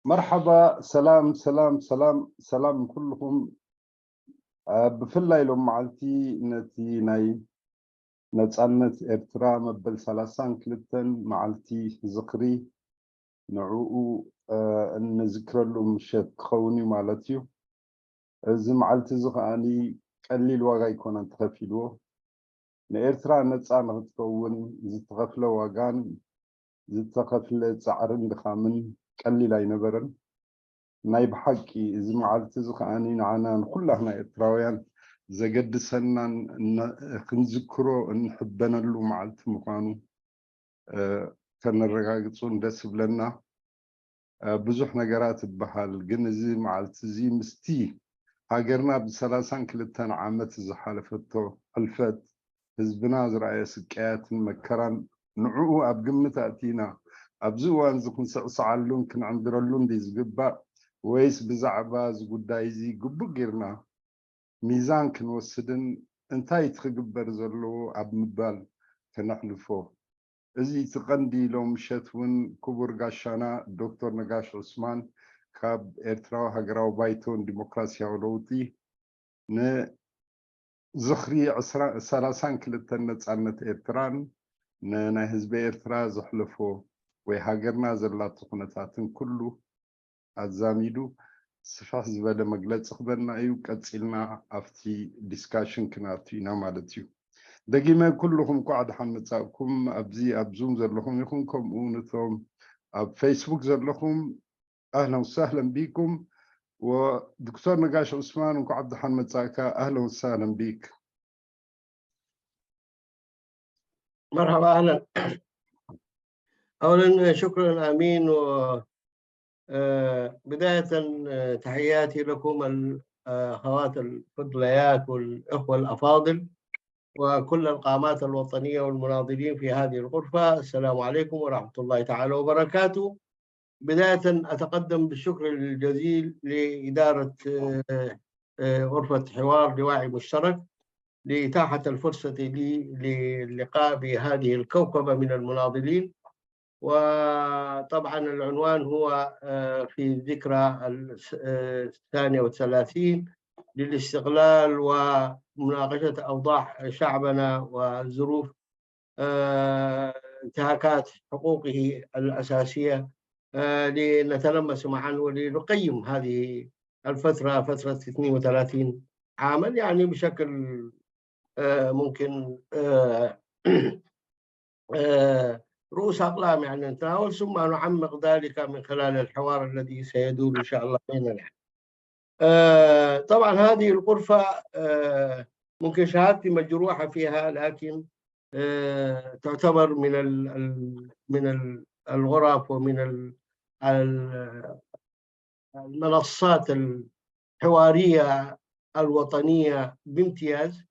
መርሓባ፣ ሰላም፣ ሰላም፣ ሰላም፣ ሰላም ንኩልኹም። አ፣ ብፍላይ ሎም መዓልቲ ነቲ ናይ ነጻነት ኤርትራ መበል ሰላሳን ክልተን መዓልቲ ዝኽሪ ንዕኡ፣ አ፣ እንዝክረሉ ምሸት ክኸውን እዩ ማለት እዩ። እዚ መዓልቲ እዚ ከኣኒ ቀሊል ዋጋ ኣይኮነን ተኸፊልዎ። ንኤርትራ ነጻ ንኽትከውን ዝተኸፍለ ዋጋን ዝተኸፍለ ጻዕርን ድኻምን ቀሊል ኣይነበረን። ናይ ብሓቂ እዚ መዓልቲ እዚ ከኣኒ ንዓና ንኹላህና ኤርትራውያን ዘገድሰናን ነ-፣ ክንዝክሮ እንሕበነሉ መዓልቲ ምዃኑ፣ እ፣ ከነረጋግጹን ደስ ይብለና። እ፣ ብዙሕ ነገራት ይበሃል፣ ግን እዚ መዓልቲ እዚ ምስቲ ሃገርና ብሰላሳን ክልተን ዓመት ዝሓለፈቶ ሕልፈት፣ ህዝብና ዝረኣየ ስቃያትን መከራን ንዕኡ ኣብ ግምት ኣእቲና፣ ኣብዚ እዋን እዚ ክንስዕስዓሉን ክንዕንድረሉን ድዩ ዝግባእ፣ ወይስ ብዛዕባ እዚ ጉዳይ እዚ ግቡእ ጌርና ሚዛን ክንወስድን እንታይ እቲ ክግበር ዘለዎ ኣብ ምባል ከነሕልፎ? እዚ እቲ ቀንዲ ሎም ምሸት እውን ክቡር ጋሻና ዶክተር ነጋሽ ዑስማን ካብ ኤርትራዊ ሃገራዊ ባይቶን ዲሞክራሲያዊ ለውጢ ንዝኽሪ ዕስራ፣ ሰላሳን ክልተን ነጻነት ኤርትራን ንናይ ህዝቢ ኤርትራ ዘሕለፎ ወይ ሃገርና ዘላቶ ኩነታትን ኩሉ ኣዛሚዱ ስፍሕ ዝበለ መግለጺ ክበና እዩ። ቀጺልና ኣብቲ ዲስካሽን ክንኣቱ ኢና ማለት እዩ። ደጊመ ኩልኹም እንኳዕ ደሓን መጻእኩም። ኣብዚ ኣብ ዙም ዘለኹም ይኹን ከምኡ ነቶም ኣብ ፌስቡክ ዘለኹም ኣህለን ወሳህለን ቢኩም። ወዶክተር ነጋሽ ዑስማን እንኳዕ ደሓን መጻእካ። ኣህለን ወሳህለን ቢክ። مرحبا، أهلا. أولا شكرا أمين، و آه، بداية، آه، تحياتي لكم الأخوات الفضليات والإخوة الأفاضل وكل القامات الوطنية والمناضلين في هذه الغرفة. السلام عليكم ورحمة الله تعالى وبركاته. بداية أتقدم بالشكر الجزيل لإدارة، آه، آه، غرفة حوار لواعي مشترك لإتاحة الفرصة لي للقاء بهذه الكوكبة من المناضلين. وطبعا العنوان هو، آه، في ذكرى ال-، آه، الثانية والثلاثين للاستقلال ومناقشة أوضاع شعبنا وظروف، آه، انتهاكات حقوقه الأساسية، آه، لنتلمس معا ولنقيم هذه الفترة، فترة اثنين وثلاثين عاما، يعني بشكل، آه، ممكن، آه، آه، رؤوس أقلام، يعني نتناول، ثم نعمق ذلك من خلال الحوار الذي سيدور إن شاء الله بيننا. آه، طبعا هذه الغرفة، آه، ممكن شهادتي مجروحة فيها، لكن، آه، تعتبر من ال-، ال-، من ال-، الغرف ومن ال-، ال-، المنصات الحوارية الوطنية بامتياز.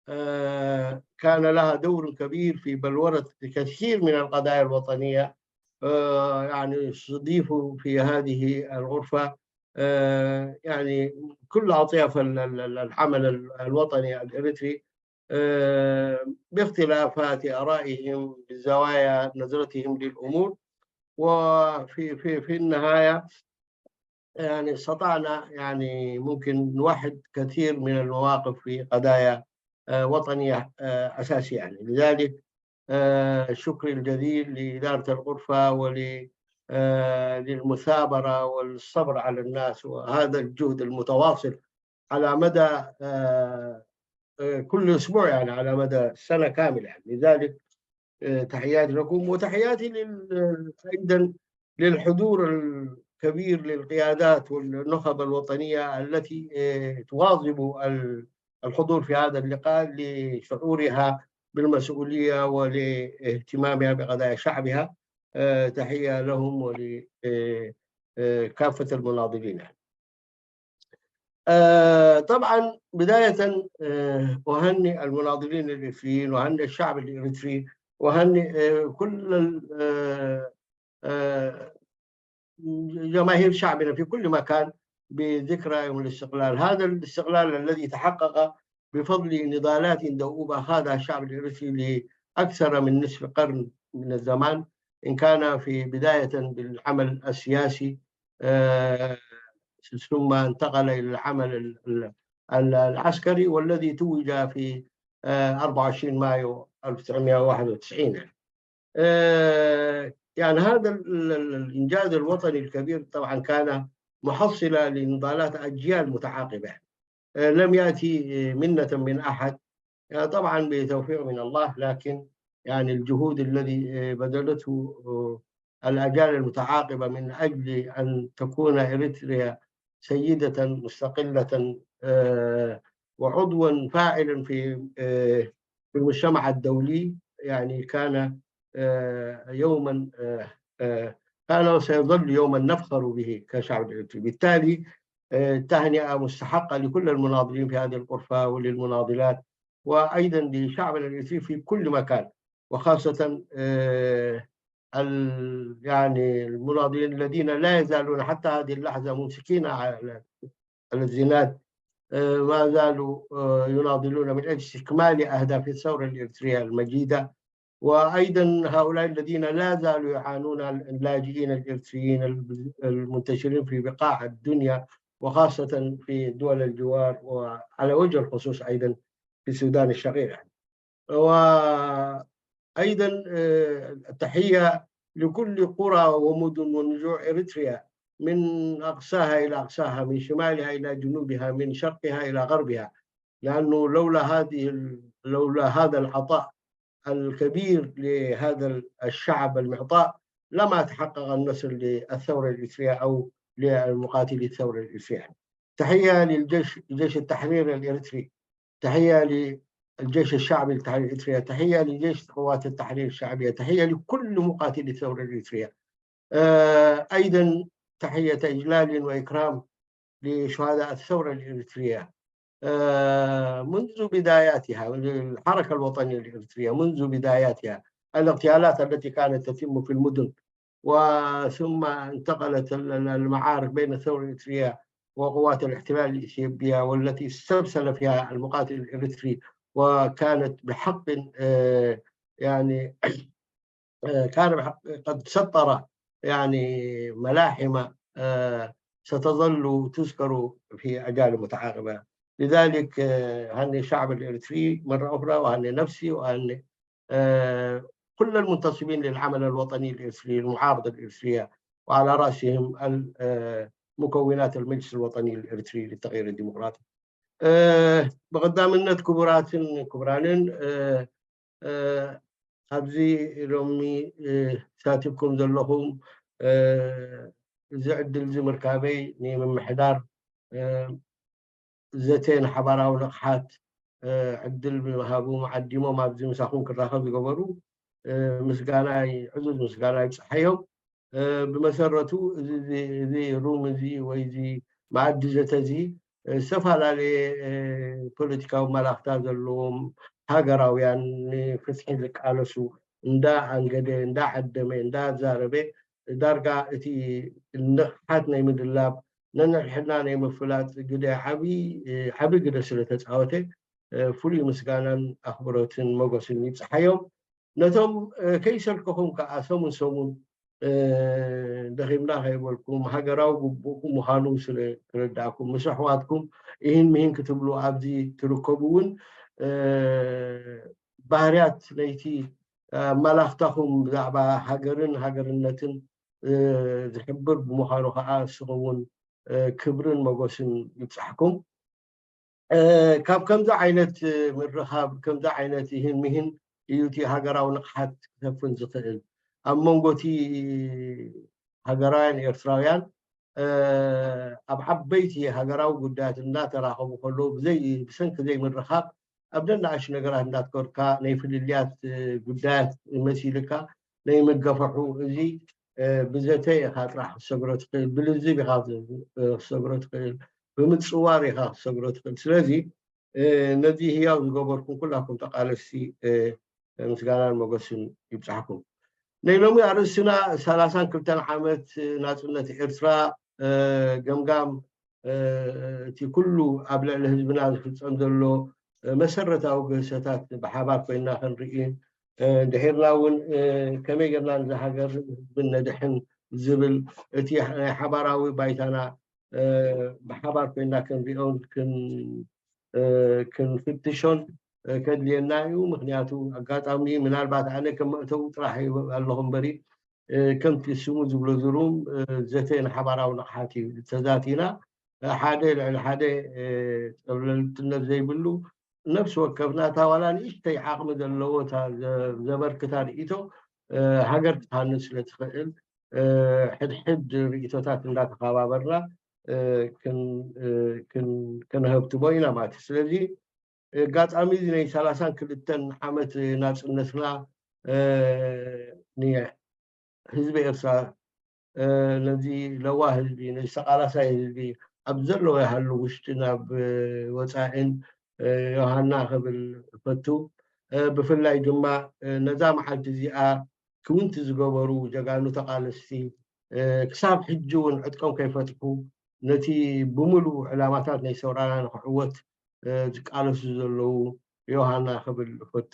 آه، كان لها دور كبير في بلورة الكثير من القضايا الوطنية. آه، يعني استضيفوا في هذه الغرفة، آه، يعني كل أطياف ال-، ال-، ال-، العمل ال-، الوطني الإريتري، آه، باختلافات آرائهم، بزوايا نظرتهم للأمور، وفي، في، في النهاية يعني استطعنا يعني ممكن نوحد كثير من المواقف في قضايا، آه، وطنية، آه، أساسية يعني. لذلك، آه، شكري الجزيل لإدارة الغرفة ول-، آه، للمثابرة والصبر على الناس، وهذا الجهد المتواصل على مدى، آه، آه، كل أسبوع، يعني على مدى سنة كاملة يعني. لذلك، آه، تحياتي لكم، وتحياتي لل-، أيضا للحضور الكبير للقيادات والنخب الوطنية التي، آه، تواظب ال-، الحضور في هذا اللقاء لشعورها بالمسؤولية ولاهتمامها بقضايا شعبها. آه، تحية لهم ول-، آه، آه، كافة المناضلين. آه، طبعا بداية، آه، أهنئ المناضلين الإريتريين، وأهنئ الشعب الإريتري، وأهنئ، آه، كل ال-، آه، آه، جماهير شعبنا في كل مكان بذكرى يوم الاستقلال. هذا الاستقلال الذي تحقق بفضل نضالات دؤوبة خاضها الشعب الإريتري لأكثر من نصف قرن من الزمان، إن كان في بداية بالعمل السياسي، ثم انتقل إلى العمل العسكري، والذي توج في أربعة وعشرين مايو ألف وتسعمائة وواحد وتسعين. يعني هذا الإنجاز الوطني الكبير طبعا كان محصلة لنضالات أجيال متعاقبة. لم يأتي منة من أحد، طبعا بتوفيق من الله، لكن يعني الجهود الذي بذلته الأجيال المتعاقبة من أجل أن تكون إريتريا سيدة مستقلة وعضوا فاعلا في في المجتمع الدولي، يعني كان يوما كان وسيظل يوما نفخر به كشعب إريتري. بالتالي التهنئة مستحقة لكل المناضلين في هذه الغرفة وللمناضلات، وأيضا لشعبنا الإريتري في كل مكان، وخاصة يعني المناضلين الذين لا يزالون حتى هذه اللحظة ممسكين على الزناد، ما زالوا يناضلون من أجل استكمال أهداف الثورة الإريترية المجيدة. وأيضا هؤلاء الذين لا زالوا يعانون، اللاجئين الإريتريين المنتشرين في بقاع الدنيا، وخاصة في دول الجوار وعلى وجه الخصوص أيضا في السودان الشقيق. وأيضا التحية لكل قرى ومدن ونجوع إريتريا، من أقصاها إلى أقصاها، من شمالها إلى جنوبها، من شرقها إلى غربها، لأنه لولا هذه لولا هذا العطاء الكبير لهذا الشعب المعطاء لما تحقق النصر للثورة الإريترية أو لمقاتلي الثورة الإريترية. تحية للجيش، جيش التحرير الإريتري، تحية للجيش الشعبي للتحرير الإريترية، تحية لجيش قوات التحرير الشعبية، تحية لكل مقاتلي الثورة الإريترية. آه، أيضا تحية إجلال وإكرام لشهداء الثورة الإريترية، آه، منذ بداياتها، الحركة الوطنية الإريترية منذ بداياتها، الاغتيالات التي كانت تتم في المدن، وثم انتقلت المعارك بين الثورة الإريترية وقوات الاحتلال الإثيوبية، والتي استبسل فيها المقاتل الإريتري، وكانت بحق آه، يعني آه، كان بحق قد سطر يعني ملاحم آه، ستظل تذكر في أجيال متعاقبة. لذلك آه، هني الشعب الإريتري مرة أخرى، وهني نفسي، وهني آه، كل المنتصبين للعمل الوطني الإريتري، المعارضة الإريترية، وعلى رأسهم مكونات المجلس الوطني الإريتري للتغيير الديمقراطي. ብቐዳምነት ክቡራትን ክቡራንን ኣብዚ ሎሚ ተሳቲፍኩም ዘለኹም፣ እዚ ዕድል እዚ ምርካበይ ንምምሕዳር ዘተ ንሓባራዊ ንቕሓት ዕድል ብምሃቦም ዓዲሞም ኣብዚ ምሳኹም ክራኸብ ዝገበሩ ምስጋናይ፣ ዕዙዝ ምስጋና ይብፅሓዮም። ብመሰረቱ እዚ ሩም እዚ ወይ እዚ መኣዲ ዘተ እዚ ዝተፈላለየ ፖለቲካዊ መላኽታ ዘለዎም ሃገራውያን ንፍትሒ ዝቃለሱ እንዳ ኣንገደ፣ እንዳ ዓደመ፣ እንዳ ኣዛረበ ዳርጋ እቲ ንቕሓት ናይ ምድላብ ነንሕድሕድና ናይ ምፍላጥ ግደ ዓቢ ዓቢ ግደ ስለ ተፃወተ ፍሉይ ምስጋናን ኣኽብሮትን መጎስን ይብፅሓዮም። ነቶም ከይሰልከኹም ከዓ ሰሙን ሰሙን ደኺምና ከይበልኩም ሃገራዊ ግቡእኩም ምዃኑ ስለ ክርዳእኩም ምስ ኣሕዋትኩም ኢሂን ምሂን ክትብሉ ኣብዚ ትርከቡ እውን ባህርያት ናይቲ ኣመላኽታኹም ብዛዕባ ሃገርን ሃገርነትን ዝሕብር ብምዃኑ ከዓ ንስኹም እውን ክብርን መጎስን ይብፃሕኩም። ካብ ከምዚ ዓይነት ምርኻብ፣ ከምዚ ዓይነት ይህን ምሂን እዩ እቲ ሃገራዊ ንቕሓት ክሰፍን ዝኽእል። ኣብ መንጎ እቲ ሃገራውያን ኤርትራውያን ኣብ ዓበይቲ ሃገራዊ ጉዳያት እናተራኸቡ ከለዉ ብዘይ ብሰንኪ ዘይምርኻብ ኣብ ነናእሽ ነገራት እንዳትኮርካ ናይ ፍልልያት ጉዳያት መሲልካ ናይ ምገፈሑ እዚ ብዘተ ኢኻ ጥራሕ ክትሰግሮ ትኽእል፣ ብልዝብ ኢኻ ክትሰግሮ ትኽእል፣ ብምፅዋር ኢኻ ክትሰግሮ ትኽእል። ስለዚ ነዚ ህያው ዝገበርኩም ኩላኩም ተቃለስቲ ምስጋናን መጎስን ይብፃሕኩም። ናይ ሎሚ ኣርእስትና ሰላሳን ክልተን ዓመት ናፅነት ኤርትራ ገምጋም እቲ ኩሉ ኣብ ልዕሊ ህዝብና ዝፍፀም ዘሎ መሰረታዊ ግህሰታት ብሓባር ኮይና ክንርኢ፣ ድሒርና እውን ከመይ ጌርና ነዚ ሃገር ህዝብን ነድሕን ዝብል እቲ ናይ ሓባራዊ ባይታና ብሓባር ኮይና ክንሪኦን ክንፍትሾን ከድልየና እዩ። ምክንያቱ ኣጋጣሚ ምናልባት ኣነ ከም መእተዊ ጥራሕ ኣለኹ እምበሪ ከምቲ ስሙ ዝብሎ ዝሩም ዘተ ንሓባራዊ ንቕሓት እዩ ተዛቲና ሓደ ልዕሊ ሓደ ፀብለልትነት ዘይብሉ ነፍሲ ወከፍና እታ ዋላ ንእሽተይ ዓቕሚ ዘለዎ ዘበርክታ ርእይቶ ሃገር ክትሃንፅ ስለ ትኽእል ሕድሕድ ርእይቶታት እንዳተኸባበርና ከነህብትቦ ኢና ማለት እዩ። ስለዚ ኣጋጣሚ እዚ ናይ ሰላሳን ክልተን ዓመት ናፅነትና ህዝቢ ኤርትራ ነዚ ለዋ ህዝቢ ነዚ ተቃላሳይ ህዝቢ ኣብ ዘለዎ ይሃሉ ውሽጢ ናብ ወፃእን ዮሃና ክብል እፈቱ። ብፍላይ ድማ ነዛ መዓልቲ እዚኣ ክውንቲ ዝገበሩ ጀጋኑ ተቃለስቲ ክሳብ ሕጂ እውን ዕጥቆም ከይፈትሑ ነቲ ብምሉእ ዕላማታት ናይ ሰውራና ንክዕወት ዝቃለሱ ዘለዉ ዮሃና ክብል እፈቱ።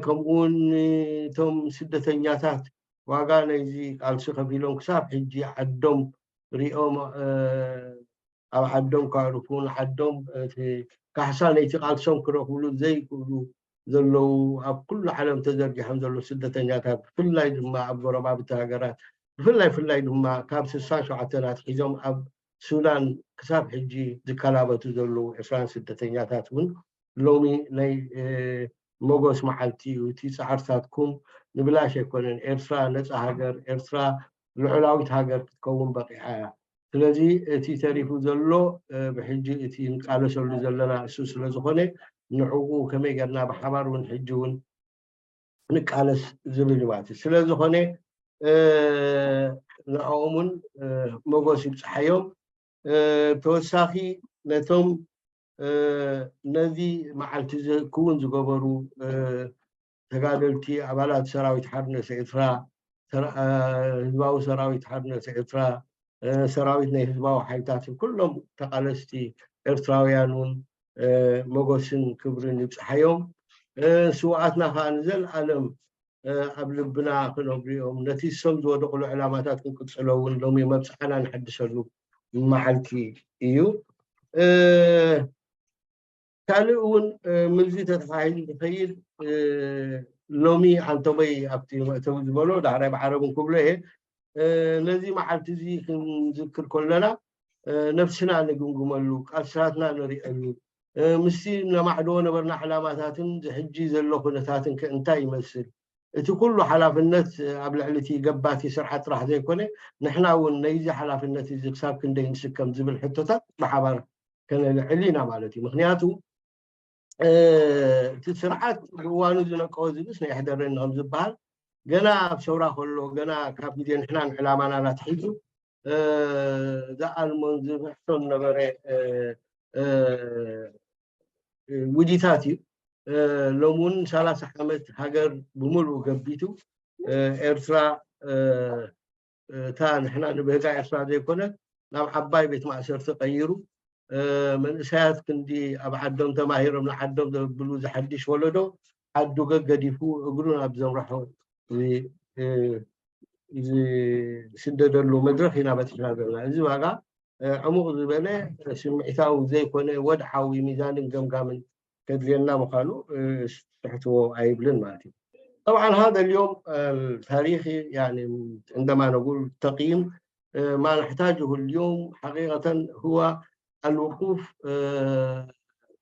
ከምኡ እውን እቶም ስደተኛታት ዋጋ ናይዚ ቃልሲ ከፊሎም ክሳብ ሕጂ ዓዶም ሪኦም ኣብ ዓዶም ከዕርፉ ንዓዶም ካሕሳ ናይቲ ቃልሶም ክረኽብሉ ዘይክእሉ ዘለዉ ኣብ ኩሉ ዓለም ተዘርጊሖም ዘለዉ ስደተኛታት ብፍላይ ድማ ኣብ ጎረባብቲ ሃገራት ብፍላይ ፍላይ ድማ ካብ ስሳን ሸውዓተን ኣትሒዞም ኣብ ሱዳን ክሳብ ሕጂ ዝከላበቱ ዘለዉ ኤርትራውያን ስደተኛታት እውን ሎሚ ናይ መጎስ መዓልቲ እዩ። እቲ ፃዕርታትኩም ንብላሽ ኣይኮነን። ኤርትራ ነፃ ሃገር፣ ኤርትራ ልዑላዊት ሃገር ክትከውን በቂዓ እያ። ስለዚ እቲ ተሪፉ ዘሎ ብሕጂ እቲ ንቃለሰሉ ዘለና እሱ ስለዝኾነ ንዕኡ ከመይ ገርና ብሓባር እውን ሕጂ እውን ንቃለስ ዝብል እዩ ማለት እዩ። ስለዝኾነ ንዕኦም እውን መጎስ ይብፅሓዮም። ተወሳኺ ነቶም ነዚ መዓልቲ ክውን ዝገበሩ ተጋደልቲ ኣባላት ሰራዊት ሓርነት ኤርትራ፣ ህዝባዊ ሰራዊት ሓርነት ኤርትራ፣ ሰራዊት ናይ ህዝባዊ ሓይልታት ኩሎም ተቃለስቲ ኤርትራውያን እውን መጎስን ክብርን ይብፅሓዮም። ስውኣትና ከዓ ንዘለኣለም ኣብ ልብና ክነብርኦም ነቲ እሶም ዝወደቑሉ ዕላማታት ክንቅፅሎ እውን ሎሚ መብፅዓና ንሐድሰሉ መዓልቲ እዩ። ካልእ እውን ምዚ ተተሓሒዙ ዝኸይድ ሎሚ ኣንቶበይ ኣብቲ መእተዊ ዝበሎ ዳሕራይ ብዓረብን ክብሎ እየ ነዚ መዓልቲ እዚ ክንዝክር ከለና ነብስና ንግምግመሉ ቃልስታትና ንሪእሉ ምስቲ ነማዕድዎ ነበርና ዕላማታትን ዝሕጂ ዘሎ ኩነታትን ከ እንታይ ይመስል እቲ ኩሉ ሓላፍነት ኣብ ልዕሊ እቲ ገባቲ ስርዓት ጥራሕ ዘይኮነ ንሕና እውን ነይዚ ሓላፍነት እዚ ክሳብ ክንደይ ንስከም ዝብል ሕቶታት ብሓባር ከነልዕል ኢና ማለት እዩ። ምክንያቱ እቲ ስርዓት ብእዋኑ ዝነቀወ ዝብስ ናይ ሕደረኒ ከም ዝበሃል ገና ኣብ ሰውራ ከሎ ገና ካብ ግዜ ንሕናን ዕላማና ናትሒዙ ዝኣልሞን ዝብሕቶን ነበረ ውዲታት እዩ። ሎሚ እውን ሰላሳ ዓመት ሃገር ብምሉኡ ገቢቱ ኤርትራ እታ ንሕና ንብህጋ ኤርትራ ዘይኮነት ናብ ዓባይ ቤት ማእሰርቲ ቀይሩ መንእሰያት ክንዲ ኣብ ዓዶም ተማሂሮም ንዓዶም ዘብሉ ዝሓድሽ ወለዶ ዓዱ ገገዲፉ እግሩ ናብ ዘምርሖ ዝስደደሉ መድረክ ኢና በፂሕና ዘለና። እዚ ዋጋ ዕሙቕ ዝበለ ስምዒታዊ ዘይኮነ ወድዓዊ ሚዛንን ገምጋምን ከድልየና ምዃኑ ስሕትዎ ኣይብልን ማለት እዩ። طبعا هذا اليوم التاريخي يعني عندما نقول تقييم ما نحتاجه اليوم حقيقة هو الوقوف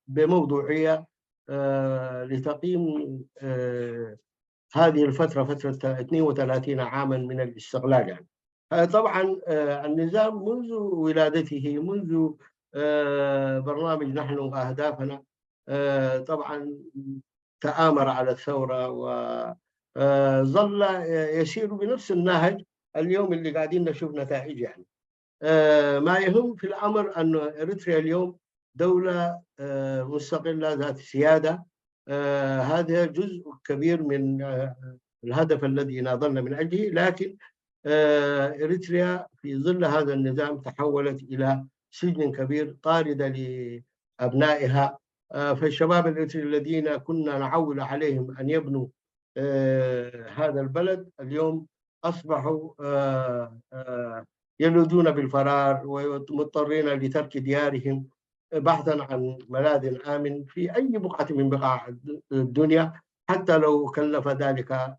بموضوعية لتقييم هذه الفترة فترة اثنين وثلاثين عاما من الاستقلال يعني. طبعا النظام منذ ولادته منذ برنامج نحن وأهدافنا طبعا تآمر على الثورة وظل يسير بنفس النهج اليوم اللي قاعدين نشوف نتائج يعني. ما يهم في الأمر أن إريتريا اليوم دولة مستقلة ذات سيادة هذا جزء كبير من الهدف الذي ناضلنا من أجله لكن إريتريا في ظل هذا النظام تحولت إلى سجن كبير طاردة لأبنائها فالشباب الإريتري الذين كنا نعول عليهم أن يبنوا هذا البلد اليوم أصبحوا آه، آه، يلوذون بالفرار ومضطرين لترك ديارهم بحثا عن ملاذ آمن في أي بقعة من بقاع الدنيا، حتى لو كلف ذلك آه،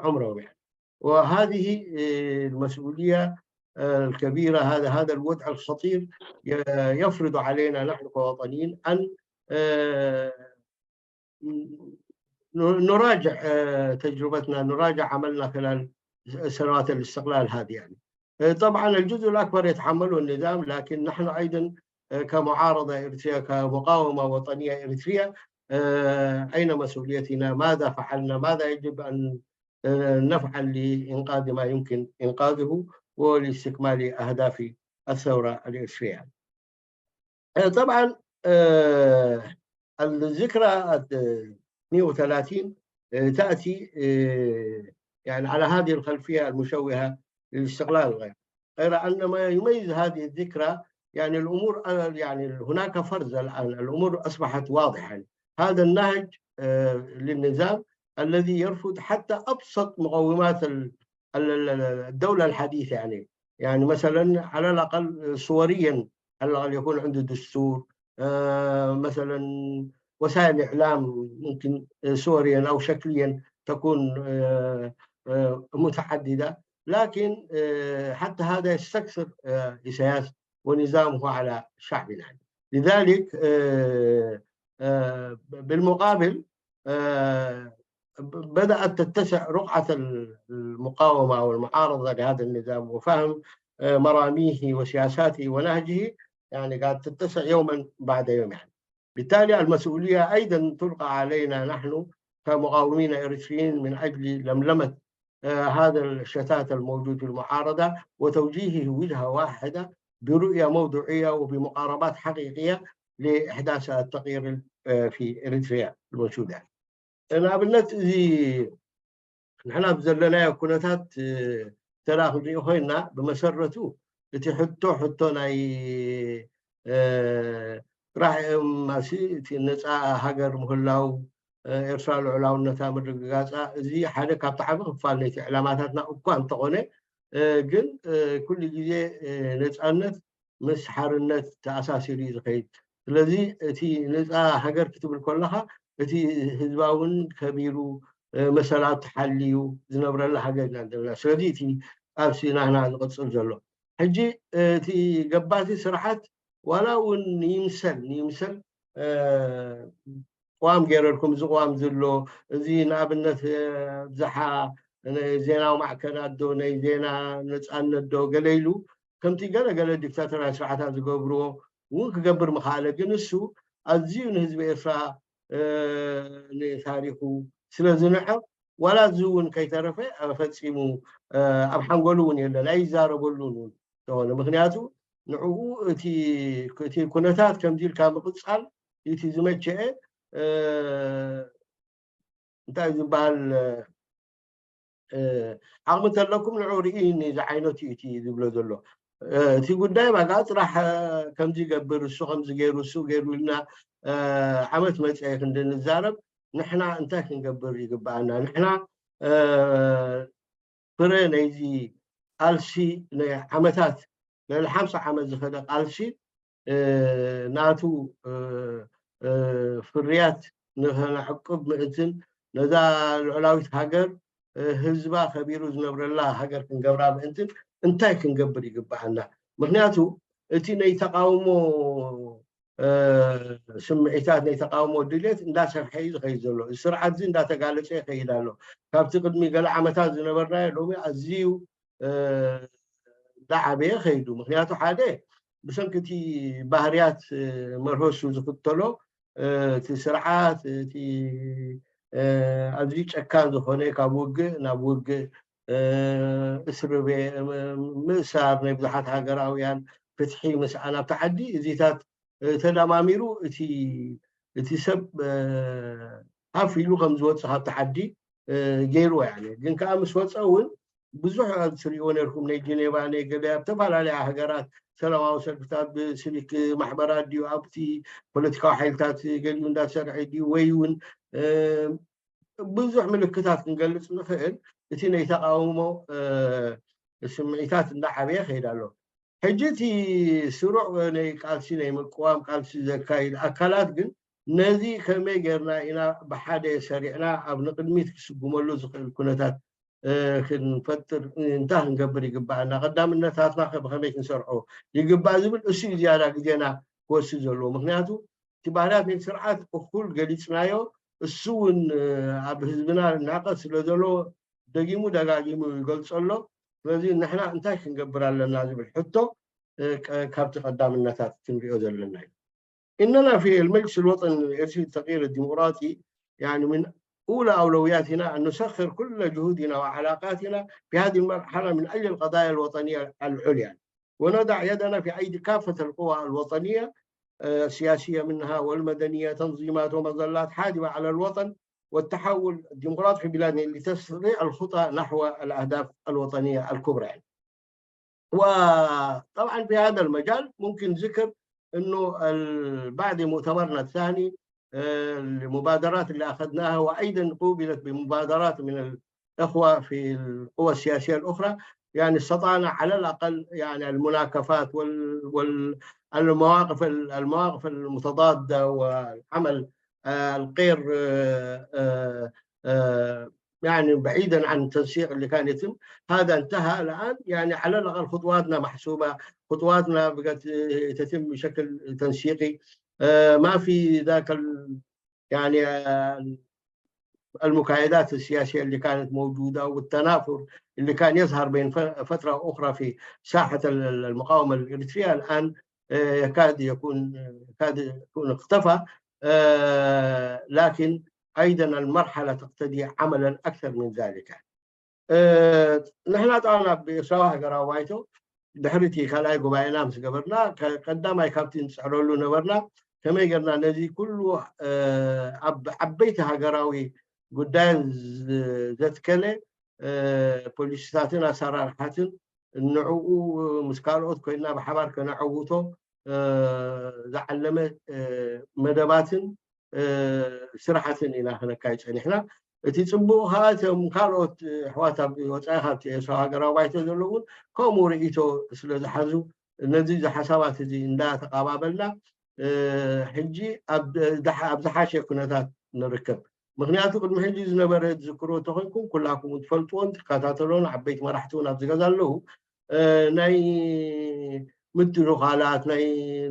عمرهم يعني. وهذه آه، المسؤولية آه، الكبيرة، هذا هذا الوضع الخطير ي- يفرض علينا نحن كوطنيين أن آه، ن- نراجع آه، تجربتنا، نراجع عملنا خلال سنوات الاستقلال هذه يعني. آه، طبعا الجزء الأكبر يتحمله النظام، لكن نحن أيضا آه، كمعارضة إريترية، كمقاومة وطنية إريترية، آه، أين مسؤوليتنا؟ ماذا فعلنا؟ ماذا يجب أن آه، نفعل لإنقاذ ما يمكن إنقاذه ولاستكمال أهداف الثورة الإريترية؟ آه، طبعا آه، الذكرى مية وثلاثين آه، تأتي آه، يعني على هذه الخلفية المشوهة للاستقلال الغير. غير أن ما يميز هذه الذكرى يعني الأمور آه، يعني هناك فرز الآن، الأمور أصبحت واضحة. هذا النهج آه، للنظام الذي يرفض حتى أبسط مقومات ال- ال- ال- ال- الدولة الحديثة يعني يعني مثلا على الأقل صوريا على الأقل يكون عنده دستور آه، مثلا وسائل إعلام ممكن صوريا أو شكليا تكون آه، آه، متعددة لكن آه، حتى هذا يستكثر آه، إسياس ونظامه على شعبنا لذلك آه، آه، بالمقابل آه، بدأت تتسع رقعة المقاومة أو المعارضة لهذا النظام وفهم آه، مراميه وسياساته ونهجه يعني قاعد تتسع يوما بعد يوم يعني. بالتالي المسؤولية أيضا تلقى علينا نحن كمقاومين إريتريين من أجل لملمة آه، هذا الشتات الموجود في المعارضة وتوجيهه وجهة واحدة برؤية موضوعية وبمقاربات حقيقية لإحداث التغيير آه، في إريتريا الموجودة. ንኣብነት እዚ ንሕና ብዘለናዮ ኩነታት ተራ ክንሪኦ ኮይና ብመሰረቱ እቲ ሕቶ ሕቶ ናይ ጥራሕ ማሲ እቲ ነፃ ሃገር ምህላው ኤርትራ ልዑላውነታ ምርግጋፃ እዚ ሓደ ካብቲ ዓቢ ክፋል ናይቲ ዕላማታትና እኳ እንተኾነ ግን ኩሉ ግዜ ነፃነት ምስ ሓርነት ተኣሳሲሩ እዩ ዝኸይድ። ስለዚ እቲ ነፃ ሃገር ክትብል ከለኻ እቲ ህዝባውን ከቢሩ መሰላቱ ተሓልዩ ዝነብረላ ሃገር ኢና ዘለና። ስለዚ እቲ ቃልሲ ናህና ዝቕፅል ዘሎ ሕጂ እቲ ገባቲ ስርዓት ዋላ እውን ይምሰል ይምሰል ቅዋም ገይረልኩም እዚ ቅዋም ዝሎ እዚ ንኣብነት ብዝሓ ዜናዊ ማዕከናት ዶ ናይ ዜና ነፃነት ዶ ገለ ኢሉ ከምቲ ገለ ገለ ዲክታቶርያዊ ስርዓታት ዝገብርዎ እውን ክገብር ምኽኣለ ግን እሱ ኣዝዩ ንህዝቢ ኤርትራ ንታሪኹ ስለ ዝንዕቕ ዋላ እዚ እውን ከይተረፈ ፈፂሙ ኣብ ሓንጎሉ እውን የለን ኣይዛረበሉን እውን ተኾነ ምክንያቱ ንዕኡ እቲ እቲ ኩነታት ከምዚ ኢልካ ምቕፃል እቲ ዝመቸአ እንታይ ዝበሃል ዓቕሚ እንተለኩም ንዑ ርእዩኒ ዝዓይነቱ እዩ እቲ ዝብሎ ዘሎ እቲ ጉዳይ ባጋ ጥራሕ ከምዚ ይገብር እሱ ከምዚ ገይሩ እሱ ገይሩ ኢልና ዓመት መፀ ክንዲ ንዛረብ ንሕና እንታይ ክንገብር ይግበኣና ንሕና ፍረ ናይዚ ቃልሲ ናይ ዓመታት ልዕሊ ሓምሳ ዓመት ዝኸደ ቃልሲ ናቱ ፍርያት ንኸነዕቅብ ምእንትን ነዛ ልዑላዊት ሃገር ህዝባ ከቢሩ ዝነብረላ ሃገር ክንገብራ ምእንትን እንታይ ክንገብር ይግበኣና? ምክንያቱ እቲ ናይ ተቃውሞ ስምዒታት ናይ ተቃውሞ ድሌት እንዳሰፍሐ እዩ ዝኸይድ ዘሎ። እዚ ስርዓት እዚ እንዳተጋለፀ ይኸይድ ኣሎ። ካብቲ ቅድሚ ገለ ዓመታት ዝነበርናዮ ሎሚ ኣዝዩ እንዳዓበየ ከይዱ። ምክንያቱ ሓደ ብሰንኪ እቲ ባህርያት መርሆ እሱ ዝኽተሎ እቲ ስርዓት እቲ ኣዝዩ ጨካን ዝኾነ ካብ ውግእ ናብ ውግእ እስርቤ ምእሳር ናይ ብዙሓት ሃገራውያን ፍትሒ ምስኣን ኣብቲ ዓዲ እዚታት ተደማሚሩ እቲ እቲ ሰብ ሃፍ ኢሉ ከም ዝወፅእ ካብቲ ዓዲ ገይርዎ ያለ ግን ከዓ ምስ ወፀ እውን ብዙሕ ትሪእዎ ነርኩም ናይ ጀኔቫ ናይ ገበያ ኣብ ዝተፈላለያ ሃገራት ሰላማዊ ሰልፍታት ብሲቪክ ማሕበራት ድዩ ኣብቲ ፖለቲካዊ ሓይልታት ገሊኡ እንዳሰርሐ ድዩ ወይ እውን ብዙሕ ምልክታት ክንገልፅ ንኽእል እቲ ናይ ተቃውሞ ስምዒታት እንዳዓበየ ከይድ ኣሎ። ሕጂ እቲ ስሩዕ ናይ ቃልሲ ናይ ምቅዋም ቃልሲ ዘካይድ ኣካላት ግን ነዚ ከመይ ጌርና ኢና ብሓደ ሰሪዕና ኣብ ንቅድሚት ክስጉመሉ ዝኽእል ኩነታት ክንፈጥር እንታይ ክንገብር ይግባኣና? ቀዳምነታትና ብኸመይ ክንሰርዖ ይግባእ ዝብል እሱ እዩ ዝያዳ ግዜና ክወስድ ዘለዎ። ምክንያቱ እቲ ባህርያት ናይ ስርዓት እኩል ገሊፅናዮ፣ እሱ እውን ኣብ ህዝብና እናቀ ስለ ዘሎ ደጊሙ ደጋጊሙ ይገልፆ ኣሎ። ስለዚ ንሕና እንታይ ክንገብር ኣለና ዝብል ሕቶ ካብቲ ቀዳምነታት ክንሪኦ ዘለና እዩ። إننا في المجلس الوطني الإرثي التغيير الديمقراطي، يعني من أولى أولوياتنا أن نسخر كل جهودنا وعلاقاتنا في هذه المرحلة من أجل القضايا الوطنية العليا، ونضع يدنا في أيدي كافة القوى الوطنية، آه، السياسية منها والمدنية، تنظيمات ومظلات حادة على الوطن والتحول الديمقراطي في بلادنا لتسريع الخطى نحو الأهداف الوطنية الكبرى. وطبعا في هذا المجال ممكن ذكر انه بعد مؤتمرنا الثاني، آه، المبادرات اللي اخذناها وايضا قوبلت بمبادرات من الاخوه في القوى السياسيه الاخرى، يعني استطعنا على الاقل يعني المناكفات وال والمواقف المواقف المتضاده والعمل آه، الغير آه، آه، يعني بعيدا عن التنسيق اللي كان يتم، هذا انتهى الان. يعني على الاقل خطواتنا محسوبه، خطواتنا بقت تتم بشكل تنسيقي. ما في ذاك يعني المكايدات السياسيه اللي كانت موجوده والتنافر اللي كان يظهر بين فتره واخرى في ساحه المقاومه الاريتريه، الان يكاد يكون يكاد يكون اختفى. لكن ايضا المرحله تقتضي عملا اكثر من ذلك. نحن طبعا بإسراء هجرة وايتو ድሕሪ እቲ ካልኣይ ጉባኤና ምስ ገበርና ቀዳማይ ካብቲ ንፅዕረሉ ነበርና ከመይ ጌርና ነዚ ኩሉ ኣብ ዓበይቲ ሃገራዊ ጉዳይ ዘትከለ ፖሊሲታትን ኣሰራርሓትን ንዕኡ ምስ ካልኦት ኮይና ብሓባር ከነዐውቶ ዝዓለመ መደባትን ስራሓትን ኢና ክነካይድ ፀኒሕና። እቲ ፅቡቕ ከዓ እቶም ካልኦት ኣሕዋት ኣብ ወፃኢ ካብቲ ኤርትራዊ ሃገራዊ ባይቶ ዘለዉ እውን ከምኡ ርእይቶ ስለ ዝሓዙ ነዚ ሓሳባት እዚ እንዳተቃባበልና ሕጂ ኣብ ዝሓሸ ኩነታት ንርከብ። ምክንያቱ ቅድሚ ሕጂ ዝነበረ ትዝክርዎ እንተኮንኩም ኩላኩም ትፈልጥዎን ትከታተሎን ዓበይቲ መራሕቲ እውን ኣብዚ ገዛ ኣለዉ ናይ ምድርኻላት ናይ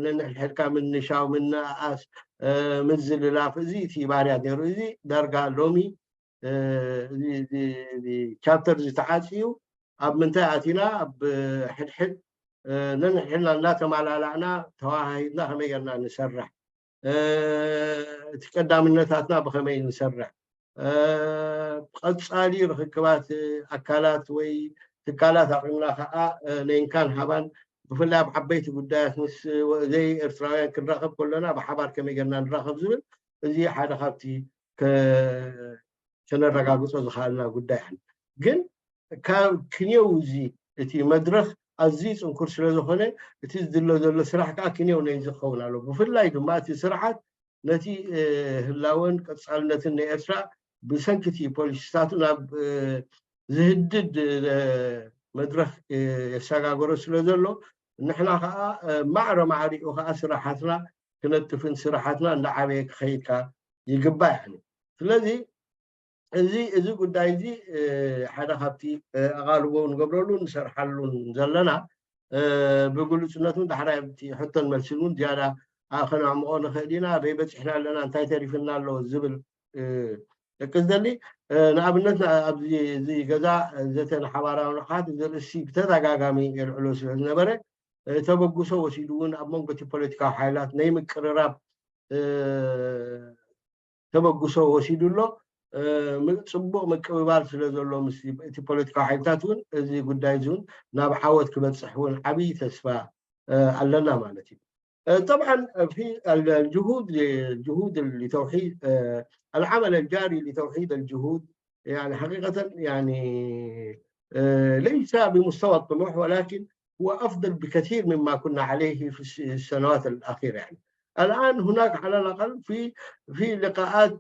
ነንሕድሕድካ ምንሻው ምንኣኣስ ምዝልላፍ እዚ እቲ ባህርያት ነይሩ። እዚ ዳርጋ ሎሚ ቻፕተር ዝተዓፅዩ ኣብ ምንታይ ኣቲና ኣብ ሕድሕድ ነንሕድሕድና እናተማላላእና ተዋሃሂድና ከመይ ጌርና ንሰርሕ እቲ ቀዳምነታትና ብኸመይ ንሰርሕ ቀፃሊ ርክክባት ኣካላት ወይ ትካላት ኣቂምና ከዓ ነይንካን ሃባን ብፍላይ ኣብ ዓበይቲ ጉዳያት ምስ ዘይ ኤርትራውያን ክንራኸብ ከለና ብሓባር ከመይ ጌርና ንራኸብ ዝብል እዚ ሓደ ካብቲ ከነረጋግፆ ዝኽኣልና ጉዳይ ኣነ ግን ካብ ክንየው እዚ እቲ መድረኽ ኣዝዩ ፅንኩር ስለ ዝኾነ እቲ ዝድሎ ዘሎ ስራሕ ከዓ ክንየው ናይ ዝኸውን ኣሎ ብፍላይ ድማ እቲ ስርዓት ነቲ ህላወን ቀፃልነትን ናይ ኤርትራ ብሰንኪ እቲ ፖሊሲታቱ ናብ ዝህድድ መድረኽ የሰጋገሮ ስለ ዘሎ ንሕና ከዓ ማዕረ ማዕሪኡ ከዓ ስራሓትና ክነጥፍን ስራሓትና እንዳዓበየ ክኸይድ ከዓ ይግባእ። ስለዚ እዚ እዚ ጉዳይ እዚ ሓደ ካብቲ ኣቓልቦ ንገብረሉን ንሰርሓሉን ዘለና ብግሉፅነቱን ዳሕራይ ኣብቲ ሕቶን መልስን እውን ዝያዳ ከነዕምቖ ንኽእል ኢና። ኣበይ በፂሕና ኣለና፣ እንታይ ተሪፍና ኣሎ ዝብል ደቂ ዝደሊ ንኣብነት ኣብዚ እዚ ገዛ ዘተ ንሓባራዊ ንቕሓት እዚ ርእሲ ብተደጋጋሚ የልዕሎ ስለ ዝነበረ ተበግሶ ወሲዱ እውን ኣብ መንጎ እቲ ፖለቲካዊ ሓይላት ናይ ምቅርራብ ተበግሶ ወሲዱ ኣሎ። ጽቡቕ ምቅብባል ስለ ዘሎ ምስ እቲ ፖለቲካዊ ሓይልታት እውን እዚ ጉዳይ እዚ እውን ናብ ዓወት ክበፅሕ እውን ዓብዪ ተስፋ ኣለና ማለት እዩ። طبعا في الجهود الجهود لتوحيد العمل الجاري لتوحيد الجهود يعني حقيقة يعني ليس بمستوى الطموح ولكن هو أفضل بكثير مما كنا عليه في السنوات الأخيرة يعني. الآن هناك على الأقل في في لقاءات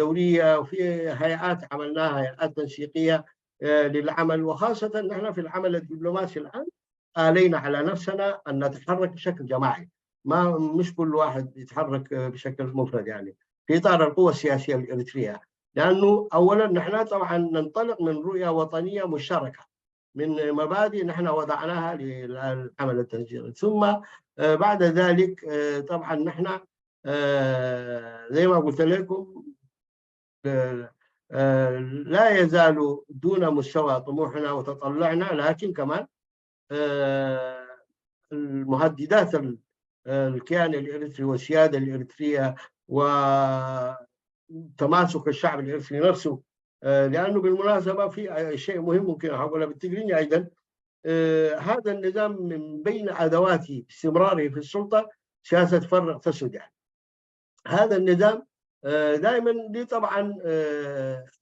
دورية وفي هيئات عملناها هيئات تنسيقية للعمل، وخاصة نحن في العمل الدبلوماسي الآن آلينا على نفسنا أن نتحرك بشكل جماعي، ما مش كل واحد يتحرك بشكل مفرد، يعني في إطار القوى السياسية الإريترية، لأنه أولا نحن طبعا ننطلق من رؤية وطنية مشتركة، من مبادئ نحن وضعناها للعمل التنسيقي، ثم بعد ذلك طبعا نحن زي ما قلت لكم لا يزال دون مستوى طموحنا وتطلعنا، لكن كمان المهددات الكيان الإريتري والسيادة الإريترية وتماسك الشعب الإريتري نفسه. لأنه بالمناسبة في شيء مهم ممكن أقوله بالتقريني أيضا، هذا النظام من بين أدواته استمراره في السلطة سياسة فرق تسد، يعني هذا النظام دائما دي طبعا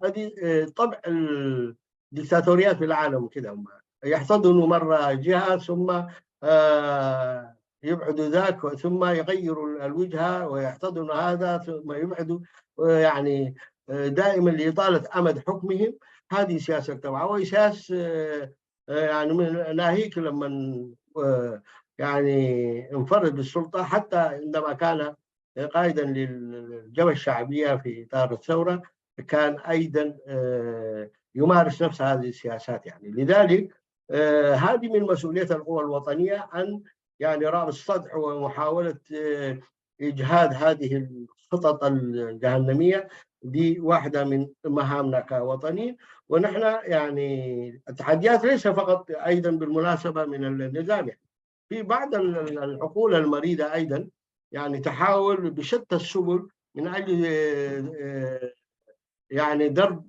هذه طبع الدكتاتوريات في العالم كده، هم يحتضنوا مرة جهة ثم يبعدوا ذاك ثم يغيروا الوجهة ويحتضنوا هذا ثم يبعدوا، يعني دائما لإطالة أمد حكمهم. هذه سياسة تبعه، وهي سياسة يعني من ناهيك لما يعني انفرد بالسلطة، حتى عندما كان قائدا للجبهة الشعبية في إطار الثورة كان أيضا يمارس نفس هذه السياسات. يعني لذلك هذه من مسؤولية القوى الوطنية أن يعني رأب الصدع ومحاولة إجهاد هذه الخطط الجهنمية. دي واحدة من مهامنا كوطنيين، ونحن يعني التحديات ليس فقط أيضا بالمناسبة من النظام، يعني في بعض العقول المريضة أيضا يعني تحاول بشتى السبل من أجل يعني ضرب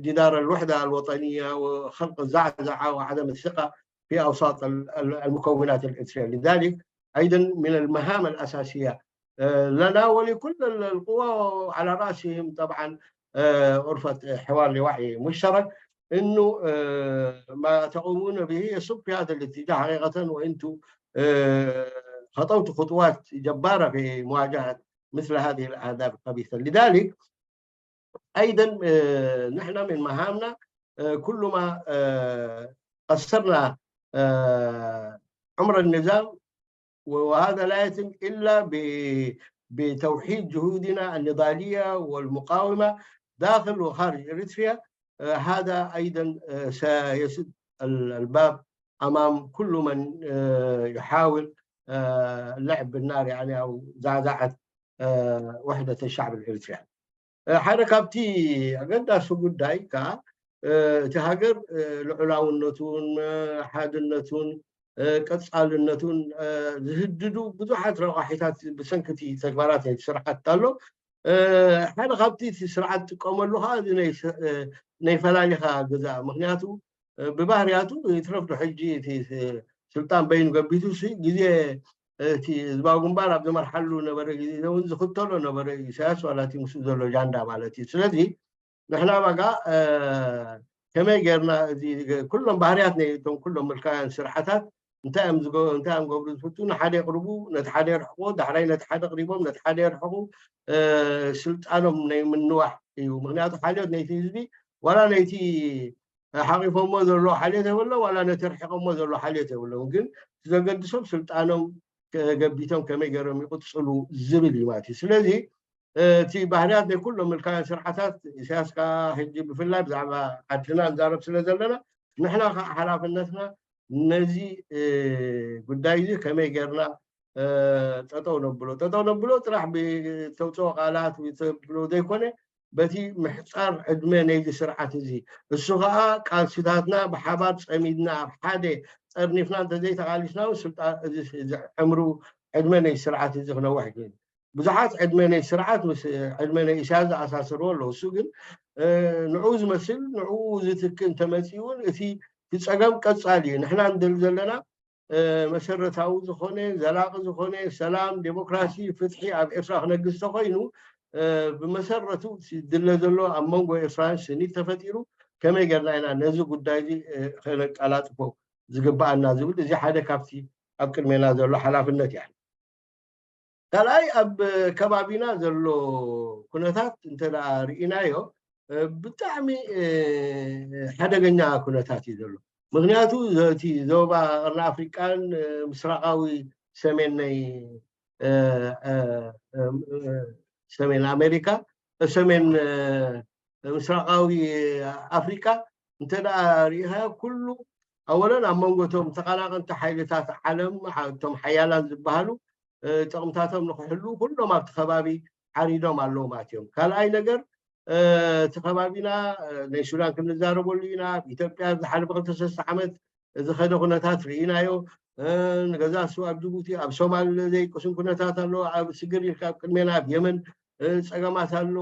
جدار الوحدة الوطنية وخلق الزعزعة وعدم الثقة في أوساط المكونات الإريترية. لذلك أيضا من المهام الأساسية لنا ولكل القوى، على رأسهم طبعا غرفة حوار لوعي مشترك، انه ما تقومون به يصب في هذا الاتجاه حقيقه، وانتم خطوتوا خطوات جباره في مواجهه مثل هذه الاهداف الخبيثه. لذلك ايضا نحن من مهامنا كل ما قصرنا عمر النظام، وهذا لا يتم الا بتوحيد جهودنا النضاليه والمقاومه داخل وخارج اريتريا. هذا ايضا سيسد الباب امام كل من يحاول اللعب بالنار، يعني او زعزعه وحده الشعب الاريتري. ሓደ ካብቲ ኣገዳሲ ጉዳይ ከዓ እቲ ሃገር ልዑላውነቱን ሓድነቱን ቀፃልነቱን ዝህድዱ ብዙሓት ረቋሒታት ብሰንኪ እቲ ተግባራት ናይቲ ስርዓት ኣሎ። ሓደ ካብቲ እቲ ስርዓት ዝጥቀመሉ ከዓ እዚ ናይ ፈላሊኻ ግዛእ። ምክንያቱ ብባህርያቱ ይትረፍ ዶ ሕጂ እቲ ስልጣን በይኑ ገቢቱ ግዜ እቲ ህዝባዊ ግንባር ኣብ ዝመርሓሉ ነበረ ግዜ እውን ዝኽተሎ ነበረ ኢሳያስ ዋላ እቲ ምስኡ ዘሎ ጃንዳ ማለት እዩ። ስለዚ ንሕና ባጋ ከመይ ጌርና እዚ ኩሎም ባህርያት ናይ እቶም ኩሎም ምልካውያን ስርዓታት እንታይ እዮም ዝገ እንታይ እዮም ገብሩ ዝፍቱ ንሓደ የቕርቡ ነቲ ሓደ የርሕቑ ዳሕራይ ነቲ ሓደ ቅሪቦም ነቲ ሓደ የርሕቑ ስልጣኖም ናይ ምንዋሕ እዩ። ምክንያቱ ሓልዮት ነይቲ ህዝቢ ዋላ ነይቲ ሓቂፎሞ ዘሎ ሓልዮት የብሎ ዋላ ነቲ ርሒቆሞ ዘሎ ሓልዮት የብሎም። ግን ዘገድሶም ስልጣኖም ገቢቶም ከመይ ገይሮም ይቕፅሉ ዝብል እዩ ማለት እዩ። ስለዚ እቲ ባህርያት ናይ ኩሎም ምልካውያን ስርዓታት ኢሳያስ ከዓ ሕጂ ብፍላይ ብዛዕባ ዓድና ንዛረብ ስለ ዘለና ንሕና ከዓ ሓላፍነትና ነዚ ጉዳይ እዚ ከመይ ገይርና ጠጠው ነብሎ ጠጠው ነብሎ ጥራሕ ብተውፅኦ ቃላት ተብሎ ዘይኮነ በቲ ምሕፃር ዕድመ ናይዚ ስርዓት እዚ እሱ ከዓ ቃልስታትና ብሓባር ፀሚድና ኣብ ሓደ ፀርኒፍና እንተዘይተቃሊስና እውን ስልጣን እዚ ዕምሩ ዕድመ ናይ ስርዓት እዚ ክነውሕ ግን ብዙሓት ዕድመ ናይ ስርዓት ምስ ዕድመ ናይ ኢሳያስ ዝኣሳስርዎ ኣለዉ። እሱ ግን ንዕኡ ዝመስል ንዕኡ ዝትክእ እንተመፅኡ እውን እቲ እቲ ፀገም ቀፃሊ እዩ። ንሕና ንደሊ ዘለና መሰረታዊ ዝኾነ ዘላቂ ዝኾነ ሰላም፣ ዴሞክራሲ፣ ፍትሒ ኣብ ኤርትራ ክነግስ ተኮይኑ ብመሰረቱ ድለ ዘሎ ኣብ መንጎ ኤርትራውያን ስኒት ተፈጢሩ ከመይ ገርና ኢና ነዚ ጉዳይ እዚ ከነቀላጥፎ ዝግባኣና ዝብል እዚ ሓደ ካብቲ ኣብ ቅድሜና ዘሎ ሓላፍነት እያ። ካልኣይ ኣብ ከባቢና ዘሎ ኩነታት እንተ ርኢናዮ ብጣዕሚ ሓደገኛ ኩነታት እዩ ዘሎ። ምክንያቱ እቲ ዞባ ቀርኒ ኣፍሪቃን ምስራቃዊ ሰሜን ናይ ሰሜን ኣሜሪካ፣ ሰሜን ምስራቃዊ ኣፍሪቃ እንተ ደኣ ርኢኻዮ፣ ኩሉ ኣወለን ኣብ መንጎ እቶም ተቐናቐንቲ ሓይልታት ዓለም፣ እቶም ሓያላን ዝበሃሉ ጥቕምታቶም ንክሕሉ ኩሎም ኣብቲ ከባቢ ዓሪዶም ኣለዉ ማለት እዮም። ካልኣይ ነገር፣ እቲ ከባቢና ናይ ሱዳን ክንዛረበሉ ኢና። ኣብ ኢትዮጵያ ዝሓለፈ ክልተ ሰለስተ ዓመት ዝኸደ ኩነታት ርኢናዮ። ንገዛ እሱ ኣብ ጅቡቲ፣ ኣብ ሶማል ዘይቅሱን ኩነታት ኣሎ። ኣብ ስግር ኢልካ ኣብ ቅድሜና ኣብ የመን ጸገማት ኣሎ።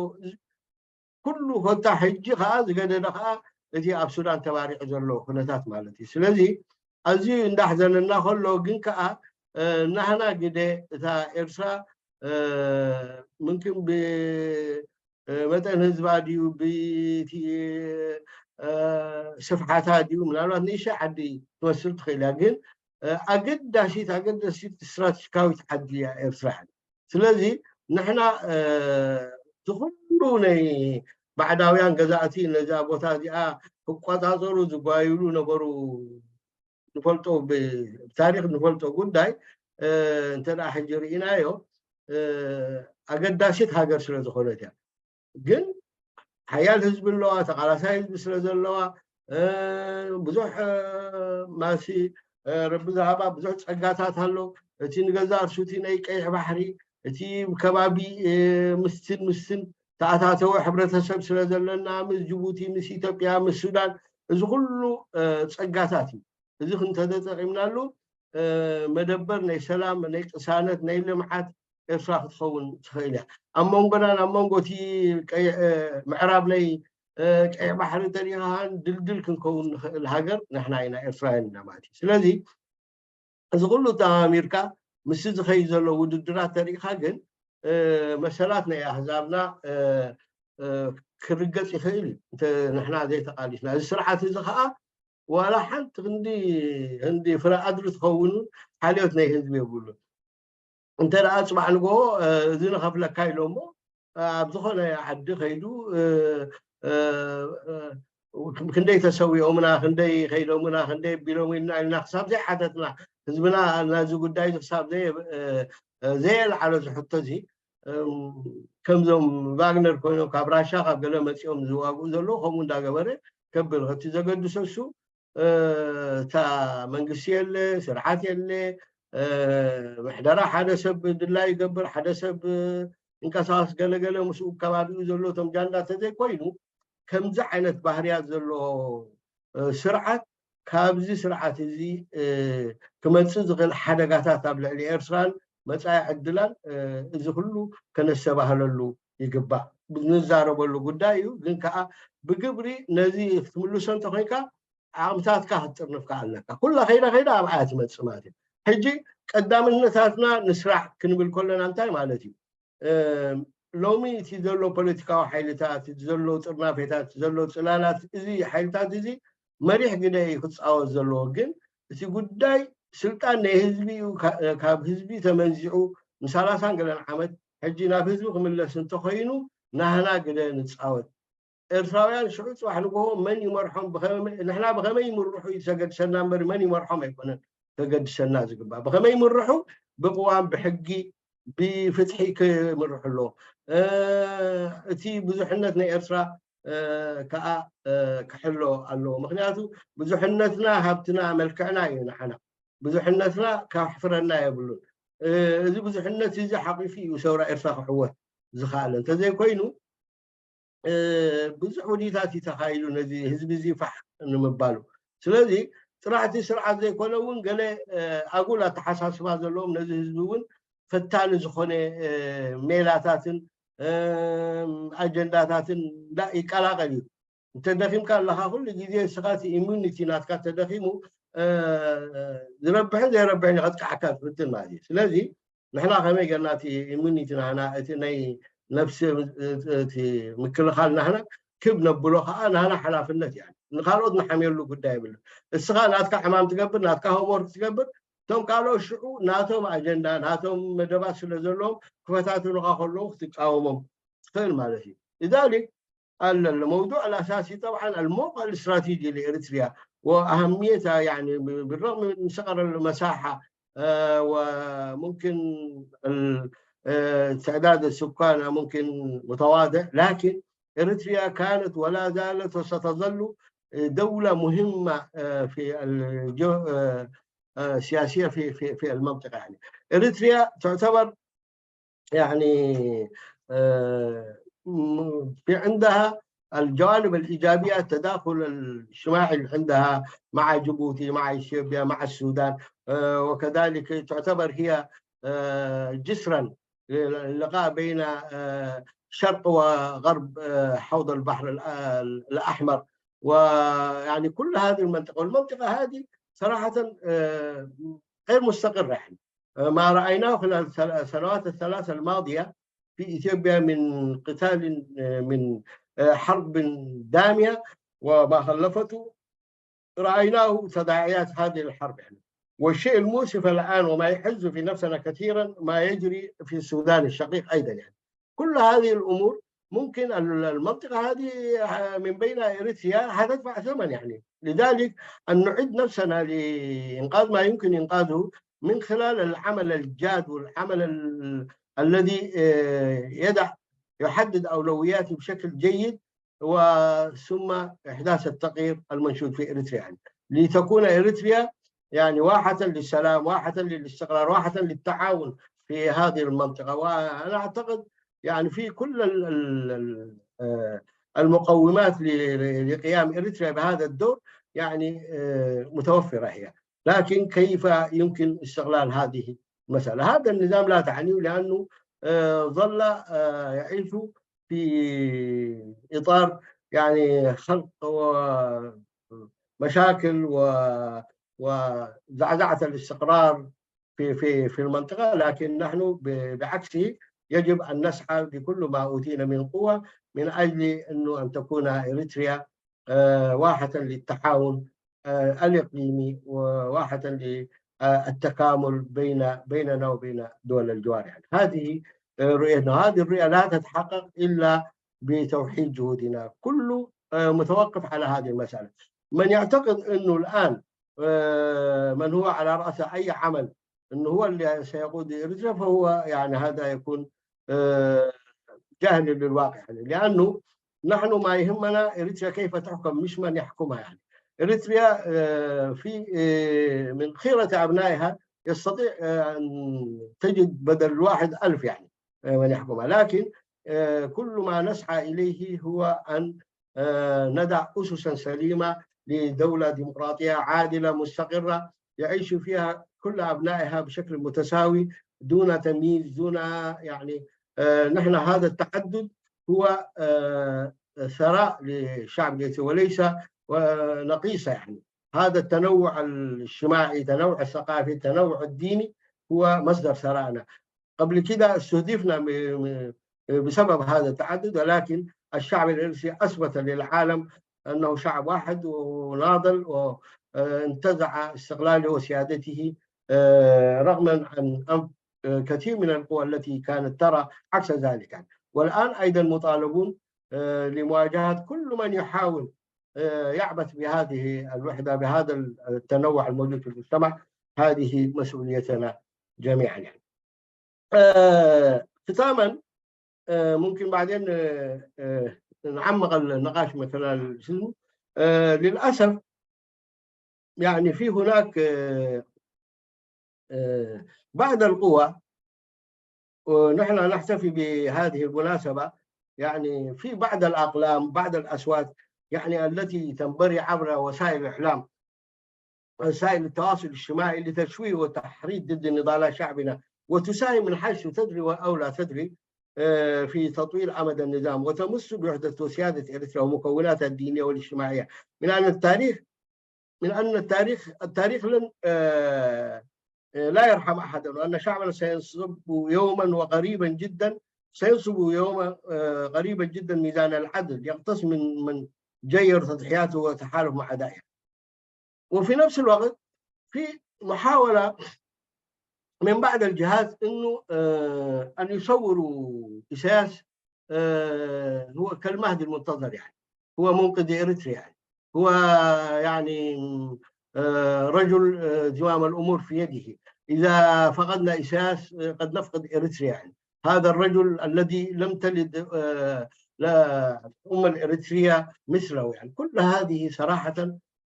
ኩሉ ኮታ ሕጂ ከዓ ዝገደደ ከዓ እቲ ኣብ ሱዳን ተባሪዑ ዘሎ ኩነታት ማለት እዩ። ስለዚ ኣዝዩ እንዳሕዘነና ከሎ ግን ከዓ ናህና ግደ እታ ኤርትራ ምምክን ብመጠን ህዝባ ድዩ ብቲ ስፍሓታ ድዩ ምናልባት ንእሽተይ ዓዲ ትመስል ትኽእል እያ፣ ግን ኣገዳሲት ኣገዳሲት ስትራቴጂካዊት ዓዲ እያ ኤርትራ። ስለዚ ንሕና እቲ ኩሉ ናይ ባዕዳውያን ገዛእቲ ነዛ ቦታ እዚኣ ክቆፃፀሩ ዝጓይሉ ነበሩ ንፈልጦ ብታሪክ ንፈልጦ ጉዳይ እንተ ሕጂ ርኢናዮ ኣገዳሲት ሃገር ስለ ዝኾነት እያ። ግን ሓያል ህዝቢ ኣለዋ፣ ተቃላሳይ ህዝቢ ስለ ዘለዋ ብዙሕ ማሲ ረቢ ዝሃባ ብዙሕ ፀጋታት ኣሎ። እቲ ንገዛ እርሱቲ ናይ ቀይሕ ባሕሪ እቲ ከባቢ ምስትን ምስትን ተኣታተወ ሕብረተሰብ ስለ ዘለና ምስ ጅቡቲ ምስ ኢትዮጵያ ምስ ሱዳን እዚ ኩሉ ፀጋታት እዩ። እዚ ክንተተጠቂምናሉ መደበር ናይ ሰላም ናይ ቅሳነት ናይ ልምዓት ኤርትራ ክትኸውን ትኽእል እያ። ኣብ መንጎናን ኣብ መንጎ እቲ ምዕራብ ናይ ቀይሕ ባሕሪ ተሪኻን ድልድል ክንከውን ንኽእል ሃገር ንሕና ኢና ኤርትራውያን ኢና ማለት እዩ። ስለዚ እዚ ኩሉ ተማሚርካ ምስ ዝኸይ ዘሎ ውድድራት ተሪእካ ግን መሰላት ናይ ኣህዛብና ክርገፅ ይኽእል እዩ። ንሕና ዘይተቃሊስና እዚ ስርዓት እዚ ከዓ ዋላ ሓንቲ ክንዲ ክንዲ ፍረ ኣድሪ ትኸውን ሓልዮት ናይ ህዝቢ የብሉን። እንተ ደኣ ፅባሕ ንጎ እዚ ንኸፍለካ ኢሎሞ ኣብ ዝኾነ ዓዲ ከይዱ ክንደይ ተሰዊኦምና ክንደይ ከይዶምና ክንደይ ቢሎም ኢልና ኢልና ክሳብ ዘይሓተትና ህዝብና ናዚ ጉዳይ ክሳብ ዘየልዓሎ ዝሕቶ እዚ ከምዞም ቫግነር ኮይኖም ካብ ራሻ ካብ ገለ መፂኦም ዝዋግኡ ዘለዉ ከምኡ እንዳገበረ ከብል እቲ ዘገድሰ እሱ እታ መንግስቲ የለ ስርዓት የለ ምሕደራ ሓደ ሰብ ድላይ ይገብር ሓደ ሰብ እንቀሳቀስ ገለገለ ምስኡ ከባቢኡ ዘሎ እቶም ጃንዳ ተዘይኮይኑ ከምዚ ዓይነት ባህርያት ዘለዎ ስርዓት ካብዚ ስርዓት እዚ ክመፅእ ዝኽእል ሓደጋታት ኣብ ልዕሊ ኤርትራን መፃኢ ዕድላን እዚ ኩሉ ከነስተባህለሉ ይግባእ። ንዛረበሉ ጉዳይ እዩ። ግን ከዓ ብግብሪ ነዚ ክትምልሶ እንተኮይንካ ዓቕምታትካ ክትጥርንፍ ከዓ ኣለካ። ኩላ ከይዳ ከይዳ ኣብኣ እያ ትመፅእ ማለት እዩ። ሕጂ ቀዳምነታትና ንስራሕ ክንብል ከለና እንታይ ማለት እዩ? ሎሚ እቲ ዘሎ ፖለቲካዊ ሓይልታት እቲ ዘሎ ጥርናፌታት ዘሎ ፅላላት እዚ ሓይልታት እዚ መሪሕ ግደ እዩ ክፃወት ዘለዎ። ግን እቲ ጉዳይ ስልጣን ናይ ህዝቢ እዩ። ካብ ህዝቢ ተመንዚዑ ንሳላሳን ገለን ዓመት ሕጂ ናብ ህዝቢ ክምለስ እንተኮይኑ ናህና ግደ ንፃወት። ኤርትራውያን ሽዑ ፅባሕ ንግሆ መን ይመርሖም ንሕና ብከመይ ይምርሑ እዩ ዘገድሰና እምበር መን ይመርሖም ኣይኮነን ዘገድሰና ዝግባእ ብከመይ ይምርሑ ብቅዋም ብሕጊ ብፍትሒ ክምርሑ ኣለዎም። እቲ ብዙሕነት ናይ ኤርትራ ከዓ ክሕሎ ኣለዎ። ምክንያቱ ብዙሕነትና ሃብትና መልክዕና እዩ ንዓና። ብዙሕነትና ከሕፍረና የብሉን። እዚ ብዙሕነት እዚ ሓቂፉ እዩ ሰውራ ኤርትራ ክዕወት ዝኸኣለ። እንተዘይኮይኑ ብዙሕ ውዲታት እዩ ተኻይዱ ነዚ ህዝቢ እዚ ፋሕ ንምባሉ። ስለዚ ጥራሕ እቲ ስርዓት ዘይኮነ እውን ገለ ኣጉል ኣተሓሳስባ ዘለዎም ነዚ ህዝቢ እውን ፈታኒ ዝኾነ ሜላታትን ኣጀንዳታትን ይቀላቀል እዩ። እንተደኺምካ ኣለኻ ኩሉ ግዜ ንስኻ እቲ ኢሙኒቲ ናትካ ተደኺሙ ዝረብሕን ዘይረብሕን ከጥቃዕካ ትፍትን ማለት እዩ። ስለዚ ንሕና ከመይ ገርና እቲ ኢሙኒቲ ናህና እቲ ናይ ነፍሲ እቲ ምክልኻል ናህና ክብ ነብሎ ከዓ ናህና ሓላፍነት እያ። ንካልኦት ንሓምየሉ ጉዳይ የብሉ። እስኻ ናትካ ሕማም ትገብር ናትካ ሆምወርክ ትገብር እቶም ካልኦት ሽዑ ናቶም ኣጀንዳ ናቶም መደባት ስለ ዘለዎም ክፈታትኑካ ከለዉ ክትቃወሞም ትኽእል ማለት እዩ። ኢዛሊክ الموضوع الأساسي طبعا الموقع الاستراتيجي لإريتريا وأهميتها، يعني بالرغم من صغر المساحة، آه، وممكن ال- آه، تعداد السكان ممكن متواضع، لكن إريتريا كانت ولا زالت وستظل دولة مهمة، آه، في الجو آه، آه، سياسية في في في المنطقة. يعني إريتريا تعتبر يعني آه، في عندها الجوانب الإيجابية، التداخل الاجتماعي اللي عندها مع جيبوتي، مع إثيوبيا، مع السودان، آه، وكذلك تعتبر هي آه، جسرا للقاء بين آه، شرق وغرب آه، حوض البحر الأحمر. ويعني كل هذه المنطقة، والمنطقة هذه صراحة آه، غير مستقرة. يعني آه، ما رأيناه خلال السنوات الثلاثة الماضية في إثيوبيا من قتال آه، من آه، حرب دامية وما خلفته، رأيناه تداعيات هذه الحرب. يعني والشيء المؤسف الآن وما يحز في نفسنا كثيرا ما يجري في السودان الشقيق أيضا. يعني كل هذه الأمور ممكن المنطقة هذه من بين إريتريا هتدفع ثمن. يعني لذلك أن نعد نفسنا لإنقاذ ما يمكن إنقاذه من خلال العمل الجاد والعمل الذي آه، يدع يحدد أولوياته بشكل جيد، وثم إحداث التغيير المنشود في إريتريا، يعني لتكون إريتريا يعني واحة للسلام، واحة للاستقرار، واحة للتعاون في هذه المنطقة. وأنا أعتقد يعني في كل آه، المقومات لقيام إريتريا بهذا الدور يعني آه، متوفرة هي، لكن كيف يمكن استغلال هذه المسألة؟ هذا النظام لا تعنيه، لأنه آه، ظل آه، يعيش في إطار يعني خلق مشاكل وزعزعة الاستقرار في في في المنطقة. لكن نحن بعكسه يجب أن نسعى بكل ما أوتينا من قوة من أجل أنه أن تكون إريتريا آه، واحة للتعاون آه، الإقليمي وواحة للتكامل بين بيننا وبين دول الجوار. يعني هذه آه، رؤيتنا. هذه الرؤية لا تتحقق إلا بتوحيد جهودنا، كله آه، متوقف على هذه المسألة. من يعتقد أنه الآن آه، من هو على رأس أي عمل أنه هو اللي سيقود إريتريا فهو يعني هذا يكون آه، جاهل للواقع، يعني لأنه نحن ما يهمنا إريتريا كيف تحكم مش من يحكمها. يعني إريتريا آه، في آه، من خيرة أبنائها يستطيع آه، أن تجد بدل الواحد ألف يعني آه، من يحكمها، لكن آه، كل ما نسعى إليه هو أن آه، ندع أسسا سليمة لدولة ديمقراطية عادلة مستقرة يعيش فيها كل أبنائها بشكل متساوي دون تمييز، دون يعني آه، نحن هذا التعدد هو آه، ثراء للشعب الإريتري وليس نقيصة. يعني هذا التنوع الاجتماعي، التنوع الثقافي، التنوع الديني هو مصدر ثرائنا. قبل كده استهدفنا بسبب هذا التعدد، ولكن الشعب الإريتري أثبت للعالم أنه شعب واحد وناضل وانتزع استقلاله وسيادته آه، رغما عن أنف آه، كثير من القوى التي كانت ترى عكس ذلك. والآن أيضا مطالبون آه، لمواجهة كل من يحاول يعبث بهذه الوحدة، بهذا التنوع الموجود في المجتمع. هذه مسؤوليتنا جميعا. يعني. آه، ختاما آه، ممكن بعدين آه، آه، نعمق النقاش من خلال الفيلم. آه، للأسف يعني في هناك آه، آه، بعض القوى، ونحن نحتفي بهذه المناسبة، يعني في بعض الأقلام، بعض الأصوات يعني التي تنبري عبر وسائل الإعلام، وسائل التواصل الاجتماعي لتشويه وتحريض ضد نضالات شعبنا، وتساهم من حيث تدري أو لا تدري آه، في تطويل أمد النظام، وتمس بوحدة وسيادة إريتريا ومكوناتها الدينية والاجتماعية، من أن التاريخ من أن التاريخ التاريخ لن آه، آه، لا يرحم أحدا، وأن شعبنا سينصب يوما وقريبا جدا سينصب يوما آه، قريبا جدا ميزان العدل، يقتص من من جير تضحياته وتحالف مع أعدائه. وفي نفس الوقت في محاولة من بعض الجهات انه آه، ان يصوروا اساس آه، هو كالمهدي المنتظر، يعني هو منقذ إريتريا، يعني هو يعني آه، رجل آه، زمام الأمور في يده. إذا فقدنا إساس آه، قد نفقد إريتريا، يعني هذا الرجل الذي لم تلد آه، لا الأمة الإريترية مثله، يعني كل هذه صراحة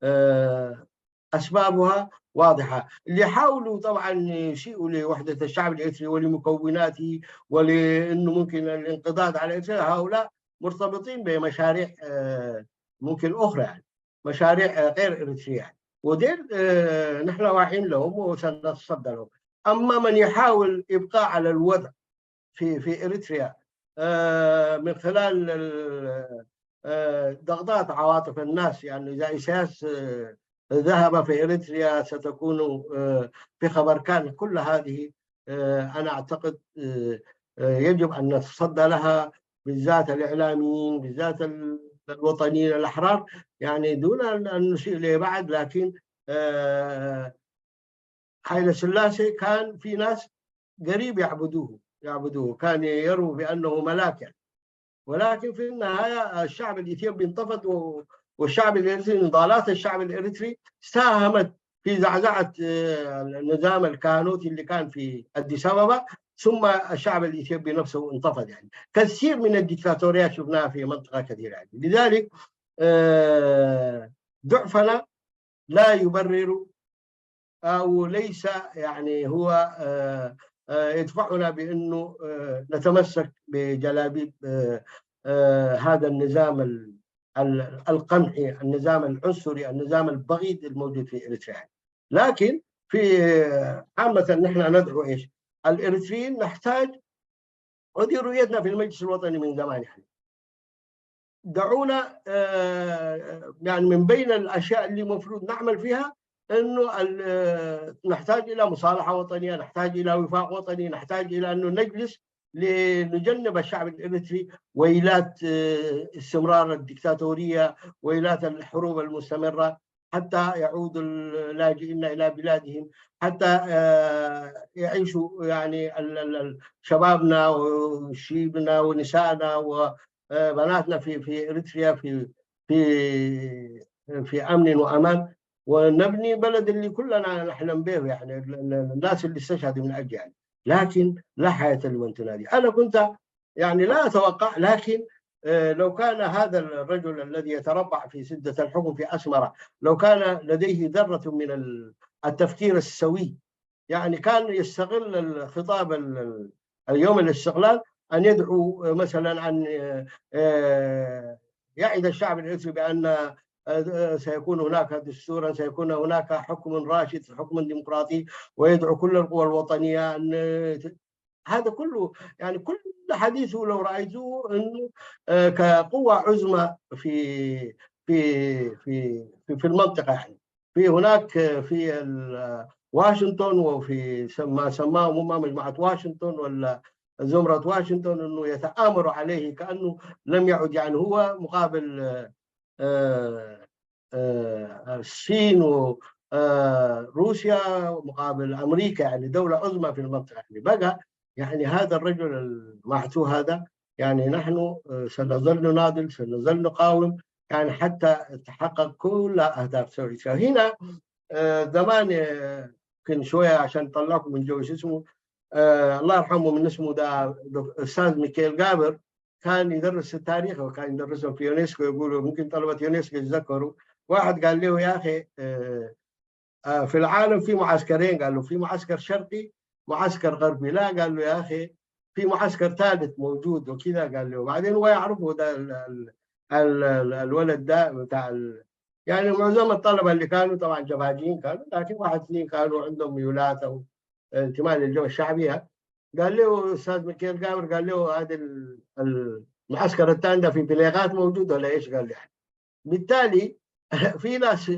آه، أسبابها واضحة. اللي حاولوا طبعا يسيئوا لوحدة الشعب الإريتري ولمكوناته، ولأنه ممكن الانقضاض على إريتريا، هؤلاء مرتبطين بمشاريع آه، ممكن أخرى، يعني مشاريع آه، غير إريترية، يعني. وديل آه، نحن واعين لهم وسنتصدى لهم. أما من يحاول إبقاء على الوضع في في إريتريا آه، من خلال ال- آه، ضغطات عواطف الناس، يعني إذا إسياس آه، ذهب في إريتريا ستكون آه، في خبر كان. كل هذه آه، أنا أعتقد آه، آه، يجب أن نتصدى لها، بالذات الإعلاميين، بالذات ال- الوطنيين الأحرار، يعني دون أن أن نسيء لبعض، لكن آه، حيلة سلاسي كان في ناس قريب يعبدوه يعبدوه كان يروا بأنه ملاك، يعني. ولكن في النهاية الشعب الإثيوبي انتفض و- والشعب الإريتري، نضالات الشعب الإريتري ساهمت في زعزعة آه، النظام الكهنوتي اللي كان في أديس أبابا، ثم الشعب الإثيوبي نفسه انتفض، يعني كثير من الدكتاتوريات شفناها في منطقة كثيرة، يعني. لذلك آه، ضعفنا لا يبرر أو ليس، يعني هو آه، آه، يدفعنا بأنه آه، نتمسك بجلابيب آه، آه، هذا النظام ال- ال- القمعي، النظام العنصري، النظام البغيض الموجود في إريتريا. لكن في آه، عامة نحن ندعو إيش؟ الإريتريين نحتاج، ودي رؤيتنا في المجلس الوطني من زمان، يعني دعونا آه، يعني من بين الأشياء اللي مفروض نعمل فيها إنه ال- آه، نحتاج إلى مصالحة وطنية، نحتاج إلى وفاق وطني، نحتاج إلى إنه نجلس لنجنب الشعب الإريتري ويلات آه، استمرار الدكتاتورية، ويلات الحروب المستمرة، حتى يعود اللاجئين إلى بلادهم، حتى آه، يعيشوا يعني ال- ال- ال- شبابنا وشيبنا ونسائنا وبناتنا في في إريتريا في في في أمن وأمان، ونبني بلد اللي كلنا نحلم به، يعني ال- ال- الناس اللي استشهدوا من أجل، يعني. لكن لا حياة لمن تنادي. أنا كنت يعني لا أتوقع، لكن آه، لو كان هذا الرجل الذي يتربع في سدة الحكم في أسمرة، لو كان لديه ذرة من ال- التفكير السوي، يعني كان يستغل الخطاب ال- ال- اليوم الاستقلال أن يدعو آه، مثلا عن آه، آه، يعد الشعب الإريتري بأن آه، سيكون هناك دستورا، سيكون هناك حكم راشد، حكم ديمقراطي، ويدعو كل القوى الوطنية أن هذا كله، يعني كل حديثه لو رأيته أنه آه، كقوة عظمى في في في في, في المنطقة، يعني في هناك آه، في ال- واشنطن، وفي سما سماهم هم مجموعة واشنطن ولا زمرة واشنطن، أنه يتآمروا عليه كأنه لم يعد، يعني هو مقابل آه، آه، آه، الصين وروسيا مقابل أمريكا، يعني دولة عظمى في المنطقة، يعني بقى يعني هذا الرجل المعتوه هذا، يعني نحن آه، سنظل نناضل، سنظل نقاوم، يعني حتى تتحقق كل أهداف سوريا. هنا آه، زمان آه، يمكن شوية عشان نطلعكم من جو شو اسمه، آه، الله يرحمه، من اسمه ده، دك- أستاذ ميكيل جابر، كان يدرس التاريخ، وكان يدرسهم في يونسكو. يقولوا ممكن طلبة يونسكو يتذكروا، واحد قال له: يا أخي آه، آه، في العالم في معسكرين، قال له: في معسكر شرقي، معسكر غربي. لا، قال له: يا أخي في معسكر ثالث موجود وكذا. قال له، وبعدين هو يعرفه ده ال- ال- ال- ال- الولد ده بتاع ال- يعني معظم الطلبة اللي كانوا طبعا جبهجيين كانوا، لكن واحد اثنين كانوا عندهم ميولات أو انتماء للجبهة الشعبية. قال له أستاذ ميكيل جابر، قال له: هذا ال- المعسكر الثاني ده في بليغات موجود ولا إيش؟ قال لي: بالتالي في ناس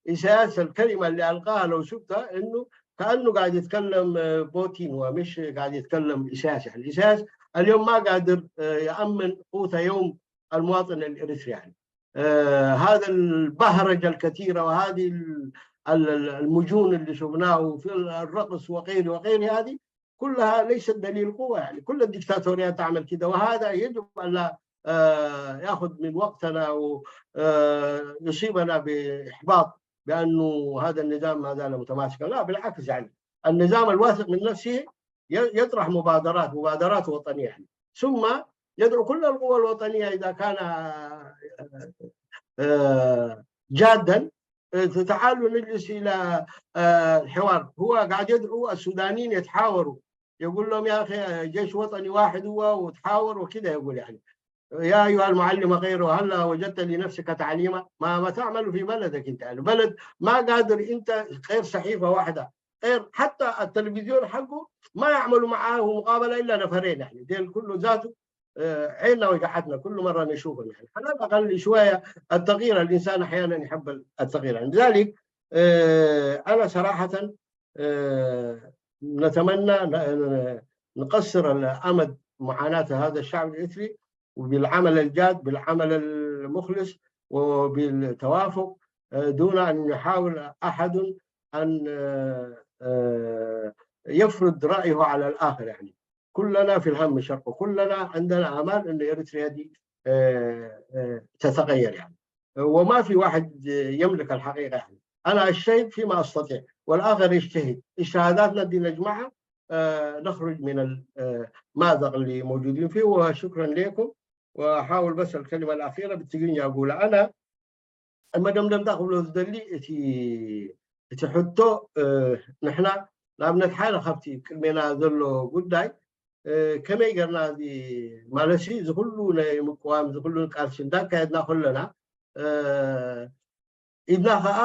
إساس الكلمة اللي ألقاها لو شفتها إنه كأنه قاعد يتكلم آه، بوتين، ومش قاعد يتكلم إساس. يعني إساس اليوم ما قادر آه، يأمن قوت يوم المواطن الإريتري، يعني. آه، هذا البهرجة الكثيرة وهذه ال- ال- ال- المجون اللي شفناه في الرقص وغيره وغيره، هذه كلها ليست دليل قوة. يعني كل الدكتاتوريات تعمل كده، وهذا يجب أن لا آه، يأخذ من وقتنا ويصيبنا بإحباط بأنه هذا النظام ما زال متماسكا. لا، بالعكس، يعني النظام الواثق من نفسه يطرح مبادرات مبادرات وطنية، يعني ثم يدعو كل القوى الوطنية إذا كان آه، آه، جادا، تعالوا نجلس إلى آه، الحوار. هو قاعد يدعو السودانيين يتحاوروا، يقول لهم: يا أخي، جيش وطني واحد هو وتحاور وكده، يقول يعني: يا أيها المعلم غيره، هل وجدت لنفسك تعليما؟ ما ما تعمل في بلدك أنت، يعني بلد ما قادر، أنت غير صحيفة واحدة، غير حتى التلفزيون حقه ما يعملوا معاه مقابلة إلا نفرين، يعني ديل كله ذاته آه، عيننا وجعتنا كل مرة نشوفهم، يعني على الأقل شوية التغيير، الإنسان أحيانا يحب التغيير. يعني لذلك آه، أنا صراحة آه، نتمنى نقصر الأمد معاناة هذا الشعب الإريتري، وبالعمل الجاد، بالعمل المخلص، وبالتوافق، دون أن يحاول أحد أن يفرض رأيه على الآخر. يعني كلنا في الهم شرق، كلنا عندنا آمال أن إريتريا دي تتغير، يعني وما في واحد يملك الحقيقة. يعني أنا أجتهد فيما أستطيع والآخر يجتهد، اجتهاداتنا دي نجمعها، نخرج من المأزق اللي موجودين فيه. وشكرا لكم. وأحاول بس الكلمة الأخيرة بتجيني أقول أنا المدمدم ده قبل ذلي እቲ እቲ ሕቶ ንሕና ንኣብነት ሓደ ካብቲ ቅድሜና ዘሎ ጉዳይ ከመይ ገርና እዚ ማለት እዚ ኩሉ ናይ ምቅዋም እዚ ኩሉ ቃልሲ እንዳካየድና ከለና ኢድና ከዓ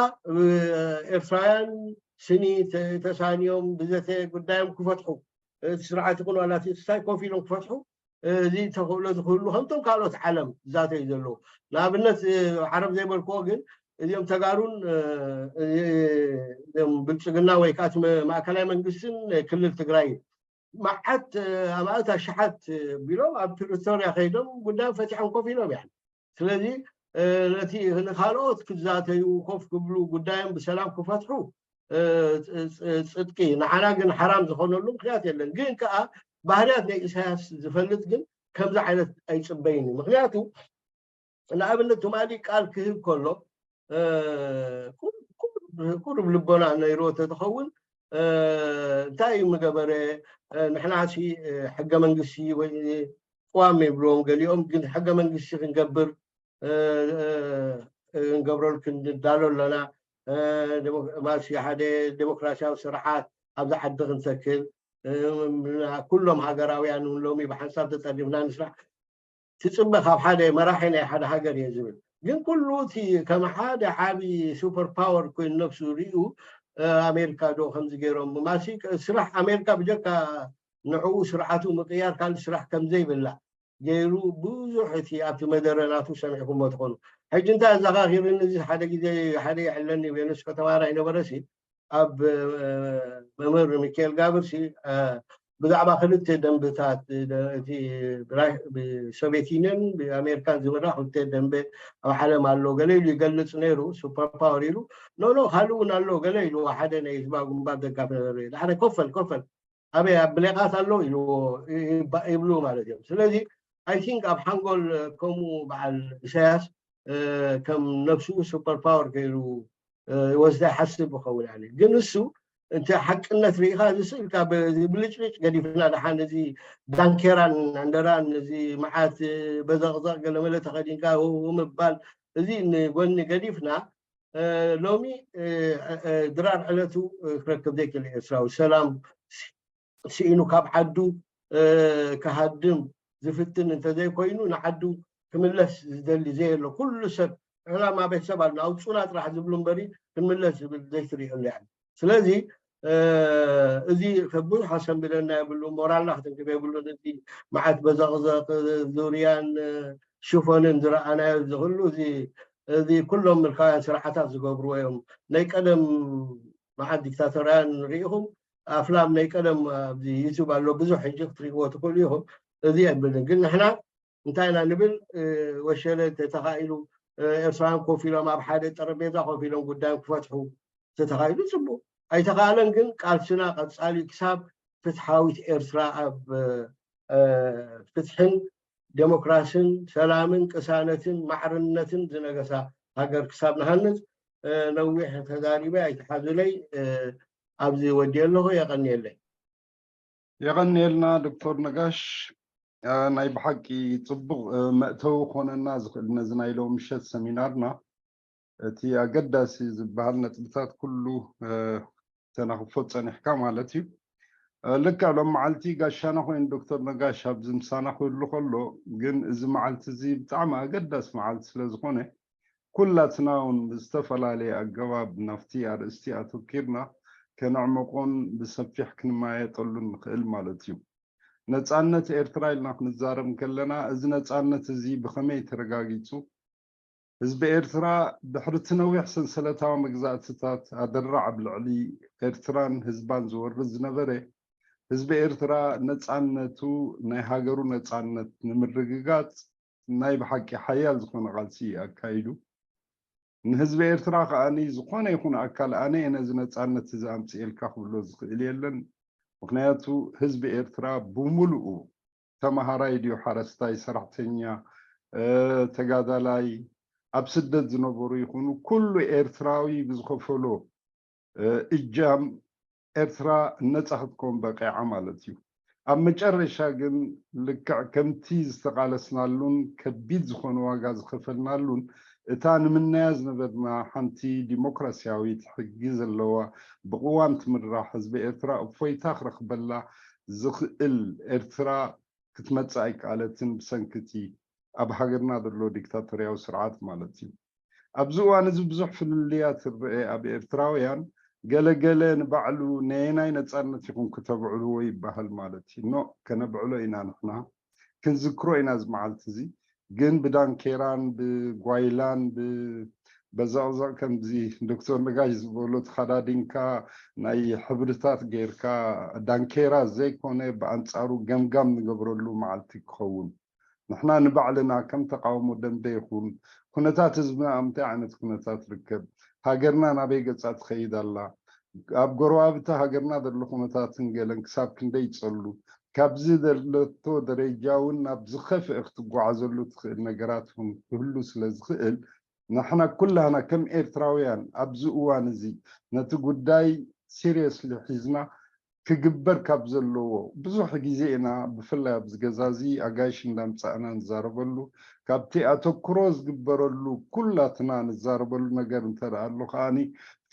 ኤርትራውያን ስኒ ተሳንዮም ብዘተ ጉዳዮም ክፈትሑ እቲ ስርዓት ይኹን ዋላ እቲ ክስታይ ኮፍ ኢሎም ክፈትሑ እዚ ተኽእሎ ዝኽህሉ ከምቶም ካልኦት ዓለም ዝዛተዩ ዘለዉ ንኣብነት ዓረብ ዘይበልክዎ ግን እዚኦም ተጋሩን ብልፅግና ወይ ከዓ ማእከላይ መንግስትን ክልል ትግራይ መዓት ኣማእት ኣሽሓት ቢሎም ኣብ ፕሪቶርያ ከይዶም ጉዳዮም ፈቲሖም ኮፍ ኢሎም እዮም። ስለዚ ነቲ ንካልኦት ክዛተዩ ኮፍ ክብሉ ጉዳዮም ብሰላም ክፈትሑ ፅድቂ ንዓና ግን ሓራም ዝኾነሉ ምክንያት የለን። ግን ከዓ ባህርያት ናይ ኢሳያስ ዝፈልጥ ግን ከምዚ ዓይነት ኣይፅበይን እዩ። ምክንያቱ ንኣብነት ትማሊ ቃል ክህብ ከሎ ቁሩብ ልቦና ነይርዎ ተትኸውን እንታይ እዩ ምገበረ? ንሕና ሲ ሕገ መንግስቲ ወይ ቅዋም ይብልዎም ገሊኦም፣ ግን ሕገ መንግስቲ ክንገብር ክንገብረሉ ክንዳሎ ኣለና። ማሲ ሓደ ዴሞክራሲያዊ ስርዓት ኣብዚ ዓዲ ክንተክል ኩሎም ሃገራውያን እውን ሎሚ ብሓንሳብ ተጠሪፍና ንስራሕ ትፅበ ካብ ሓደ መራሒ ናይ ሓደ ሃገር እየ ዝብል። ግን ኩሉ እቲ ከም ሓደ ዓብዪ ሱፐር ፓወር ኮይኑ ነብሱ ሪኡ ኣሜሪካ ዶ ከምዚ ገይሮም ማሲ ስራሕ ኣሜሪካ ብጀካ ንዕኡ ስርዓቱ ምቅያር ካልእ ስራሕ ከምዘይብላ ገይሩ ብዙሕ እቲ ኣብቲ መደረ ናቱ ሰሚዕኩሞ ትኾኑ። ሕጂ እንታይ ኣዘኻኺርኒ እዚ ሓደ ግዜ ሓደ ይዕለኒ ቬኑስ ከተማራ ይነበረሲ ኣብ መምህር ሚካኤል ጋብርሲ ብዛዕባ ክልተ ደንብታት እቲ ብሶቪየት ዩኒየን ብኣሜሪካን ዝምራ ክልተ ደንበ ኣብ ዓለም ኣሎ ገለ ኢሉ ይገልፅ ነይሩ። ሱፐር ፓወር ኢሉ ኖኖ ካልእ እውን ኣሎ ገለ ኢሉ ሓደ ናይ ህዝባዊ ግንባር ደጋፊ ነበረ ሓደ ኮፈል ኮፈል ኣበይ ኣብ ብሌቃት ኣሎ ኢልዎ ይብሉ ማለት እዮም። ስለዚ ኣይ ቲንክ ኣብ ሓንጎል ከምኡ በዓል ኢሳያስ ከም ነብሱ ሱፐር ፓወር ገይሩ ወስዳ ይሓስብ ይኸውን። ግን እሱ እንተ ሓቅነት ርኢኻ እዚ ስእልካ ብልጭልጭ ገዲፍና ደሓን እዚ ዳንኬራን ዕንደራን እዚ መዓት በዘቕዘቕ ገለመለ ተኸዲንካ ምባል እዚ ንጎኒ ገዲፍና ሎሚ ድራር ዕለቱ ክረክብ ዘይክእል ኤርትራዊ ሰላም ስኢኑ ካብ ዓዱ ክሃድም ዝፍትን እንተዘይኮይኑ ንዓዱ ክምለስ ዝደሊ ዘየሎ ኩሉ ሰብ ዕላማ ቤተሰብ ኣለ ኣውፁና ጥራሕ ዝብሉ እምበሪ ክንምለስ ዝብል ዘይትሪእሉ ያ ስለዚ እዚ ብዙሕ ኣሰንብደና የብሉ ሞራልና ክትንክብ የብሉን እዚ መዓት በዘቕዘቕ ዙርያን ሽፎንን ዝረኣናዮ ዝኽሉ እዚ እዚ ኩሎም ምልካውያን ስርዓታት ዝገብርዎ እዮም። ናይ ቀደም መዓት ዲክታቶርያን ንሪኢኹም ኣፍላም ናይ ቀደም ኣብዚ ዩቱብ ኣሎ ብዙሕ ሕጂ ክትሪእዎ ትኽእሉ ኢኹም። እዚ የብልን ግን ንሕና እንታይ ኢና ንብል ወሸለ ተተኻኢሉ ኤርትራውያን ኮፍ ኢሎም ኣብ ሓደ ጠረጴዛ ኮፍ ኢሎም ጉዳዮም ክፈትሑ ተተኻኢሉ ፅቡቅ ኣይተኻእለን ግን ቃልስና ቀፃሊ ክሳብ ፍትሓዊት ኤርትራ ኣብ ፍትሕን ዴሞክራስን ሰላምን ቅሳነትን ማዕርነትን ዝነገሳ ሃገር ክሳብ ንሃንፅ ነዊሕ ተዛሪበ ኣይትሓዙለይ። ኣብዚ ወዲየ ኣለኹ። የቐንየለይ። የቐንየልና ዶክተር ነጋሽ። ናይ ብሓቂ ፅቡቕ መእተዊ ክኾነና ዝኽእል ነዚ ናይ ሎም ምሸት ሰሚናርና እቲ ኣገዳሲ ዝበሃል ነጥብታት ኩሉ ተናኽፎ ፀኒሕካ ማለት እዩ። ልክዕ ሎም መዓልቲ ጋሻና ኮይኑ ዶክተር ነጋሽ ኣብዚ ምሳና ክህሉ ከሎ ግን እዚ መዓልቲ እዚ ብጣዕሚ ኣገዳሲ መዓልቲ ስለ ዝኾነ ኩላትና እውን ብዝተፈላለየ ኣገባብ ናብቲ ኣርእስቲ ኣተኪርና ከነዕመቆን ብሰፊሕ ክንመያየጠሉን ንኽእል ማለት እዩ። ነፃነት ኤርትራ ኢልና ክንዛረብ ከለና እዚ ነፃነት እዚ ብኸመይ ተረጋጊፁ? ህዝቢ ኤርትራ ድሕሪ እቲ ነዊሕ ሰንሰለታዊ መግዛእትታት ኣደራዕ ኣብ ልዕሊ ኤርትራን ህዝባን ዝወርድ ዝነበረ ህዝቢ ኤርትራ ነፃነቱ ናይ ሃገሩ ነፃነት ንምርግጋፅ ናይ ብሓቂ ሓያል ዝኾነ ቃልሲ ኣካይዱ። ንህዝቢ ኤርትራ ከዓኒ ዝኾነ ይኹን ኣካል ኣነ እየ ነዚ ነፃነት እዚ ኣምፅኤልካ ክብሎ ዝኽእል የለን። ምክንያቱ ህዝቢ ኤርትራ ብምሉኡ ተማሃራይ ድዩ፣ ሓረስታይ፣ ሰራሕተኛ፣ ተጋዳላይ፣ ኣብ ስደት ዝነበሩ ይኹኑ ኩሉ ኤርትራዊ ብዝኸፈሎ እጃም ኤርትራ ነፃ ክትከውን በቂዓ ማለት እዩ። ኣብ መጨረሻ ግን ልክዕ ከምቲ ዝተቓለስናሉን ከቢድ ዝኾነ ዋጋ ዝኸፈልናሉን እታ ንምነያ ዝነበርና ሓንቲ ዲሞክራሲያዊት ሕጊ ዘለዋ ብቕዋም ትምራሕ ህዝቢ ኤርትራ እፎይታ ክረኽበላ ዝኽእል ኤርትራ ክትመጽእ ኣይከኣለትን ብሰንኪ እቲ ኣብ ሃገርና ዘሎ ዲክታቶርያዊ ስርዓት ማለት እዩ። ኣብዚ እዋን እዚ ብዙሕ ፍልልያት ይረአ ኣብ ኤርትራውያን ገለገለ ንባዕሉ ነየናይ ነፃነት ኢኹም ክተብዕልዎ ይበሃል ማለት እዩ። ኖ ከነብዕሎ ኢና ንሕና ክንዝክሮ ኢና እዚ መዓልቲ እዚ ግን ብዳንኬራን ብጓይላን ብበዛቕዛቕ ከምዚ ዶክተር ነጋሽ ዝበሎ ተኸዳዲንካ ናይ ሕብርታት ጌርካ ዳንኬራ ዘይኮነ ብኣንፃሩ ገምጋም ንገብረሉ መዓልቲ ክኸውን ንሕና ንባዕልና ከም ተቃውሞ ደምበ ይኹን ኩነታት ህዝብና ኣብ ምንታይ ዓይነት ኩነታት ርከብ ሃገርና ናበይ ገፃ ትኸይድ ኣላ ኣብ ጎረባብቲ ሃገርና ዘሎ ኩነታትን ገለን ክሳብ ክንደይ ይፀሉ ካብዚ ዘለቶ ደረጃ እውን ናብ ዝኸፍአ ክትጓዓዘሉ ትኽእል ነገራት እውን ክህሉ ስለ ዝኽእል ንሕና ኩላህና ከም ኤርትራውያን ኣብዚ እዋን እዚ ነቲ ጉዳይ seriously ሒዝና ክግበር ካብ ዘለዎ ብዙሕ ግዜ ኢና ብፍላይ ኣብዚ ገዛ እዚ ኣጋይሽ እንዳምፃእና ንዛረበሉ ካብቲ ኣተኩሮ ዝግበረሉ ኩላትና ንዛረበሉ ነገር እንተደኣ ኣሎ ከዓኒ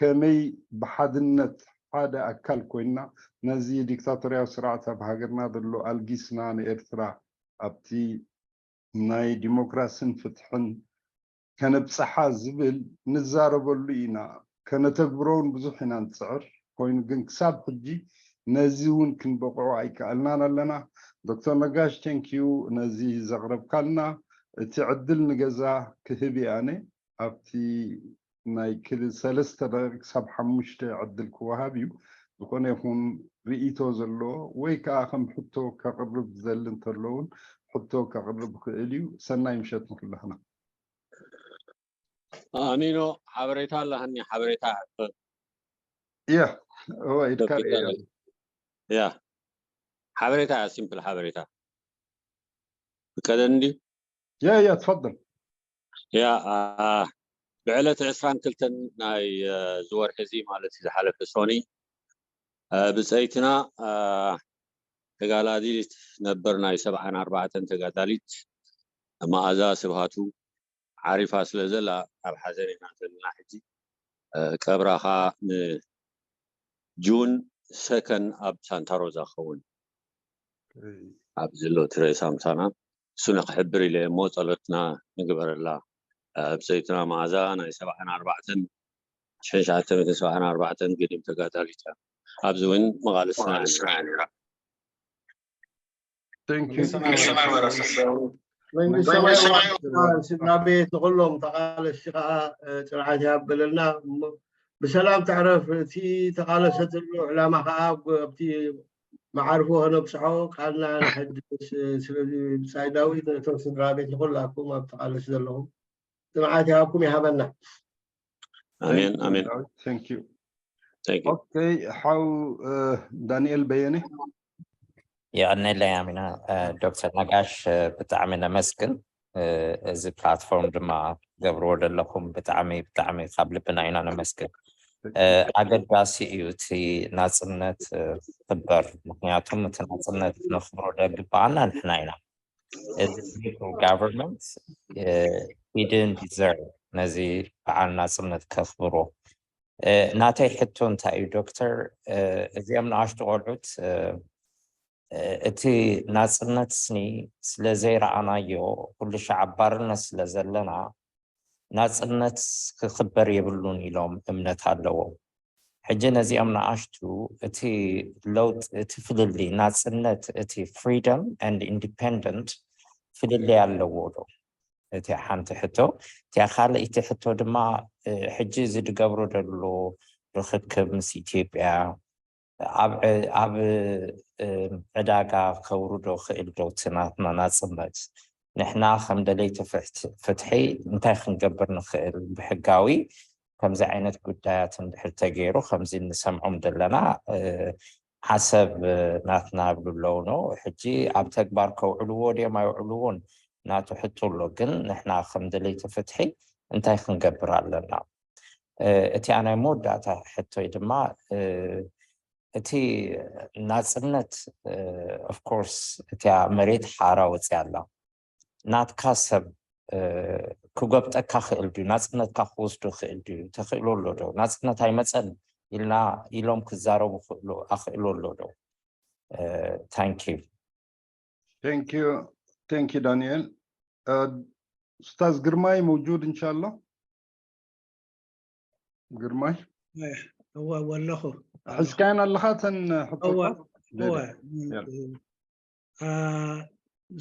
ከመይ ብሓድነት ሓደ ኣካል ኮይንና ነዚ ዲክታቶርያዊ ስርዓት ኣብ ሃገርና ዘሎ ኣልጊስና ንኤርትራ ኣብቲ ናይ ዲሞክራስን ፍትሕን ከነብፅሓ ዝብል ንዛረበሉ ኢና ከነተግብሮ እውን ብዙሕ ኢና ንፅዕር ኮይኑ ግን ክሳብ ሕጂ ነዚ እውን ክንበቕዖ ኣይከኣልናን ኣለና ዶክተር ነጋሽ ቴንኪዩ ነዚ ዘቕረብካልና እቲ ዕድል ንገዛ ክህብ እየ ኣነ ኣብቲ ናይ ክል ሰለስተ ደቂቕ ክሳብ ሓሙሽተ ዕድል ክወሃብ እዩ ዝኾነ ይኹን ርእይቶ ዘለዎ ወይ ከዓ ከም ሕቶ ከቕርብ ዝደሊ እንተለውን ሕቶ ከቕርብ ይኽእል እዩ ሰናይ ምሸት ንኩላህና ኣሚኖ ሓበሬታ ኣለሃኒ ሓበሬታ ሕቶ ያ እወ ኢድካ ርእየ ያ ሓበሬታ እያ ሲምፕል ሓበሬታ ፍቀደኒ ድዩ ያ ያ ትፈضል ያ ብዕለት ዕስራን ክልተን ናይ ዝወርሒ እዚ ማለት ዝሓለፈ ሶኒ ብፀይትና ተጋዳሊት ነበር ናይ ሰብዓን ኣርባዕተን ተጋዳሊት መኣዛ ስብሃቱ ዓሪፋ ስለ ዘላ ኣብ ሓዘን ኢና ዘለና ሕጂ ቀብራ ኸዓ ንጁን ሰከን ኣብ ሳንታ ሮዛ ክኸውን ኣብ ዘሎ ትሬሳ ምሳና እሱ ንክሕብር ኢለ እሞ ጸሎትና ንግበረላ ብፀይትና መዓዛ ናይ ሰብዓን ኣርባዕተን ሽሕን ትሽዓተ ሚእትን ሰብዓን ኣርባዕተን ገዲም ተጋዳሊት እያ ኣብዚ እውን መቓልስና ነይራ መንግስቲ ሰማይ ስድራ ቤት ንኩሎም ተቃለስቲ ከዓ ፅንዓት ያበለልና ብሰላም ተዕረፍ እቲ ተቃለሰትሉ ዕላማ ከዓ ኣብቲ መዓርፎ ከነብፅሖ ቃልና ንሐድስ ስለዚ ብፃይ ዳዊት ነቶም ስድራ ቤት ንኩላኩም ኣብ ተቃለሲ ዘለኹም ፅንዓት ይሃብኩም ይሃበና ኣሜን ኣሜን ኦኬ ሓው ዳንኤል በየነ የቐነለይ ኣሚና። ዶክተር ነጋሽ፣ ብጣዕሚ ነመስግን። እዚ ፕላትፎርም ድማ ገብርዎ ዘለኹም ብጣዕሚ ብጣዕሚ ካብ ልብና ኢና ነመስግን። ኣገዳሲ እዩ እቲ ናፅነት ክኽበር፣ ምክንያቱም እቲ ናፅነት ነኽብሮ ደግባኣና ንሕና ኢና። እዚ ጋቨርንመንት ሂድን ዲዘርቭ ነዚ በዓል ናፅነት ከኽብሮ። ናተይ ሕቶ እንታይ እዩ ዶክተር? እዚኦም ንኣሽቱ ቆልዑት፣ እቲ ናፅነት ስኒ ስለ ዘይረኣናዮ፣ ኩሉ ሻዕ ኣብ ባርነት ስለ ዘለና ናፅነት ክኽበር የብሉን ኢሎም እምነት ኣለዎም። ሕጂ ነዚኦም ንኣሽቱ እቲ ለውጥ፣ እቲ ፍልልይ ናፅነት፣ እቲ ፍሪደም ኤንድ ኢንዲፔንደንት ፍልልይ ኣለዎ ዶ? እቲ ሓንቲ ሕቶ። እቲያ ካልእቲ ሕቶ ድማ ሕጂ እዚ ዝገብሮ ዘሎ ርኽክብ ምስ ኢትዮጵያ ኣብ ዕዳጋ ከውርዶ ክእል ዶ እቲ ናትና ናፅነት? ንሕና ከም ደለይቲ ፍትሒ እንታይ ክንገብር ንኽእል ብሕጋዊ? ከምዚ ዓይነት ጉዳያት እንድሕር ተገይሩ ከምዚ እንሰምዖም ዘለና ዓሰብ ናትና ይብሉ ኣለዉ ነው። ሕጂ ኣብ ተግባር ከውዕልዎ ድዮም ኣይውዕልዎን ናቱ ሕቶ ኣሎ። ግን ንሕና ከም ደለይቲ ፍትሒ እንታይ ክንገብር ኣለና? እቲ ኣናይ መወዳእታ ሕቶይ ድማ እቲ ናፅነት ኦፍኮርስ እቲያ መሬት ሓራ ወፅያ ኣላ። ናትካ ሰብ ክጎብጠካ ክእል ድዩ? ናፅነትካ ክወስዶ ክእል ድዩ? ተኽእሎ ኣሎ ዶ? ናፅነት ኣይመፀን ኢልና ኢሎም ክዛረቡ ክእሉ ኣኽእሎ ኣሎ ዶ? ታንኪዩ። Thank you. Thank you, Daniel. ኡስታዝ ግርማይ መውጁድ እንሻሎ። ግርማይ እወ ኣለኹ። ሕዝካየን ኣለኻ ተን እወ ሕቶታት? እወ يلا. آه،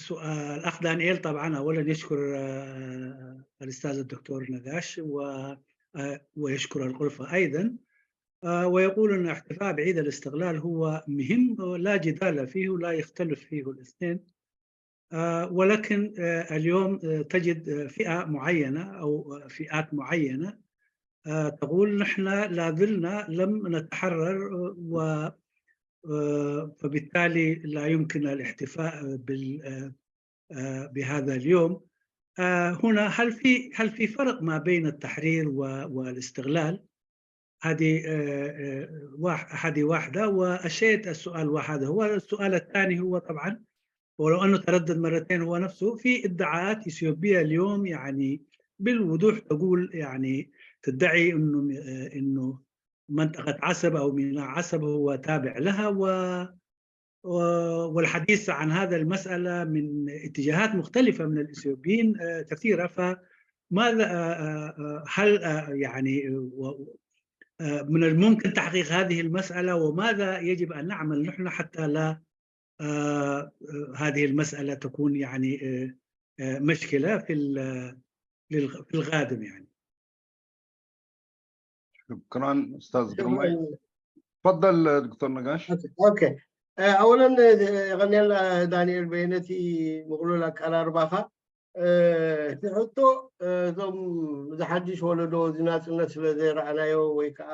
سؤال الأخ دانيال، طبعا أولا يشكر آه، الأستاذ الدكتور نقاش و- آه، ويشكر الغرفة أيضا. آه، ويقول أن الاحتفاء بعيد الاستقلال هو مهم، لا جدال فيه ولا يختلف فيه الاثنين. آه، ولكن آه، اليوم آه، تجد آه، فئة معينة أو فئات معينة آه، تقول: "نحن لا زلنا لم نتحرر، آه، و آه، فبالتالي لا يمكن الاحتفاء بال- آه، آه، بهذا اليوم." آه، هنا هل في هل في فرق ما بين التحرير و- والاستقلال؟ هذه آه، آه، واح- هذه واحدة. والشيء السؤال واحد، هو السؤال الثاني هو طبعا، ولو أنه تردد مرتين، هو نفسه في ادعاءات إثيوبية اليوم يعني بالوضوح تقول، يعني تدعي إنه آه، إنه منطقة عسب أو ميناء عسب هو تابع لها و والحديث عن هذا المسألة من اتجاهات مختلفة من الإثيوبيين آه، كثيرة. فماذا آه، آه، آه، هل آه، يعني آه، و- آه، من الممكن تحقيق هذه المسألة، وماذا يجب أن نعمل نحن حتى لا آه، آه، هذه المسألة تكون يعني آه، آه، مشكلة في ال- للغ- في القادم يعني. شكرا أستاذ ግርማይ. تفضل دكتور نقاش. ኦኬ፣ ኣወለን የቐንየልና ዳንኤል በየነቲ ምቕሉል ኣቀራርባኻ። እቲ ሕቶ እዞም ዝሓድሽ ወለዶ እዚ ናፅነት ስለ ዘይረኣናዮ ወይ ከዓ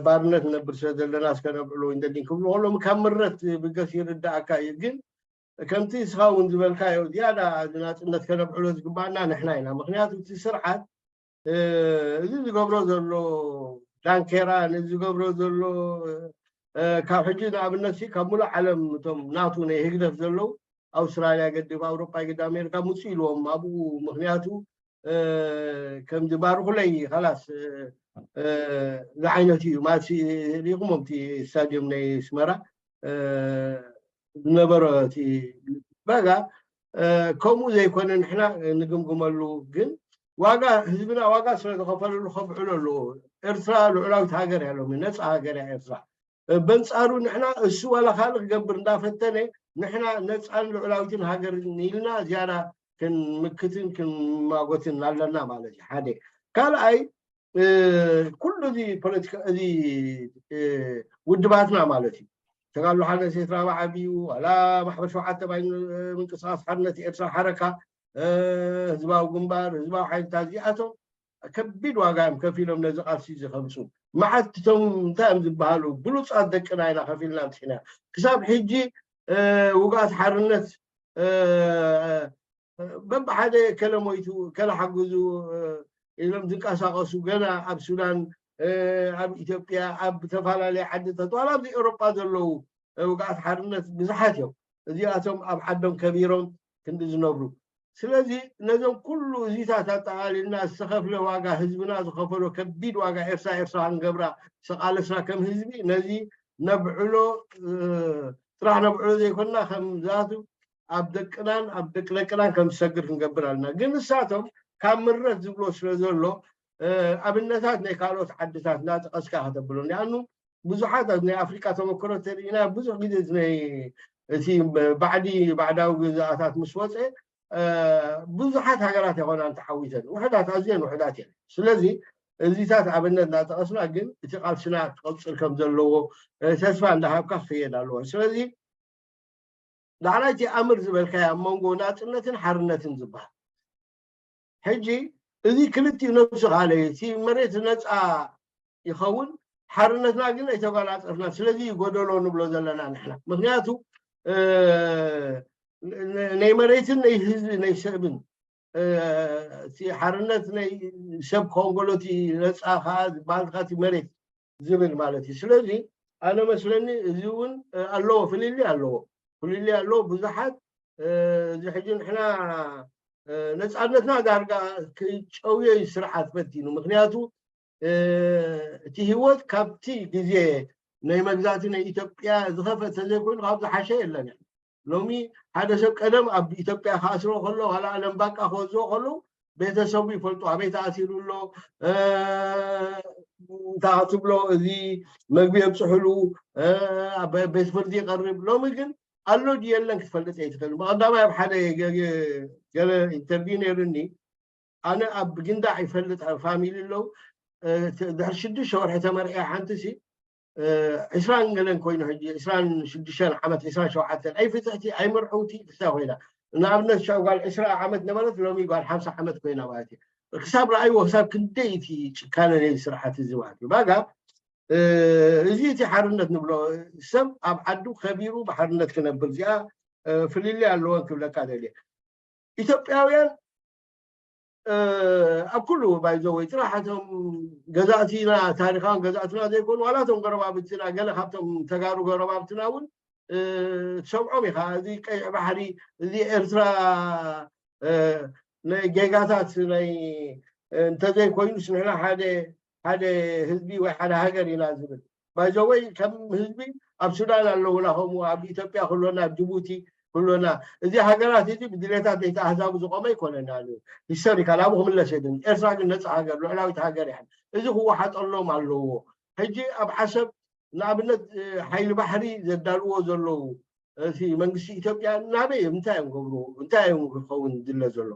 ባርነት ነብር ስለ ዘለና እስከ ነብዕሎ እንደሊን ክብሉ ከሎም ካብ ምረት ብገስ ይርዳእካ እዩ። ግን ከምቲ እስኻ እውን ዝበልካዮ ዝያዳ እዚ ናፅነት ከነብዕሎ ዝግባኣና ንሕና ኢና። ምክንያቱ እቲ ስርዓት እዚ ዝገብሮ ዘሎ ዳንኬራ፣ ነዚ ዝገብሮ ዘሎ ካብ ሕጂ ንኣብነት ካብ ሙሉእ ዓለም እቶም ናቱ ናይ ህግደፍ ዘለዉ ኣውስትራልያ ገድፍ ኣውሮጳ ገድፍ ኣሜሪካ ምፁ ኢልዎም ኣብኡ። ምክንያቱ ከምዚ ባርኩለይ ላስ ዝዓይነት እዩ ማለት ሪኢኹሞ እቲ ስታድዮም ናይ ስመራ ዝነበረ እቲ በጋ ከምኡ ዘይኮነ ንሕና ንግምግመሉ። ግን ዋጋ ህዝብና ዋጋ ስለ ዝኸፈለሉ ከብዕሎ ኣለዎ። ኤርትራ ልዑላዊት ሃገር እያ፣ ሎሚ ነፃ ሃገር እያ ኤርትራ። በንፃሩ ንሕና እሱ ዋላ ካልእ ክገብር እንዳፈተነ ንሕና ነፃን ልዑላዊትን ሃገር ኢልና ዝያዳ ክንምክትን ክንማጎትን ኣለና ማለት እዩ። ሓደ ካልኣይ ኩሉ እዚ ፖለቲካ እዚ ውድባትና ማለት እዩ ተጋድሎ ሓርነት ኤርትራ ብዓብዩ ዋላ ማሕበር ሸውዓተ ባይ ምንቅስቃስ ሓርነት ኤርትራ ሓረካ ህዝባዊ ግንባር ህዝባዊ ሓይልታት እዚኣቶም ከቢድ ዋጋ እዮም ከፊሎም ነዚ ቃልሲ እዚ ከምፁ። መዓት እቶም እንታይ እዮም ዝበሃሉ ብሉፃት ደቅና ኢና ከፊልና ኣምፂእና። ክሳብ ሕጂ ውግኣት ሓርነት በብሓደ ከለ ሞይቱ ከለ ሓግዙ ኢሎም ዝንቀሳቐሱ ገና ኣብ ሱዳን፣ ኣብ ኢትዮጵያ፣ ኣብ ዝተፈላለየ ዓድታት ዋላ ኣብዚ ኤውሮጳ ዘለዉ ውግኣት ሓርነት ብዙሓት እዮም። እዚኣቶም ኣብ ዓዶም ከቢሮም ክንዲ ዝነብሩ። ስለዚ ነዞም ኩሉ እዚታት ኣጠቓሊልና ዝተኸፍለ ዋጋ፣ ህዝብና ዝኸፈሎ ከቢድ ዋጋ፣ ኤርትራ ኤርትራ ክንገብራ ዝተቓለስና ከም ህዝቢ ነዚ ነብዕሎ ጥራሕ ነብዕሎ ዘይኮንና ከም ዛቱ ኣብ ደቅናን ኣብ ደቂ ደቅናን ከም ዝሰግር ክንገብር ኣለና። ግን ንሳቶም ካብ ምረት ዝብሎ ስለ ዘሎ ኣብነታት ናይ ካልኦት ዓድታት እናጠቐስካ ከተብሎ። ንኣኑ ብዙሓት ኣብ ናይ ኣፍሪቃ ተመክሮ ተሪእና ብዙሕ ግዜ ናይ እቲ ባዕዲ ባዕዳዊ ግዛኣታት ምስ ወፀ ብዙሓት ሃገራት ይኾና እንተሓዊሰን ውሕዳት ኣዝየን ውሕዳት እየን። ስለዚ እዚታት ኣብነት እናጠቐስና ግን እቲ ቃልስና ክቐፅል ከም ዘለዎ ተስፋ እንዳሃብካ ክኽየድ ኣለዎ። ስለዚ ዳዕናይቲ ኣምር ዝበልካዮ ኣብ መንጎ ናፅነትን ሓርነትን ዝበሃል ሕጂ እዚ ክልቲኡ ነብሱ ካልእ እቲ መሬት ነፃ ይኸውን ሓርነትና ግን ኣይተጓናፀፍና። ስለዚ ጎደሎ ንብሎ ዘለና ንሕና ምክንያቱ ናይ መሬትን ናይ ህዝቢ ናይ ሰብን እቲ ሓርነት ናይ ሰብ ኮንጎሎቲ ነፃ ከዓ ዝበሃል እቲ መሬት ዝብል ማለት እዩ። ስለዚ ኣነ መስለኒ እዚ እውን ኣለዎ ፍልልይ ኣለዎ ፍልልይ ኣለዎ ብዙሓት እዚ ሕጂ ንሕና ነፃነትና ዳርጋ ክጨውዮ እዩ ስርዓት ፈቲኑ ምክንያቱ እቲ ህይወት ካብቲ ግዜ ናይ መግዛእቲ ናይ ኢትዮጵያ ዝኸፈ ተዘይኮይኑ ካብ ዝሓሸ የለን ሎሚ ሓደ ሰብ ቀደም ኣብ ኢትዮጵያ ክኣስሮ ከሎ ዋላ ኣለም ባቃ ክወዝኦ ከሎ ቤተሰቡ ይፈልጡ ኣበይ ተኣሲሩ ኣሎ እንታይ ክትብሎ እዚ መግቢ የብፅሕሉ ኣብ ቤት ፍርዲ ይቀርብ ሎሚ ግን ኣሎ ድየለን ክትፈልጥ ኣይትኽእል ብቀዳማይ ኣብ ሓደ ገለ ኢንተርቪው ነይሩኒ ኣነ ኣብ ግንዳዕ ይፈልጥ ፋሚሊ ኣለዉ ድሕሪ ሽዱሽተ ወርሒ ተመርዕያ ሓንቲ ሲ ዕስራን ገለን ኮይኑ ሕጂ ዕስራን ሽዱሽተን ዓመት ዕስራን ሸውዓተን ኣይ ፍትሕቲ ኣይ ምርዕውቲ ፍታ ኮይና ንኣብነት ሻው ጓል ዕስራ ዓመት ነበረት ሎሚ ጓል ሓምሳ ዓመት ኮይና ማለት እዩ ክሳብ ረኣይዎ ክሳብ ክንደይ እቲ ጭካነ ናይ ስርዓት እዚ ማለት እዩ ባጋ እዚ እቲ ሓርነት ንብሎ ሰብ ኣብ ዓዱ ከቢሩ ብሓርነት ክነብር እዚኣ ፍልልይ ኣለዎን ክብለካ ደልየ ኢትዮጵያውያን ኣብ ኩሉ ባይዘወይ ጥራሕ እቶም ገዛእትና ታሪካውን ገዛእትና ዘይኮኑ ዋላ እቶም ጎረባብትና ገለ ካብቶም ተጋሩ ጎረባብትና እውን ትሰምዖም ኢኻ እዚ ቀይሕ ባሕሪ እዚ ኤርትራ ናይ ጌጋታት ናይ እንተዘይኮይኑስ ንሕና ሓደ ሓደ ህዝቢ ወይ ሓደ ሃገር ኢና ዝብል ባይዘወይ ከም ህዝቢ ኣብ ሱዳን ኣለውና ከምኡ ኣብ ኢትዮጵያ ክህልወና ኣብ ጅቡቲ ክህልወና እዚ ሃገራት እዚ ብድሌታት ደይቲ ኣህዛቡ ዝቆመ ኣይኮነን ኣሉ ሂስቶሪካል ኣብኡ ክምለስ የድን ኤርትራ ግን ነፃ ሃገር ልዕላዊት ሃገር እያ እዚ ክወሓጠሎም ኣለዎ ሕጂ ኣብ ዓሰብ ንኣብነት ሓይሊ ባሕሪ ዘዳልዎ ዘለዉ እቲ መንግስቲ ኢትዮጵያ ናበይ እንታይ እዮም ገብሩ እንታይ እዮም ክኸውን ዝለ ዘሎ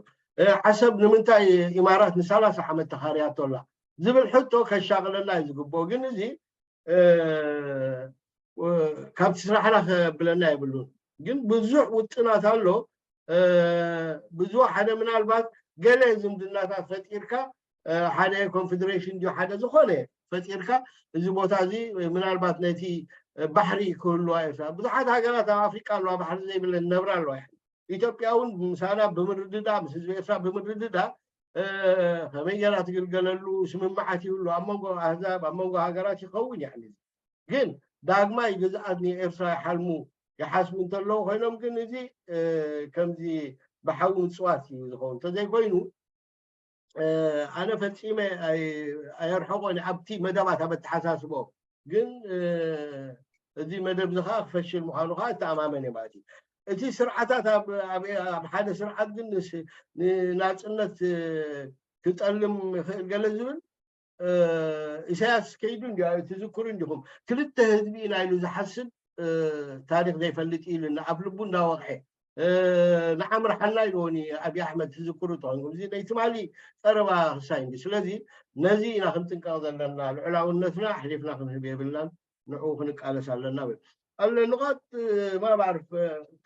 ዓሰብ ንምንታይ ኢማራት ንሰላሳ ዓመት ተኻርያቶ ኣላ ዝብል ሕቶ ከሻቕለና እዩ ዝግብኦ ግን እዚ ካብቲ ስራሕና ከብለና የብሉን ግን ብዙሕ ውጥናት ኣሎ ብዙ ሓደ ምናልባት ገለ ዝምድናታት ፈጢርካ ሓደ ኮንፌደሬሽን ድዩ ሓደ ዝኾነ ፈጢርካ እዚ ቦታ እዚ ምናልባት ነቲ ባሕሪ ክህልዋ ኤርትራ ብዙሓት ሃገራት ኣብ ኣፍሪቃ ኣለዋ ባሕሪ ዘይብለን ነብራ ኣለዋ ኢትዮጵያ እውን ምሳና ብምርድዳ ምስ ህዝቢ ኤርትራ ብምርድዳ ከመይ ገይራ ትግልገለሉ ስምምዓት ይብሉ ኣብ መንጎ ኣህዛብ ኣብ መንጎ ሃገራት ይኸውን ያ ግን ዳግማይ ግዝኣት ንኤርትራ ይሓልሙ ይሓስቡ እንተለዉ ኮይኖም ግን እዚ ከምዚ ብሓዊ ምፅዋት እዩ ዝኸውን እንተዘይኮይኑ ኣነ ፈፂመ ኣየርሐቆን ኣብቲ መደባት ኣብ ኣተሓሳስቦ ግን እዚ መደብ እዚ ከዓ ክፈሽል ምኳኑ ከዓ እተኣማመን እየ ማለት እዩ እቲ ስርዓታት ኣብ ሓደ ስርዓት ግን ንናፅነት ክጠልም ይኽእል ገለ ዝብል ኢሳያስ ከይዱ እንዲ ትዝክሩ እንዲኹም ክልተ ህዝቢ ኢና ኢሉ ዝሓስብ ታሪክ ዘይፈልጥ ኢሉ ኣብ ልቡ እንዳወቕዐ ንዓምርሓና ኢልዎኒ ኣብይ ኣሕመድ ትዝክሩ ተኾንኩም እዚ ናይ ትማሊ ቀረባ ክሳይ እንዲ ስለዚ ነዚ ኢና ክንጥንቀቕ ዘለና ልዑላውነትና ኣሕሊፍና ክንህብ የብልናን ንዕኡ ክንቃለስ ኣለና ብል ኣለ ንቓት ማባዕርፍ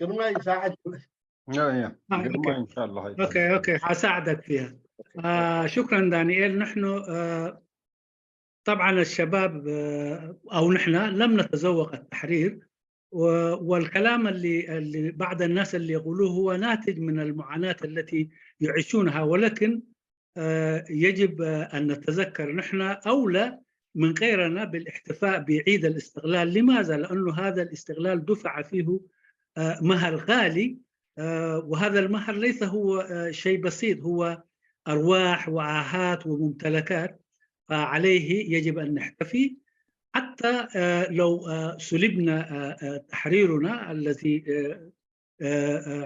ግርማይ ሰዓት ግርማ ኢንሻላህ ኣሳዕደክ ፊያ ሽክረን ዳንኤል ንሕኑ طبعا الشباب أو نحن لم نتذوق التحرير والكلام اللي بعض الناس اللي يقولوه هو ناتج من المعاناة التي يعيشونها، ولكن يجب أن نتذكر نحن أولى من غيرنا بالاحتفاء بعيد الاستقلال. لماذا؟ لأنه هذا الاستقلال دفع فيه مهر غالي، وهذا المهر ليس هو شيء بسيط، هو أرواح وآهات وممتلكات، فعليه يجب أن نحتفي حتى لو سلبنا تحريرنا الذي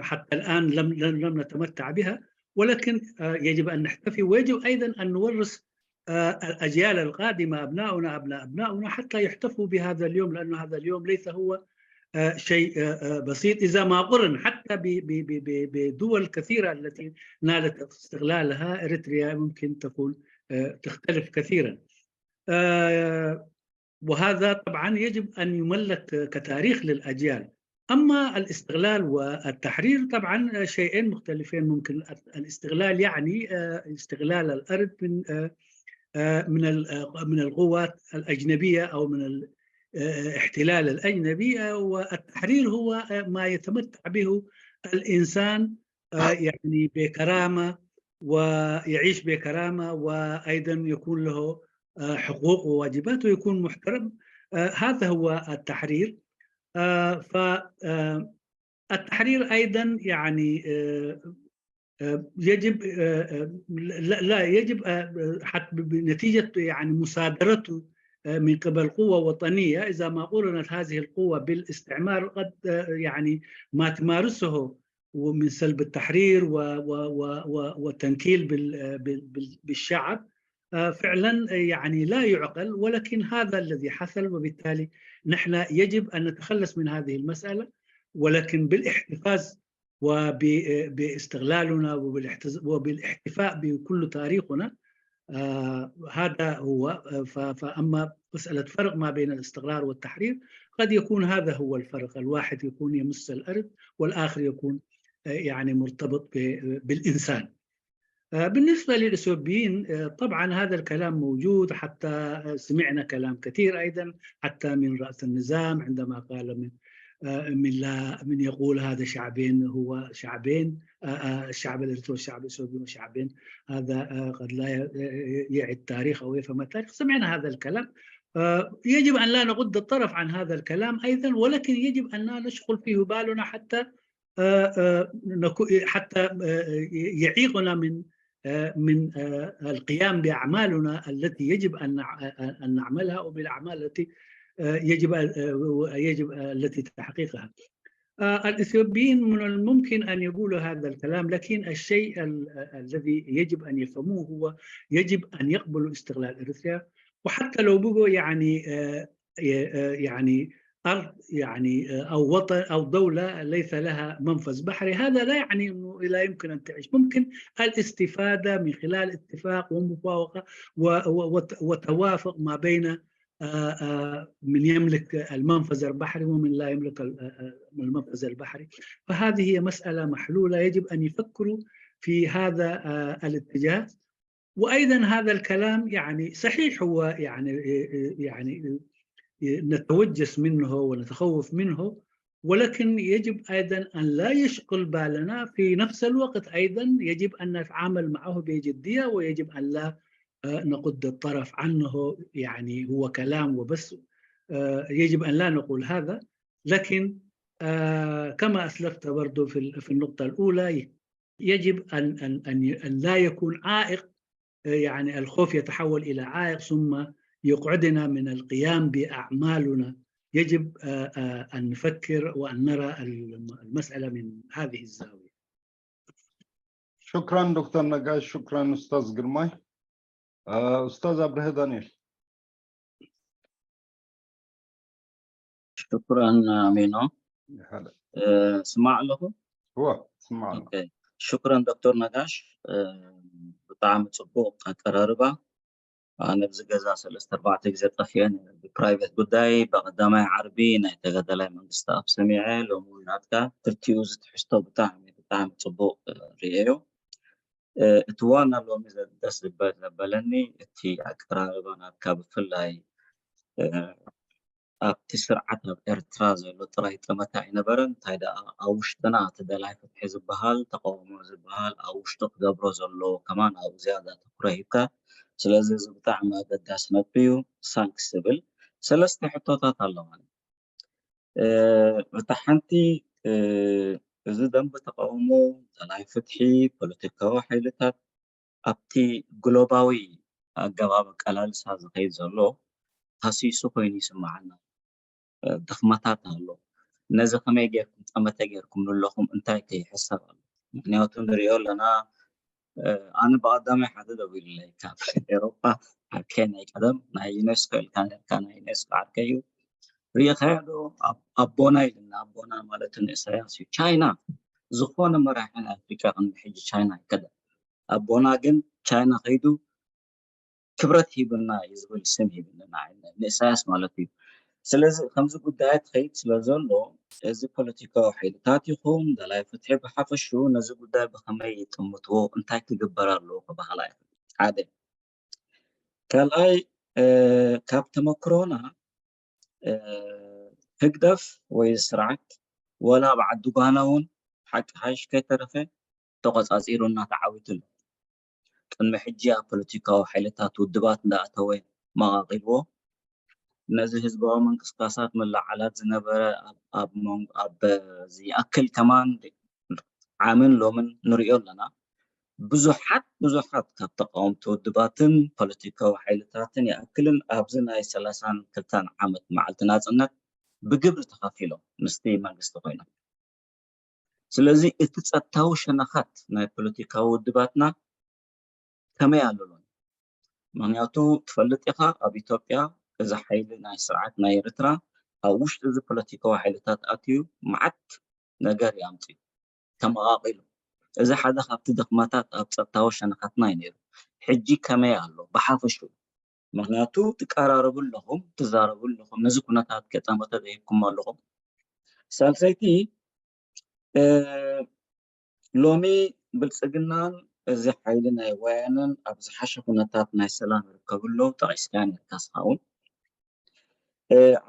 حتى الآن لم لم نتمتع بها، ولكن يجب أن نحتفي، ويجب أيضا أن نورث الأجيال القادمة، أبناؤنا، أبناء أبناؤنا، حتى يحتفوا بهذا اليوم، لأن هذا اليوم ليس هو شيء بسيط إذا ما قرن حتى بدول كثيرة التي نالت استقلالها. إريتريا ممكن تكون تختلف كثيرا، وهذا طبعا يجب أن يملك كتاريخ للأجيال. أما الاستقلال والتحرير طبعا شيئين مختلفين. ممكن الاستقلال يعني استقلال الأرض من من من القوات الأجنبية أو من الاحتلال الأجنبي، والتحرير هو ما يتمتع به الإنسان يعني بكرامة، ويعيش بكرامة، وأيضا يكون له حقوق وواجبات ويكون محترم. هذا هو التحرير. فالتحرير أيضا يعني يجب لا يجب حتى بنتيجة يعني مصادرته من قبل قوة وطنية، إذا ما قرنت هذه القوة بالاستعمار، قد يعني ما تمارسه ومن سلب التحرير والتنكيل بالشعب فعلا يعني لا يعقل، ولكن هذا الذي حصل، وبالتالي نحن يجب أن نتخلص من هذه المسألة، ولكن بالاحتفاظ وباستغلالنا وبالاحتفاء بكل تاريخنا. آه هذا هو. فأما مسألة فرق ما بين الاستقرار والتحرير، قد يكون هذا هو الفرق. الواحد يكون يمس الأرض، والآخر يكون يعني مرتبط بالإنسان. بالنسبة للإثيوبيين، طبعا هذا الكلام موجود، حتى سمعنا كلام كثير أيضا، حتى من رأس النظام عندما قال من من لا من يقول هذا شعبين، هو شعبين، الشعب الإريتري والشعب الإثيوبي هو شعبين. هذا قد لا يعي التاريخ أو يفهم التاريخ. سمعنا هذا الكلام. يجب أن لا نغض الطرف عن هذا الكلام أيضا، ولكن يجب أن لا نشغل فيه بالنا حتى حتى يعيقنا من من القيام بأعمالنا التي يجب أن أن نعملها، أو بالأعمال التي يجب يجب التي تحقيقها. الإثيوبيين من الممكن أن يقولوا هذا الكلام، لكن الشيء الذي يجب أن يفهموه هو يجب أن يقبلوا استقلال إريتريا، وحتى لو بقوا يعني يعني أرض يعني أو وطن أو دولة ليس لها منفذ بحري، هذا لا يعني أنه لا يمكن أن تعيش. ممكن الاستفادة من خلال اتفاق ومفاوقة وتوافق ما بين من يملك المنفذ البحري ومن لا يملك المنفذ البحري. فهذه هي مسألة محلولة، يجب أن يفكروا في هذا الاتجاه. وأيضا هذا الكلام يعني صحيح، هو يعني يعني نتوجس منه ونتخوف منه، ولكن يجب أيضا أن لا يشغل بالنا. في نفس الوقت أيضا يجب أن نتعامل معه بجدية، ويجب أن لا نقد الطرف عنه، يعني هو كلام وبس. يجب أن لا نقول هذا، لكن كما أسلفت برضو في النقطة الأولى، يجب أن أن أن لا يكون عائق، يعني الخوف يتحول إلى عائق ثم يقعدنا من القيام بأعمالنا. يجب أن نفكر وأن نرى المسألة من هذه الزاوية. شكرا دكتور نقاش، شكرا أستاذ قرماي. أستاذ أبرهة دانيال. شكرا أمينو. ስማዕ ኣለኹ። እወ፣ ስማዕ ኣለኹ። ሽክረን ዶክተር ነጋሽ፣ ብጣዕሚ ፅቡቅ ኣቀራርባ። ኣነ ኣብዚ ገዛ ሰለስተ ኣርባዕተ ግዜ ጠፊኤ፣ ብፕራይቬት ጉዳይ። በቀዳማይ ዓርቢ ናይ ተጋዳላይ መንግስቲ ኣብ ሰሚዐ፣ ሎሚ እውን ናትካ ክልቲኡ እዚ ትሕዝቶ ብጣዕሚ ብጣዕሚ ፅቡቅ ርእየዮ። እቲ ዋና ሎሚ ደስ ዘበለኒ እቲ ኣቀራርባ ናትካ ብፍላይ ኣብቲ ስርዓት ኣብ ኤርትራ ዘሎ ጥራይ ጠመተ ኣይነበረን። እንታይ ደኣ ኣብ ውሽጥና እቲ ደላይ ፍትሒ ዝበሃል፣ ተቃውሞ ዝበሃል ኣብ ውሽጡ ክገብሮ ዘሎ ከማን ኣብኡ ዝያዳ ትኩረ ሂብካ። ስለዚ እዚ ብጣዕሚ ኣገዳሲ ነጥቢ እዩ። ሳንክስ ዝብል ሰለስተ ሕቶታት ኣለዋኒ። እታ ሓንቲ እዚ ደንበ ተቃውሞ፣ ደላይ ፍትሒ፣ ፖለቲካዊ ሓይልታት ኣብቲ ግሎባዊ ኣገባብ ኣቀላልሳ ዝኸይድ ዘሎ ሃሲሱ ኮይኑ ይስምዓና። ድኽመታት ኣሎ። ነዚ ከመይ ጌርኩም ጠመተ ጌርኩም ኣለኹም እንታይ ከይሕሰብ ኣሎ? ምክንያቱ ንሪኦ ኣለና። ኣነ ብቐዳማይ ሓደ ደዊሉለይ ካብ ኤሮፓ፣ ዓርከይ ናይ ቀደም ናይ ዩኔስኮ ኢልካ ነርካ፣ ናይ ዩኔስኮ ዓርከይ እዩ። ሪኢኻዮ ዶ? ኣቦና ኢልና፣ ኣቦና ማለት ንእሳያስ እዩ። ቻይና ዝኾነ መራሒ ናይ ኣፍሪካ ቅድሚ ሕጂ ቻይና ኣይከደን። ኣቦና ግን ቻይና ከይዱ ክብረት ሂብና እዩ ዝብል ስም ሂብና ንኢሳያስ ማለት እዩ። ስለዚ ከምዚ ጉዳያት ትኸይድ ስለ ዘሎ እዚ ፖለቲካዊ ሓይልታት ይኹን ደላይ ፍትሒ ብሓፈሽኡ ነዚ ጉዳይ ብኸመይ ይጥምትዎ፣ እንታይ ክግበር ኣለዎ ክበሃላ ይኽእል። ሓደ ካልኣይ ካብ ተመክሮና ህግደፍ ወይ ስርዓት ወላ ኣብ ዓዲ ጓና እውን ሓቂ ሓይሽ ከይተረፈ ተቆጻጺሩ እናተዓዊቱ ኣሎ። ቅድሚ ሕጂ ኣብ ፖለቲካዊ ሓይልታት ውድባት እንዳኣተወ መቓቒልዎ ነዚ ህዝባዊ ምንቅስቃሳት መለዓላት ዝነበረ ኣብ ዝኣክል ከማን ዓምን ሎምን ንሪኦ ኣለና። ብዙሓት ብዙሓት ካብ ተቃወምቲ ውድባትን ፖለቲካዊ ሓይልታትን ይኣክልን ኣብዚ ናይ ሰላሳን ክልተን ዓመት መዓልቲ ናጽነት ብግብሪ ተኸፊሎም ምስቲ መንግስቲ ኮይኖም። ስለዚ እቲ ጸጥታዊ ሸነኻት ናይ ፖለቲካዊ ውድባትና ከመይ ኣለሎን? ምክንያቱ ትፈልጥ ኢኻ ኣብ ኢትዮጵያ እዚ ሓይሊ ናይ ስርዓት ናይ ኤርትራ ኣብ ውሽጢ እዚ ፖለቲካዊ ሓይልታት ኣትዩ መዓት ነገር ይኣምፅዩ ተመቓቒሉ። እዚ ሓደ ካብቲ ድኽመታት ኣብ ጸጥታዊ ሸነኻትና እዩ ነይሩ። ሕጂ ከመይ ኣሎ ብሓፈሹ? ምክንያቱ ትቀራረቡ ኣለኹም፣ ትዛረቡ ኣለኹም፣ ነዚ ኩነታት ከጠመተ ደሂብኩም ኣለኹም። ሳልሰይቲ ሎሚ ብልጽግናን እዚ ሓይሊ ናይ ወያነን ኣብ ዝሓሸ ኩነታት ናይ ሰላም ይርከቡ ኣለዉ። ጠቒስካ ነርካ ስኻ እውን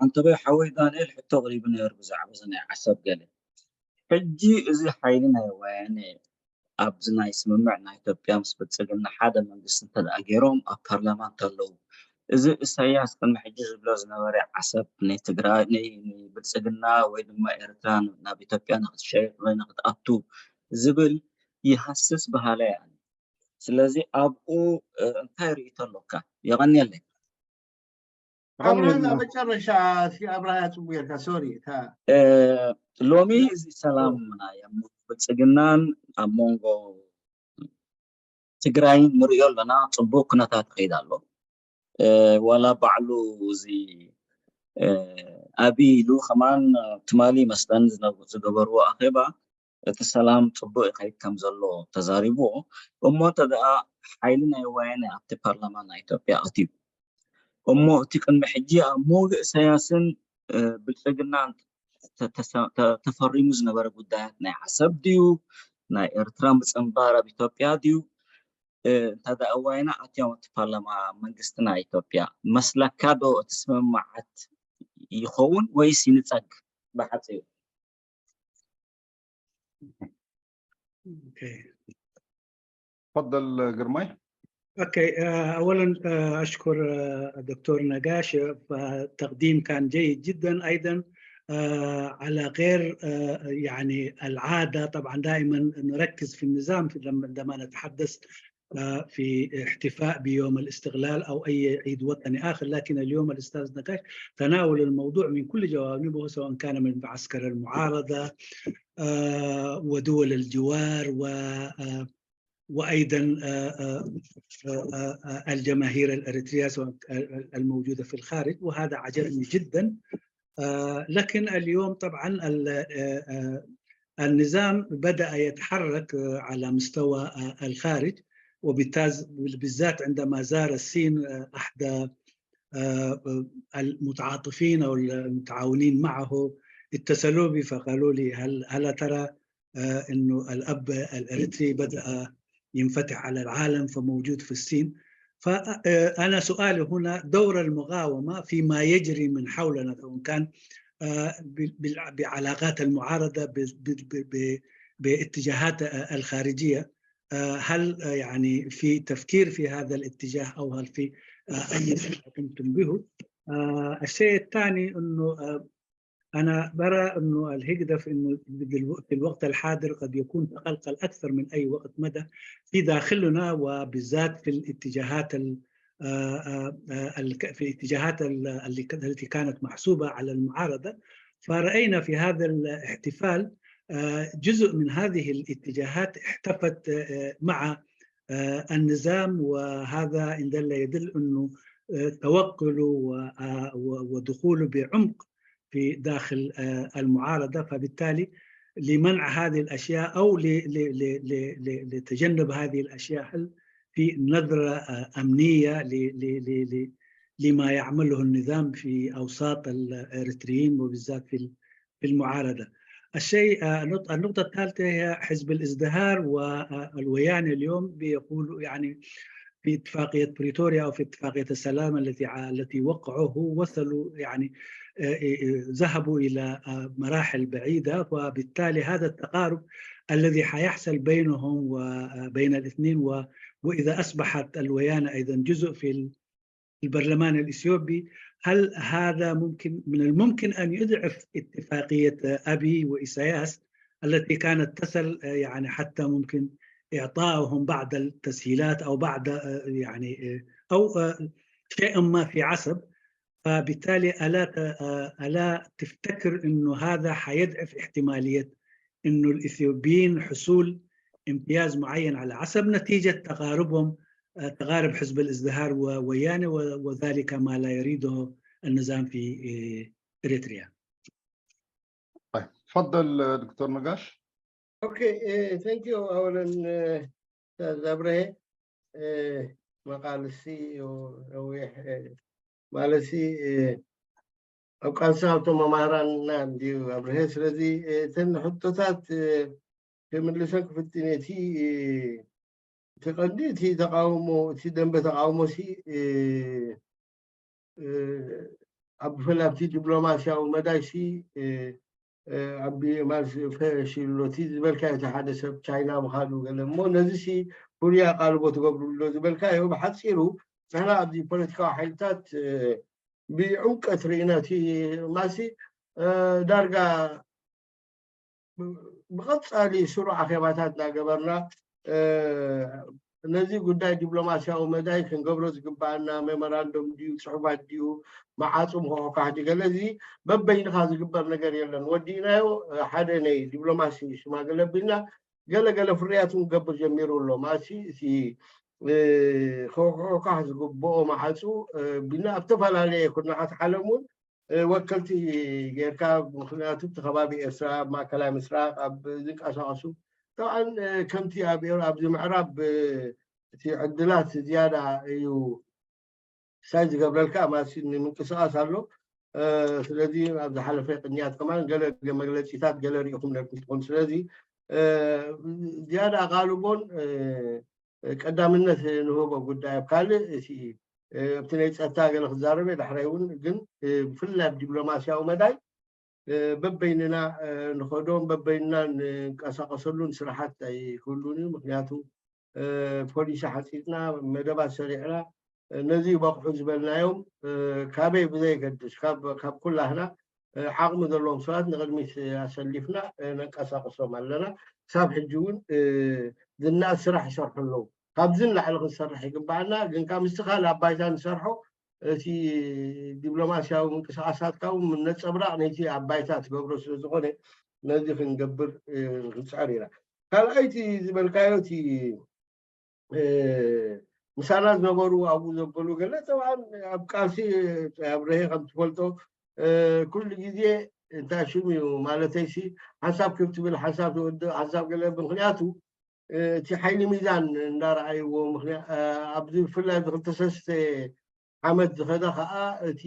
ኣንተበይ ሓወይ ዳንኤል ሕቶ ቅሪቡ ነይሩ ብዛዕባ እዚ ናይ ዓሰብ ገለ። ሕጂ እዚ ሓይሊ ናይ ወያነ ኣብዚ ናይ ስምምዕ ናይ ኢትዮጵያ ምስ ብልጽግና ሓደ መንግስቲ እንተ ደኣ ገይሮም ኣብ ፓርላማ እንተለዉ እዚ እሳያስ ቅድሚ ሕጂ ዝብሎ ዝነበረ ዓሰብ ንትግራይ ንብልጽግና ወይ ድማ ኤርትራ ናብ ኢትዮጵያ ንክትሸይጥ ወይ ንክትኣቱ ዝብል ይሃስስ በሃላይ ኣነ። ስለዚ ኣብኡ እንታይ ርእይቶ ኣሎካ? የቐንየለይ። ኣብርሃም መጨረሻ እስኪ ኣብርሃ ጽቡቅ ጌርካ ሶሪ እታ ሎሚ እዚ ሰላም ናይ ኣብ መንጎ ብልጽግናን ኣብ መንጎ ትግራይን ንሪኦ ኣለና። ጽቡቅ ኩነታት ይኸይድ ኣሎ። ዋላ ባዕሉ እዚ ኣቢ ኢሉ ከማን ትማሊ መስለን ዝገበርዎ ኣኼባ እቲ ሰላም ጽቡቅ ይኸይድ ከም ዘሎ ተዛሪብዎ። እሞ እንተ ደኣ ሓይሊ ናይ ወያነ ኣብቲ ፓርላማ ናይ ኢትዮጵያ ኣትዩ እሞ እቲ ቅድሚ ሕጂ ኣብ መንጎ እሳያስን ብልጽግናን ተፈሪሙ ዝነበረ ጉዳያት ናይ ዓሰብ ድዩ ናይ ኤርትራ ምጽንባር ኣብ ኢትዮጵያ ድዩ እንተ ደኣ ዋይና ኣትዮም እቲ ፓርላማ መንግስቲ ናይ ኢትዮጵያ መስለካ ዶ እቲ ስምምዓት ይኸውን ወይስ ይንጸግ ብሓጺሩ? تفضل ግርማይ። أوكي، أولا أشكر دكتور نقاش، فالتقديم كان جيد جدا. أيضا على غير يعني العادة، طبعا دائما نركز في النظام عندما نتحدث في احتفاء بيوم الاستقلال أو أي عيد وطني آخر، لكن اليوم الأستاذ نقاش تناول الموضوع من كل جوانبه، سواء كان من معسكر المعارضة ودول الجوار و وايضا الجماهير الاريتريه سواء الموجوده في الخارج، وهذا عجبني جدا. لكن اليوم طبعا النظام بدا يتحرك على مستوى الخارج، وبالذات عندما زار الصين احدى المتعاطفين او المتعاونين معه اتصلوا بي فقالوا لي هل هل ترى انه الاب الاريتري بدا ينفتح على العالم فموجود في الصين. فأنا سؤالي هنا دور المقاومة فيما يجري من حولنا، سواء كان آه، بال- بال- بعلاقات المعارضة ب- ب- ب- ب- باتجاهات آه، الخارجية. آه، هل آه، يعني في تفكير في هذا الاتجاه، أو هل في آه، أي شيء قمتم به؟ آه، الشيء الثاني أنه آه، أنا برى أنه الهجدف أنه دلو- في الوقت الحاضر قد يكون تقلقل أكثر من أي وقت مضى في داخلنا، وبالذات في الاتجاهات ال- آه، آه، آه، الك- في الاتجاهات ال- اللي ك- التي كانت محسوبة على المعارضة. فرأينا في هذا الاحتفال آه، جزء من هذه الاتجاهات احتفت آه، مع آه، النظام، وهذا إن دل يدل أنه آه، توغله و- آه، و- ودخوله بعمق في داخل آه، المعارضة. فبالتالي لمنع هذه الأشياء أو ل- ل- ل- ل- ل- لتجنب هذه الأشياء، هل في نظرة آه، أمنية ل- ل- ل- ل- لما يعمله النظام في أوساط الإريتريين، وبالذات في ال- في المعارضة؟ الشيء آه، النقطة النقطة الثالثة هي حزب الازدهار والويان. اليوم بيقولوا يعني في اتفاقية بريتوريا أو في اتفاقية السلام التي ع- التي وقعوه، وصلوا يعني آه، آه، ذهبوا إلى آه، مراحل بعيدة، وبالتالي هذا التقارب الذي حيحصل بينهم وبين الاثنين و- وإذا أصبحت الويان أيضا جزء في ال- البرلمان الإثيوبي، هل هذا ممكن من الممكن أن يضعف اتفاقية أبي وإساياس التي كانت تصل آه، يعني حتى ممكن إعطائهم بعض التسهيلات أو بعض آه، يعني آه، أو آه، شيء ما في عصب؟ فبالتالي ألا ت- آه، ألا تفتكر أنه هذا حيضعف احتمالية أنه الإثيوبيين حصول امتياز معين على عصب نتيجة تقاربهم آه، تقارب حزب الازدهار وويانه و- وذلك ما لا يريده النظام في آه، إريتريا؟ طيب، تفضل دكتور نقاش. Okay, thank you. ኣወለን ኣስተብረሀ መቃልሲ ነዊሕ ማለት ኣብ ቃንሳ ኣብቶም መማህራንና እንድዩ ኣብርሀ። ስለዚ እተን ሕቶታት ክምልሰን ክፍትን እቲ እቲ ቀንዲ እቲ ተቃውሞ እቲ ደንበ ተቃውሞ ሲ ኣብ ብፍላይ ኣብቲ ዲፕሎማሲያዊ መዳይ ሲ ዓቢ ማለት ፈሽሎ እቲ ዝበልካዮ እቲ ሓደ ሰብ ቻይና ምኻዱ ገለ እሞ ነዚ ሲ ፍሉይ ኣቃልቦ ትገብሩ ኣሎ ዝበልካዮ ብሓፂሩ ንሕና ኣብዚ ፖለቲካዊ ሓይልታት ብዕምቀት ርኢና እቲ ማሲ ዳርጋ ብቐፃሊ ስሩዕ ኣኼባታት እናገበርና ነዚ ጉዳይ ዲፕሎማሲያዊ መዳይ ክንገብሮ ዝግባኣና ሜሞራንዶም ድዩ ፅሑፋት ድዩ መዓፁ ምክሕኳሕ ድዩ ገለ እዚ በበይንካ ዝግበር ነገር የለን። ወዲእናዮ ሓደ ናይ ዲፕሎማሲ ሽማግለ ኣቢልና ገለ ገለ ፍርያት እውን ክገብር ጀሚሩ ኣሎ። ማሲ እቲ ክሕኳሕ ዝግብኦ መዓፁ ቢልና ኣብ ዝተፈላለየ ኩርናዓት ዓለም እውን ወከልቲ ጌርካ ምክንያቱ እቲ ከባቢ ኤርትራ ኣብ ማእከላይ ምስራቅ ኣብ ዝንቀሳቀሱ ጠብዓን ከምቲ ኣብ ኣብዚ ምዕራብ እቲ ዕድላት ዝያዳ እዩ ሳይ ዝገብረልካ ማለት ንምንቅስቃስ ኣሎ። ስለዚ ኣብ ዝሓለፈ ቅንያት ከማን ገለ መግለፂታት ገለ ሪኢኹም ነርኩም ትኾኑ። ስለዚ ዝያዳ ኣቓልቦን ቀዳምነት ንህቦ ጉዳይ ኣብ ካልእ እቲ ኣብቲ ናይ ፀጥታ ገለ ክዛረበ ዳሕራይ እውን ግን ብፍላይ ኣብ ዲፕሎማሲያዊ መዳይ በበይንና ንኸዶም በበይንና ንንቀሳቀሰሉን ስራሓት ኣይክህሉን እዩ። ምክንያቱ ፖሊሲ ሓፂፅና መደባት ሰሪዕና ነዚ በቕሑ ዝበልናዮም ካበይ ብዘይገድስ ካብ ኩላህና ዓቕሚ ዘለዎም ሰባት ንቅድሚት ኣሰሊፍና ነንቀሳቅሶም ኣለና። ክሳብ ሕጂ እውን ዝነኣስ ስራሕ ይሰርሑ ኣለዉ። ካብዚ ንላዕሊ ክንሰርሕ ይግባኣና። ግን ካብ ምስቲ ካልእ ኣብ ባይታ ንሰርሖ እቲ ዲፕሎማሲያዊ ምንቅስቃሳትካ እውን ነፀብራቅ ነይቲ ኣብ ባይታ ትገብሮ ስለዝኾነ ነዚ ክንገብር ክንፅዕር ኢና። ካልኣይቲ ዝበልካዮ እቲ ምሳና ዝነበሩ ኣብኡ ዘበሉ ገለ ጠብዓን ኣብ ቃልሲ ኣብረሄ ከም ትፈልጦ ኩሉ ግዜ እንታይ ሽም እዩ ማለተይሲ ሓንሳብ ክብ ትብል ሓንሳብ ትወድእ ሓንሳብ ገለ ምክንያቱ እቲ ሓይሊ ሚዛን እንዳረኣይዎ ኣብዚ ብፍላይ እዚ ክልተ ሰለስተ ዓመት ዝኸደ ከዓ እቲ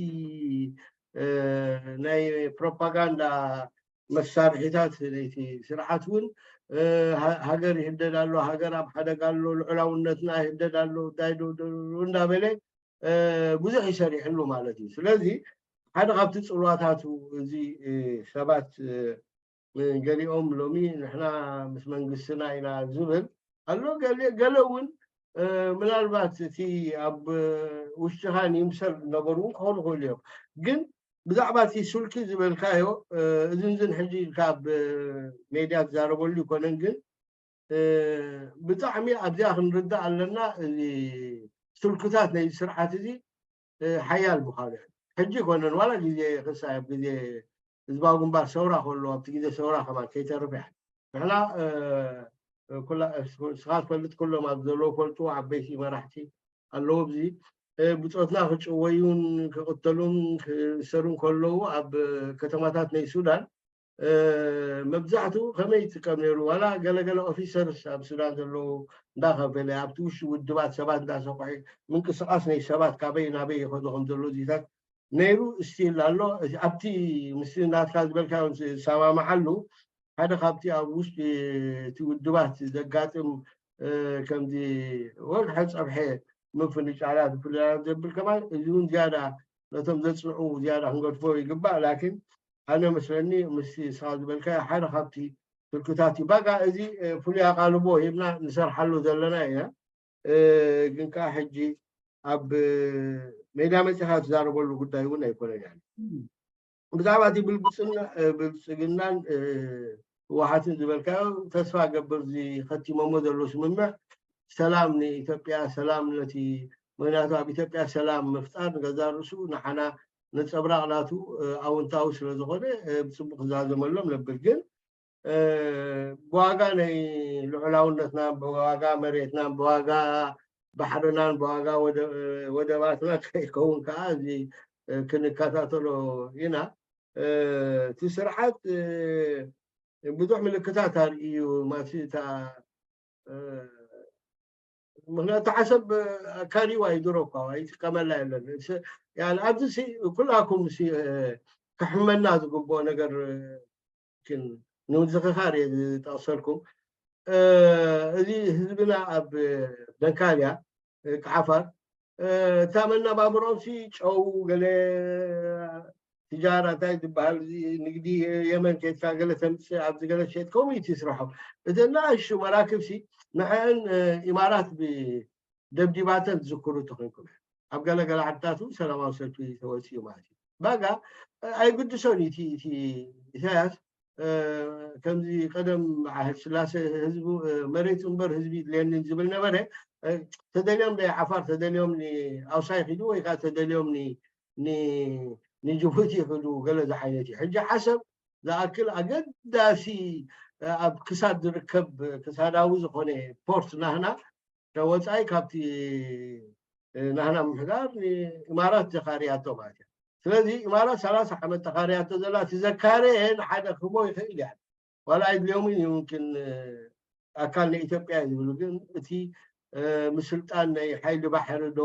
ናይ ፕሮፓጋንዳ መሳርሒታት ናይቲ ስርዓት እውን ሃገር ይህደድ ኣሎ፣ ሃገር ኣብ ሓደጋ ኣሎ፣ ልዑላውነትና ይህደድ ኣሎ፣ እንታይ ዶ እንዳበለ ብዙሕ ይሰሪሕሉ ማለት እዩ። ስለዚ ሓደ ካብቲ ፅልዋታቱ እዚ ሰባት ገሊኦም ሎሚ ንሕና ምስ መንግስትና ኢና ዝብል ኣሎ፣ ገለ እውን ምናልባት እቲ ኣብ ውሽጥኻን ይምሰል ዝነበሩ እውን ክኾኑ ክእሉ እዮም። ግን ብዛዕባ እቲ ስልኪ ዝበልካዮ እዝንዝን ሕጂ ኢልካ ኣብ ሜድያ ትዛረበሉ ይኮነን፣ ግን ብጣዕሚ ኣብዚኣ ክንርዳእ ኣለና። እዚ ስልክታት ናይ ስርዓት እዚ ሓያል ምዃኑ ሕጂ ይኮነን፣ ዋላ ግዜ ክሳይ ኣብ ግዜ ህዝባዊ ግንባር ሰውራ ከሎ ኣብቲ ግዜ ሰውራ ከማን ከይተርፍ ያ ንሕና ኩላ ስኻ ትፈልጥ ኩሎም ኣብ ዘለዉ ፈልጡ ዓበይቲ መራሕቲ ኣለዉ። ኣብዚ ብፆትና ክጭወዩን ክቕተሉን ክእሰሩን ከለዉ ኣብ ከተማታት ናይ ሱዳን መብዛሕትኡ ከመይ ይጥቀም ነይሩ? ዋላ ገለገለ ኦፊሰርስ ኣብ ሱዳን ዘለዉ እንዳኸፈለ ኣብቲ ውሽጢ ውድባት ሰባት እንዳሰቑሐ ምንቅስቃስ ናይ ሰባት ካበይ ናበይ ይኸዱ ከም ዘሎ ዚታት ነይሩ ስቲል ኣሎ። ኣብቲ ምስ ናትካ ዝበልካ ዝሰማማዓሉ ሓደ ካብቲ ኣብ ውሽጢ እቲ ውድባት ዘጋጥም ከምዚ ወግሐ ፀብሐ ምፍንጫላት ፍልላት ዘብል ከማን እዚ እውን ዝያዳ ነቶም ዘፅንዑ ዝያዳ ክንገድፎ ይግባእ። ላኪን ኣነ መስለኒ ምስ ስኻ ዝበልካ ሓደ ካብቲ ስልክታት እዩ። ባጋ እዚ ፍሉይ ኣቓልቦ ሂብና ንሰርሓሉ ዘለና ኢና። ግን ከዓ ሕጂ ኣብ ሜዳ መፂኻ ትዛረበሉ ጉዳይ እውን ኣይኮነን። ያ ብዛዕባ እቲ ብልፅግናን ህወሓትን ዝበልካዮ ተስፋ ገብር እዚ ከቲሞሞ ዘሎ ስምምዕ ሰላም ንኢትዮጵያ፣ ሰላም ነቲ ምክንያቱ ኣብ ኢትዮጵያ ሰላም ምፍጣር ንገዛ ርእሱ ንሓና ነፀብራቕ ናቱ ኣውንታዊ ስለዝኾነ ብፅቡቅ ክዛዘመሎም ነብል። ግን ብዋጋ ናይ ልዑላውነትናን ብዋጋ መሬትናን ብዋጋ ባሕርናን ብዋጋ ወደባትና ከይከውን ከዓ እዚ ክንከታተሎ ኢና። እቲ ስርዓት ብዙሕ ምልክታት ኣርእዩ ማለት እታ ምክንያቱ ዓሰብ ካሪዋ እዩ ድሮ እኳ ኣይጥቀመላ የለን። ኣብዚ ኩላኩም ክሕመና ዝግብኦ ነገር ንምዝኽኻር እየ ዝጠቕሰልኩም። እዚ ህዝብና ኣብ ደንካልያ ዓፋር እታ መነባብሮኦም ጨው ገለ ትጃራ እንታይ ዝበሃል ንግዲ የመን ኬድካ ገለ ተምፅእ ኣብዚ ገለ ሸጥ ከምኡ እዩ ስርሖም። እተን ንኣሽቱ መራክብ ንዐን ኢማራት ደብዲባተን ዝዝክሩ ተኮንኩም ኣብ ገለገለ ዓድታት እውን ሰላማዊ ሰልፊ ተወፂኡ ማለት እዩ። ባጋ ኣይግድሶን እዩ እቲ ኢሳያስ ከምዚ ቀደም በዓል ስላሴ ህዝቡ መሬት እምበር ህዝቢ ይድልየኒ ዝብል ነበረ። ተደልዮም ናይ ዓፋር ተደልዮም ንኣውሳይ ኪዱ ወይ ከዓ ተደልዮም ንጅቡቲ ይኽዱ ገለ ዝዓይነት እዩ። ሕጂ ዓሰብ ዝኣክል ኣገዳሲ ኣብ ክሳድ ዝርከብ ክሳዳዊ ዝኾነ ፖርት ናህና ወፃኢ ካብቲ ናህና ምሕዳር ንኢማራት ዘካርያቶ ማለት እዩ። ስለዚ ኢማራት ሰላሳ ዓመት ተኻርያቶ ዘላ እቲ ዘካረየ ንሓደ ክህቦ ይኽእል እያ። ዋላ ኣይድልዮምን እዩ ምምክን ኣካል ናይ ኢትዮጵያ እዩ ዝብሉ፣ ግን እቲ ምስልጣን ናይ ሓይሊ ባሕሪ ዶ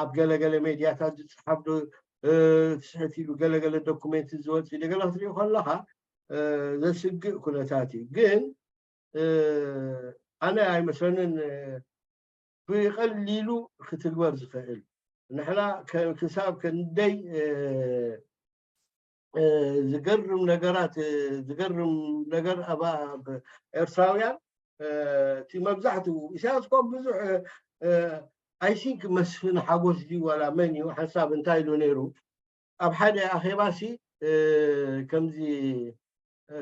ኣብ ገለገለ ሜድያታት ዝፅሓፍ ዶ ትስሕት ኢሉ ገለገለ ዶኩሜንት ዝወፅእ ዶ ገለ ክትሪኦ ከለካ ዘስግእ ኩነታት እዩ። ግን ኣነ ኣይመስለንን ብቐሊሉ ክትግበር ዝኽእል። ንሕና ክሳብ ክንደይ ዝገርም ነገራት ዝገርም ነገር ኣብ ኤርትራውያን እቲ መብዛሕትኡ ኢሳያስ ኮ ብዙሕ I think መስፍን ሓጎስ ድዩ ዋላ መን እዩ ሓንሳብ እንታይ ኢሉ ነይሩ ኣብ ሓደ ኣኼባሲ ከምዚ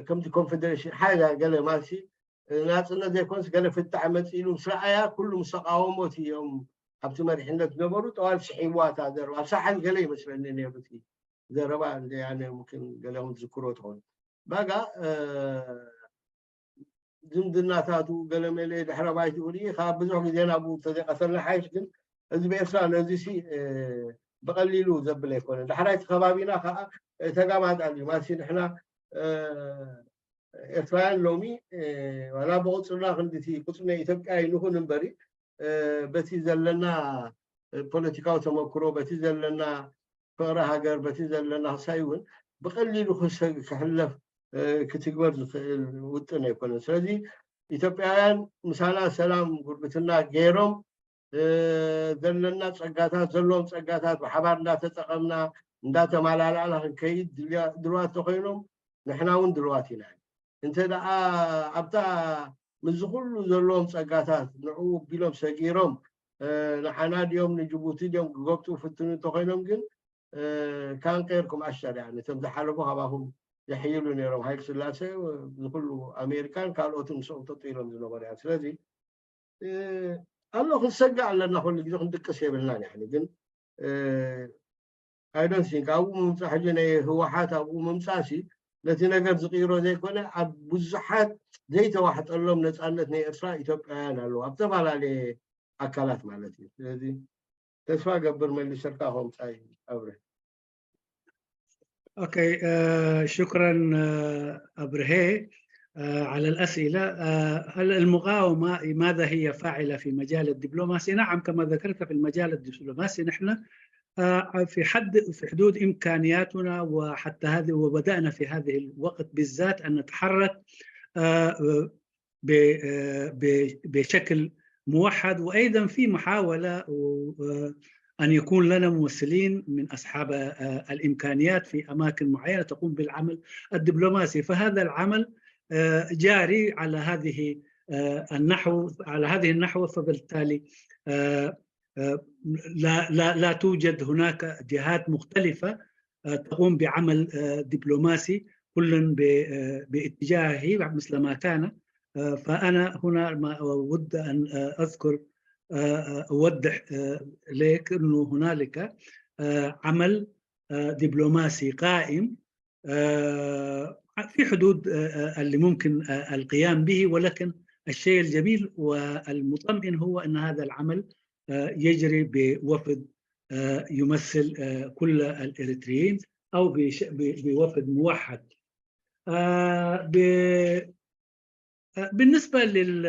ከምዚ ኮንፌደሬሽን ሓይላ ገለ ማሲ ናፅነት ዘይኮንስ ገለ ፍታሕ መፂ ኢሉ ምስ ረኣያ ኩሉ ምስ ተቃወሞት እዮም ኣብቲ መሪሕነት ዝነበሩ ጠዋል ስሒብዋ እታ ዘረባ ኣብ ሳሕል ገለ ይመስለኒ ነይሩ እቲ ዘረባ እንደ ያነ ሙምኪን ገለኹም ትዝክሮ ትኾኑ ባጋ ዝምድናታቱ ገለ መለ ድሕረ ባይትኡ ርኢ ካብ ብዙሕ ግዜ ናብኡ ተዘይቀተልና ሓይሽ ግን ህዝቢ ኤርትራ ነዚ ሲ ብቐሊሉ ዘብል ኣይኮነ ዳሕራይ እቲ ከባቢና ከዓ ተጋማጣል እዩ ማለት ንሕና ኤርትራውያን ሎሚ ዋላ ብቁፅርና ክንዲቲ ቁፅሪ ናይ ኢትዮጵያ ይንኹን እምበሪ በቲ ዘለና ፖለቲካዊ ተመክሮ በቲ ዘለና ፍቕሪ ሃገር በቲ ዘለና ክሳይ እውን ብቐሊሉ ክሰግ ክሕለፍ ክትግበር ዝኽእል ውጥን ኣይኮነን። ስለዚ ኢትዮጵያውያን ምሳና ሰላም ጉርብትና ገይሮም ዘለና ጸጋታት ዘለዎም ጸጋታት ብሓባር እንዳተጠቐምና እንዳተማላላእና ክንከይድ ድልዋት ተኮይኖም ንሕና እውን ድልዋት ኢና። እንተ ደኣ ኣብታ ምስዚ ኩሉ ዘለዎም ጸጋታት ንዕኡ ቢሎም ሰጊሮም ንሓና ድዮም ንጅቡቲ ድዮም ክገብጡ ፍትኑ እንተኮይኖም ግን ካንቀርኩም ኣሸር ያ ነቶም ዝሓለፉ ካባኹም ይሕይሉ ነይሮም። ሃይል ስላሴ ዝኩሉ ኣሜሪካን ካልኦትን ምስኦም ጠጡ ኢሎም ዝነበሩ ያ። ስለዚ ኣሎ ክንሰግእ ኣለና፣ ኩሉ ግዜ ክንድቅስ የብልናን። ያ ግን ኣይዶን ሲንክ ኣብኡ ምምፃእ ሕጂ ናይ ህወሓት ኣብኡ ምምፃእ ሲ ነቲ ነገር ዝቅይሮ ዘይኮነ ኣብ ብዙሓት ዘይተዋሕጠሎም ነፃነት ናይ ኤርትራ ኢትዮጵያውያን ኣለዉ ኣብ ዝተፈላለየ ኣካላት ማለት እዩ። ስለዚ ተስፋ ገብር መሊሰልካ ከምፃ እዩ ኣብረ أوكي آه شكرا آه أبرهي آه على الأسئلة. آه هل المقاومة ماذا هي فاعلة في مجال الدبلوماسي؟ نعم، كما ذكرت في المجال الدبلوماسي نحن آه في حد في حدود إمكانياتنا وحتى هذه، وبدأنا في هذه الوقت بالذات أن نتحرك آه بشكل موحد، وأيضا في محاولة أن يكون لنا ممثلين من أصحاب الإمكانيات في أماكن معينة تقوم بالعمل الدبلوماسي. فهذا العمل جاري على هذه النحو على هذه النحو فبالتالي لا لا لا توجد هناك جهات مختلفه تقوم بعمل دبلوماسي كل باتجاهه مثل ما كان. فأنا هنا ما أود أن أذكر أوضح لك أنه هنالك عمل دبلوماسي قائم في حدود اللي ممكن القيام به، ولكن الشيء الجميل والمطمئن هو أن هذا العمل يجري بوفد يمثل كل الإريتريين أو بوفد موحد. بالنسبة لل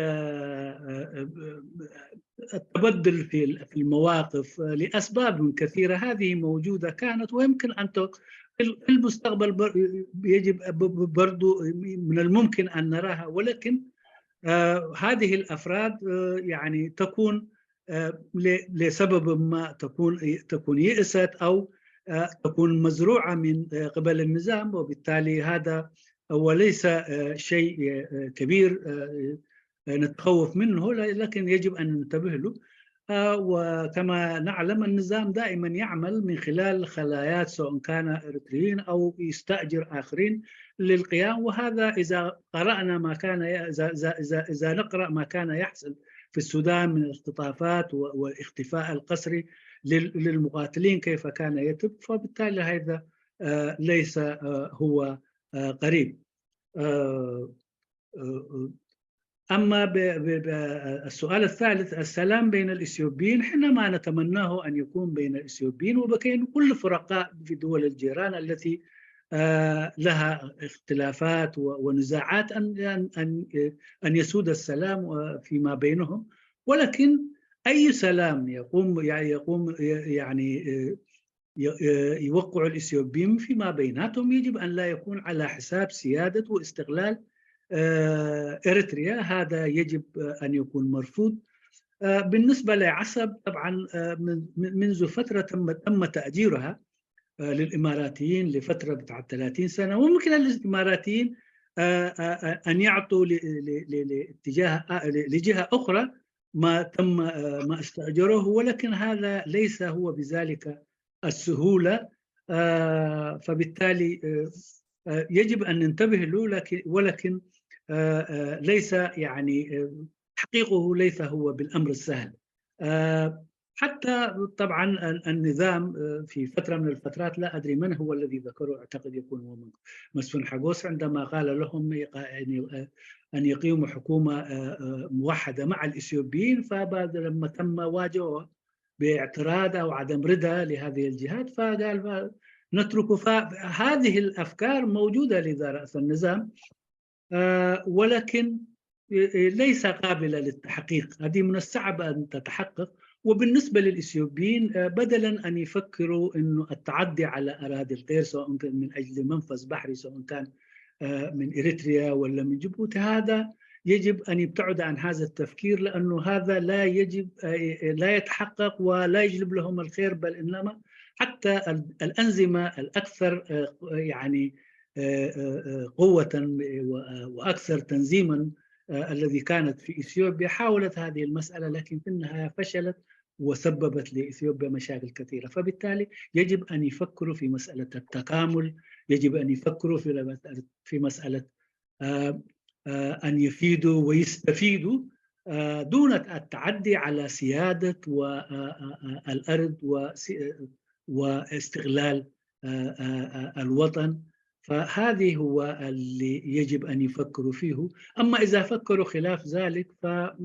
التبدل في المواقف لأسباب كثيرة، هذه موجودة كانت ويمكن أن في المستقبل يجب برضو من الممكن أن نراها، ولكن هذه الأفراد يعني تكون لسبب ما تكون تكون يئست أو تكون مزروعة من قبل النظام، وبالتالي هذا وليس شيء كبير نتخوف منه، لكن يجب أن ننتبه له. وكما نعلم النظام دائما يعمل من خلال خلايات، سواء كان إريتريين أو يستأجر آخرين للقيام. وهذا إذا قرأنا ما كان إذا إذا إذا نقرأ ما كان يحصل في السودان من اختطافات والاختفاء القسري للمقاتلين كيف كان يتم، فبالتالي هذا ليس هو قريب. أما السؤال الثالث، السلام بين الإثيوبيين، حينما نتمناه أن يكون بين الإثيوبيين وبين كل فرقاء في دول الجيران التي لها اختلافات ونزاعات أن أن أن يسود السلام فيما بينهم، ولكن أي سلام يقوم يقوم يعني يوقع الإثيوبيين فيما بيناتهم يجب أن لا يكون على حساب سيادة واستقلال إريتريا. هذا يجب أن يكون مرفوض. بالنسبة لعصب، طبعا منذ فترة تم تم تأجيرها للإماراتيين لفترة بتاع ثلاثين سنة، وممكن الإماراتيين أن يعطوا لاتجاه لجهة أخرى ما تم ما استأجروه، ولكن هذا ليس هو بذلك السهولة. فبالتالي يجب أن ننتبه له، لكن ولكن ليس يعني تحقيقه ليس هو بالأمر السهل. حتى طبعا النظام في فترة من الفترات، لا أدري من هو الذي ذكره، أعتقد يكون هو مسفن حقوس، عندما قال لهم أن يقيموا حكومة موحدة مع الإثيوبيين، فبعد لما تم واجهه باعتراض أو عدم رضا لهذه الجهات، فقال نتركه. فهذه الأفكار موجودة لدى رأس النظام، ولكن ليس قابلة للتحقيق. هذه من الصعب أن تتحقق. وبالنسبة للإثيوبيين، بدلا أن يفكروا أنه التعدي على أراضي الغير، سواء كان من أجل منفذ بحري، سواء كان آه، من إريتريا ولا من جيبوتي، هذا يجب أن يبتعد عن هذا التفكير، لأنه هذا لا يجب، آه، لا يتحقق ولا يجلب لهم الخير، بل إنما حتى ال-، الأنظمة الأكثر، آه، يعني، آه، آه، آه، قوة و-، وأكثر تنظيما، آه، الذي كانت في إثيوبيا حاولت هذه المسألة، لكن في النهاية فشلت وسببت لإثيوبيا مشاكل كثيرة. فبالتالي يجب أن يفكروا في مسألة التكامل، يجب أن يفكروا في مسألة، في مسألة، آه، آه، أن يفيدوا ويستفيدوا، آه، دون التعدي على سيادة و-، آه، آه، آه، الأرض وس-، واستغلال، آه، آه، آه، الوطن. فهذه هو اللي يجب أن يفكروا فيه. أما إذا فكروا خلاف ذلك، ف-، آه،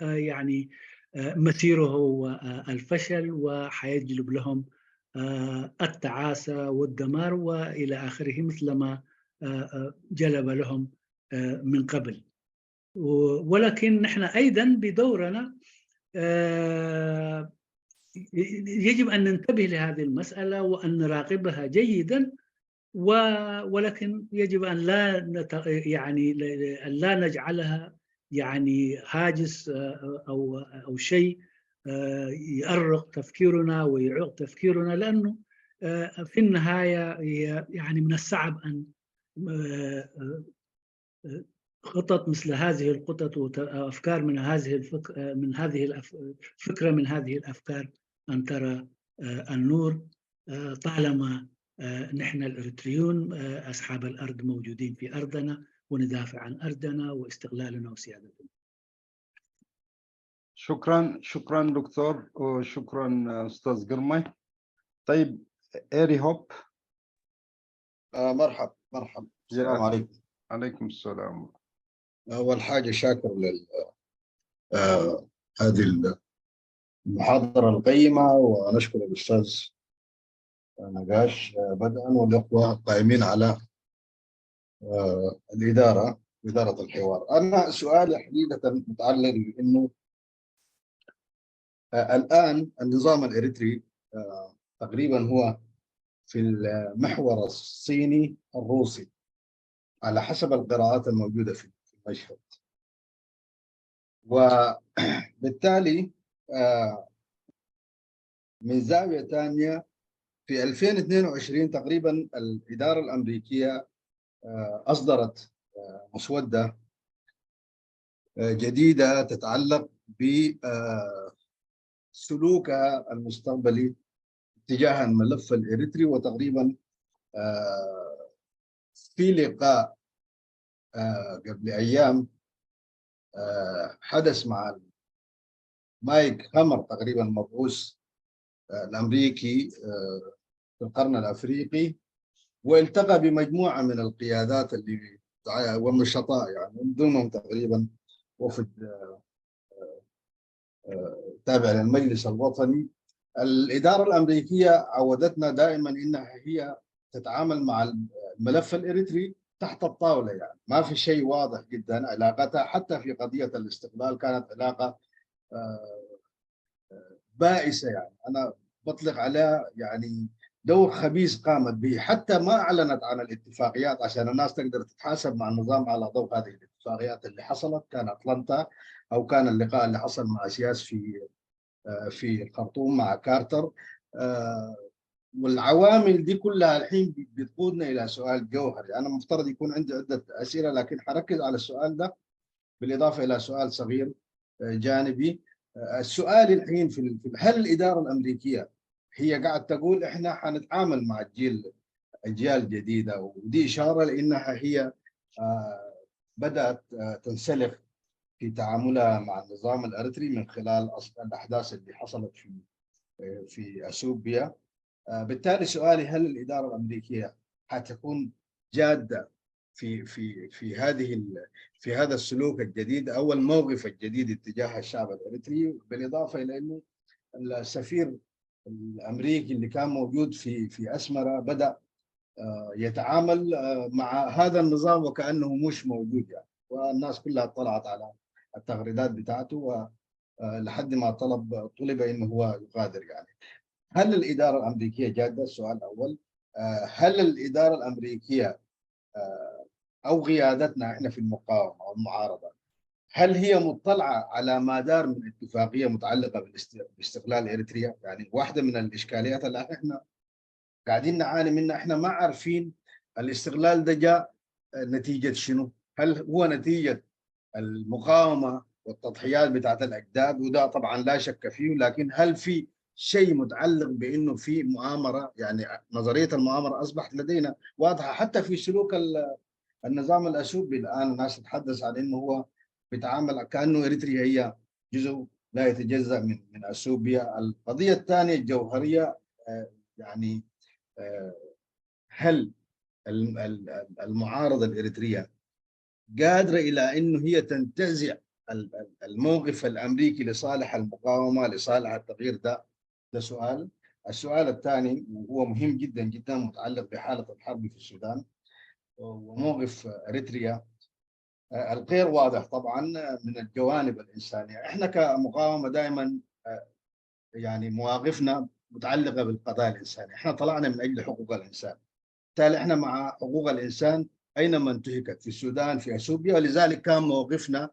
يعني، آه، مصيره هو، آه، الفشل، وحيجلب لهم، آه، التعاسة والدمار وإلى آخره، مثل ما، آه، آه، جلب لهم، آه، من قبل. و-، ولكن نحن أيضًا بدورنا، آه، يجب أن ننتبه لهذه المسألة وأن نراقبها جيدًا، و-، ولكن يجب أن لا نت-، يعني، ل-، أن لا نجعلها، يعني، هاجس، آه، أو، أو شيء، آه، يأرق تفكيرنا ويعوق تفكيرنا، لأنه، آه، في النهاية هي، يعني، من الصعب أن، آه، آه، خطط مثل هذه الخطط وت-، أفكار من هذه الفك-، من هذه الأف-، فكرة من هذه الأفكار أن ترى، آه، النور، آه، طالما، آه، نحن الإريتريون، آه، أصحاب الأرض موجودين في أرضنا، وندافع عن أرضنا واستقلالنا وسيادتنا. شكرا، شكرا دكتور، وشكرا أستاذ قرمي. طيب، إيري هوب. آه، مرحب، مرحب. السلام يا- عليكم. عليكم السلام. أول حاجة شاكر لل آه، هذه المحاضرة القيمة، ونشكر الأستاذ نقاش، آه، بدءا، والأخوة القائمين على، آه، الإدارة، إدارة الحوار. أنا سؤالي حقيقة متعلق بأنه، آه، الآن النظام الإريتري، آه، تقريبا هو في المحور الصيني الروسي على حسب القراءات الموجودة في المشهد. وبالتالي، آه، من زاوية ثانية، في ألفين واثنين وعشرين تقريبا الإدارة الأمريكية، آه، أصدرت، آه، مسودة، آه، جديدة تتعلق ب، آه، سلوكها المستقبلي تجاه الملف الإريتري. وتقريبا، آه، في لقاء، آه، قبل أيام، آه، حدث مع مايك هامر تقريبا، مبعوث، آه، الأمريكي، آه، في القرن الأفريقي، والتقى بمجموعة من القيادات اللي والنشطاء، يعني، من ضمنهم تقريبا وفد، آه، آه، آه، تابع للمجلس الوطني. الإدارة الأمريكية عودتنا دائما إنها هي تتعامل مع الملف الإريتري تحت الطاولة، يعني ما في شيء واضح جدا. علاقتها حتى في قضية الاستقلال كانت علاقة، آه، آه، بائسة، يعني أنا بطلق عليها، يعني، دور خبيث قامت به، حتى ما أعلنت عن الاتفاقيات عشان الناس تقدر تتحاسب مع النظام على ضوء هذه الاتفاقيات اللي حصلت، كان أتلانتا أو كان اللقاء اللي حصل مع سياس في، آه، في الخرطوم مع كارتر. آه، والعوامل دي كلها الحين بتقودنا إلى سؤال جوهري. أنا مفترض يكون عندي عدة أسئلة، لكن حركز على السؤال ده بالإضافة إلى سؤال صغير، آه، جانبي. آه، السؤال الحين في ال-، في ال-، هل الإدارة الأمريكية هي قاعد تقول: "إحنا حنتعامل مع الجيل، أجيال جديدة"، ودي إشارة لأنها هي، آه، بدأت، آه، تنسلخ في تعاملها مع النظام الأريتري من خلال أص-، الأحداث اللي حصلت في، آه، في أثيوبيا. آه، بالتالي سؤالي: هل الإدارة الأمريكية حتكون جادة في، في، في هذه ال-، في هذا السلوك الجديد أو الموقف الجديد اتجاه الشعب الإريتري، بالإضافة إلى أنه السفير الأمريكي اللي كان موجود في، في أسمرة بدأ، آه، يتعامل، آه، مع هذا النظام وكأنه مش موجود، يعني، والناس كلها اطلعت على التغريدات بتاعته، و، آه، لحد ما طلب، طلب إنه هو يغادر، يعني. هل الإدارة الأمريكية جادة؟ السؤال الأول. آه، هل الإدارة الأمريكية، آه، أو قيادتنا إحنا في المقاومة أو المعارضة، هل هي مطلعة على ما دار من اتفاقية متعلقة بالاست- باستقلال إريتريا؟ يعني واحدة من الإشكاليات اللي إحنا قاعدين نعاني منها، إحنا ما عارفين الاستقلال ده جاء نتيجة شنو؟ هل هو نتيجة المقاومة والتضحيات بتاعت الأجداد؟ وده طبعًا لا شك فيه، لكن هل في شيء متعلق بأنه في مؤامرة؟ يعني نظرية المؤامرة أصبحت لدينا واضحة حتى في سلوك ال- النظام الأثيوبي. الآن الناس تتحدث عن أنه هو بيتعامل كأنه إريتريا هي جزء لا يتجزأ من من أثيوبيا. القضية الثانية الجوهرية، آه، يعني، آه، هل الم- ال- ال- المعارضة الإريترية قادرة إلى أنه هي تنتزع ال- ال- الموقف الأمريكي لصالح المقاومة، لصالح التغيير ده؟ ده سؤال. السؤال الثاني، وهو مهم جدًا جدًا، متعلق بحالة الحرب في السودان وموقف إريتريا، آه، الغير واضح طبعًا من الجوانب الإنسانية. إحنا كمقاومة دائمًا، آه، يعني مواقفنا متعلقة بالقضايا الإنسانية. إحنا طلعنا من أجل حقوق الإنسان، بالتالي إحنا مع حقوق الإنسان أينما انتهكت، في السودان، في أثيوبيا. ولذلك كان موقفنا،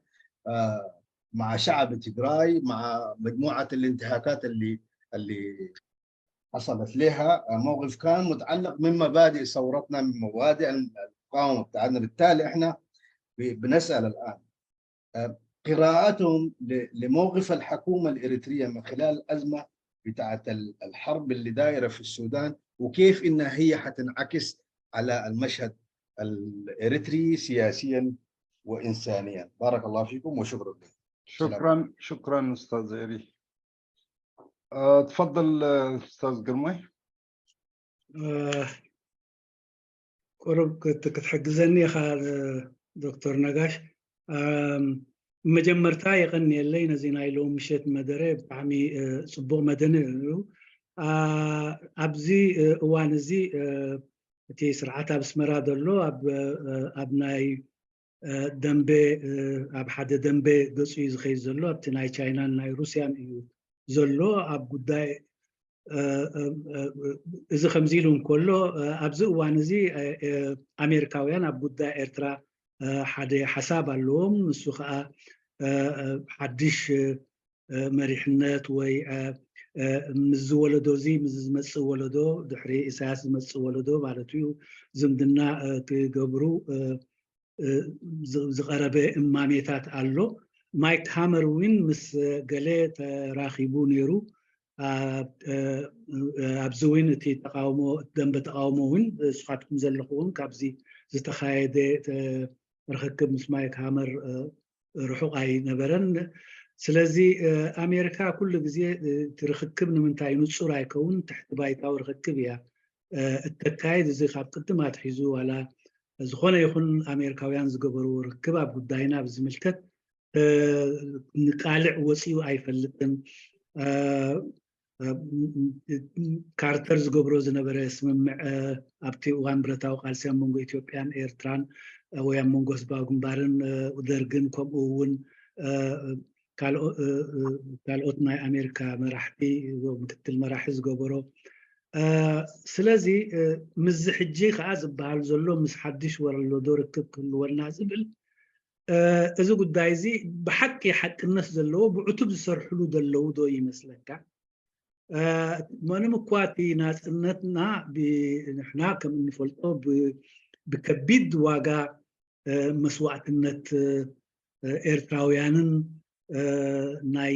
آه، مع شعب تجراي، مع مجموعة الانتهاكات اللي اللي حصلت لها، آه، موقف كان متعلق من مبادئ ثورتنا، من مبادئ المقاومة بتاعتنا. بالتالي إحنا ب- بنسأل الآن، آه، قراءتهم ل- لموقف الحكومة الإريترية من خلال الأزمة بتاعت ال- الحرب اللي دايرة في السودان، وكيف إنها هي حتنعكس على المشهد الإريتري سياسيًا وإنسانيًا. بارك الله فيكم وشكرًا لكم. شكرا، شكرا أستاذ إيري. آه، تفضل، آه، أستاذ قرمي. ቁሩብ ክት- ክትሕግዘኒ ኢኻ ዶክተር ነጋሽ። መጀመርታ የቐንየለይ ነዚ ናይ ሎም ምሸት መደረ፣ ብጣዕሚ ጽቡቕ መደነ እዩ። ኣብዚ እዋን እዚ እቲ ስርዓት ኣብ ኣስመራ ዘሎ ኣብ ናይ ደንበ፣ ኣብ ሓደ ደንበ ገጹ እዩ ዝኸይድ ዘሎ፣ ኣብቲ ናይ ቻይናን ናይ ሩስያን እዩ ዘሎ ኣብ ጉዳይ። እዚ ከምዚ ኢሉ እንከሎ፣ ኣብዚ እዋን እዚ ኣሜሪካውያን ኣብ ጉዳይ ኤርትራ ሓደ ሓሳብ ኣለዎም። ንሱ ከዓ ሓድሽ መሪሕነት ወይ ምስዚ ወለዶ እዚ፣ ምስዚ ዝመፅእ ወለዶ፣ ድሕሪ ኢሳያስ ዝመፅእ ወለዶ ማለት እዩ፣ ዝምድና ክገብሩ ዝቐረበ እማሜታት ኣሎ። ማይክ ሃመር እውን ምስ ገለ ተራኺቡ ነይሩ። ኣብዚ እውን እቲ ተቃውሞ፣ ደንበ ተቃውሞ እውን ንስኻትኩም ዘለኹም ካብዚ ዝተኻየደ ርኽክብ ምስ ማይክ ሃመር ርሑቕ ኣይነበረን። ስለዚ ኣሜሪካ ኩሉ ግዜ እቲ ርኽክብ ንምንታይ ንጹር ኣይከውን፣ ትሕቲ ባይታዊ ርኽክብ እያ እተካየድ። እዚ ካብ ቅድም ኣትሒዙ ዋላ ዝኾነ ይኹን ኣሜሪካውያን ዝገበርዎ ርክብ ኣብ ጉዳይና ብዝምልከት ንቃልዕ ወፂኡ ኣይፈልጥን። ካርተር ዝገብሮ ዝነበረ ስምምዕ ኣብቲ እዋን ብረታዊ ቃልሲ ኣብ መንጎ ኢትዮጵያን ኤርትራን ወይ ኣብ መንጎ ህዝባዊ ግንባርን ደርግን ከምኡ እውን ካልኦት ናይ ኣሜሪካ መራሕቲ ምክትል መራሒ ዝገበሮ። ስለዚ ምስዚ ሕጂ ከዓ ዝበሃል ዘሎ ምስ ሓድሽ ወለዶ ርክብ ክህልወና ዝብል እዚ ጉዳይ እዚ ብሓቂ ሓቅነት ዘለዎ ብዕቱብ ዝሰርሕሉ ዘለዉ ዶ ይመስለካ? ምንም እኳ እቲ ናፅነትና ንሕና ከም እንፈልጦ ብከቢድ ዋጋ መስዋዕትነት ኤርትራውያንን ናይ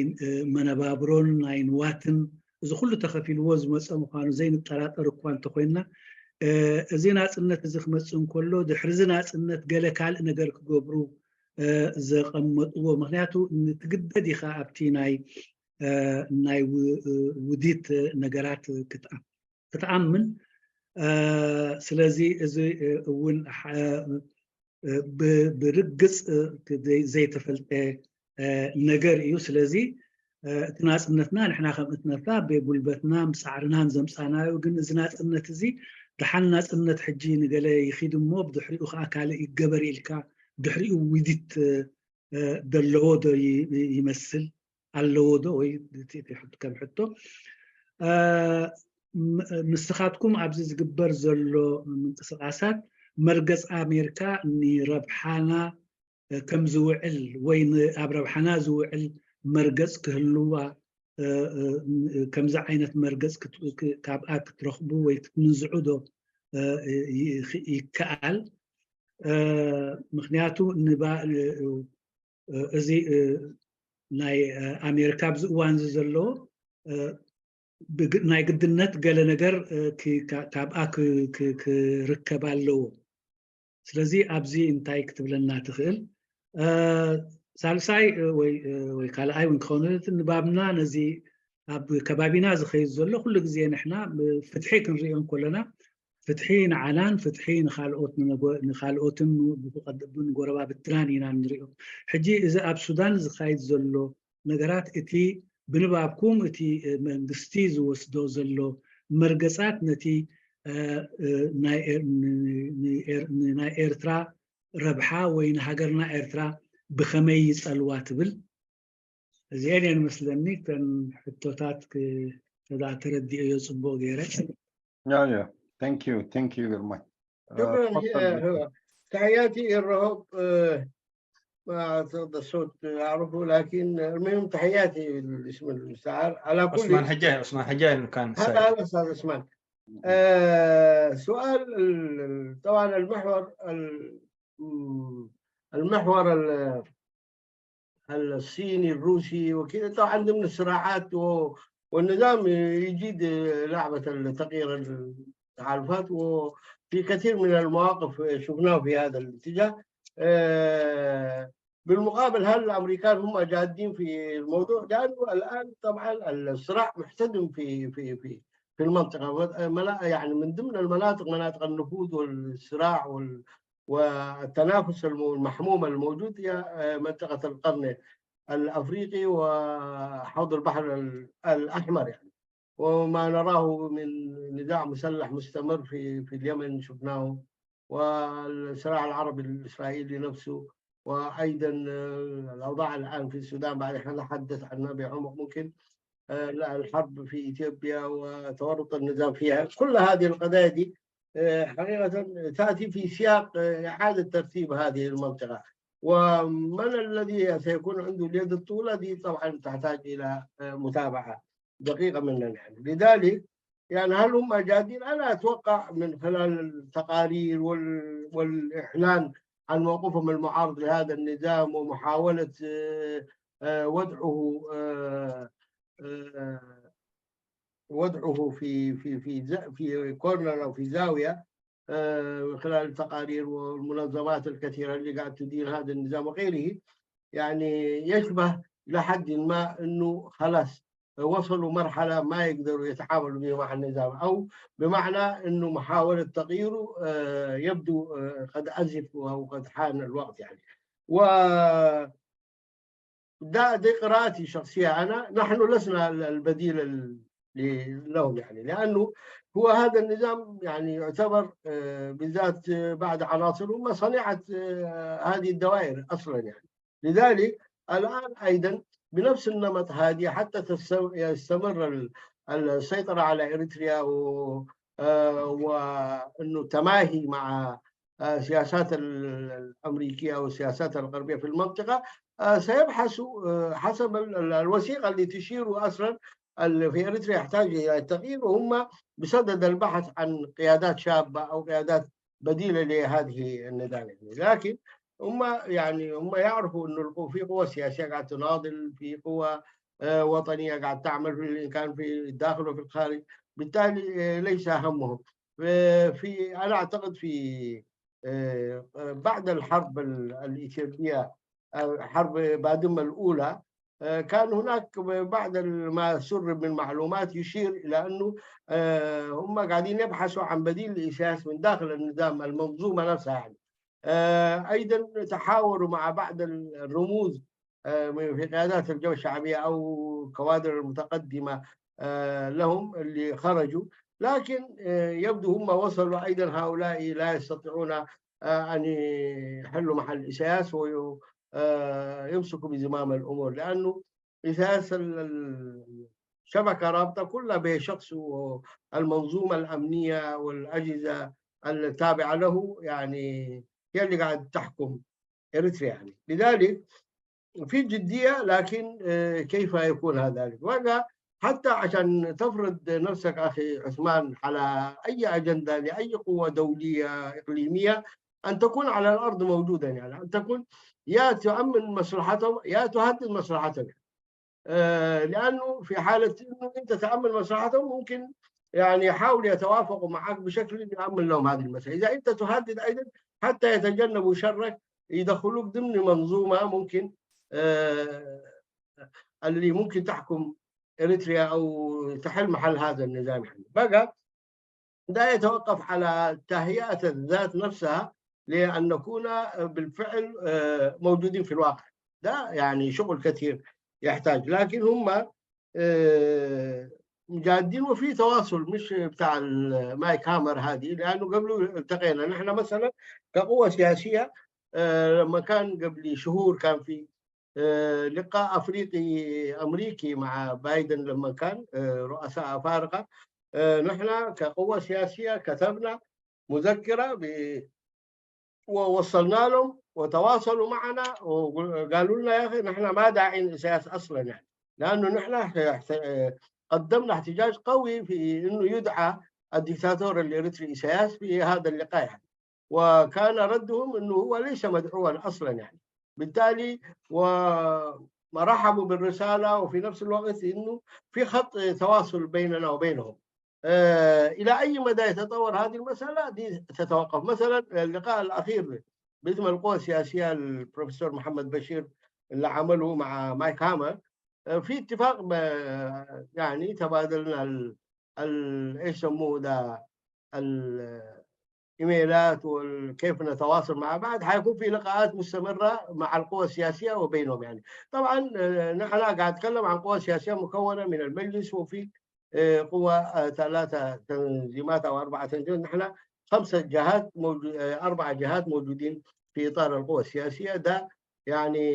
መነባብሮን ናይ ንዋትን እዚ ኩሉ ተኸፊልዎ ዝመፀ ምዃኑ ዘይንጠራጠር እኳ እንተኮይንና፣ እዚ ናፅነት እዚ ክመፅእ እንከሎ ድሕሪ እዚ ናፅነት ገለ ካልእ ነገር ክገብሩ ዘቐመጥዎ፣ ምክንያቱ ንትግደድ ኢኻ ኣብቲ ናይ ናይ ውዲት ነገራት ክትኣምን። ስለዚ እዚ እውን ብርግፅ ዘይተፈልጠ ነገር እዩ። ስለዚ እቲ ናፅነትና ንሕና ከም እትነፍና ብጉልበትናን ብፃዕርናን ዘምፃናዮ፣ ግን እዚ ናፅነት እዚ ደሓን ናፅነት ሕጂ ንገለ ይኺድ እሞ ብድሕሪኡ ከዓ ካልእ ይገበር ኢልካ ድሕሪኡ ውዲት ዘለዎ ዶ ይመስል ኣለዎ ዶ? ወይ ከም ሕቶ ንስኻትኩም ኣብዚ ዝግበር ዘሎ ምንቅስቃሳት መርገጽ ኣሜሪካ ንረብሓና ከም ዝውዕል ወይ ኣብ ረብሓና ዝውዕል መርገጽ ክህልዋ ከምዚ ዓይነት መርገጽ ካብኣ ክትረኽቡ ወይ ክትምንዝዑ ዶ ይከኣል? ምክንያቱ እዚ ናይ ኣሜሪካ ኣብዚ እዋን እዚ ዘሎ ናይ ግድነት ገለ ነገር ካብኣ ክርከብ ኣለዎ። ስለዚ ኣብዚ እንታይ ክትብለና ትኽእል? ሳልሳይ ወይ ካልኣይ እውን ክኸውን ንባብና ነዚ ኣብ ከባቢና ዝኸይድ ዘሎ ኩሉ ግዜ ንሕና ፍትሒ ክንሪኦ እንከለና ፍትሒ ንዓናን ፍትሒ ንካልኦት ንኻልኦትን ንጎረባብትናን ኢና ንሪኦ። ሕጂ እዚ ኣብ ሱዳን ዝካይድ ዘሎ ነገራት እቲ ብንባብኩም እቲ መንግስቲ ዝወስዶ ዘሎ መርገጻት ነቲ ናይ ኤርትራ ረብሓ ወይ ንሃገርና ኤርትራ ብኸመይ ይጸልዋ ትብል? እዚአን እየን መስለኒ እተን ሕቶታት ተረዲኦዮ ጽቡቅ ገይረ። Yeah, yeah. Thank you. Thank you very much. شكرا. تحياتي الرهب. ما أعتقد الصوت أعرفه، لكن المهم تحياتي للاسم المستعار. على كل عثمان حجاج، عثمان حجاج كان هلا هلا أستاذ عثمان. آه سؤال طبعا المحور المحور الصيني الروسي وكذا، طبعا ضمن الصراعات والنظام يجيد لعبة تغيير التحالفات، وفي كثير من المواقف شفناه في هذا الاتجاه. بالمقابل، هل الامريكان هم جادين في الموضوع؟ لانه الان طبعا الصراع محتدم في في في في المنطقه، يعني من ضمن المناطق، مناطق النفوذ والصراع والتنافس المحموم الموجود هي منطقه القرن الافريقي وحوض البحر الاحمر يعني. وما نراه من نزاع مسلح مستمر في في اليمن شفناه، والصراع العربي الاسرائيلي نفسه، وايضا الاوضاع الان في السودان بعد احنا نتحدث عنها بعمق ممكن، الحرب في اثيوبيا وتورط النظام فيها، كل هذه القضايا دي حقيقه تاتي في سياق اعاده ترتيب هذه المنطقه، ومن الذي سيكون عنده اليد الطولى دي طبعا تحتاج الى متابعه دقيقه مننا يعني. لذلك يعني هل هم جادين؟ انا اتوقع من خلال التقارير والاعلان عن موقفهم المعارض لهذا النظام ومحاوله وضعه وضعه في في في في كورنر او في زاويه من خلال التقارير والمنظمات الكثيره اللي قاعد تدين هذا النظام وغيره، يعني يشبه لحد ما انه خلاص وصلوا مرحله ما يقدروا يتعاملوا بها مع النظام، او بمعنى انه محاوله تغييره يبدو قد ازف او قد حان الوقت يعني. و ده دي قراءتي شخصيه انا، نحن لسنا البديل لهم يعني، لانه هو هذا النظام يعني يعتبر بالذات بعد عناصر هم صنيعه هذه الدوائر اصلا يعني. لذلك الان ايضا بنفس النمط هذه حتى يستمر السيطره على اريتريا وانه تماهي مع السياسات الامريكيه والسياسات الغربيه في المنطقه، سيبحثوا حسب الوثيقه اللي تشير اصلا في اريتريا يحتاج الى تغيير، وهم بصدد البحث عن قيادات شابه او قيادات بديله لهذه النظام، لكن هم يعني هم يعرفوا انه في قوى سياسيه قاعده تناضل، في قوى وطنيه قاعده تعمل في الامكان في الداخل وفي الخارج، بالتالي ليس همهم. في انا اعتقد في بعد الحرب الاثيوبيه، حرب بادم الاولى، كان هناك بعض ما سرب من معلومات يشير الى انه هم قاعدين يبحثوا عن بديل لاساس من داخل النظام، المنظومه نفسها يعني. ايضا تحاوروا مع بعض الرموز في قيادات الجبهه الشعبيه او الكوادر المتقدمه لهم اللي خرجوا، لكن يبدو هم وصلوا ايضا هؤلاء لا يستطيعون ان يحلوا محل اساس ويمسكوا بزمام الامور، لانه اساس الشبكه رابطه كلها بشخص، المنظومه الامنيه والاجهزه التابعة له، يعني، هي اللي قاعد تحكم إريتريا، يعني. لذلك في جدية، لكن، آه، كيف يكون هذا؟ وقع حتى عشان تفرض نفسك، أخي عثمان، على أي أجندة لأي قوة دولية إقليمية، أن تكون على الأرض موجودا، يعني أن تكون يا تؤمن مصلحتهم يا تهدد مصلحتهم. آه، لأنه في حالة أنه أنت تأمن مصلحتهم، ممكن يعني يحاولوا يتوافقوا معك بشكل يأمن لهم هذه المسألة. إذا أنت تهدد أيضا، حتى يتجنبوا شرك، يدخلوك ضمن منظومة ممكن، آه، اللي ممكن تحكم إريتريا أو تحل محل هذا النظام، يعني. بقى ده يتوقف على تهيئة الذات نفسها لأن نكون بالفعل، آه، موجودين في الواقع. ده يعني شغل كثير يحتاج، لكن هم، آه، جادين، وفي تواصل مش بتاع المايك هامر هذه، لأنه قبله التقينا نحن مثلا كقوة سياسية. آه، لما كان قبل شهور كان في، آه، لقاء أفريقي أمريكي مع بايدن لما كان، آه، رؤساء أفارقة. آه، نحن كقوة سياسية كتبنا مذكرة ب-، ووصلنا لهم وتواصلوا معنا وقالوا لنا: "يا أخي، نحن ما داعين إسياس أصلا، يعني، لأنه نحن احت-، احت-، قدمنا احتجاج قوي في إنه يدعى الدكتاتور الإريتري إسياس في هذا اللقاء، يعني." وكان ردهم إنه هو ليس مدعوا أصلا، يعني. بالتالي، ورحبوا بالرسالة، وفي نفس الوقت إنه في خط تواصل بيننا وبينهم. آه، إلى أي مدى يتطور هذه المسألة دي تتوقف. مثلا، اللقاء الأخير باسم القوى السياسية، البروفيسور محمد بشير، اللي عمله مع مايك هامر، آه، في اتفاق ب-، يعني، تبادلنا ال-، ال-، إيش يسموه ده، ال-، إيميلات وكيف نتواصل مع بعض. حيكون في لقاءات مستمرة مع القوى السياسية وبينهم، يعني. طبعا، آه، نحن قاعد أتكلم عن قوى سياسية مكونة من المجلس، وفي، آه، قوى، آه، ثلاثة تنظيمات أو أربعة تنظيمات. نحن خمسة جهات موجو-، آه، أربع جهات موجودين في إطار القوى السياسية ده، يعني.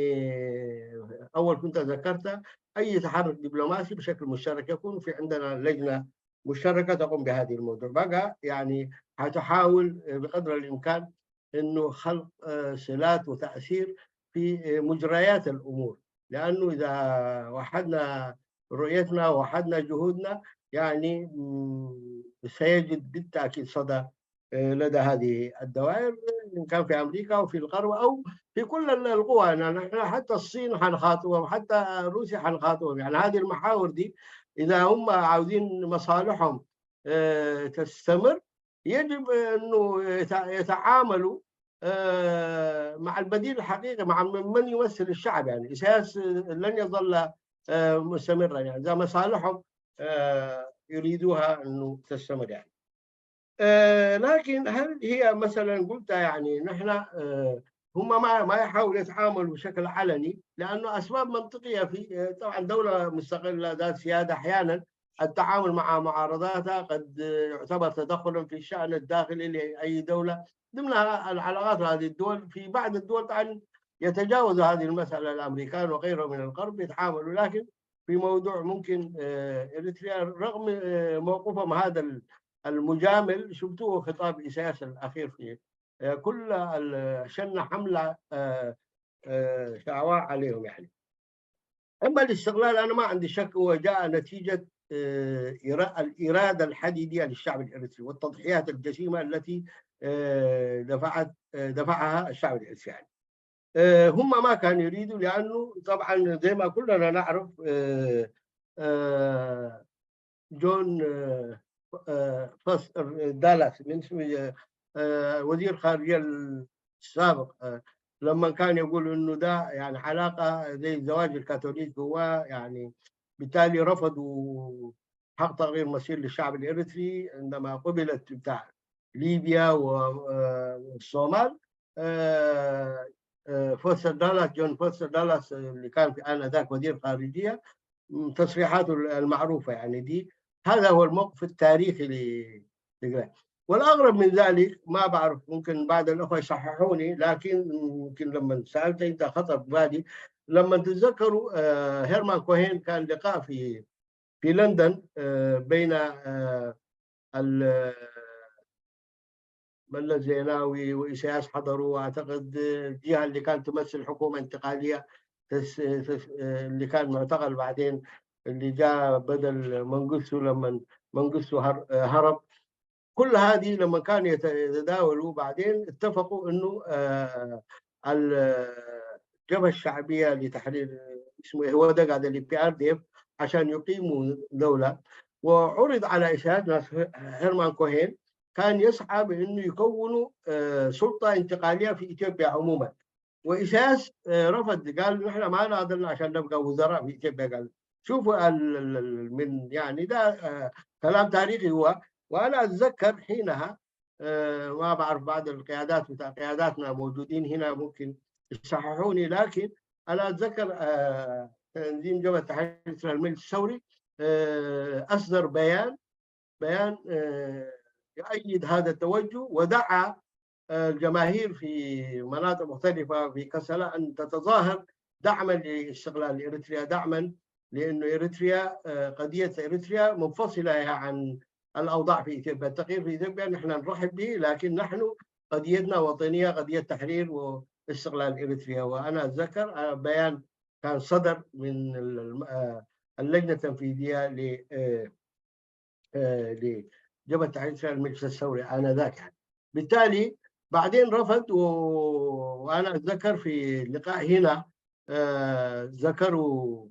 أول كنت ذكرت أي تحرك دبلوماسي بشكل مشترك يكون في عندنا لجنة مشتركة تقوم بهذه الموضوع. بقى، يعني، حتحاول بقدر الإمكان إنه خلق، آه، صلات وتأثير في، آه، مجريات الأمور، لأنه إذا وحدنا رؤيتنا ووحدنا جهودنا، يعني، مم، سيجد بالتأكيد صدى، آه، لدى هذه الدوائر، إن كان في أمريكا أو في الغرب أو في كل ال-، القوى. يعني، نحن حتى الصين حنخاطبهم، حتى روسيا حنخاطبهم. يعني، هذه المحاور دي، إذا هم عاوزين مصالحهم، آه، تستمر، يجب أنه يتع-، يتعاملوا، آه، مع البديل الحقيقي، مع من، من يمثل الشعب. يعني، إسياس لن يظل، آه، مستمرا، يعني، إذا مصالحهم، آه، يريدوها أنه تستمر، يعني. آه، لكن هل هي مثلًا، قلت، يعني، نحن، آه، هم ما، ما يحاولوا يتعاملوا بشكل علني، لأنه أسباب منطقية. في، آه، طبعًا دولة مستقلة ذات سيادة، أحيانًا التعامل مع معارضاتها قد، آه، يعتبر تدخلًا في الشأن الداخلي لأي دولة. ضمن العلاقات هذه الدول، في بعض الدول طبعًا يتجاوز هذه المسألة، الأمريكان وغيرهم من الغرب يتعاملوا، لكن في موضوع ممكن، آه، إريتريا، رغم، آه، موقفهم هذا ال-، المجامل، شفتوه خطاب إسياس الأخير في، آه، كل ال-، شن حملة، آه، آه، شعواء عليهم، يعني. أما الاستقلال، أنا ما عندي شك، هو جاء نتيجة، آه، إرا-، الإرادة الحديدية للشعب الإريتري والتضحيات الجسيمة التي، آه، دفعت، آه، دفعها الشعب الإريتري، يعني. آه، هم ما كانوا يريدوا، لأنه طبعًا زي ما كلنا نعرف، آه، آه، جون، آه، آه، فاس-، آه، دالاس، من اسمه، آه، آه، وزير خارجية السابق، آه، لما كان يقول إنه ده، يعني، علاقة زي الزواج الكاثوليك، هو، يعني، بالتالي رفضوا حق تغيير مصير للشعب الإريتري عندما قبلت بتاع ليبيا و-، آه، والصومال. آه، آه، فوستر دالاس، جون فوستر دالاس، آه، اللي كان في آنذاك وزير خارجية، م، تصريحاته المعروفة، يعني، دي، هذا هو الموقف التاريخي ل-، لجراهام. والأغرب من ذلك، ما بعرف، ممكن بعض الأخوة يصححوني، لكن ممكن لما سألت أنت خطر بالي، لما تتذكروا، آه، هيرمان كوهين كان لقاء في، في لندن، آه، بين، آه، ال-، ملس زيناوي وإسياس حضروا، أعتقد الجهة اللي كانت تمثل حكومة انتقالية، تس... تس... اللي كان معتقل بعدين، اللي جاء بدل منقسته لما منقسته هر... هرب. كل هذه لما كانوا يت- يتداولوا بعدين اتفقوا انه آه، ال- الجبهه الشعبيه لتحرير، اسمه إيه، هو ده قاعد ال P R D F، عشان يقيموا دوله. وعرض على إسياس ناس هيرمان كوهين كان يسعى بانه يكونوا آه، سلطه انتقاليه في اثيوبيا عموما. وإسياس آه، رفض، قال: "نحن ما ناضلنا عشان نبقى وزراء في اثيوبيا". قال: "شوفوا ال- ال- ال- من يعني ده آه، كلام تاريخي هو". وانا اتذكر حينها آه، ما بعرف، بعض القيادات بتاع قياداتنا موجودين هنا ممكن يصححوني، لكن انا اتذكر آه، تنظيم جبهه تحرير المجلس الثوري آه، اصدر بيان، بيان آه، يؤيد هذا التوجه، ودعا آه، الجماهير في مناطق مختلفه في كسلا ان تتظاهر دعما لاستقلال اريتريا، دعما لانه اريتريا آه، قضيه اريتريا منفصله عن الاوضاع في اثيوبيا. التغيير في اثيوبيا نحن نرحب به، لكن نحن قضيتنا وطنيه، قضيه تحرير واستقلال اريتريا. وانا اتذكر آه، بيان كان صدر من ال- الم- آه، اللجنه التنفيذيه ل آه، آه، لجبهه تحرير المجلس الثوري انذاك يعني. بالتالي بعدين رفض و- وانا اتذكر في لقاء هنا آه، ذكروا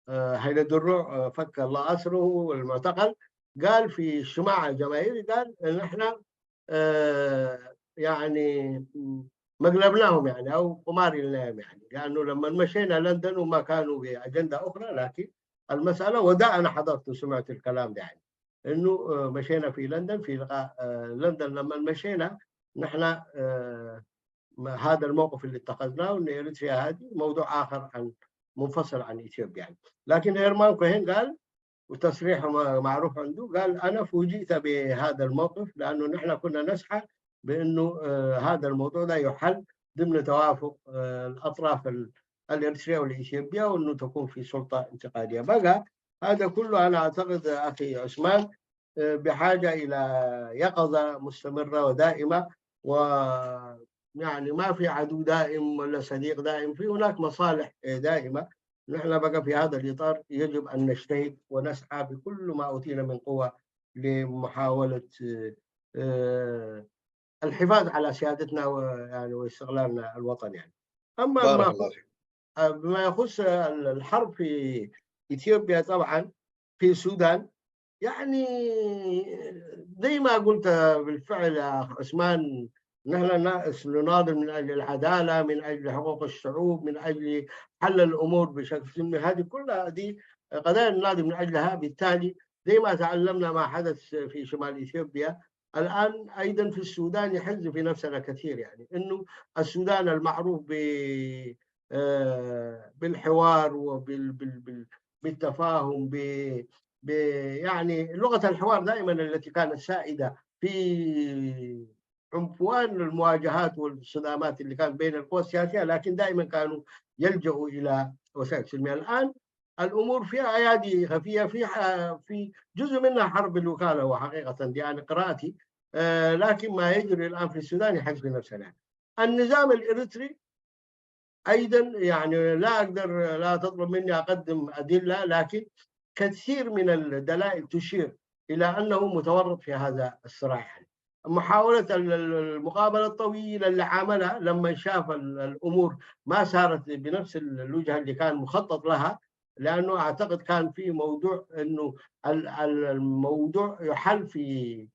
آه، هيله دروع آه، فك الله اسره والمعتقل، قال في اجتماع جماهيري، قال ان احنا آه، يعني مقلبناهم يعني او قمار لهم يعني، لانه لما مشينا لندن وما كانوا باجنده اخرى، لكن المساله، وده انا حضرت وسمعت الكلام ده يعني، انه آه، مشينا في لندن في لقاء آه، لندن، لما مشينا نحن آه، ما- هذا الموقف اللي اتخذناه، ان اريتريا هذه موضوع اخر عن منفصل عن اثيوبيا يعني. لكن هيرمان كوهين قال، وتصريح م- معروف عنده، قال: "انا فوجئت بهذا الموقف لانه نحن كنا نسعى بانه آه، هذا الموضوع ده يحل ضمن توافق آه، الاطراف ال- الاريتريه والاثيوبيه، وانه تكون في سلطه انتقاليه". بقى هذا كله انا اعتقد اخي عثمان آه، بحاجه الى يقظه مستمره ودائمه، و يعني ما في عدو دائم ولا صديق دائم، في هناك مصالح آه، دائمه. نحن بقى في هذا الاطار يجب ان نجتهد ونسعى بكل ما اوتينا من قوه لمحاوله آه، آه، الحفاظ على سيادتنا و- يعني واستقلالنا الوطني يعني. اما بارك ما الله فيك. آه، بما يخص ال- الحرب في اثيوبيا، طبعا في السودان، يعني زي ما قلت بالفعل يا اخ عثمان، نحن ناس نناضل من اجل العداله، من اجل حقوق الشعوب، من اجل حل الامور بشكل سلمي. هذه كلها، هذه قضايا نناضل من اجلها. بالتالي زي ما تعلمنا ما حدث في شمال اثيوبيا، الان ايضا في السودان يحز في نفسنا كثير، يعني انه السودان المعروف ب آه، بالحوار وبال بال بال بالتفاهم ب ب يعني لغه الحوار دائما التي كانت سائده في عنفوان المواجهات والصدامات اللي كان بين القوى السياسيه، لكن دائما كانوا يلجؤوا الى وسائل سلميه. الان الامور فيها ايادي خفيه، في ح- في جزء منها حرب الوكاله، هو حقيقه دي يعني قراءتي. آه، لكن ما يجري الان في السودان يحز في نفسنا. النظام الاريتري ايضا يعني لا اقدر، لا تطلب مني اقدم ادله، لكن كثير من الدلائل تشير الى انه متورط في هذا الصراع يعني. محاوله ال- ال- المقابله الطويله اللي عملها لما شاف ال- الامور ما سارت بنفس الوجهه اللي كان مخطط لها، لانه اعتقد كان في موضوع انه ال- ال- الموضوع يحل في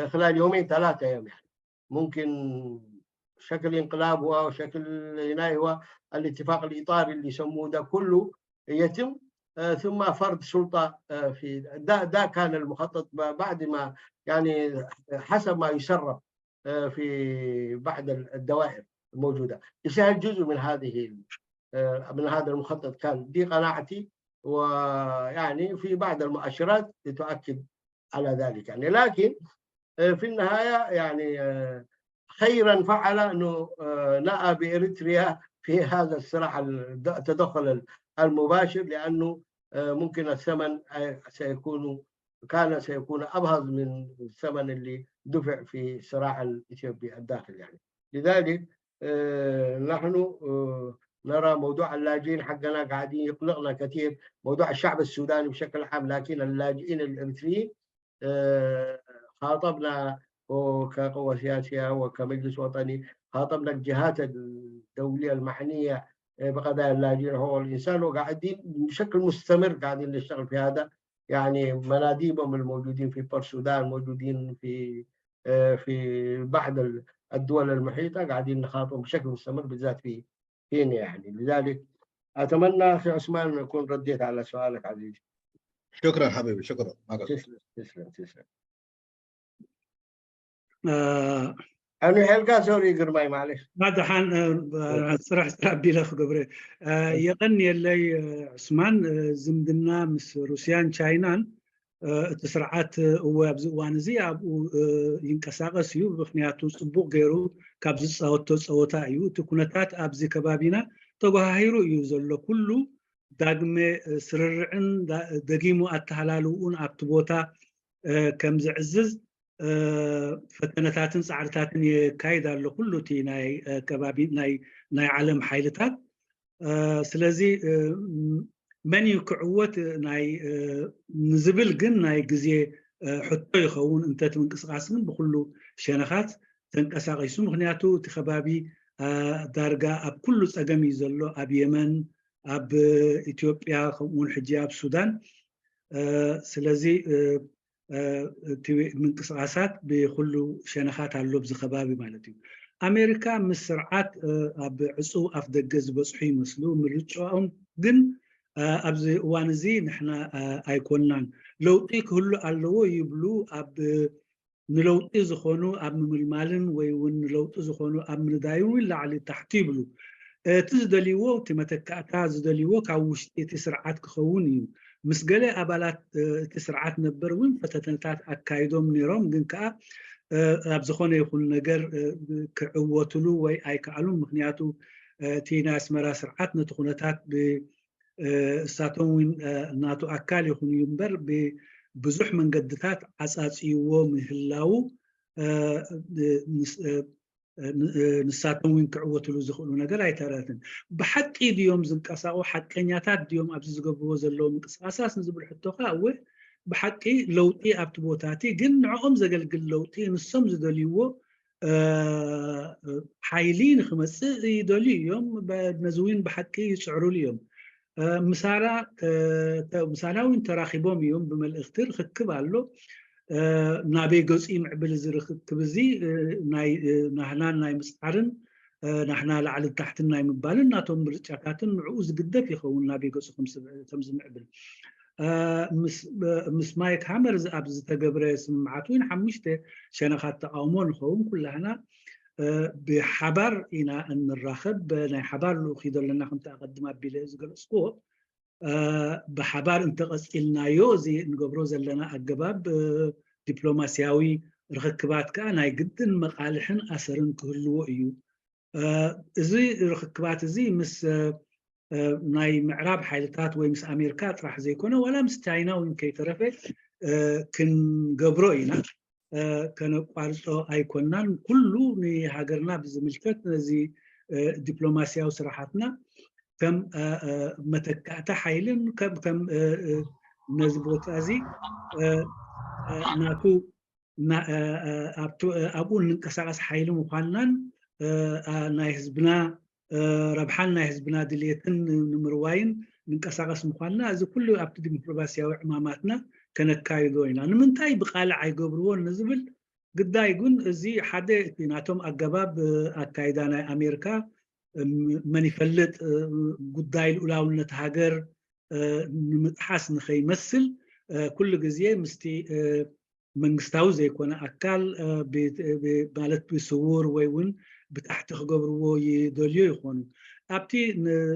خلال يومين ثلاثه ايام يعني. ممكن شكل انقلاب هو، شكل هنا هو الاتفاق الاطاري اللي يسموه ده كله يتم، آه، ثم فرض سلطه آه، في ده ده كان المخطط بعد ما يعني حسب ما يسرب آه، في بعض الدوائر الموجوده. يسهل جزء من هذه آه، من هذا المخطط، كان دي قناعتي. ويعني في بعض المؤشرات تؤكد على ذلك يعني. لكن آه، في النهايه يعني آه، خيرا فعل انه آه، نأى باريتريا في هذا الصراع التدخل المباشر، لانه آه، ممكن الثمن آه، سيكون كان سيكون ابهض من الثمن اللي دفع في صراع الإثيوبي الداخلي يعني. لذلك، آه، نحن، آه، نرى موضوع اللاجئين حقنا قاعدين يقلقنا كثير، موضوع الشعب السوداني بشكل عام، لكن اللاجئين الإريتريين، آه، خاطبنا كقوة سياسية وكمجلس وطني، خاطبنا الجهات الدولية المعنية، آه، بقضايا اللاجئين وحقوق الإنسان، وقاعدين بشكل مستمر قاعدين نشتغل في هذا. يعني مناديبهم الموجودين في بور السودان، موجودين في، آه، في بعض ال- الدول المحيطة، قاعدين نخاطبهم بشكل مستمر، بالذات في كينيا يعني. لذلك أتمنى أخي عثمان أن أكون رديت على سؤالك عزيزي. شكرا حبيبي، شكرا. ما قصرت. تسلم، تسلم، تسلم. آه، أنا حلقة، سوري قرماي، معلش. بعد حان، آه، سرح سرح بيلخ قبري. آه، يغني اللي، آه، عثمان، آه، زمدنا مس روسيان تشاينان، آه، እቲ ስርዓት እወ ኣብዚ እዋን እዚ ኣብኡ፣ እ፣ ይንቀሳቐስ እዩ። ምኽንያቱ ጽቡቕ ገይሩ ካብ ዝጻወቶ ጸወታ እዩ። እቲ ኩነታት ኣብዚ ከባቢና ተጓሃሂሩ እዩ ዘሎ። ኩሉ ዳግመ፣ እ፣ ስርርዕን ዳ-፣ ደጊሙ ኣተሃላልውኡን ኣብቲ ቦታ፣ እ፣ ከም ዝዕዝዝ፣ እ፣ ፈተነታትን ጻዕርታትን የካይድ ኣሎ። ኩሉ እቲ ናይ፣ እ፣ ከባቢ ናይ፣ ናይ ዓለም ሓይልታት። እ፣ ስለዚ፣ እ፣ ም-፣ መን እዩ ክዕወት ናይ፣ እ፣ ንዝብል ግን ናይ ግዜ፣ እ፣ ሕቶ ይኸውን። እንተ እቲ ምንቅስቓስ ግን ብኩሉ ሸነኻት ተንቀሳቒሱ። ምኽንያቱ እቲ ከባቢ፣ እ፣ ዳርጋ ኣብ ኩሉ ጸገም እዩ ዘሎ። ኣብ የመን፣ ኣብ ኢትዮጵያ፣ ከምኡ እውን ሕጂ ኣብ ሱዳን። እ፣ ስለዚ፣ እ፣ እ፣ እቲ ምንቅስቓሳት ብኩሉ ሸነኻት ኣሎ ኣብዚ ከባቢ ማለት እዩ። ኣሜሪካ ምስ ስርዓት፣ እ፣ ኣብ ዕጹው ኣፍ ደገ ዝበጽሑ ይመስሉ። ምርጫኦም ግን፣ እ፣ ኣብዚ እዋን እዚ ንሕና፣ እ፣ ኣይኮንናን። ለውጢ ክህሉ ኣለዎ ይብሉ። ኣብ ንለውጢ ዝኾኑ ኣብ ምምልማልን ወይ እውን ንለውጢ ዝኾኑ ኣብ ምንዳይን እውን ላዕሊ ታሕቲ ይብሉ። እቲ ዝደልይዎ፣ እቲ መተካእታ ዝደልይዎ ካብ ውሽጢ እቲ ስርዓት ክኸውን እዩ። ምስ ገለ ኣባላት፣ እ፣ እቲ ስርዓት ነበር እውን ፈተነታት ኣካይዶም ነይሮም፣ ግን ከኣ፣ እ፣ ኣብ ዝኾነ ይኹን ነገር፣ እ፣ ክዕወትሉ ወይ ኣይከኣሉን። ምኽንያቱ፣ እ፣ እቲ ናይ ኣስመራ ስርዓት ነቲ ኩነታት ብ-፣ እ፣ እሳቶም እውን፣ እ፣ ናቱ ኣካል ይኹን እዩ እምበር፣ ብብዙሕ መንገድታት ዓጻጽይዎ ምህላዉ፣ እ፣ እ፣ ምስ-፣ እ፣ እ፣ ን-፣ እ፣ ንሳቶም እውን ክዕወትሉ ዝኽእሉ ነገር ኣይተረትን። ብሓቂ ድዮም ዝንቀሳቐሱ? ሓቀኛታት ድዮም ኣብዚ ዝገብርዎ ዘለዉ ምንቅስቓሳት ንዝብል ሕቶ ከኣ፣ እወ፣ ብሓቂ ለውጢ ኣብቲ ቦታ እቲ፣ ግን ንዕኦም ዘገልግል ለውጢ፣ ንሶም ዝደልይዎ፣ እ፣ እ፣ ሓይሊ ንኽመጽእ ይደልዩ እዮም። በ-፣ ነዚ እውን ብሓቂ ይጽዕሩሉ እዮም። እ፣ ምሳና፣ እ፣ ተ-፣ ምሳና እውን ተራኺቦም እዮም ብመልእኽቲ፣ ርኽክብ ኣሎ። እ፣ ናበይ ገጹ ይምዕብል እዚ ርኽክብ እዚ? እ፣ ናይ፣ እ፣ ናህናን ናይ ምጽዓርን፣ እ፣ ናህና ላዕልን ታሕትን ናይ ምባልን ናቶም ምርጫታትን ንዕኡ ዝግደፍ ይኸውን፣ ናበይ ገጹ ከም ዝብ-፣ ከም ዝምዕብል። እ፣ ምስ፣ እ፣ ምስ ማይክ ሃመር ዝ-፣ ኣብ ዝተገብረ ስምምዓት እውን ሓሙሽተ ሸነኻት ተቃውሞ ንኸውን። ኩላህና፣ እ፣ ብሓባር ኢና እንራኸብ። ናይ ሓባር ልኡኽ እዩ ዘለና፣ ከምቲ ኣቐድም ኣቢለ ዝገለጽክዎ። እ፣ ብሓባር እንተቐጺልናዮ፣ እዚ እንገብሮ ዘለና ኣገባብ፣ እ፣ ዲፕሎማስያዊ ርኽክባት ከኣ ናይ ግድን መቓልሕን ኣሰርን ክህልዎ እዩ። እ፣ እዚ ርኽክባት እዚ ምስ፣ እ፣ እ፣ ናይ ምዕራብ ሓይልታት ወይ ምስ ኣሜሪካ ጥራሕ ዘይኮነ፣ ዋላ ምስ ቻይና እውን ከይተረፈ፣ እ፣ ክንገብሮ ኢና። እ፣ ከነቋርጾ ኣይኮናን። ኩሉ ንሃገርና ብዝምልከት ነዚ፣ እ፣ ዲፕሎማስያዊ ስራሓትና ከም፣ እ፣ እ፣ መተካእታ ሓይልን ከም፣ ከም፣ እ፣ እ፣ ነዚ ቦታ እዚ፣ እ፣ እ፣ ናቱ፣ ና-፣ እ፣ እ፣ ኣብቱ-፣ እ፣ ኣብኡ እንንቀሳቐስ ሓይሊ ምዃንናን፣ እ፣ እ፣ ናይ ህዝብና፣ እ፣ ረብሓን ናይ ህዝብና ድልየትን ንምርዋይን ንንቀሳቐስ ምዃንና፣ እዚ ኩሉ ኣብቲ ዲፕሎማስያዊ ዕማማትና ከነካይዶ ኢና። ንምንታይ ብቃልዕ ኣይገብርዎን ንዝብል ግዳይ ግን፣ እዚ ሓደ እቲ ናቶም ኣገባብ፣ እ፣ ኣካይዳ ናይ ኣሜሪካ፣ እም፣ መን ይፈልጥ፣ እ፣ ጉዳይ ልኡላውነት ሃገር፣ እ፣ ንምጥሓስ ንኸይመስል፣ እ፣ ኩሉ ግዜ ምስቲ፣ እ፣ መንግስታዊ ዘይኮነ ኣካል፣ እ፣ ብ-፣ ብ-፣ ማለት ብስውር ወይ እውን ብታሕቲ ክገብርዎ ይደልዩ ይኾኑ። ኣብቲ ን-፣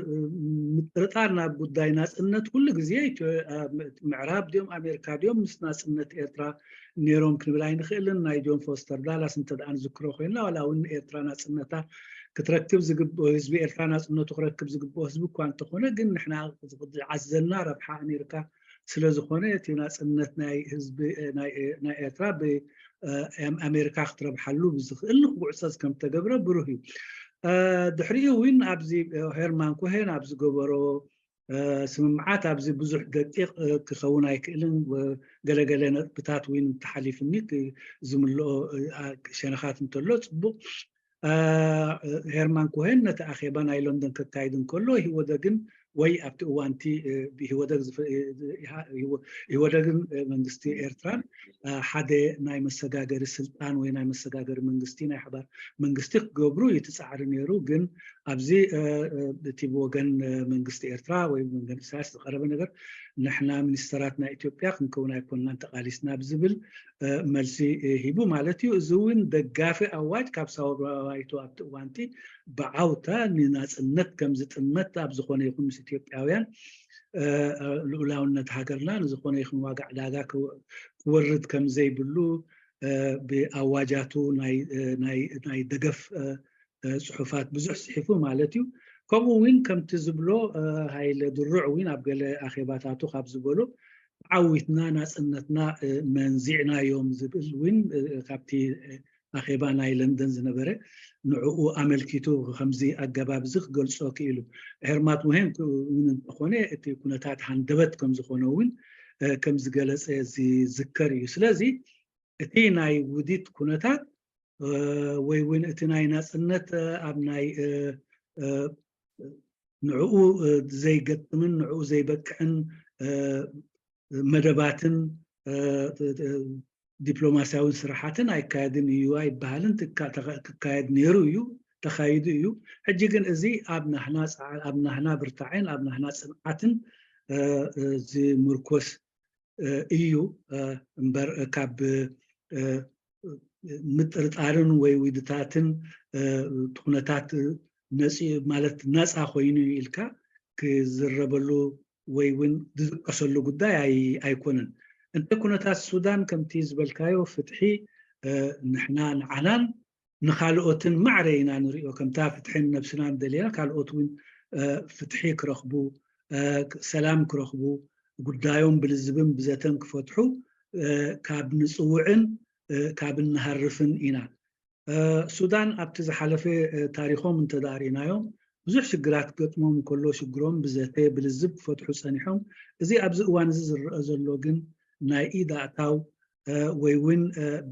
ምጥርጣር ናብ ጉዳይ ናጽነት ኩሉ ግዜ ኢትዮ-፣ ኣብ ምዕራብ ድዮም ኣሜሪካ ድዮም ምስ ናጽነት ኤርትራ ነይሮም ክንብል ኣይንኽእልን። ናይ ጆን ፎስተር ዳላስ እንተ ደኣ ንዝክሮ ኮይንና፣ ዋላ እውን ኤርትራ ናጽነታ ክትረክብ ዝግብኦ ህዝቢ፣ ኤርትራ ናጽነቱ ክረክብ ዝግብኦ ህዝቢ እኳ እንተኾነ፣ ግን ንሕና ዝዓዘና ረብሓ ኣሜሪካ ስለ ዝኾነ እቲ ናጽነት ናይ ህዝቢ ናይ ኤርትራ ብኣሜሪካ ክትረብሓሉ ብዝኽእል ንክጉዕጸዝ ከም ተገብረ ብሩህ እዩ። ድሕሪኡ እውን ኣብዚ ሄርማን ኮሄን ኣብ ዝገበሮ ስምምዓት ኣብዚ ብዙሕ ደቂቕ ክኸውን ኣይክእልን፣ ገለገለ ነጥብታት እውን ተሓሊፍኒ ዝምልኦ ሸነኻት እንተሎ ጽቡቕ። ሄርማን ኮሄን ነቲ ኣኼባ ናይ ሎንደን ከካይድ እንከሎ ኢህወደግን ወይ ኣብቲ እዋንቲ ብኢህወደግ ኢህወደግን መንግስቲ ኤርትራን ሓደ ናይ መሰጋገሪ ስልጣን ወይ ናይ መሰጋገሪ መንግስቲ ናይ ሓባር መንግስቲ ክገብሩ እዩ እቲ ጻዕሪ ነይሩ። ግን ኣብዚ እቲ ብወገን መንግስቲ ኤርትራ ወይ ብወገን ኢሳያስ ዝቀረበ ነገር ንሕና ሚኒስተራት ናይ ኢትዮጵያ ክንከውን ኣይኮንናን ተቃሊስና ብዝብል መልሲ ሂቡ ማለት እዩ። እዚ እውን ደጋፊ ኣዋጅ ካብ ሳዋ ባይቶ ኣብቲ እዋንቲ ብዓውታ ንናጽነት ከም ዝጥመት ኣብ ዝኾነ ይኹን ምስ ኢትዮጵያውያን ልኡላውነት ሃገርና ንዝኾነ ይኹን ዋጋ ዕዳጋ ክወርድ ከም ዘይብሉ ብኣዋጃቱ ናይ ደገፍ ፅሑፋት ብዙሕ ፅሒፉ ማለት እዩ። ከምኡ እውን ከምቲ ዝብሎ ሃይለ ድሩዕ እውን ኣብ ገለ ኣኼባታቱ ካብ ዝበሎ ዓዊትና ናፅነትና መንዚዕናዮም ዝብል እውን ካብቲ ኣኼባ ናይ ለንደን ዝነበረ ንዕኡ ኣመልኪቱ ከምዚ ኣገባብ እዚ ክገልፆ ክኢሉ። ሄርማን ኮሄን እውን እንተኾነ እቲ ኩነታት ሃንደበት ከም ዝኾነ እውን ከም ዝገለፀ ዝዝከር እዩ። ስለዚ እቲ ናይ ውዲት ኩነታት ወይ እውን እቲ ናይ ናፅነት ኣብ ናይ ንዕኡ ዘይገጥምን ንዕኡ ዘይበቅዕን መደባትን ዲፕሎማስያውን ስራሓትን ኣይካየድን እዩ ኣይበሃልን። ክካየድ ነይሩ እዩ፣ ተኻይዱ እዩ። ሕጂ ግን እዚ ኣብ ናህና ብርታዕን ኣብ ናህና ፅንዓትን ዝምርኮስ እዩ እምበር ካብ ምጥርጣርን ወይ ውዲታትን ኩነታት ማለት ናፃ ኮይኑ ኢልካ ክዝረበሉ ወይ እውን ዝጥቀሰሉ ጉዳይ ኣይኮነን። እንተ ኩነታት ሱዳን ከምቲ ዝበልካዮ ፍትሒ ንሕና ንዓናን ንካልኦትን ማዕረ ኢና ንሪኦ። ከምታ ፍትሒ ንነብስና እንደለና ካልኦት እውን ፍትሒ ክረኽቡ፣ ሰላም ክረኽቡ፣ ጉዳዮም ብልዝብን ብዘተን ክፈትሑ ካብ ንፅውዕን ካብ እንሃርፍን ኢና። ሱዳን ኣብቲ ዝሓለፈ ታሪኾም እንተደኣ ርኢናዮም ብዙሕ ሽግራት ክገጥሞም እንከሎ ሽግሮም ብዘተ ብልዝብ ክፈትሑ ፀኒሖም። እዚ ኣብዚ እዋን እዚ ዝረአ ዘሎ ግን ናይ ኢድ ኣእታው ወይ እውን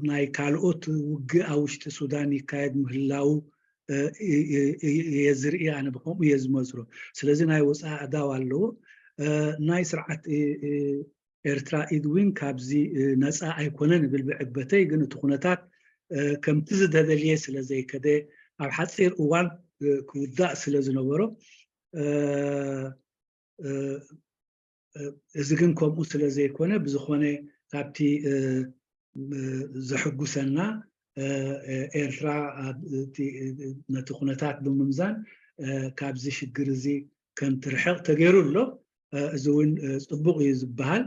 ናይ ካልኦት ውግእ ኣብ ውሽጢ ሱዳን ይካየድ ምህላው እየ ዝርኢ። ኣነ ብከምኡ እየ ዝመዝሮ። ስለዚ ናይ ወፃኢ ኣእዳው ኣለዎ። ናይ ስርዓት ኤርትራ ኢድ እውን ካብዚ ነፃ ኣይኮነን እብል ብዕግበተይ። ግን እቲ ኩነታት ከምቲ ዝተደልየ ስለ ዘይከደ ኣብ ሓፂር እዋን ክውዳእ ስለ ዝነበሮ እዚ ግን ከምኡ ስለ ዘይኮነ ብዝኾነ ካብቲ ዘሕጉሰና ኤርትራ ነቲ ኩነታት ብምምዛን ካብዚ ሽግር እዚ ከም ትርሕቕ ተገይሩ ኣሎ። እዚ እውን ፅቡቕ እዩ ዝበሃል።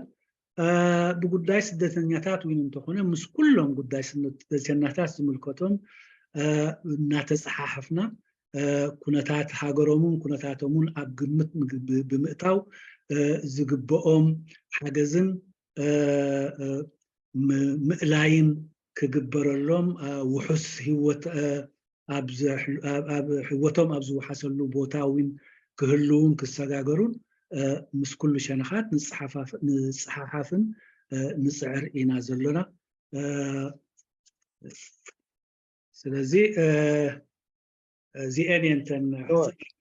ብጉዳይ ስደተኛታት እውን እንተኾነ ምስ ኩሎም ጉዳይ ስደተኛታት ዝምልከቶም እናተፀሓሓፍና ኩነታት ሃገሮምን ኩነታቶምን ኣብ ግምት ብምእታው ዝግበኦም ሓገዝን ምእላይን ክግበረሎም ውሑስ ህወት ኣብ ህወቶም ኣብ ዝወሓሰሉ ቦታ እውን ክህልውን ክሰጋገሩን ምስ ኩሉ ሸነኻት ንፅሓሓፍን ንፅዕር ኢና ዘሎና። ስለዚ እዚአን እየን ተን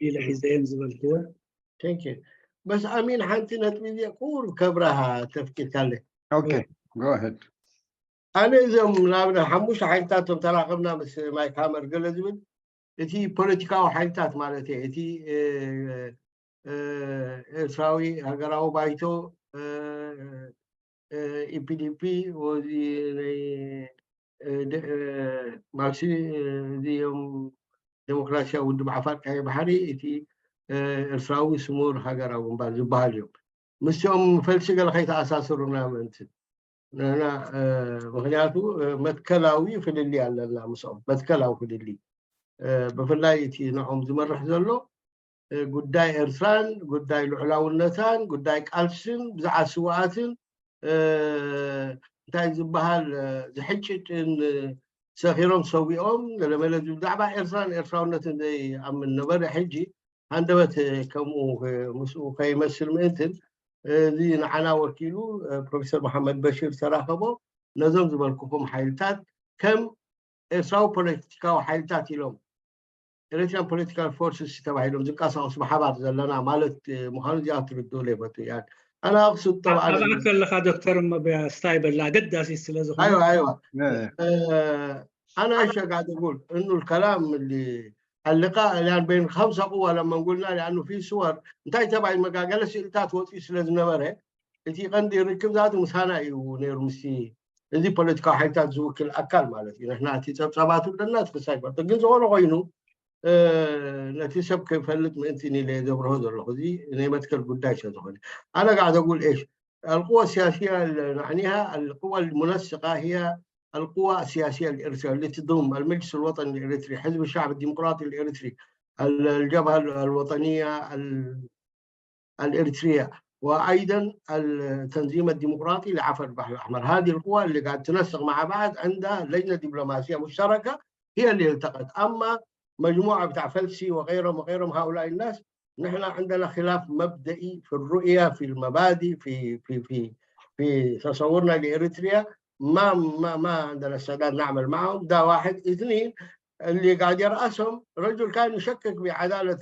ኢለ ሒዘየን ዝበልክወ። በስ ኣሚን ሓንቲ ነጥቢ እዚኣ ቁሩብ ከብራሃ ተፍቂድካለይ። Okay, go ahead. ኣነ እዞም ንኣብነት ሓሙሽተ ሓይልታት እቶም ተራኸብና ምስ ማይክ ሃመር ገለ ዝብል እቲ ፖለቲካዊ ሓይልታት ማለት እየ እቲ ኤርትራዊ ሃገራዊ ባይቶ ኢፒዲፒ ወዚ ናይ ማክሲ እዚኦም ዴሞክራሲያዊ ውድብ ዓፋር ቀይሕ ባሕሪ እቲ ኤርትራዊ ስሙር ሃገራዊ ግንባር ዝበሃል እዮም። ምስኦም ፈልሲ ገለ ከይተኣሳስሩና ምእንቲ ንሕና ምክንያቱ መትከላዊ ፍልሊ ኣለና ምስኦም መትከላዊ ፍልሊ ብፍላይ እቲ ንዖም ዝመርሕ ዘሎ ጉዳይ ኤርትራን ጉዳይ ልዑላውነታን ጉዳይ ቃልስን ብዛዕባ ስውኣትን እንታይ ዝበሃል ዝሕጭጭን ሰኺሮም ሰዊኦም ገለመለ ብዛዕባ ኤርትራን ኤርትራውነትን ዘይኣምን ነበረ። ሕጂ ሃንደበት ከምኡ ምስኡ ከይመስል ምእንትን እዚ ንዓና ወኪሉ ፕሮፌሰር መሓመድ በሽር ተራኸቦ ነዞም ዝበልኩኹም ሓይልታት ከም ኤርትራዊ ፖለቲካዊ ሓይልታት ኢሎም ኤሪትሪያን ፖለቲካል ፎርስስ ተባሂሎም ዝንቀሳቐሱ ብሓባር ዘለና ማለት ምዃኑ እዚኣ ትርድኡ ለይፈቱ እያ። ኣነ ኣቕሱድ ጠብዓ ኣብኣ ከለኻ ዶክተር እሞ ብያ ስታይ በላ ኣገዳሲ ስለ ዝኾነ ኣይዋ ኣይዋ أنا أشجع أقول إنه الكلام اللي اللقاء يعني بين خمسة قوى لما قلنا لأنه في صور انتهى تبع المقاقلة سئلتات وطي سلز نبره እቲ ቀንዲ ርክብ ዛቱ ምሳና እዩ ነይሩ ምስቲ እዚ ፖለቲካዊ ሓይልታት ዝውክል ኣካል ማለት እዩ። ንሕና እቲ ጸብጻባቱ ኣለና እቲ ክሳይ ይፈልጦ ግን ዝኾነ ኮይኑ ነቲ ሰብ ከይፈልጥ ምእንቲ ኢለ ዘብርሆ ዘለኹ እዚ ናይ መትከል ጉዳይ ስለ ዝኾነ ኣነ ጋዕ ዘጉል ኤሽ القوى السياسية نعنيها القوى المنسقة هي القوى السياسية الإريترية اللي تضم المجلس الوطني الإريتري، حزب الشعب الديمقراطي الإريتري، الجبهة الوطنية الإريترية، وأيضا التنظيم الديمقراطي لعفر البحر الأحمر. هذه القوى اللي قاعد تنسق مع بعض عندها لجنة دبلوماسية مشتركة هي اللي التقت. أما مجموعة بتاع فلسي وغيرهم وغيرهم هؤلاء الناس نحن عندنا خلاف مبدئي في الرؤية، في المبادئ، في في في في تصورنا لإريتريا. ما ما ما عندنا استعداد نعمل معهم. ده واحد. اثنين، اللي قاعد يرأسهم رجل كان يشكك بعدالة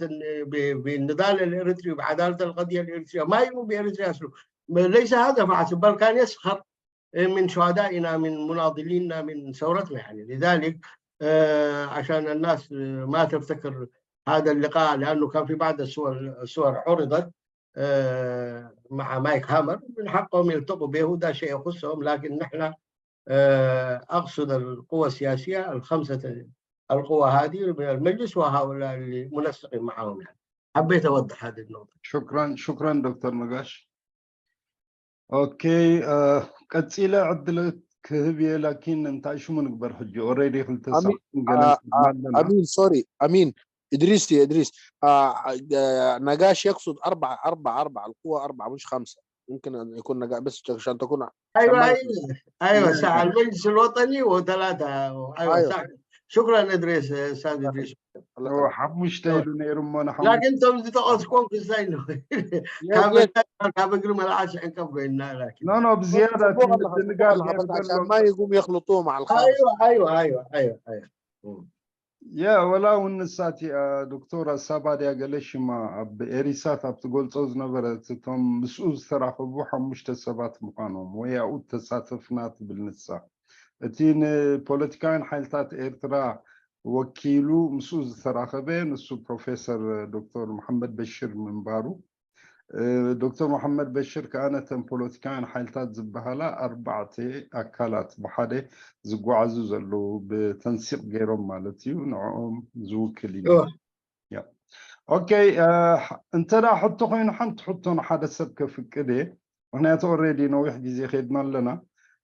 بالنضال الإريتري وبعدالة القضية الإريترية، ما يؤمن بإريتريا أصله. ليس هذا فحسب، بل كان يسخر من شهدائنا، من مناضلينا، من ثورتنا يعني. لذلك عشان الناس ما تفتكر هذا اللقاء، لأنه كان في بعض الصور الصور عرضت مع مايك هامر، من حقهم يلتقوا به، ده شيء يخصهم. لكن نحن أقصد القوى السياسية الخمسة القوى هذه من المجلس وهؤلاء اللي منسقين معهم يعني. حبيت أوضح هذه النقطة. شكرا شكرا دكتور نقاش. اوكي ቀፂለ ዕድል ክህብ እየ ላኪን እንታይ ሽሙ ንግበር ሕጂ ኦሬዲ ክልተ ሰዓት ኣሚን ሶሪ ኣሚን እድሪስ እየ እድሪስ ነጋሽ يقصد أربعة أربعة أربعة القوة أربعة مش خمسة يمكن أن يكون نجاح بس عشان تكون ايوه ايوه ايوه صح المجلس الوطني وثلاثه ايوه صح شكرا ادريس استاذ ادريس ሓሙሽተ ኢሉ ነይሩ እሞ ንሓሙሽተ ላኪን እቶም ዝጠቐስኮም ክሳይ ነው ካብ ካብ እግሪ መልዓስ ሕንቀፍ ኮይንና ላኪን ኖ ኖ ብዝያዳ እቲ ምድንጋር ገይሩ ዘሎ ما يقوم يخلطوه مع الخامس ايوه ايوه ايوه ايوه ايوه ያ ወላ እውን ንሳ እቲኣ ዶክተር ኣሳባድያ ገለ ሽማ ኣብ ኤሪሳት ኣብ ትገልጾ ዝነበረት እቶም ምስኡ ዝተራኸቡ ሓሙሽተ ሰባት ምዃኖም ወይ ኣብኡ ተሳተፍና ትብል ንሳ እቲ ንፖለቲካውያን ሓይልታት ኤርትራ ወኪሉ ምስኡ ዝተራኸበ ንሱ ፕሮፌሰር ዶክተር መሓመድ በሽር ምንባሩ ዶክተር መሓመድ በሽር ከኣ ነተን ፖለቲካውያን ሓይልታት ዝበሃላ ኣርባዕተ ኣካላት ብሓደ ዝጓዓዙ ዘለዉ ብተንሲቕ ገይሮም ማለት እዩ ንዕኦም ዝውክል እዩ ኦኬ እንተ ደኣ ሕቶ ኮይኑ ሓንቲ ሕቶ ንሓደ ሰብ ከፍቅድ እየ ምክንያቱ ኦሬዲ ነዊሕ ግዜ ከድና ኣለና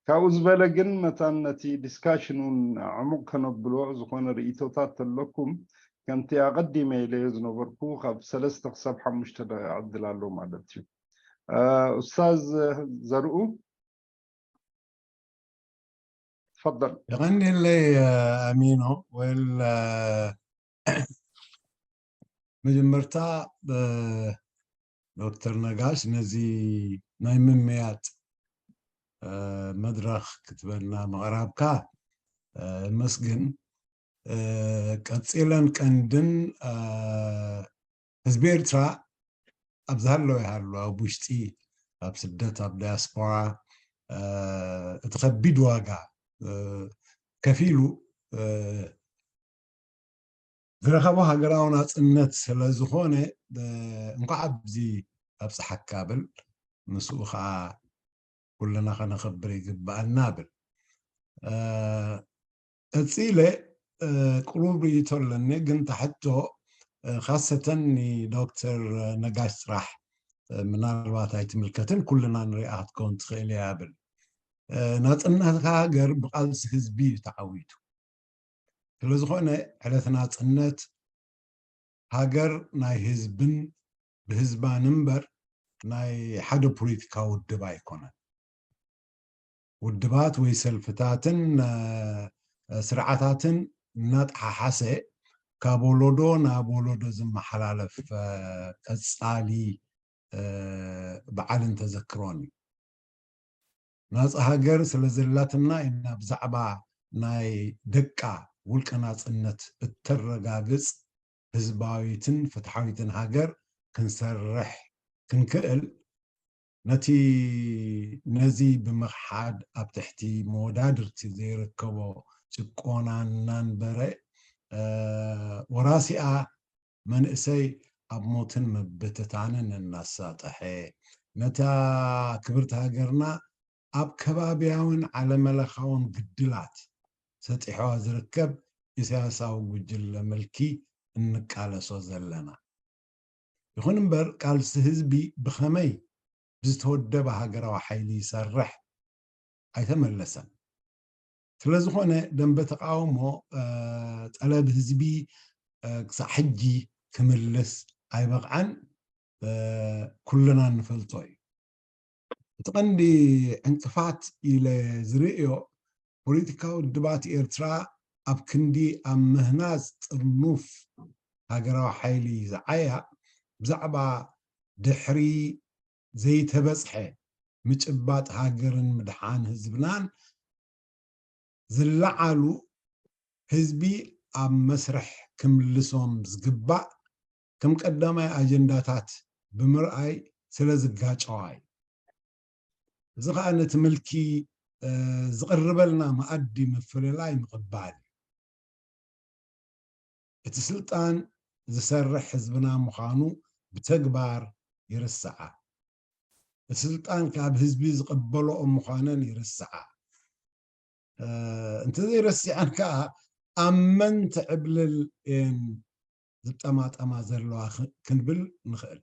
ካብኡ ዝበለ ግን መታን ነቲ ዲስካሽን እውን ዕሙቕ ከነብሎ ዝኾነ ርእቶታት ተለኩም ከምቲ ኣቐዲመ ኢለዮ ዝነበርኩ ካብ ሰለስተ ክሳብ ሓሙሽተ ደቂቕ ዕድል ኣሎ ማለት እዩ። ኡስታዝ ዘርኡ ትፈضል። የቐንየለይ ኣሚኖ ወል መጀመርታ ዶክተር ነጋሽ ነዚ ናይ ምምያጥ መድረኽ ክትበልና ምቕራብካ መስግን ቀፂለን ቀንድን ህዝቢ ኤርትራ ኣብ ዝሃለወ ይሃሉ ኣብ ውሽጢ ኣብ ስደት ኣብ ዳያስፖራ እቲ ከቢድ ዋጋ ከፊሉ ዝረኸቦ ሃገራዊ ናፅነት ስለ ዝኾነ እንኳዕ ኣብዚ ኣብፅሓካ ብል ምስኡ ከዓ ኩልና ከነኸብር ይግብኣና ብል ቀፂለ ቅሩብ ርእይቶ ኣለኒ ግን ታሕቶ ካሰተን ንዶክተር ነጋሽ ስራሕ ምናልባት ኣይትምልከትን ኩልና ንሪኣ ክትከውን ትኽእል እያ ብል ናፅነት ሃገር ብቃልሲ ህዝቢ እዩ ተዓዊቱ ስለዝኾነ ዕለት ናፅነት ሃገር ናይ ህዝብን ብህዝባን እምበር ናይ ሓደ ፖለቲካ ውድብ ኣይኮነን። ውድባት ወይ ሰልፍታትን ስርዓታትን እናጠሓሓሰ ካብ ወለዶ ናብ ወለዶ ዝመሓላለፍ ቀፃሊ በዓል እንተዘክሮን እዩ። ናፃ ሃገር ስለ ዘላትና ኢና ብዛዕባ ናይ ደቃ ውልቀ ናፅነት እተረጋግፅ ህዝባዊትን ፍትሓዊትን ሃገር ክንሰርሕ ክንክእል። ነቲ ነዚ ብምኽሓድ ኣብ ትሕቲ መወዳድርቲ ዘይርከቦ ጭቆና እናንበረ ወራሲኣ መንእሰይ ኣብ ሞትን ምብትታንን እናሳጠሐ፣ ነታ ክብርቲ ሃገርና ኣብ ከባብያውን ዓለመለኻውን ግድላት ሰጢሕዋ ዝርከብ ኢሳያሳዊ ጉጅለ ምልኪ እንቃለሶ ዘለና። ይኹን እምበር ቃልሲ ህዝቢ ብኸመይ ብዝተወደበ ሃገራዊ ሓይሊ ይሰርሕ ኣይተመለሰን። ስለዝኾነ ደንበ ተቃውሞ ጠለብ ህዝቢ ክሳዕ ሕጂ ክምልስ ኣይበቕዓን፣ ኩልና እንፈልጦ እዩ። እቲ ቀንዲ ዕንቅፋት ኢለ ዝርእዮ ፖለቲካዊ ውድባት ኤርትራ ኣብ ክንዲ ኣብ ምህናጽ ጥርኑፍ ሃገራዊ ሓይሊ ዝዓያ ብዛዕባ ድሕሪ ዘይተበጽሐ ምጭባጥ ሃገርን ምድሓን ህዝብናን ዝለዓሉ ህዝቢ ኣብ መስርሕ ክምልሶም ዝግባእ ከም ቀዳማይ ኣጀንዳታት ብምርኣይ ስለ ዝጋጨዋ እዩ። እዚ ኸኣ ነቲ ምልኪ ዝቕርበልና መኣዲ ምፍልላይ ምቕባል እዩ። እቲ ስልጣን ዝሰርሕ ህዝብና ምዃኑ ብተግባር ይርስዓ። እቲ ስልጣን ካብ ህዝቢ ዝቐበልኦ ምዃነን ይርስዓ። እንተዘይረሲዐን ከኣ ኣብ መን ትዕብልል እየን ዝጠማጠማ ዘለዋ ክንብል ንኽእል።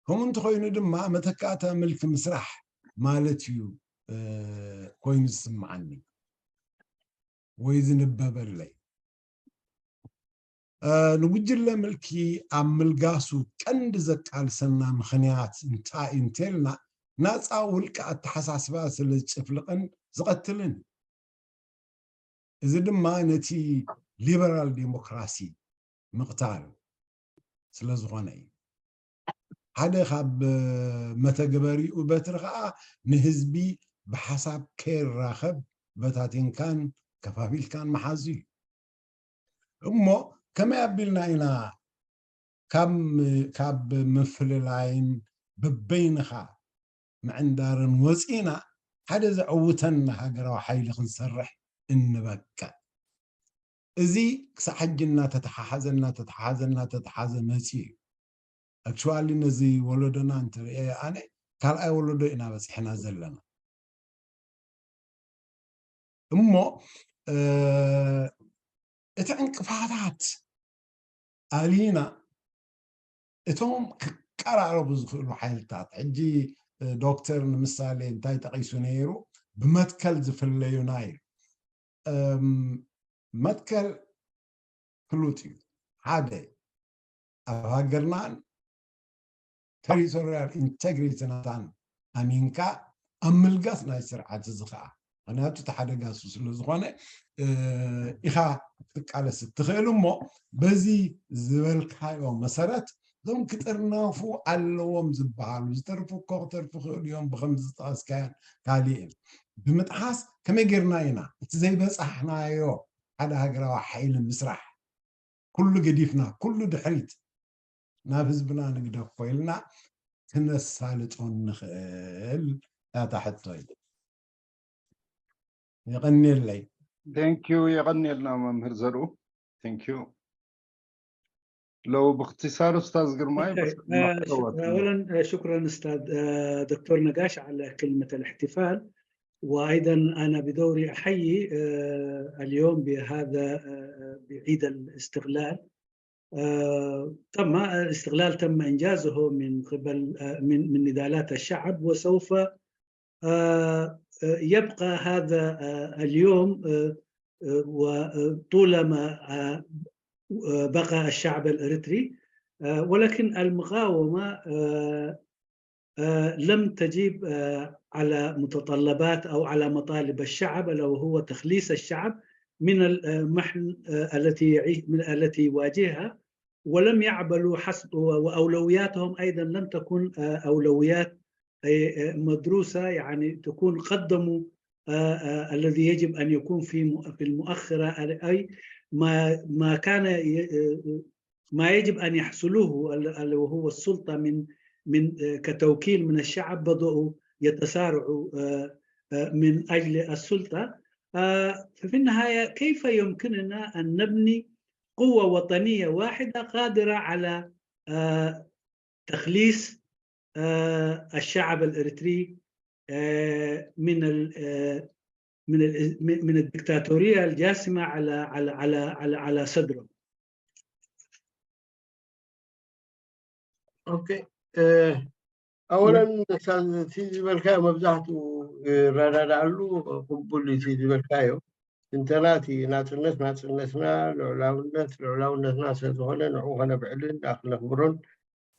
ከምኡ እንተኾይኑ ድማ መተካእታ ምልኪ ምስራሕ ማለት እዩ ኮይኑ ዝስምዓኒ ወይ ዝንበበለይ። ንጉጅለ ምልኪ ኣብ ምልጋሱ ቀንዲ ዘቃልሰና ምኽንያት እንታይ እዩ እንተልና፣ ናፃ ውልቀ ኣተሓሳስባ ስለ ዝጭፍልቕን ዝቐትልን። እዚ ድማ ነቲ ሊበራል ዴሞክራሲ ምቕታል ስለ ዝኾነ እዩ። ሓደ ካብ መተግበሪኡ በትሪ ኸዓ ንህዝቢ ብሓሳብ ከይራኸብ በታቲንካን ከፋፊልካን ምሓዙ እዩ። እሞ ከመይ ኣቢልና ኢና ካብ ም- ካብ ምፍልላይን በበይንኻ ምዕንዳርን ወፂእና ሓደ ዘዕውተና ሃገራዊ ሓይሊ ክንሰርሕ እንበቅዕ? እዚ ክሳብ ሕጂ እናተተሓሓዘ እናተተሓሓዘ እናተተሓዘ መፂኡ እዩ። ኣክቹዋሊ ነዚ ወለዶና እንትርእየ ኣነ ካልኣይ ወለዶ ኢና በፂሕና ዘለና። እሞ እቲ ዕንቅፋታት ኣሊና እቶም ክቀራረቡ ዝኽእሉ ሓይልታት ሕጂ ዶክተር ንምሳሌ እንታይ ጠቒሱ ነይሩ? ብመትከል ዝፍለዩና እዩ። መትከል ፍሉጥ እዩ። ሓደ ኣብ ሃገርናን ቴሪቶሪያል ኢንቴግሪቲ ናታን ኣሚንካ ኣብ ምልጋስ ናይ ስርዓት እዚ ከዓ ምክንያቱ እቲ ሓደጋ እሱ ስለ ዝኾነ ኢኻ ክትቃለስ እትኽእል። እሞ በዚ ዝበልካዮ መሰረት እዞም ክጥርነፉ ኣለዎም ዝበሃሉ ዝተርፉ እኮ ክተርፉ ክእሉ እዮም ብከምዚ ዝጠቐስካዮን ካሊእን ብምጥሓስ ከመይ ጌርና ኢና እቲ ዘይበፃሕናዮ ሓደ ሃገራዊ ሓይሊ ምስራሕ ኩሉ ገዲፍና ኩሉ ድሕሪት ናብ ህዝብና ንግደፎ ኢልና ክነሳልጦ ንኽእል? እታ ሕቶ እዩ። የቐንየለይ። ቴንኪዩ። የቐንየልና መምህር ዘርኡ። ቴንኪዩ። لو باختصار أستاذ قرماي بس أولا شكرا أستاذ دكتور نقاش على كلمة الاحتفال. وأيضا أنا بدوري أحيي اليوم بهذا بعيد الاستقلال. تم الاستقلال تم إنجازه من قبل من من نضالات الشعب وسوف يبقى هذا اليوم وطولما بقى الشعب الإريتري، ولكن المقاومة لم تجيب على متطلبات أو على مطالب الشعب، ألا وهو تخليص الشعب من المحن التي يعيش، من التي يواجهها، ولم يعملوا حسب، وأولوياتهم أيضا لم تكن أولويات مدروسة، يعني تكون قدموا الذي يجب أن يكون في في المؤخرة، أي ما ما كان ما يجب أن يحصلوه، وهو السلطة من من كتوكيل من الشعب، بدأوا يتسارعوا من أجل السلطة. ففي النهاية، كيف يمكننا أن نبني قوة وطنية واحدة قادرة على تخليص الشعب الإريتري من من من الدكتاتورية الجاسمة على على على على على صدره. ኦኬ፣ ኣወለን እቲ ዝበልካዮ መብዛሕትኡ ይረዳዳኣሉ፣ ቅቡል እዩ እቲ ዝበልካዮ። እንተና እቲ ናፅነት ናፅነትና፣ ልዑላውነት ልዑላውነትና ስለዝኾነ ንዕኡ ከነብዕልን ክነኽብሮን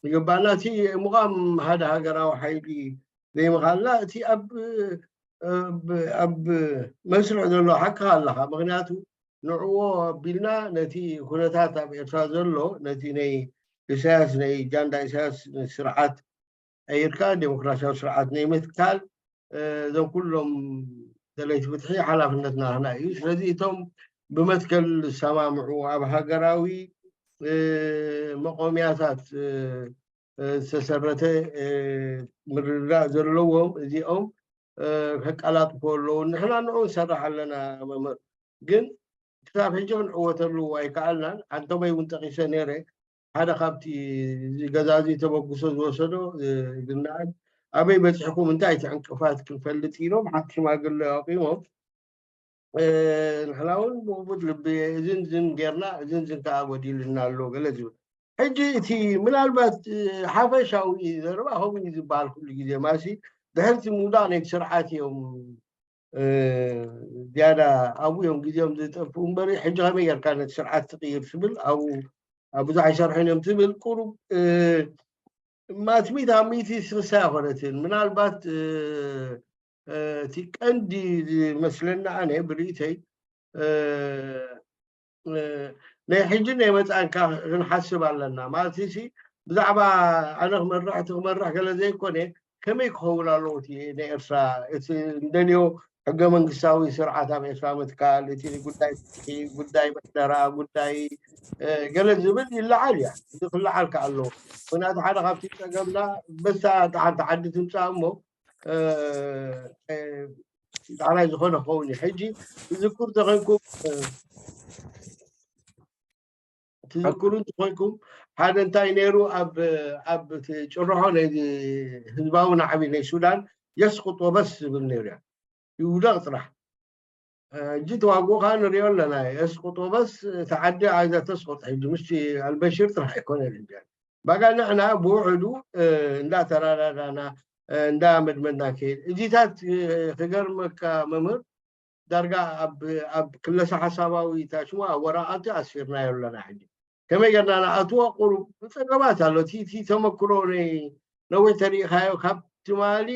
ይግባና። እቲ ምዃም ሓደ ሃገራዊ ሓይሊ ዘይምኻልና እቲ ኣብ ኣብ መስርሕ ዘሎ ሓቅኻ ኣለኻ። ምክንያቱ ንዕዎ ኣቢልና ነቲ ኩነታት ኣብ ኤርትራ ዘሎ ነቲ ናይ ኢሳያስ ናይ ጃንዳ ኢሳያስ ስርዓት ቀይርካ ዴሞክራሲያዊ ስርዓት ናይ ምትካል እዞም ኩሎም ደለይቲ ፍትሒ ሓላፍነትና ንሕና እዩ። ስለዚ እቶም ብመትከል ዝሰማምዑ ኣብ ሃገራዊ መቆምያታት ዝተሰረተ ምርድዳእ ዘለዎም እዚኦም ከቀላጥፎ ኣለዉ። ንሕና ንዑ ንሰርሕ ኣለና መምህር፣ ግን ክሳብ ሕጂ ክንዕወተሉ ኣይከኣልናን። ሓንቶመይ እውን ጠቂሰ ነይረ፣ ሓደ ካብቲ እዚ ገዛ እዚ ተበግሶ ዝወሰዶ ዝናኣድ ኣበይ በፂሕኩም እንታይ እቲ ዕንቅፋት ክንፈልጥ ኢሎም ሓንቲ ሽማግለ ኣቂሞም ንሕና እውን ብቕቡል ልቢ እዝን ዝን ጌርና እዝን ዝን ከዓ ጎዲልና ኣሎ ገለ ዝብል። ሕጂ እቲ ምናልባት ሓፈሻዊ ዘረባ ከምኡ እዩ ዝበሃል ኩሉ ግዜ ማሲ ድሕርቲ ምውዳቕ ናይ ስርዓት እዮም ዝያዳ ኣብኡ እዮም ግዜኦም ዝጠፍኡ እምበር ሕጂ ከመይ ጌርካ ነቲ ስርዓት ትቕይር ትብል ኣብኡ ብዙሕ ኣይሰርሑን እዮም ትብል ቁሩብ ማትሚት ኣብ ሚእቲ ስልሳ ኣይኮነትን ምናልባት እቲ ቀንዲ ዝመስለኒ ኣነ ብርእይተይ ናይ ሕጂ ናይ መፃእንካ ክንሓስብ ኣለና ማለት ሲ ብዛዕባ ኣነ ክመርሕ እቲ ክመርሕ ገለ ዘይኮነ ከመይ ክኸውን ኣለዎ እቲ ናይ ኤርትራ እቲ እንደልዮ ሕገ መንግስታዊ ስርዓት ኣብ ኤርትራ ምትካል እቲ ጉዳይ ጉዳይ ምሕደራ ጉዳይ ገለ ዝብል ይለዓል እያ እዚ ክለዓል ከ ኣለዎ ምክንያቱ ሓደ ካብቲ ፀገምና በሳ ተሓንቲ ዓዲ ትምፃእ እሞ ዳዕላይ ዝኾነ ክኸውን እዩ ሕጂ ትዝክሩ ተኾንኩም ትዝክሩ እንተኾንኩም ሓደ እንታይ ነይሩ ኣብ ኣብ ጭርሖ ናይ ህዝባዊ ናዕቢ ናይ ሱዳን የስቁጦ በስ ዝብል ነይሩ እያ ይውደቕ ጥራሕ ሕጂ ተዋግኡ ከዓ ንሪኦ ኣለና የስቁጦ በስ ተዓዲ ኣይዛ ተስቆጥ ሕጂ ምስቲ ኣልበሽር ጥራሕ ኣይኮነን እንዲያ ባጋ ንሕና ብውሕዱ እንዳተራዳዳና እንዳመድመድና ከይድ እዚታት ክገርመካ መምህር ዳርጋ ኣብ ክለሳ ሓሳባዊ ታሽሙ ኣብ ወረቃቲ ኣስፊርናዮ ኣለና ሕጂ ከመይ ገርና ንኣትዎ ቁሩብ ፀገማት ኣሎ እቲ ተመክሮ ነዊሕ ተሪኢካዮ ካብ ትማሊ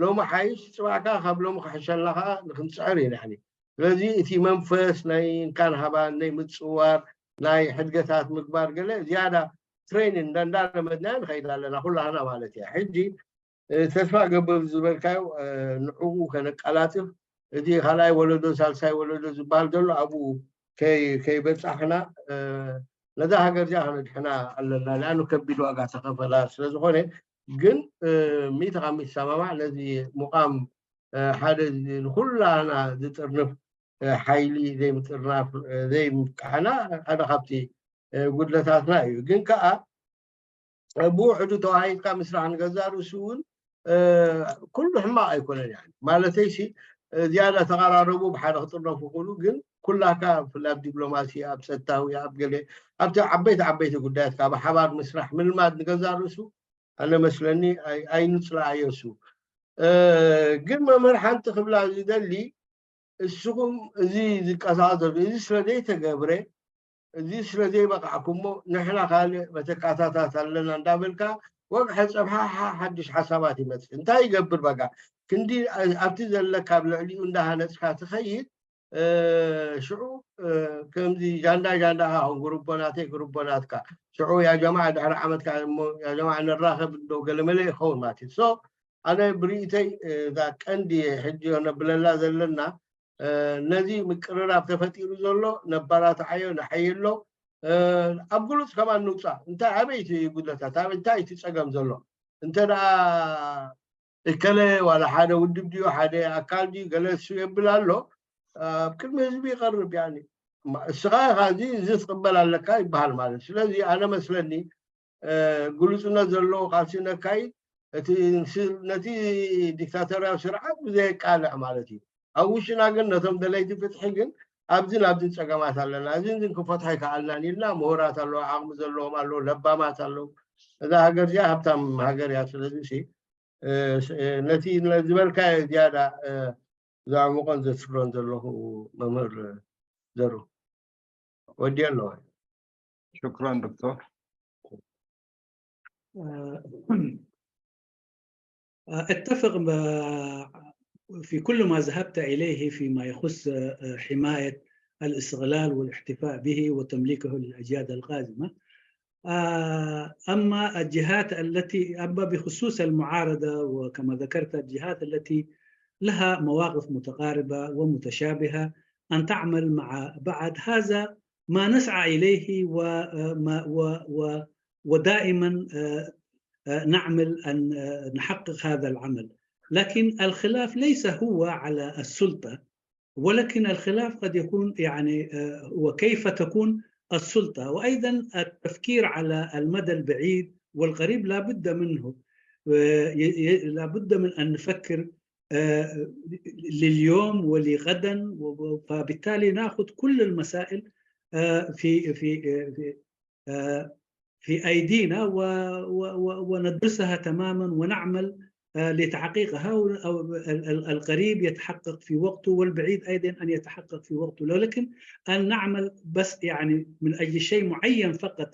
ሎሚ ሓይሽ ፅባዕካ ካብ ሎሚ ክሕሸልና ከዓ ንክንፅዕር ኢና ስለዚ እቲ መንፈስ ናይ እንካን ሃባን ናይ ምፅዋር ናይ ሕድገታት ምግባር ገለ ዝያዳ ትሬኒን እንዳለመድናዮ ንኸይድ ኣለና ኩላህና ማለት እያ ሕጂ ተስፋ ገብር ዝበልካዮ ንዕኡ ከነቀላጥፍ እቲ ካልኣይ ወለዶ ሳልሳይ ወለዶ ዝበሃል ዘሎ ኣብኡ ከይበፃሕና ነዛ ሃገር እዚኣ ከነድሕና ኣለና ሊኣኑ ከቢድ ዋጋ ተኸፈላ ስለዝኾነ ግን ሚእቲ ካብ ሚእቲ ሰማማዕ ነዚ ሙቃም ሓደ ንኩላና ዝጥርንፍ ሓይሊ ዘይምጥርናፍ ዘይምብቃዕና ሓደ ካብቲ ጉድለታትና እዩ ግን ከዓ ብውሕዱ ተዋሂድካ ምስራሕ ንገዛ ርእሱ እውን ኩሉ ሕማቕ ኣይኮነን ያ ማለተይሲ ዝያዳ ተቐራረቡ ብሓደ ክጥረፉ ክእሉ ግን ኩላካ ብፍላይ ኣብ ዲፕሎማሲ ኣብ ፀጥታዊ ኣብ ገለ ኣብቲ ዓበይቲ ዓበይቲ ጉዳያት ካብ ሓባር ምስራሕ ምልማድ ንገዛ ርእሱ ኣነ መስለኒ ኣይንፅላኣዮ እሱ ግን መምህር ሓንቲ ክብላ ዝደሊ እስኹም እዚ ዝቀሳቀስ ዘሎ እዚ ስለ ዘይተገብረ እዚ ስለ ዘይበቃዕኩሞ ንሕና ካልእ መተካታታት ኣለና እንዳበልካ ወግሐ ጸብሓሓ ሓድሽ ሓሳባት ይመጽእ። እንታይ ይገብር በቃ ክንዲ ኣብቲ ዘለካ ኣብ ልዕሊኡ እንዳሃነጽካ ትኸይድ ሽዑ ከምዚ ጃንዳ ጃንዳ ካ ጉርቦ ናተይ ጉርቦ ናትካ ሽዑ ያ ጀማዓ ድሕሪ ዓመት ካ እሞ ያ ጀማዓ ንራኸብ እንደው ገለመለ ይኸውን ማለት እዩ። ሶ ኣነ ብርእይተይ እዛ ቀንዲ ሕጂ ነብለላ ዘለና ነዚ ምቅርራብ ተፈጢሩ ዘሎ ነባራትዓዮ ንሓየሎ ኣብ ግሉፅ ከማን ንውፃእ እንታይ ኣበይ እቲ ጉድለታት ኣበይ እንታይ እቲ ፀገም ዘሎ እንተ ደኣ እከለ ዋላ ሓደ ውድብ ድዩ ሓደ ኣካል ድዩ ገለ እሱ የብል ኣሎ ኣብ ቅድሚ ህዝቢ ይቐርብ ያኒ እስኻ ኢኻ እዚ እዚ ትቕበል ኣለካ ይበሃል ማለት ስለዚ ኣነ መስለኒ ግሉፅነት ዘለዎ ቃልሲ ነካይድ እቲ ነቲ ዲክታቶርያዊ ስርዓት ብዘየቃልዕ ማለት እዩ ኣብ ውሽና ግን ነቶም ደለይቲ ፍትሒ ግን ኣብዝን ኣብዝን ፀገማት ኣለና እዚን ዝን ክፈትሖ ይከኣልናን ኢልና ምሁራት ኣለዉ ዓቕሚ ዘለዎም ኣለዉ ለባማት ኣለዉ እዛ ሃገር እዚኣ ሃብታም ሃገር እያ ስለዚ ነቲ ዝበልካ ዝያዳ ዘዕሙቆን ዘስፍሮን ዘለኹ መምህር ዘሩ ወዲ ኣለዋ ሽክራን ዶክተር أتفق في كل ما ذهبت إليه فيما يخص حماية الاستغلال والاحتفاء به وتمليكه للأجيال القادمة. أما الجهات التي أما بخصوص المعارضة وكما ذكرت الجهات التي لها مواقف متقاربة ومتشابهة أن تعمل مع بعض هذا ما نسعى إليه وما و و ودائما نعمل أن نحقق هذا العمل لكن الخلاف ليس هو على السلطة ولكن الخلاف قد يكون يعني وكيف تكون السلطة وأيضا التفكير على المدى البعيد والقريب لا بد منه لا بد من أن نفكر لليوم ولغدا فبالتالي ناخذ كل المسائل في في في في ايدينا وندرسها تماما ونعمل لتحقيقها القريب يتحقق في وقته والبعيد ايضا ان يتحقق في وقته لكن ان نعمل بس يعني من اجل شيء معين فقط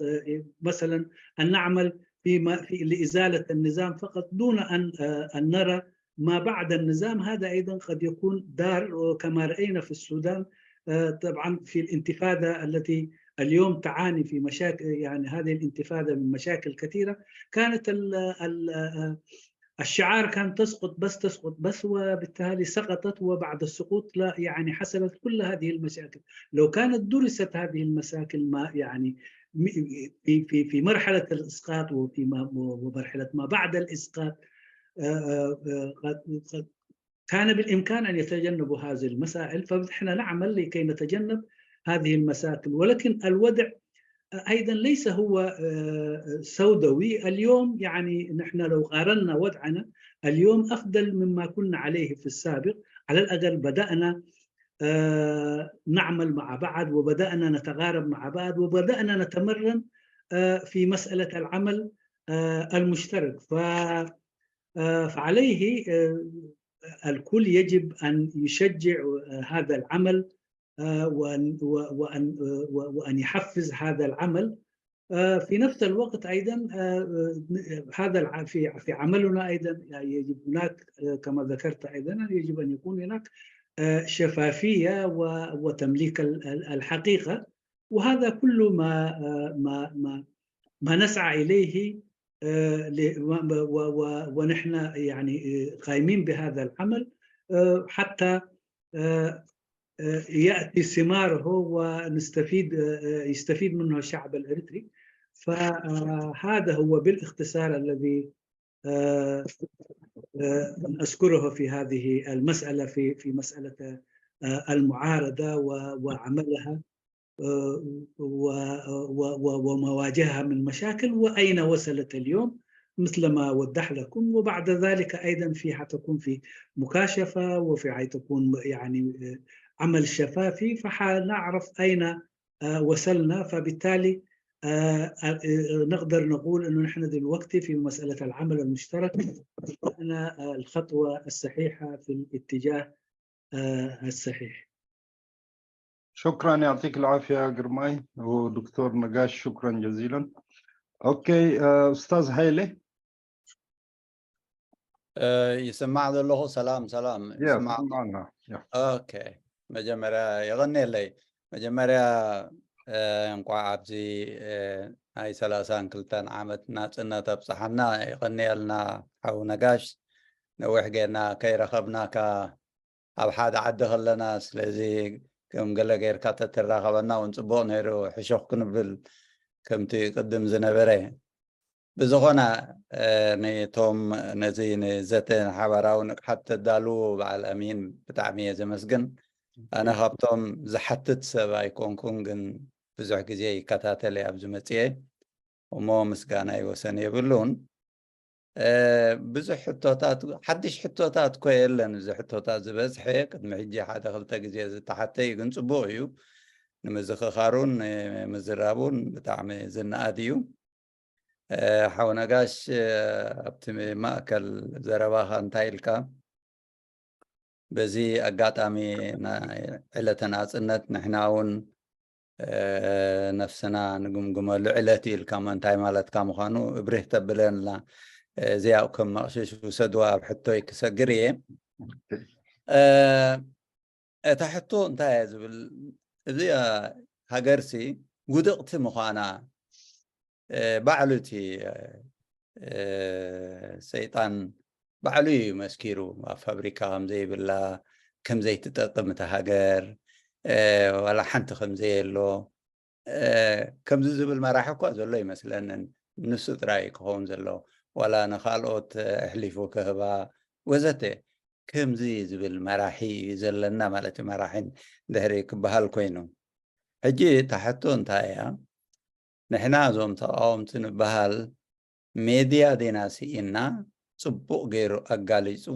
مثلا ان نعمل في, في لازاله النظام فقط دون ان ان نرى ما بعد النظام هذا ايضا قد يكون دار وكما راينا في السودان طبعا في الانتفاضه التي اليوم تعاني في مشاكل يعني هذه الانتفاضه من مشاكل كثيره كانت ال ال الشعار كان تسقط بس تسقط بس وبالتالي سقطت وبعد السقوط لا يعني حصلت كل هذه المشاكل لو كانت درست هذه المشاكل ما يعني في في في مرحله الاسقاط وفي ومرحله ما بعد الاسقاط كان بالامكان ان يتجنبوا هذه المسائل فنحن نعمل لكي نتجنب هذه المشاكل ولكن الوضع ايضا ليس هو سوداوي اليوم يعني نحن لو قارنا وضعنا اليوم افضل مما كنا عليه في السابق على الاقل بدانا نعمل مع بعض وبدانا نتقارب مع بعض وبدانا نتمرن في مساله العمل المشترك ف فعليه الكل يجب ان يشجع هذا العمل وان وان وان يحفز هذا العمل في نفس الوقت ايضا هذا في في عملنا ايضا يجب هناك كما ذكرت ايضا يجب ان يكون هناك شفافيه وتمليك الحقيقه وهذا كل ما ما ما ما نسعى اليه ونحن يعني قائمين بهذا العمل حتى ياتي ثماره ونستفيد يستفيد منه الشعب الاريتري فهذا هو بالاختصار الذي اذكره في هذه المساله في في مساله المعارضه وعملها ومواجهها من مشاكل واين وصلت اليوم مثل ما وضح لكم وبعد ذلك ايضا في حتكون في مكاشفه وفي حتكون يعني عمل شفافي فحنعرف اين وصلنا فبالتالي نقدر نقول انه نحن دلوقتي في مساله العمل المشترك بدانا الخطوه الصحيحه في الاتجاه الصحيح. شكرا، يعطيك العافية ግርማይ ودكتور ነጋሽ، شكرا جزيلا. ኦኬ፣ ኡስታዝ ሃይለ። ይስማዕ ዘለኹ? ሰላም ሰላም። ይስማዕና። ኦኬ፣ መጀመርያ የቐንየለይ። መጀመርያ እንቋዕ ኣብዚ ናይ ሰላሳን ክልተን ዓመት ናጽነት ኣብጽሓና። የቐንየልና ሓው ነጋሽ። ነዊሕ ጌርና ከይረኸብናካ ኣብ ሓደ ዓዲ ከለና። ስለዚ ከም ገለ ጌርካ ተትራኸበና እውን ጽቡቕ ነይሩ፣ ሕሹኽ ክንብል ከምቲ ቅድም ዝነበረ። ብዝኾነ ነቶም ነዚ ንዘተ ሓባራዊ ንቕሓት ተዳልዉ በዓል ኣሚን ብጣዕሚ እየ ዘመስግን። ኣነ ካብቶም ዝሓትት ሰብ ኣይኮንኩን፣ ግን ብዙሕ ግዜ ይከታተል እየ ኣብዚ መጽየ እሞ ምስጋና ይወሰን የብሉን። ብዙሕ ሕቶታት፣ ሓድሽ ሕቶታት እኮ የለን። እዚ ሕቶታት ዝበዝሐ ቅድሚ ሕጂ ሓደ ክልተ ግዜ ዝተሓተ እዩ፣ ግን ጽቡቕ እዩ። ንምዝኽኻሩን ንምዝራቡን ብጣዕሚ ዝነኣድ እዩ። ሓው ነጋሽ፣ ኣብቲ ማእከል ዘረባኻ እንታይ ኢልካ? በዚ ኣጋጣሚ ናይ ዕለተ ናጽነት ንሕና እውን ነፍስና ንግምግመሉ ዕለት እዩ ኢልካ፣ እሞ እንታይ ማለትካ ምዃኑ እብርህ ተብለና። እዚኣ ከም መቕሽሽ ውሰድዋ፣ ኣብ ሕቶይ ክሰግር እየ። እታ ሕቶ እንታይ እያ ዝብል፣ እዚኣ ሃገርሲ ውድቕቲ ምዃና ባዕሉ እቲ ሰይጣን ባዕሉ እዩ መስኪሩ። ኣብ ፋብሪካ ከም ዘይብላ፣ ከም ዘይትጠቅም እታ ሃገር፣ ዋላ ሓንቲ ከም ዘየሎ፣ ከምዚ ዝብል መራሒ እኳ ዘሎ ይመስለንን። ንሱ ጥራይ ክኸውን ዘለዎ፣ ዋላ ንኻልኦት ኣሕሊፉ ክህባ ወዘተ። ከምዚ ዝብል መራሒ እዩ ዘለና ማለት እዩ። መራሒን ድሕሪ ክበሃል ኮይኑ፣ ሕጂ እታ ሕቶ እንታይ እያ? ንሕና እዞም ተቃወምቲ ንበሃል ሜድያ ዲና ስኢና? ጽቡቕ ገይሩ ኣጋሊጹ፣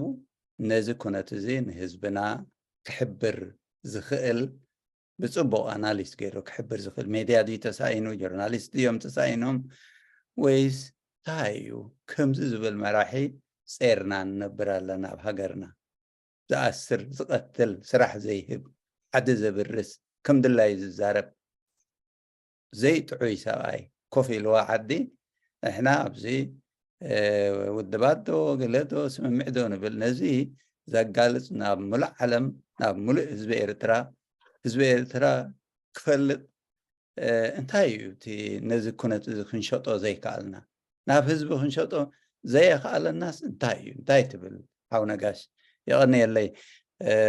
ነዚ ኩነት እዚ ንህዝብና ክሕብር ዝኽእል፣ ብጽቡቕ ኣናሊስት ገይሩ ክሕብር ዝኽእል ሜድያ ድዩ ተሳኢኑ? ጆርናሊስት ድዮም ተሳኢኖም? ወይስ እንታይ እዩ? ከምዚ ዝብል መራሒ ጼርና ንነብር ኣለና ኣብ ሃገርና። ዝኣስር፣ ዝቐትል፣ ስራሕ ዘይህብ፣ ዓዲ ዘብርስ፣ ከም ድላዩ ዝዛረብ ዘይጥዑይ ሰብኣይ ኮፍ ኢልዋ ዓዲ። ንሕና ኣብዚ ውድባት ዶ ገለ ዶ ስምምዕ ዶ ንብል፣ ነዚ ዘጋልጽ ናብ ሙሉእ ዓለም፣ ናብ ሙሉእ ህዝቢ ኤርትራ፣ ህዝቢ ኤርትራ ክፈልጥ እንታይ እዩ እቲ ነዚ ኩነት እዚ ክንሸጦ ዘይከኣልና? ናብ ህዝቢ ክንሸጦ ዘየኸኣለናስ እንታይ እዩ? እንታይ ትብል ሓው ነጋሽ? የቐንየለይ።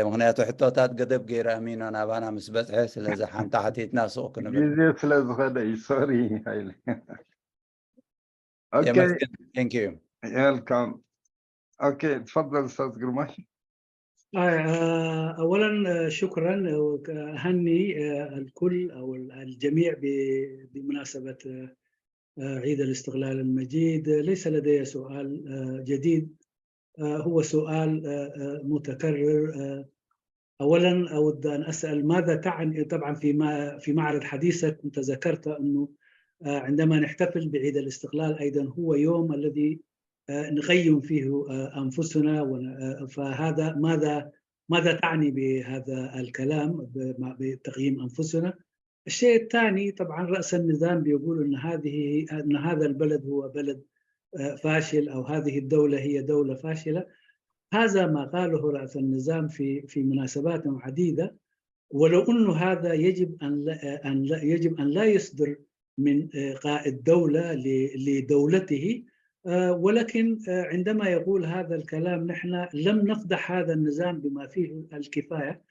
ምኽንያቱ ሕቶታት ገደብ ገይሩ ኣሚኖ ናባና ምስ በጽሐ፣ ስለዚ ሓንቲ ሓቲትና ሱቕ ክንብል። ግዜ ስለ ዝኸደ እዩ። ሶሪ ሃይለ። የመስግን። Thank you. Welcome. Okay، تفضل أستاذ ግርማይ. أولا شكرا، أهني الكل أو الجميع بمناسبة عيد الاستقلال المجيد. ليس لدي سؤال جديد، هو سؤال متكرر. أولا أود أن أسأل ماذا تعني، طبعا في في معرض حديثك كنت ذكرت أنه عندما نحتفل بعيد الاستقلال أيضا هو يوم الذي نقيم فيه أنفسنا، فهذا ماذا ماذا تعني بهذا الكلام بتقييم أنفسنا؟ الشيء الثاني، طبعا رأس النظام بيقول أن هذه أن هذا البلد هو بلد فاشل، أو هذه الدولة هي دولة فاشلة. هذا ما قاله رأس النظام في في مناسبات عديدة، ولو أنه هذا يجب أن لا أن لا يجب أن لا يصدر من قائد دولة لدولته. ولكن عندما يقول هذا الكلام، نحن لم نفضح هذا النظام بما فيه الكفاية،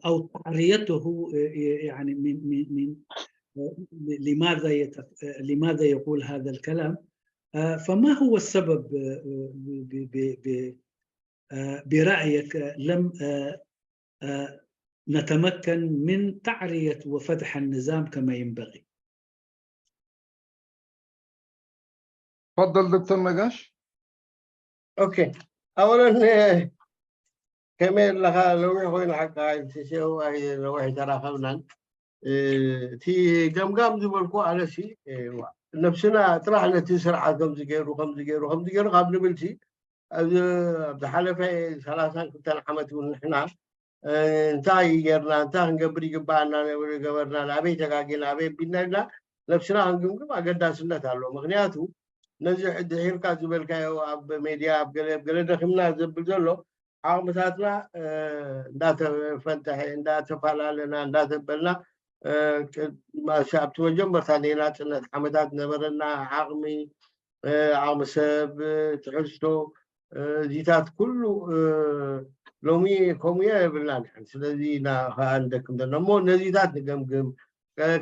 أو تعريته، يعني من من من لماذا لماذا يقول هذا الكلام؟ فما هو السبب برأيك لم نتمكن من تعرية وفضح النظام كما ينبغي؟ تفضل دكتور نقاش. Okay. أولا، ከመይ ኣለኻ? ነዊሕ ኮይኑ ሓቃ ኣይንስሴው፣ ኣይ ነዊሕ ኣይተራኸብናን። እቲ ገምጋም ዝበልኩ ኣነሲ ነብስና ጥራሕ ነቲ ስርዓት ከምዚ ገይሩ ከምዚ ገይሩ ከምዚ ገይሩ ካብ ንብልሲ፣ ኣብ ዝሓለፈ ሰላሳን ክልተን ዓመት እውን ንሕና እንታይ ጌርና፣ እንታይ ክንገብር ይግባኣና፣ ገበርና፣ ኣበይ ተጋጊና፣ ኣበይ ቢልና ኢልና ነብስና ክንግምግም ኣገዳስነት ኣሎ። ምክንያቱ ነዚ ድሒርካ ዝበልካዮ ኣብ ሜድያ ኣብ ገለ ገለ ደኺምና ዘብል ዘሎ ዓቕምታትና እንዳተፈንተሐ እንዳተፈላለና እንዳተበልና ኣብቲ መጀመርታ ናይ ናፅነት ዓመታት ነበረና ዓቕሚ ዓቕሚ ሰብ ትሕዝቶ እዚታት ኩሉ ሎሚ ከምኡ የብልና ንሕን ስለዚ ኢና ከዓ ንደክም ዘለና እሞ ነዚታት ንገምግም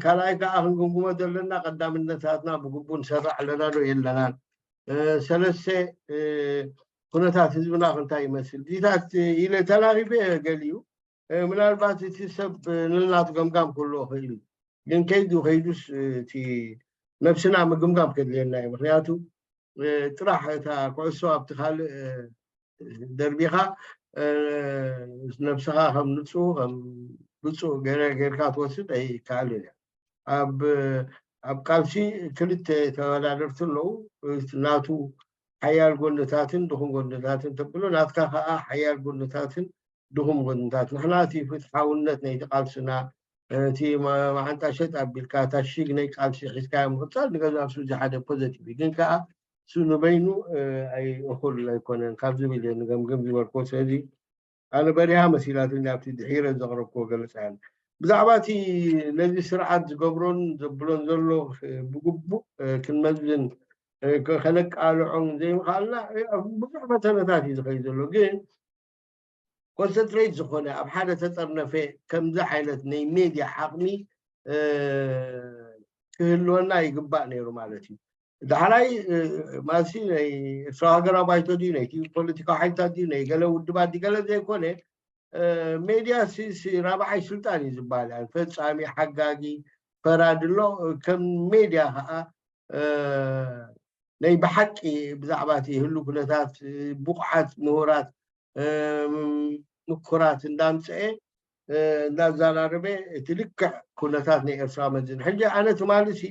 ካልኣይ ከዓ ክንግምግሞ ዘለና ቀዳምነታትና ብግቡእ ንሰርሕ ኣለና ዶ የለናን ሰለስተ ኩነታት ህዝብና ክንታይ ይመስል እዚታት ኢለ ተናኺፈ ገሊኡ ምናልባት እቲ ሰብ ንናቱ ገምጋም ክህልዎ ክእል እዩ ግን ከይዱ ከይዱስ እቲ ነብስና ምግምጋም ከድልየና እዩ ምክንያቱ ጥራሕ እታ ኩዕሶ ኣብቲ ካልእ ደርቢኻ ነብስኻ ከም ንፁ ከም ብፁእ ገለ ጌርካ ትወስድ ኣይከኣልን እያ ኣብ ኣብ ቃልሲ ክልተ ተወዳደርቲ ኣለዉ ናቱ ሓያል ጎንታትን ድኹም ጎንታትን ተብሎ ናትካ ከዓ ሓያል ጎንታትን ድኹም ጎንታት ንሕና እቲ ፍትሓውነት ናይቲ ቃልስና እቲ መዓንጣ ሸጥ ኣቢልካ እታ ሽግ ናይ ቃልሲ ሒዝካዮ ምቕፃል ንገዛእ ርእሱ እዚ ሓደ ፖዘቲቭ እዩ ግን ከዓ እሱ ንበይኑ ኣይ እኹል ኣይኮነን ካብ ዝብል እየ ንገምግም ዝበልክዎ ስለዚ ኣነ በሪሃ መሲላትኒ ኣብቲ ድሒረ ዘቕረብክዎ ገለፃ እያ ብዛዕባ እቲ ነዚ ስርዓት ዝገብሮን ዘብሎን ዘሎ ብግቡእ ክንመዝን ከነቃልዖን ዘይምኽኣልና ብዙሕ ፈተነታት እዩ ዝኸይድ ዘሎ ግን ኮንሰንትሬት ዝኾነ ኣብ ሓደ ተጠርነፈ ከምዚ ዓይነት ናይ ሜድያ ዓቕሚ ክህልወና ይግባእ ነይሩ ማለት እዩ ዳሕራይ ማሲ ናይ ኤርትራ ሃገራዊ ባይቶ ድዩ ናይቲ ፖለቲካዊ ሓይልታት ድዩ ናይ ገለ ውድባት ድዩ ገለ ዘይኮነ ሜድያ ራብዓይ ስልጣን እዩ ዝበሃል ፈፃሚ ሓጋጊ ፈራዲ ኣሎ ከም ሜድያ ከዓ ናይ ብሓቂ ብዛዕባ እቲ ህሉ ኩነታት ብቑዓት ምሁራት ምኩራት እንዳምፀአ እንዳዘራረበ እቲ ልክዕ ኩነታት ናይ ኤርትራ መዝን ሕጂ ኣነ ትማሊ ሲ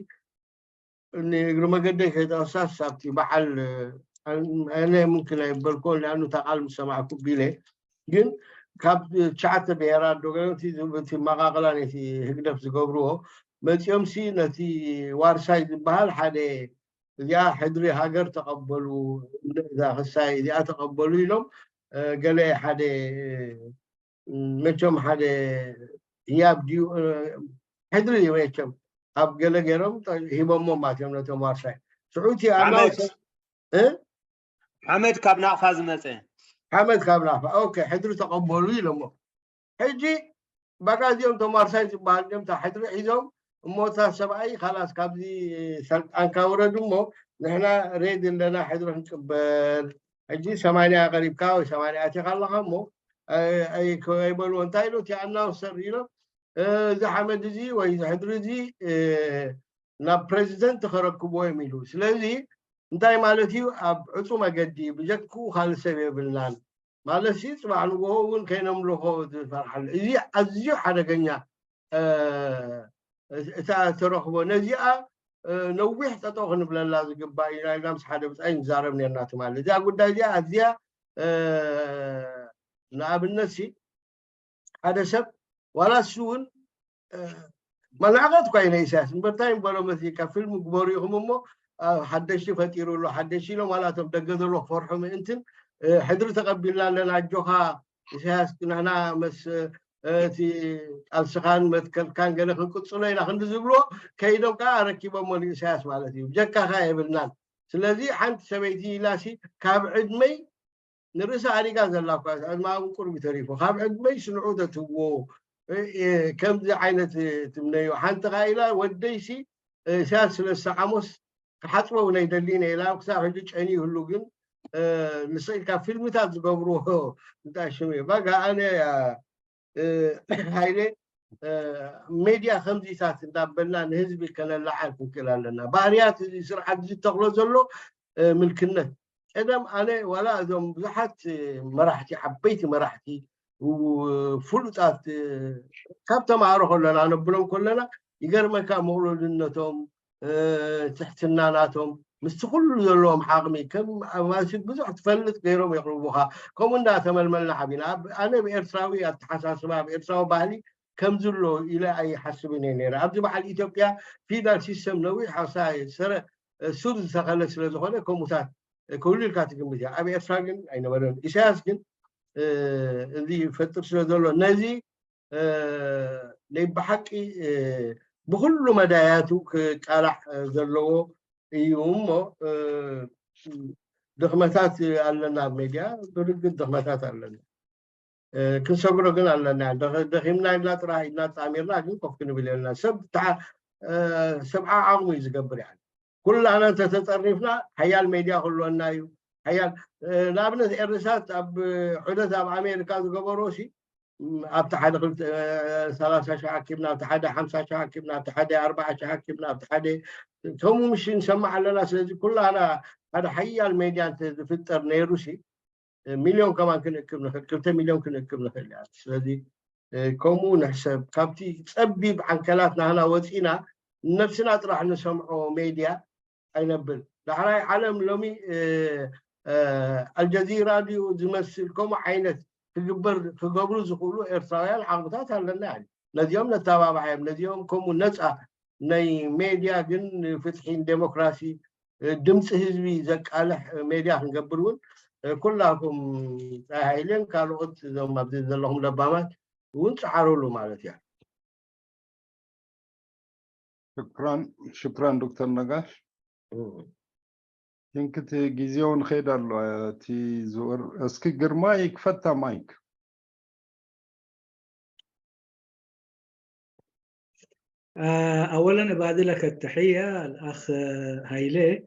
እግሪ መገደይ ከይጠቕሳስ ኣብቲ በዓል ኣነ ምምክን ኣይበልኮ ሊኣኑ እታ ቃል ምስ ሰማዕኩ ቢለ ግን ካብ ትሽዓተ ብሄራት ዶ እቲ መቃቕላ ነቲ ህግደፍ ዝገብርዎ መፂኦም ሲ ነቲ ዋርሳይ ዝበሃል ሓደ እዚኣ ሕድሪ ሃገር ተቐበሉ እዛ ክሳይ እዚኣ ተቐበሉ ኢሎም ገለ ሓደ መቸም ሓደ ህያብ ድዩ ሕድሪ መቸም ኣብ ገለ ገይሮም ሂቦሞ ማለት እዮም ነቶም ዋርሳይ ሽዑ እቲ ኣናውሰ ሓመድ ካብ ናቕፋ ዝመፀ ሓመድ ካብ ናቕፋ ኦኬ ሕድሪ ተቐበሉ ኢሎሞ ሕጂ ባጋ እዚኦም ቶም ዋርሳይ ዝበሃል እዮም እታ ሕድሪ ሒዞም እሞ እታ ሰብኣይ ካላስ ካብዚ ሰልጣንካ ውረድ እሞ ንሕና ሬድ ኣለና ሕድሪ ክንቅበል ሕጂ ሰማንያ ቀሪብካ ወይ ሰማንያ ኣቲኻ ኣለኻ እሞ ኣይበልዎ እንታይ ኢሉ እቲ ኣናውሰር ኢሎም እዚ ሓመድ እዚ ወይ እዚ ሕድሪ እዚ ናብ ፕሬዚደንት ከረክብዎ እዮም ኢሉ ስለዚ እንታይ ማለት እዩ ኣብ ዕፁ መገዲ ብጀክኡ ካልእ ሰብ የብልናን ማለት ሲ ፅባሕ ንግሆ እውን ከይነምልኾ ዝፈርሓሉ እዚ ኣዝዩ ሓደገኛ እታ ተረኽቦ ነዚኣ ነዊሕ ጠጠው ክንብለላ ዝግባእ ኢና ኢልና ምስ ሓደ ብፃይ ንዛረብ ነርና ትማሊ እዚኣ ጉዳይ እዚኣ ኣዝያ ንኣብነት ሲ ሓደ ሰብ ዋላ እሱ እውን መናዕቐት እኳ እዩ ናይ ኢሳያስ እምበርታይ እምበሎም እዚ ካብ ፊልም ግበሩ ኢኹም እሞ ሓደሽቲ ፈጢሩ ኣሎ ሓደሽቲ ኢሎም ዋላ እቶም ደገ ዘሎ ክፈርሑ ምእንትን ሕድሪ ተቐቢልና ኣለና ኣጆኻ ኢሳያስ ንሕና መስ እቲ ቃልስኻን መትከልካን ገለ ክንቅፅሎ ኢና ክንዲ ዝብልዎ ከይዶም ከዓ ኣረኪቦሞ ንኢሳያስ ማለት እዩ ብጀካኻ የብልናን ስለዚ ሓንቲ ሰበይቲ ኢላሲ ካብ ዕድመይ ንርእሲ ኣሪጋ ዘላ እኳ ዕድማ እውን ቁርቢ ተሪፉ ካብ ዕድመይ ስንዑ ተትዎ ከምዚ ዓይነት ትምነዮ ሓንቲ ካ ኢላ ወደይሲ ኢሳያስ ስለ ዝሰዓሞስ ክሓፅቦ እውን ኣይደሊን ኢላ ክሳብ ሕጂ ጨኒ ይህሉ ግን ንስኢልካ ፊልምታት ዝገብርዎ እንታይ ሽም እዩ ባጋ ኣነ ሃይለ ሜድያ ከምዚታት እንዳበልና ንህዝቢ ከነላዓል ክንክእል ኣለና ባህርያት እዚ ስርዓት ዝተኽሎ ዘሎ ምልክነት ቀደም ኣነ ዋላ እዞም ብዙሓት መራሕቲ ዓበይቲ መራሕቲ ፍሉጣት ካብ ተማሃሮ ከለና ነብሎም ከለና ይገርመካ ምቕሉልነቶም ትሕትና ናቶም ምስቲ ኩሉ ዘለዎም ዓቕሚ ከም ኣማሲል ብዙሕ ትፈልጥ ገይሮም የቕርቡኻ። ከምኡ እንዳተመልመልና ዓቢና። ኣነ ብኤርትራዊ ኣተሓሳስባ፣ ብኤርትራዊ ባህሊ ከምዚ ኣሎ ኢለ ኣይሓስብን እየ ነይረ። ኣብዚ በዓል ኢትዮጵያ ፊውዳል ሲስተም ነዊሕ ኣሳ ስር ዝተኸለ ስለ ዝኾነ ከምኡታት ክህሉ ኢልካ ትግምት እያ። ኣብ ኤርትራ ግን ኣይነበረን። ኢሳያስ ግን እዚ ይፈጥር ስለ ዘሎ ነዚ ናይ ብሓቂ ብኩሉ መዳያቱ ክቃላዕ ዘለዎ እዩ እሞ ድኽመታት ኣለና ኣብ ሜድያ ብርግጽ ድኽመታት ኣለና። ክንሰግሮ ግን ኣለና። ደኺምና ኢልና ጥራሕ ኢድና ጣሚርና ግን ኮፍ ክንብል የለና። ሰብ ሰብዓ ዓቕሙ እዩ ዝገብር። ኩላና እንተተጠርኒፍና ሓያል ሜድያ ክህልወና እዩ። ሓያል ንኣብነት ኤርሳት ኣብ ዑደት ኣብ ኣሜሪካ ዝገበሮ ሲ ኣብቲ ሓደ ክልተ ሰላሳ ሺሕ ኣኪብና ኣብቲ ሓደ ሓምሳ ሺሕ ኣኪብና ኣብቲ ሓደ ኣርባዓ ሺሕ ኣኪብና ኣብቲ ሓደ ከምኡ ምሽ ንሰማዕ ኣለና። ስለዚ ኩላና ሓደ ሓያል ሜድያ እንተዝፍጠር ነይሩ ሲ ሚልዮን ከማን ክንእክብ ንኽእል፣ ክልተ ሚልዮን ክንእክብ ንኽእል እያ። ስለዚ ከምኡ ንሕሰብ። ካብቲ ጸቢብ ዓንከላት ናህና ወጺና ነብስና ጥራሕ ንሰምዖ ሜድያ ኣይነብል። ዳሕራይ ዓለም ሎሚ ኣልጀዚራ ድዩ ዝመስል ከምኡ ዓይነት ክግበር ክገብሩ ዝኽእሉ ኤርትራውያን ዓቕምታት ኣለና። ነዚኦም ነተባብዓዮም። ነዚኦም ከምኡ ነፃ ናይ ሜድያ ግን ፍትሒን ዴሞክራሲ ድምፂ ህዝቢ ዘቃልሕ ሜድያ ክንገብር እውን ኩላኩም ፀሃይልን ካልኦት እዞም ኣብዚ ዘለኹም ለባማት እውን ፀዓሩሉ ማለት እያ። ሽክራን ሽክራን ዶክተር ነጋሽ። ቲንክ እቲ ግዜው ንኸይድ ኣሎ እቲ ዝውር እስኪ ግርማ ይክፈታ ማይክ። أولا أبادلك التحية الأخ هايلي.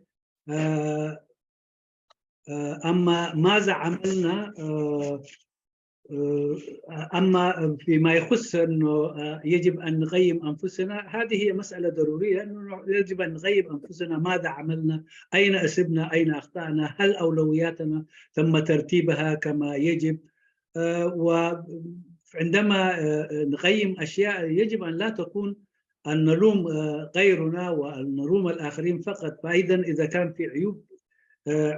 أما ماذا عملنا؟ أما فيما يخص أنه يجب أن نقيم أنفسنا، هذه هي مسألة ضرورية، أنه يجب أن نقيم أنفسنا، ماذا عملنا؟ أين أسبنا؟ أين أخطأنا؟ هل أولوياتنا تم ترتيبها كما يجب؟ وعندما نقيم أشياء يجب أن لا تكون أن نلوم غيرنا وأن نلوم الآخرين فقط. فأيضا إذا كان في عيوب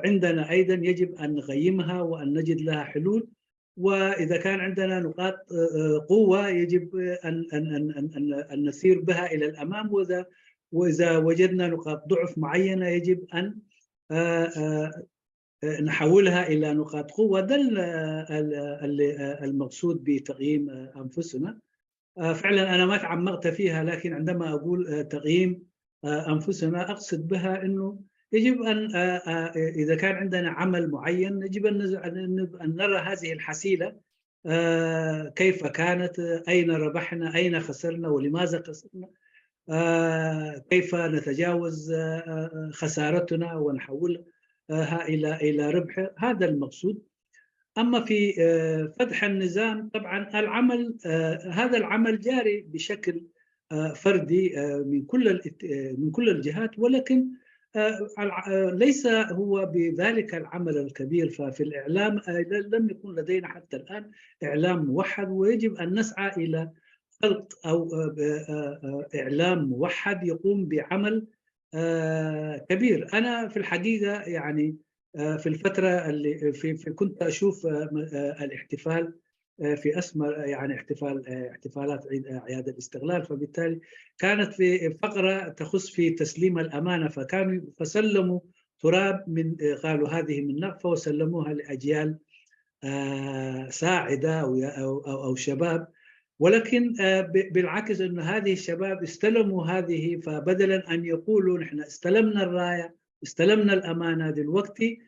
عندنا أيضا يجب أن نقيمها وأن نجد لها حلول، وإذا كان عندنا نقاط قوة يجب أن أن أن أن أن نسير بها إلى الأمام، وإذا وإذا وجدنا نقاط ضعف معينة يجب أن نحولها إلى نقاط قوة. ده المقصود بتقييم أنفسنا. فعلا أنا ما تعمقت فيها، لكن عندما أقول تقييم أنفسنا أقصد بها أنه يجب أن إذا كان عندنا عمل معين يجب أن نرى هذه الحصيلة كيف كانت، أين ربحنا، أين خسرنا، ولماذا خسرنا، كيف نتجاوز خسارتنا ونحولها إلى إلى ربح. هذا المقصود. أما في فتح النظام طبعا العمل، هذا العمل جاري بشكل فردي من كل من كل الجهات، ولكن ليس هو بذلك العمل الكبير. ففي الإعلام لم يكن لدينا حتى الآن إعلام موحد، ويجب أن نسعى إلى خلق أو إعلام موحد يقوم بعمل كبير. أنا في الحقيقة يعني في الفترة اللي في, في كنت أشوف الاحتفال في أسمر، يعني احتفال احتفالات عيد أعياد الاستقلال، فبالتالي كانت في فقرة تخص في تسليم الأمانة، فكانوا فسلموا تراب من قالوا هذه من نقفة وسلموها لأجيال صاعدة أو أو شباب. ولكن بالعكس انه هذه الشباب استلموا هذه، فبدلا ان يقولوا نحن استلمنا الرايه، استلمنا الامانه، دلوقتي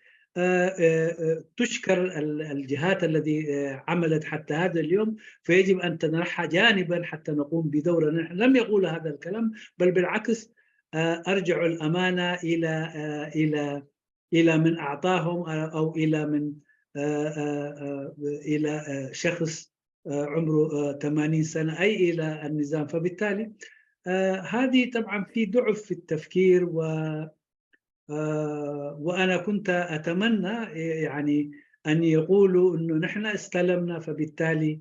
تشكر الجهات الذي عملت حتى هذا اليوم، فيجب ان تنرحها جانبا حتى نقوم بدورنا. نحن لم يقول هذا الكلام، بل بالعكس ارجعوا الامانه الى الى الى من اعطاهم او الى من الى شخص عمره ثمانين سنه، اي الى النظام. فبالتالي هذه طبعا في ضعف في التفكير و وانا كنت اتمنى يعني ان يقولوا انه نحن استلمنا، فبالتالي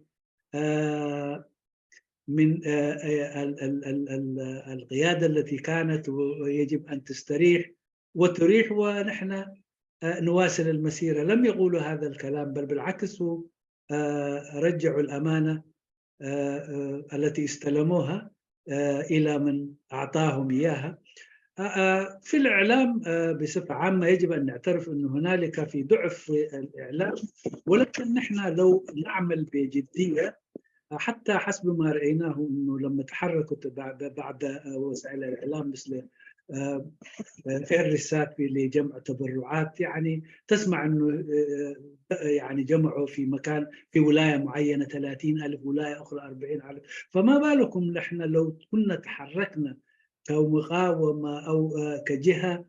من القياده التي كانت ويجب ان تستريح وتريح، ونحن نواصل المسيرة. لم يقولوا هذا الكلام، بل بالعكس، رجعوا الأمانة التي استلموها إلى من أعطاهم إياها. في الإعلام بصفة عامة يجب أن نعترف أنه هنالك في ضعف في الإعلام، ولكن نحن لو نعمل بجدية، حتى حسب ما رأيناه أنه لما تحركت بعد وسائل الإعلام مثل فيرسات لجمع تبرعات، يعني تسمع أنه يعني جمعوا في مكان، في ولاية معينة ثلاثين ألف، ولاية أخرى أربعين ألف. فما بالكم نحن لو كنا تحركنا كمقاومة أو كجهة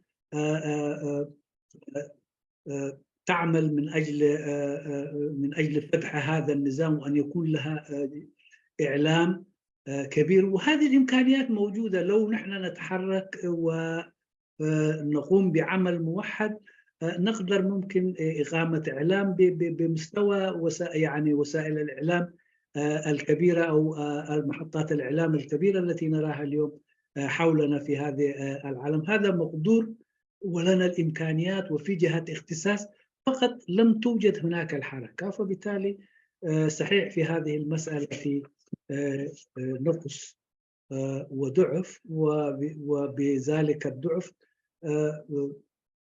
تعمل من أجل من أجل فتح هذا النظام، وأن يكون لها إعلام كبير. وهذه الإمكانيات موجودة، لو نحن نتحرك ونقوم بعمل موحد، نقدر ممكن إقامة إعلام بمستوى يعني وسائل الإعلام الكبيرة أو محطات الإعلام الكبيرة التي نراها اليوم حولنا في هذه العالم. هذا مقدور، ولنا الإمكانيات، وفي جهات اختصاص، فقط لم توجد هناك الحركة. فبالتالي صحيح في هذه المسألة في نقص وضعف، وبذلك الضعف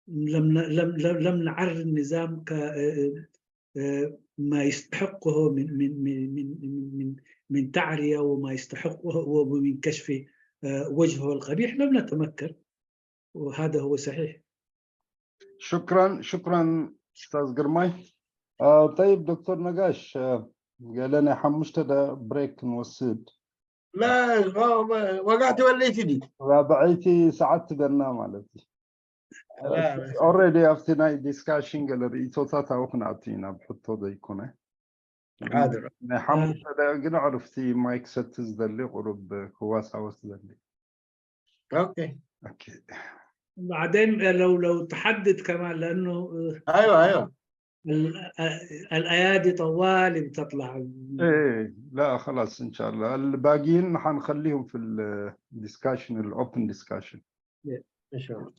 لم لم لم نعر النظام ك ما يستحقه من من من من من من تعرية، وما يستحقه ومن كشف وجهه القبيح، لم نتمكن. وهذا هو صحيح. شكرا شكرا استاذ قرماي. آه طيب دكتور نقاش، آه قال لنا حمشت ده بريك نوسد. لا وقعت وليت دي رابعيتي ساعات تقلنا مالتي. Already ኣብቲ ናይ discussion ገለ ርእይቶታት ኣብኡ ክንኣቱ ኢና ብሕቶ ዘይኮነ። حاضر ናይ ሓሙሽተ ደቂቕ ግን ዕርፍቲ ማይክ ሰት ዝደሊ ቁሩብ ክዋሳወስ ዝደሊ። اوكي ኦኬ بعدين لو لو تحدد كمان، لانه ايوه ايوه الايادي طوالي بتطلع. ايه لا خلاص ان شاء الله الباقيين حنخليهم في ال discussion ال open discussion. ان شاء الله.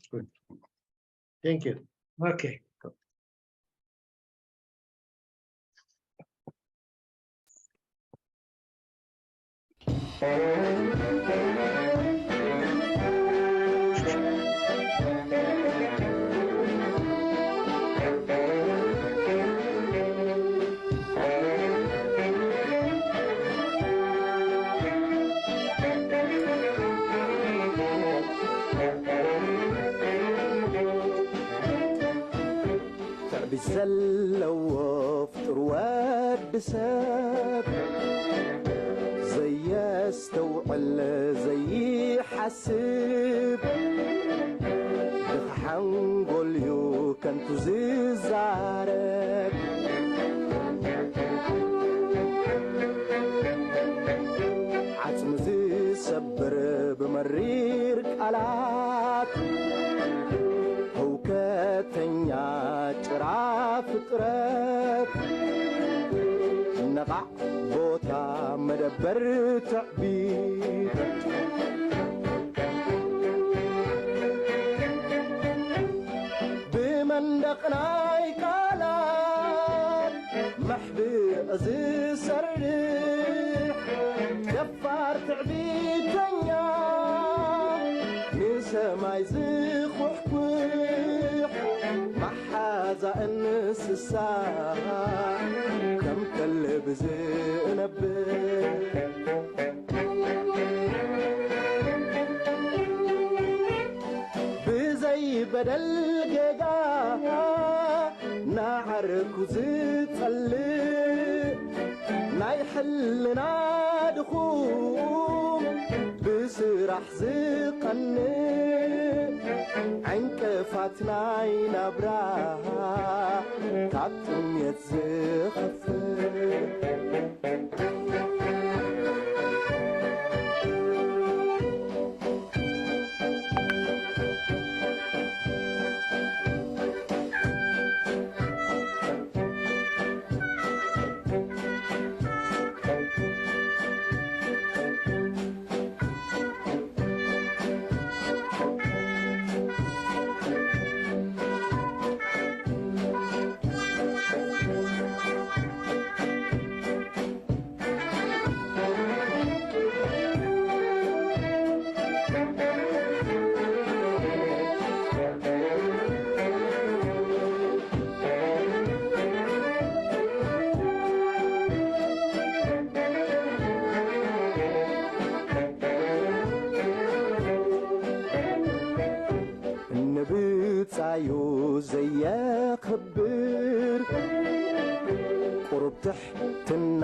Thank you. اوكي. ትዕቢት ዘለዎ ፍጡር ወዲ ሰብ ዘየስተውዕል ዘይሓስብ ድኻ ሓንጎልዩ ከንቱ ዝዛረብ ዓጽሚ ዝሰብር ብመሪር ቃላት ህውከተኛ ጭራ ፍጥረት ነቓዕ ቦታ መደበር ትዕቢት ብመንደቕ ናይ ቃላት መሕብእ ዝሰርሕ ደፋር ትዕቢተኛ ንሰማይ ዝኹሕኩሕ መሓዛ እንስሳ ከም ከልቢ ዝነብር ብዘይ በደል ጌጋ ንዓርኩ ዝጸልእ ናይ ሕልና ድኹም ብስራሕ ዝቐንእ ዕንቅፋት ናይ ናብራ ካብ ጥሜት ዝኸፍእ ጻዩ ዘየኽብር፣ ቁሩብ ትሕትና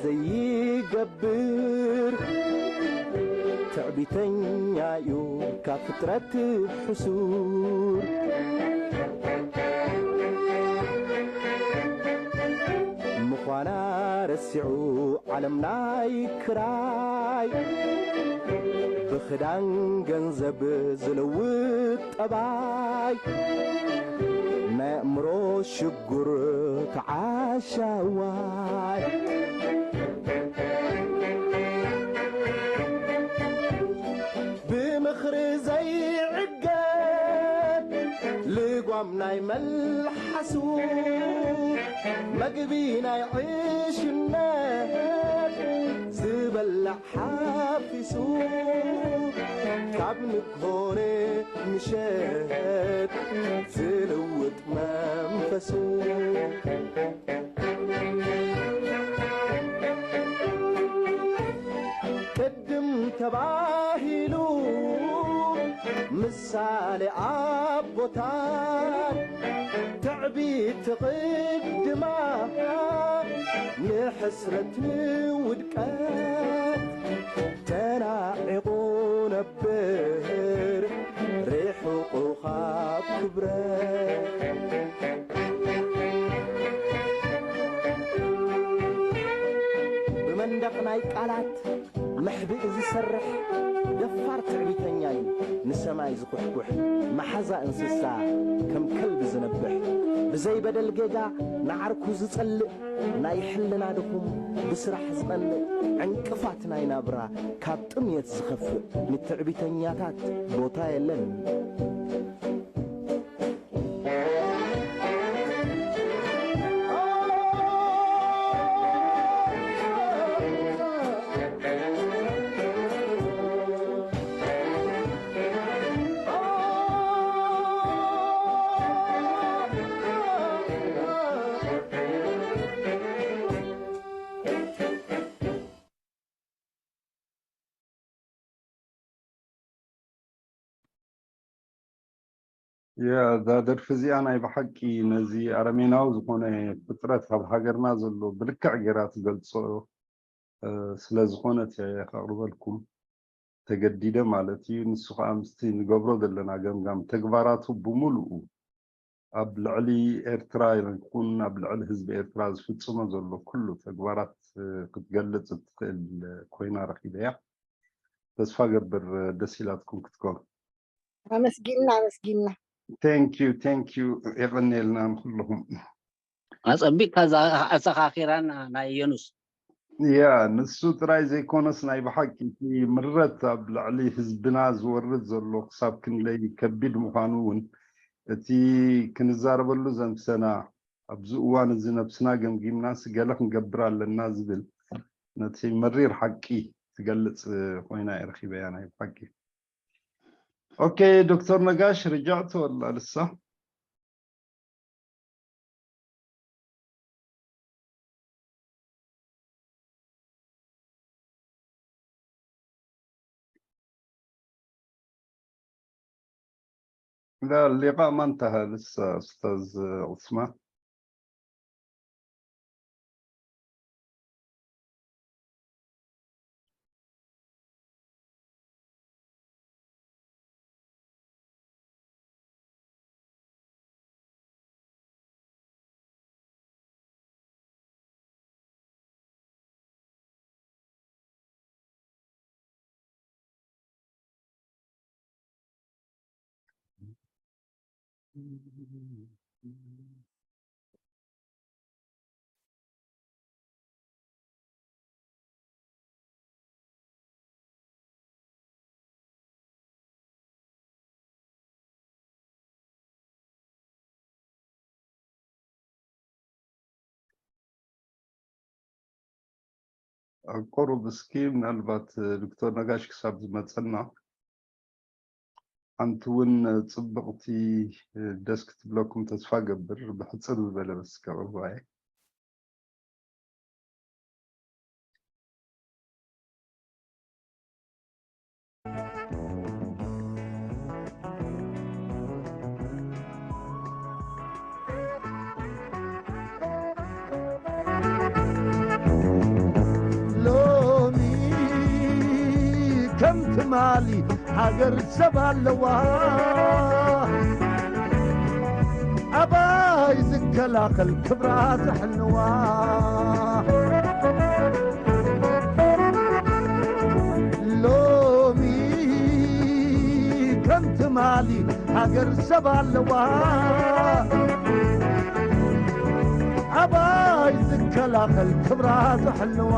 ዘይገብር፣ ትዕቢተኛዩ ካብ ፍጥረት ሕሱር። ምዃና ረሲዑ ዓለም ናይ ክራይ፣ ብኽዳን ገንዘብ ዝልውጥ ጠባይ፣ ናይ ኣእምሮ ሽጉር ተዓሻዋይ። ብምኽሪ ዘይዕገት ልጓም ናይ መልሓሱ፣ መግቢ ናይ ዕሽነት ዝበልዕ ሓፊሱ፣ ካብ ንግሆ ንምሸት ዝልውጥ መንፈሱ። ቅድም ተባሂሉ ምሳሌ ኣቦታት፣ ትዕቢት ትቕድማ ንሕስረት ንውድቀት፣ ተናዒቑ ነብር ርሑቑ ካብ ክብረት። ብመንደቕ ናይ ቃላት መሕብኢ ዝሰርሕ ደፋር ትዕቢተኛ እዩ፣ ንሰማይ ዝኩሕኩሕ፣ መሓዛ እንስሳ ከም ከልቢ ዝነብሕ፣ ብዘይ በደል ጌጋ ንዓርኩ ዝጸልእ፣ ናይ ሕልና ድኹም ብስራሕ ዝቐንእ፣ ዕንቅፋት ናይ ናብራ ካብ ጥምየት ዝኸፍእ፣ ንትዕቢተኛታት ቦታ የለን። ያ፣ እዛ ደርፊ እዚኣ ናይ ብሓቂ ነዚ ኣረሜናዊ ዝኾነ ፍጥረት ኣብ ሃገርና ዘሎ ብልክዕ ገይራ ትገልጾ፣ እ፣ ስለ ዝኾነት እየ ከቕርበልኩም ተገዲደ ማለት እዩ። ንሱ ኸኣ ምስቲ ንገብሮ ዘለና ገምጋም ተግባራቱ ብምሉኡ ኣብ ልዕሊ ኤርትራ ይኹን ኣብ ልዕሊ ህዝቢ ኤርትራ ዝፍጽሞ ዘሎ ኩሉ ተግባራት፣ እ፣ ክትገልጽ እትኽእል ኮይና ረኺበያ። ተስፋ ገብር፣ እ፣ ደስ ኢላትኩም ክትከውን። ኣመስጊንና፣ ኣመስጊንና። Thank you፣ thank you። የቐንየልና ንኹልኹም። ኣጸቢቕካ ኣዘኻኺራና ናይ የኑስ። ያ፣ ንሱ ጥራይ ዘይኮነስ ናይ ብሓቂ እቲ ምረት ኣብ ልዕሊ ህዝብና ዝወርድ ዘሎ ክሳብ ክንደይ ከቢድ ምዃኑ እውን እቲ ክንዛረበሉ ዘንፍሰና፣ ኣብዚ እዋን እዚ ነብስና ገምጊምናስ ገለ ክንገብር ኣለና ዝብል ነቲ መሪር ሓቂ ትገልጽ ኮይና እየ ረኺበያ ናይ ብሓቂ። ኦኬ፣ ዶክተር ነጋሽ ርጃዕቶ ኣላ ልሳ። لا، اللقاء ما انتهى لسه، أستاذ عثمان. ኣብ ቁሩብ እስኪ ምናልባት ዶክተር ነጋሽ ክሳብ ዝመጸና፣ ሓንቲ እውን ጽብቕቲ ደስ ክትብለኩም ተስፋ ገብር። ብሕጽር ዝበለ በስ ከቕርባ እየ። ትማሊ ሃገር ሰብ ኣለዋ፣ ኣባይ ዝከላኸል ክብራ ዘሕልዋ። ሎሚ ከም ትማሊ ሃገር ሰብ ኣለዋ፣ ኣባይ ዝከላኸል ክብራ ዘሕልዋ።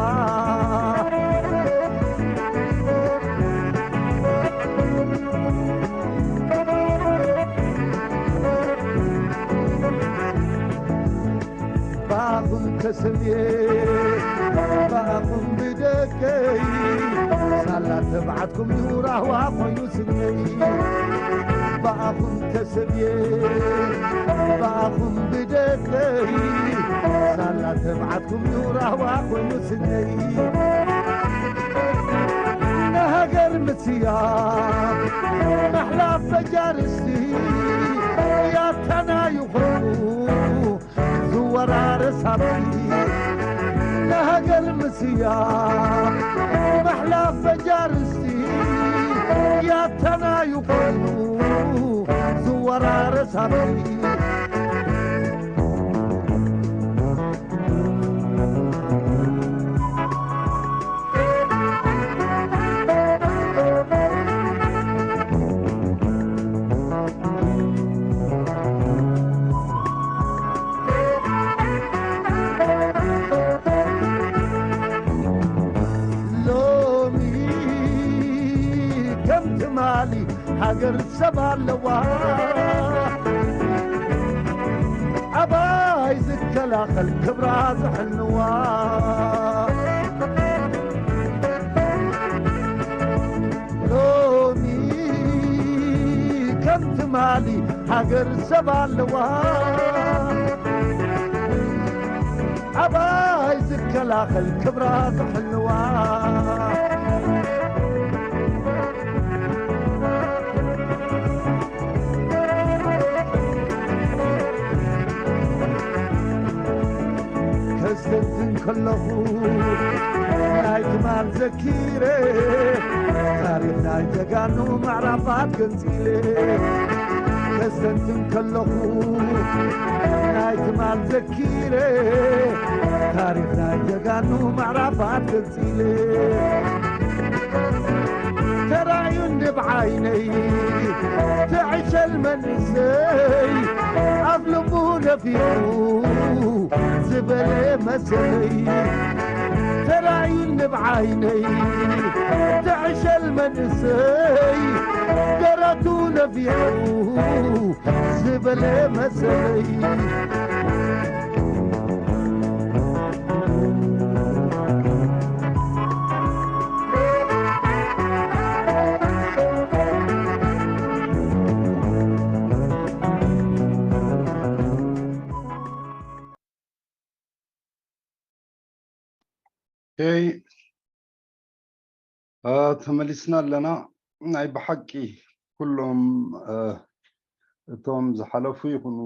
ባኹም ተሰብየ፣ ባኹም ብደቀይ፣ ሳላ ተብዓትኩም እዩ ራህዋ ኮይኑ ስነይ። ባኹም ተሰብየ፣ ባኹም ብደቀይ፣ ሳላ ተብዓትኩም እዩ ራህዋ ኮይኑ ስነይ። ንሃገር ምስያ ማሕላፍ በጃርስቲ ያታና ይኾኑ ዝወራረስ ሃብቲ። ንሃገር ምስያ ማሕላፍ በጃርስቲ ያታና ይኾኑ ዝወራረስ ሃብቲ። ሎሚ ከም ትማሊ ሃገር ሰብ ኣለዋ፣ ኣባይ ዝከላኸል ክብራ ዘሕልዋ። ሎሚ ከም ትማሊ ሃገር ሰብ ኣለዋ፣ ኣባይ ዝከላኸል ክብራ ዘሕልዋ። ከስተንትን ከለኹ ናይ ትማል ዘኪረ፣ ታሪኽ ናይ ጀጋኑ ምዕራፋት ገንጺለ። ከስተንትን ከለኹ ናይ ትማል ዘኪረ፣ ታሪኽ ናይ ጀጋኑ ምዕራፋት ገንጺለ። ተራእዩኒ ብዓይነይ ትዕሸል መንእሰይ፣ ኣፍ ልቡ ነፊሑ ዝበለ መሰለይ። ተራእዩኒ ብዓይነይ ትዕሸል መንእሰይ፣ ደረቱ ነፊሑ ዝበለ መሰለይ። ኦኬ፣ አ፣ ተመሊስና ኣለና። ናይ ብሓቂ ኩሎም፣ አ፣ እቶም ዝሓለፉ ይኹኑ፣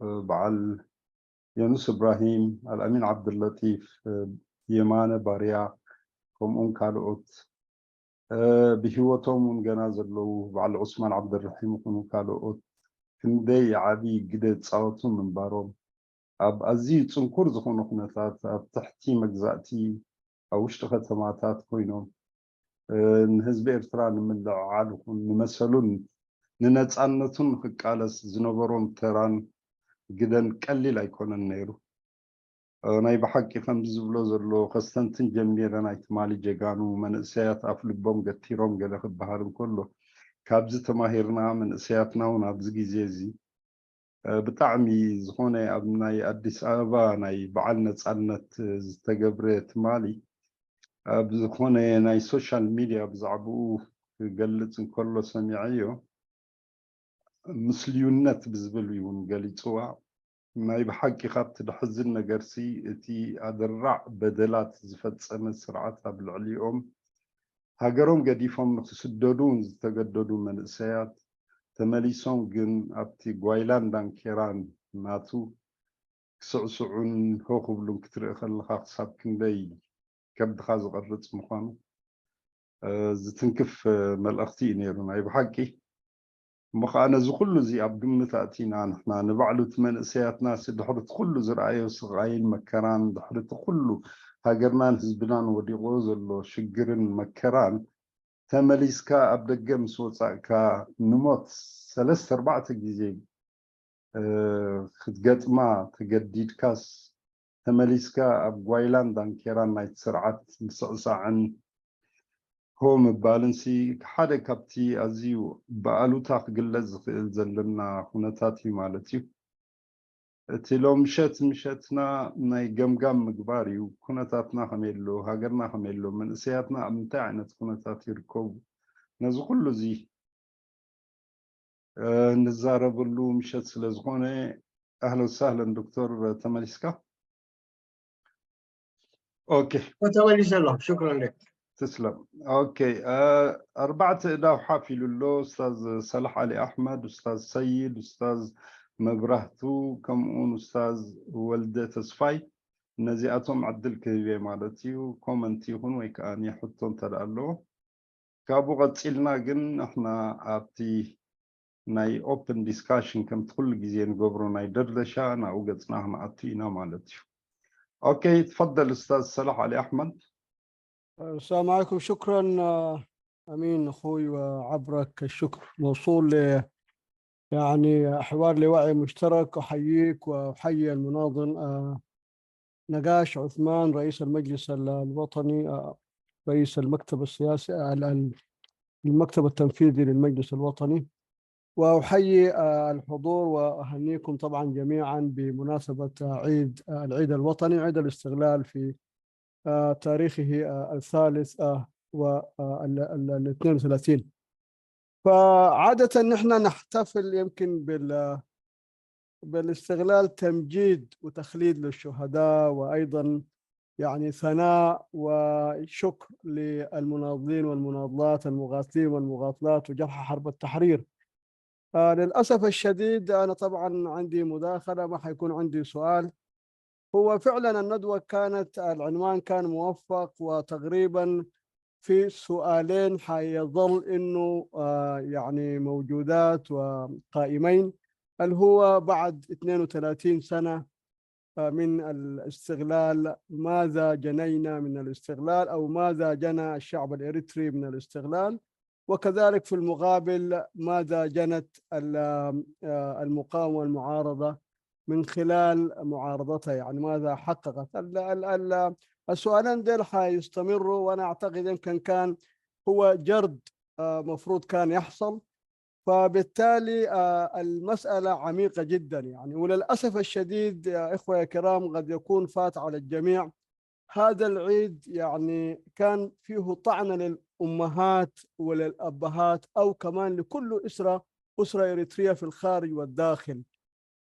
አ፣ በዓል ዮኑስ እብራሂም፣ ኣልኣሚን ዓብደለጢፍ፣ አ፣ የማነ ባርያ፣ ከምኡውን ካልኦት፣ አ፣ ብህይወቶም እውን ገና ዘለዉ በዓል ዑስማን ዓብደልረሒም ይኹኑ ካልኦት ክንደይ ዓቢ ግደ ዝጻወቱ ምንባሮም፣ ኣብ ኣዝዩ ጽንኩር ዝኾነ ኩነታት፣ ኣብ ትሕቲ መግዛእቲ፣ ኣብ ውሽጢ ከተማታት ኮይኖም፣ እ፣ ንህዝቢ ኤርትራ ንምልዕዓል ይኹን ንመሰሉን ንነጻነቱን ንኽቃለስ ዝነበሮም ተራን ግደን ቀሊል ኣይኮነን ነይሩ። እ፣ ናይ ብሓቂ ከምዚ ዝብሎ ዘሎ ከስተንትን ጀሚረ ናይ ትማሊ ጀጋኑ መንእሰያት ኣፍ ልቦም ገቲሮም ገለ ክበሃል እንከሎ፣ ካብዚ ተማሂርና መንእሰያትና እውን ኣብዚ ግዜ እዚ እ፣ ብጣዕሚ ዝኾነ ኣብ ናይ ኣዲስ ኣበባ ናይ በዓል ነጻነት ዝተገብረ ትማሊ ኣብ ዝኾነ ናይ ሶሻል ሚድያ ብዛዕባኡ ክገልጽ እንከሎ ሰሚዐዮ። ምስልዩነት ብዝብል እዩ እውን ገሊጽዋ። ናይ ብሓቂ ካብቲ ደሕዝን ነገርሲ እቲ ኣደራዕ በደላት ዝፈጸመ ስርዓት ኣብ ልዕሊኦም ሃገሮም ገዲፎም ንኽስደዱ ዝተገደዱ መንእሰያት ተመሊሶም ግን ኣብቲ ጓይላን ዳንኬራን ናቱ ክስዕስዑን ሆ ክብሉን ክትርኢ ከለኻ ክሳብ ክንደይ ከብድኻ ዝቐርጽ ምዃኑ ዝትንክፍ መልእኽቲ እዩ ነይሩ ናይ ብሓቂ። እሞ ከዓ ነዚ ኩሉ እዚ ኣብ ግምት ኣእቲና ንሕና ንባዕሉ እቲ መንእሰያትና ድሕሪ እቲ ኩሉ ዝረኣዮ ስቓይን መከራን ድሕሪ እቲ ኩሉ ሃገርናን ህዝብናን ወዲቕዎ ዘሎ ሽግርን መከራን ተመሊስካ ኣብ ደገ ምስ ወፃእካ ንሞት ሰለስተ ኣርባዕተ ግዜ ክትገጥማ ተገዲድካስ ተመሊስካ ኣብ ጓይላን ዳንኬራን ናይቲ ስርዓት ምስዕሳዕን ሆ ምባልን ሲ ሓደ ካብቲ ኣዝዩ ብኣሉታ ክግለጽ ዝኽእል ዘለና ኩነታት እዩ ማለት እዩ። እቲ ሎም ምሸት ምሸትና ናይ ገምጋም ምግባር እዩ። ኩነታትና ከመይ ኣሎ፣ ሃገርና ከመይ ኣሎ፣ መንእሰያትና ኣብ ምንታይ ዓይነት ኩነታት ይርከቡ፣ ነዚ ኩሉ እዚ ንዛረበሉ ምሸት ስለ ዝኾነ ኣህለን ሳህለን ዶክተር ተመሊስካ። ኦኬ ተመሊሰ ኣሎ። ሽክረን ለክ። ትስለም። ኦኬ ኣርባዕተ እዳው ሓፍ ኢሉ ኣሎ። ኡስታዝ ሰላሕ ዓሊ ኣሕመድ፣ ኡስታዝ ሰይድ፣ ኡስታዝ መብራህቱ፣ ከምኡውን ኡስታዝ ወልደ ተስፋይ። ነዚኣቶም ዕድል ክህብ እየ ማለት እዩ። ኮመንት ይኹን ወይ ከዓ ሕቶ እንተ ደኣ ኣለዎ። ካብኡ ቀፂልና ግን ንሕና ኣብቲ ናይ ኦፕን ዲስካሽን ከምቲ ኩሉ ግዜ ንገብሮ ናይ ደርደሻ ናብኡ ገፅና ክንኣቱ ኢና ማለት እዩ። ኦኬ ትፈደል ኡስታዝ ሰላሕ ዓሊ ኣሕመድ። السلام عليكم. شكرا أمين أخوي، وعبرك الشكر موصول ل يعني حوار لوعي مشترك. أحييك وأحيي المناضل نقاش عثمان رئيس المجلس الوطني، رئيس المكتب السياسي، المكتب التنفيذي للمجلس الوطني، وأحيي الحضور وأهنيكم طبعا جميعا بمناسبة عيد العيد الوطني، عيد الاستقلال في تاريخه الثالث والاثنين وثلاثين. فعادة نحن نحتفل يمكن بال بالاستقلال تمجيد وتخليد للشهداء، وأيضا يعني ثناء وشكر للمناضلين والمناضلات، المغاثين والمغاثلات، وجرحى حرب التحرير. آه للأسف الشديد أنا طبعا عندي مداخلة، ما حيكون عندي سؤال. هو فعلا الندوة كانت، العنوان كان موفق، وتقريبا في سؤالين حيظل إنه آه يعني موجودات وقائمين، اللي هو بعد اثنين وثلاثين سنة آه من الاستقلال، ماذا جنينا من الاستقلال أو ماذا جنى الشعب الإريتري من الاستقلال؟ وكذلك في المقابل ماذا جنت آه المقاومة والمعارضة من خلال معارضتها، يعني ماذا حققت؟ السؤالين ديل حيستمروا، وأنا أعتقد يمكن كان هو جرد مفروض كان يحصل. فبالتالي المسألة عميقة جدا يعني، وللأسف الشديد يا إخوة يا كرام قد يكون فات على الجميع، هذا العيد يعني كان فيه طعنة للأمهات وللأبهات أو كمان لكل أسرة، أسرة إريترية في الخارج والداخل.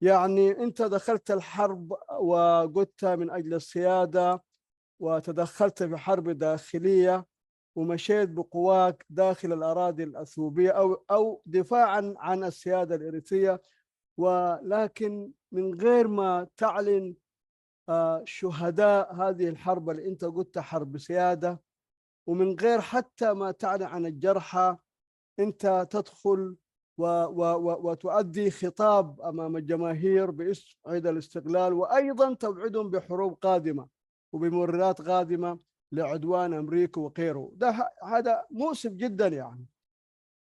يعني أنت دخلت الحرب وقلت من أجل السيادة، وتدخلت في حرب داخلية، ومشيت بقواك داخل الأراضي الأثيوبية أو أو دفاعا عن السيادة الإريترية، ولكن من غير ما تعلن شهداء هذه الحرب اللي أنت قلت حرب سيادة، ومن غير حتى ما تعلن عن الجرحى، أنت تدخل و و و وتؤدي خطاب أمام الجماهير باسم عيد الاستقلال، وأيضا توعدهم بحروب قادمة وبمبررات قادمة لعدوان أمريكا وغيره. ده هذا مؤسف جدا يعني.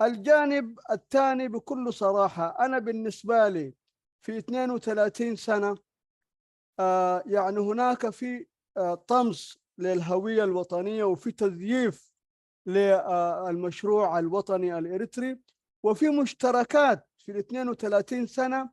الجانب الثاني بكل صراحة، أنا بالنسبة لي في اثنين وثلاثين سنة آه يعني هناك في آه طمس للهوية الوطنية وفي تزييف للمشروع الوطني الإريتري، وفي مشتركات في ال اثنين وثلاثين سنة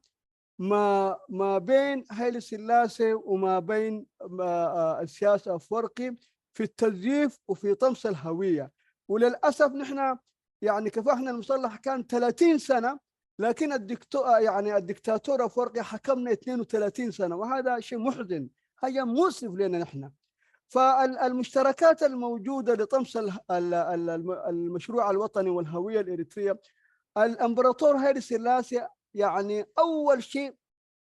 ما ما بين هايلي سلاسي وما بين آه، آه، السياسة أفورقي في التزييف وفي طمس الهوية. وللأسف نحن يعني كفاحنا المسلح كان ثلاثين سنة، لكن الدكتور يعني الدكتاتور أفورقي حكمنا اثنين وثلاثين سنة، وهذا شيء محزن، هذا مؤسف لنا نحن. فالمشتركات الموجودة لطمس المشروع الوطني والهوية الإريترية، الإمبراطور هايلي سلاسي يعني أول شيء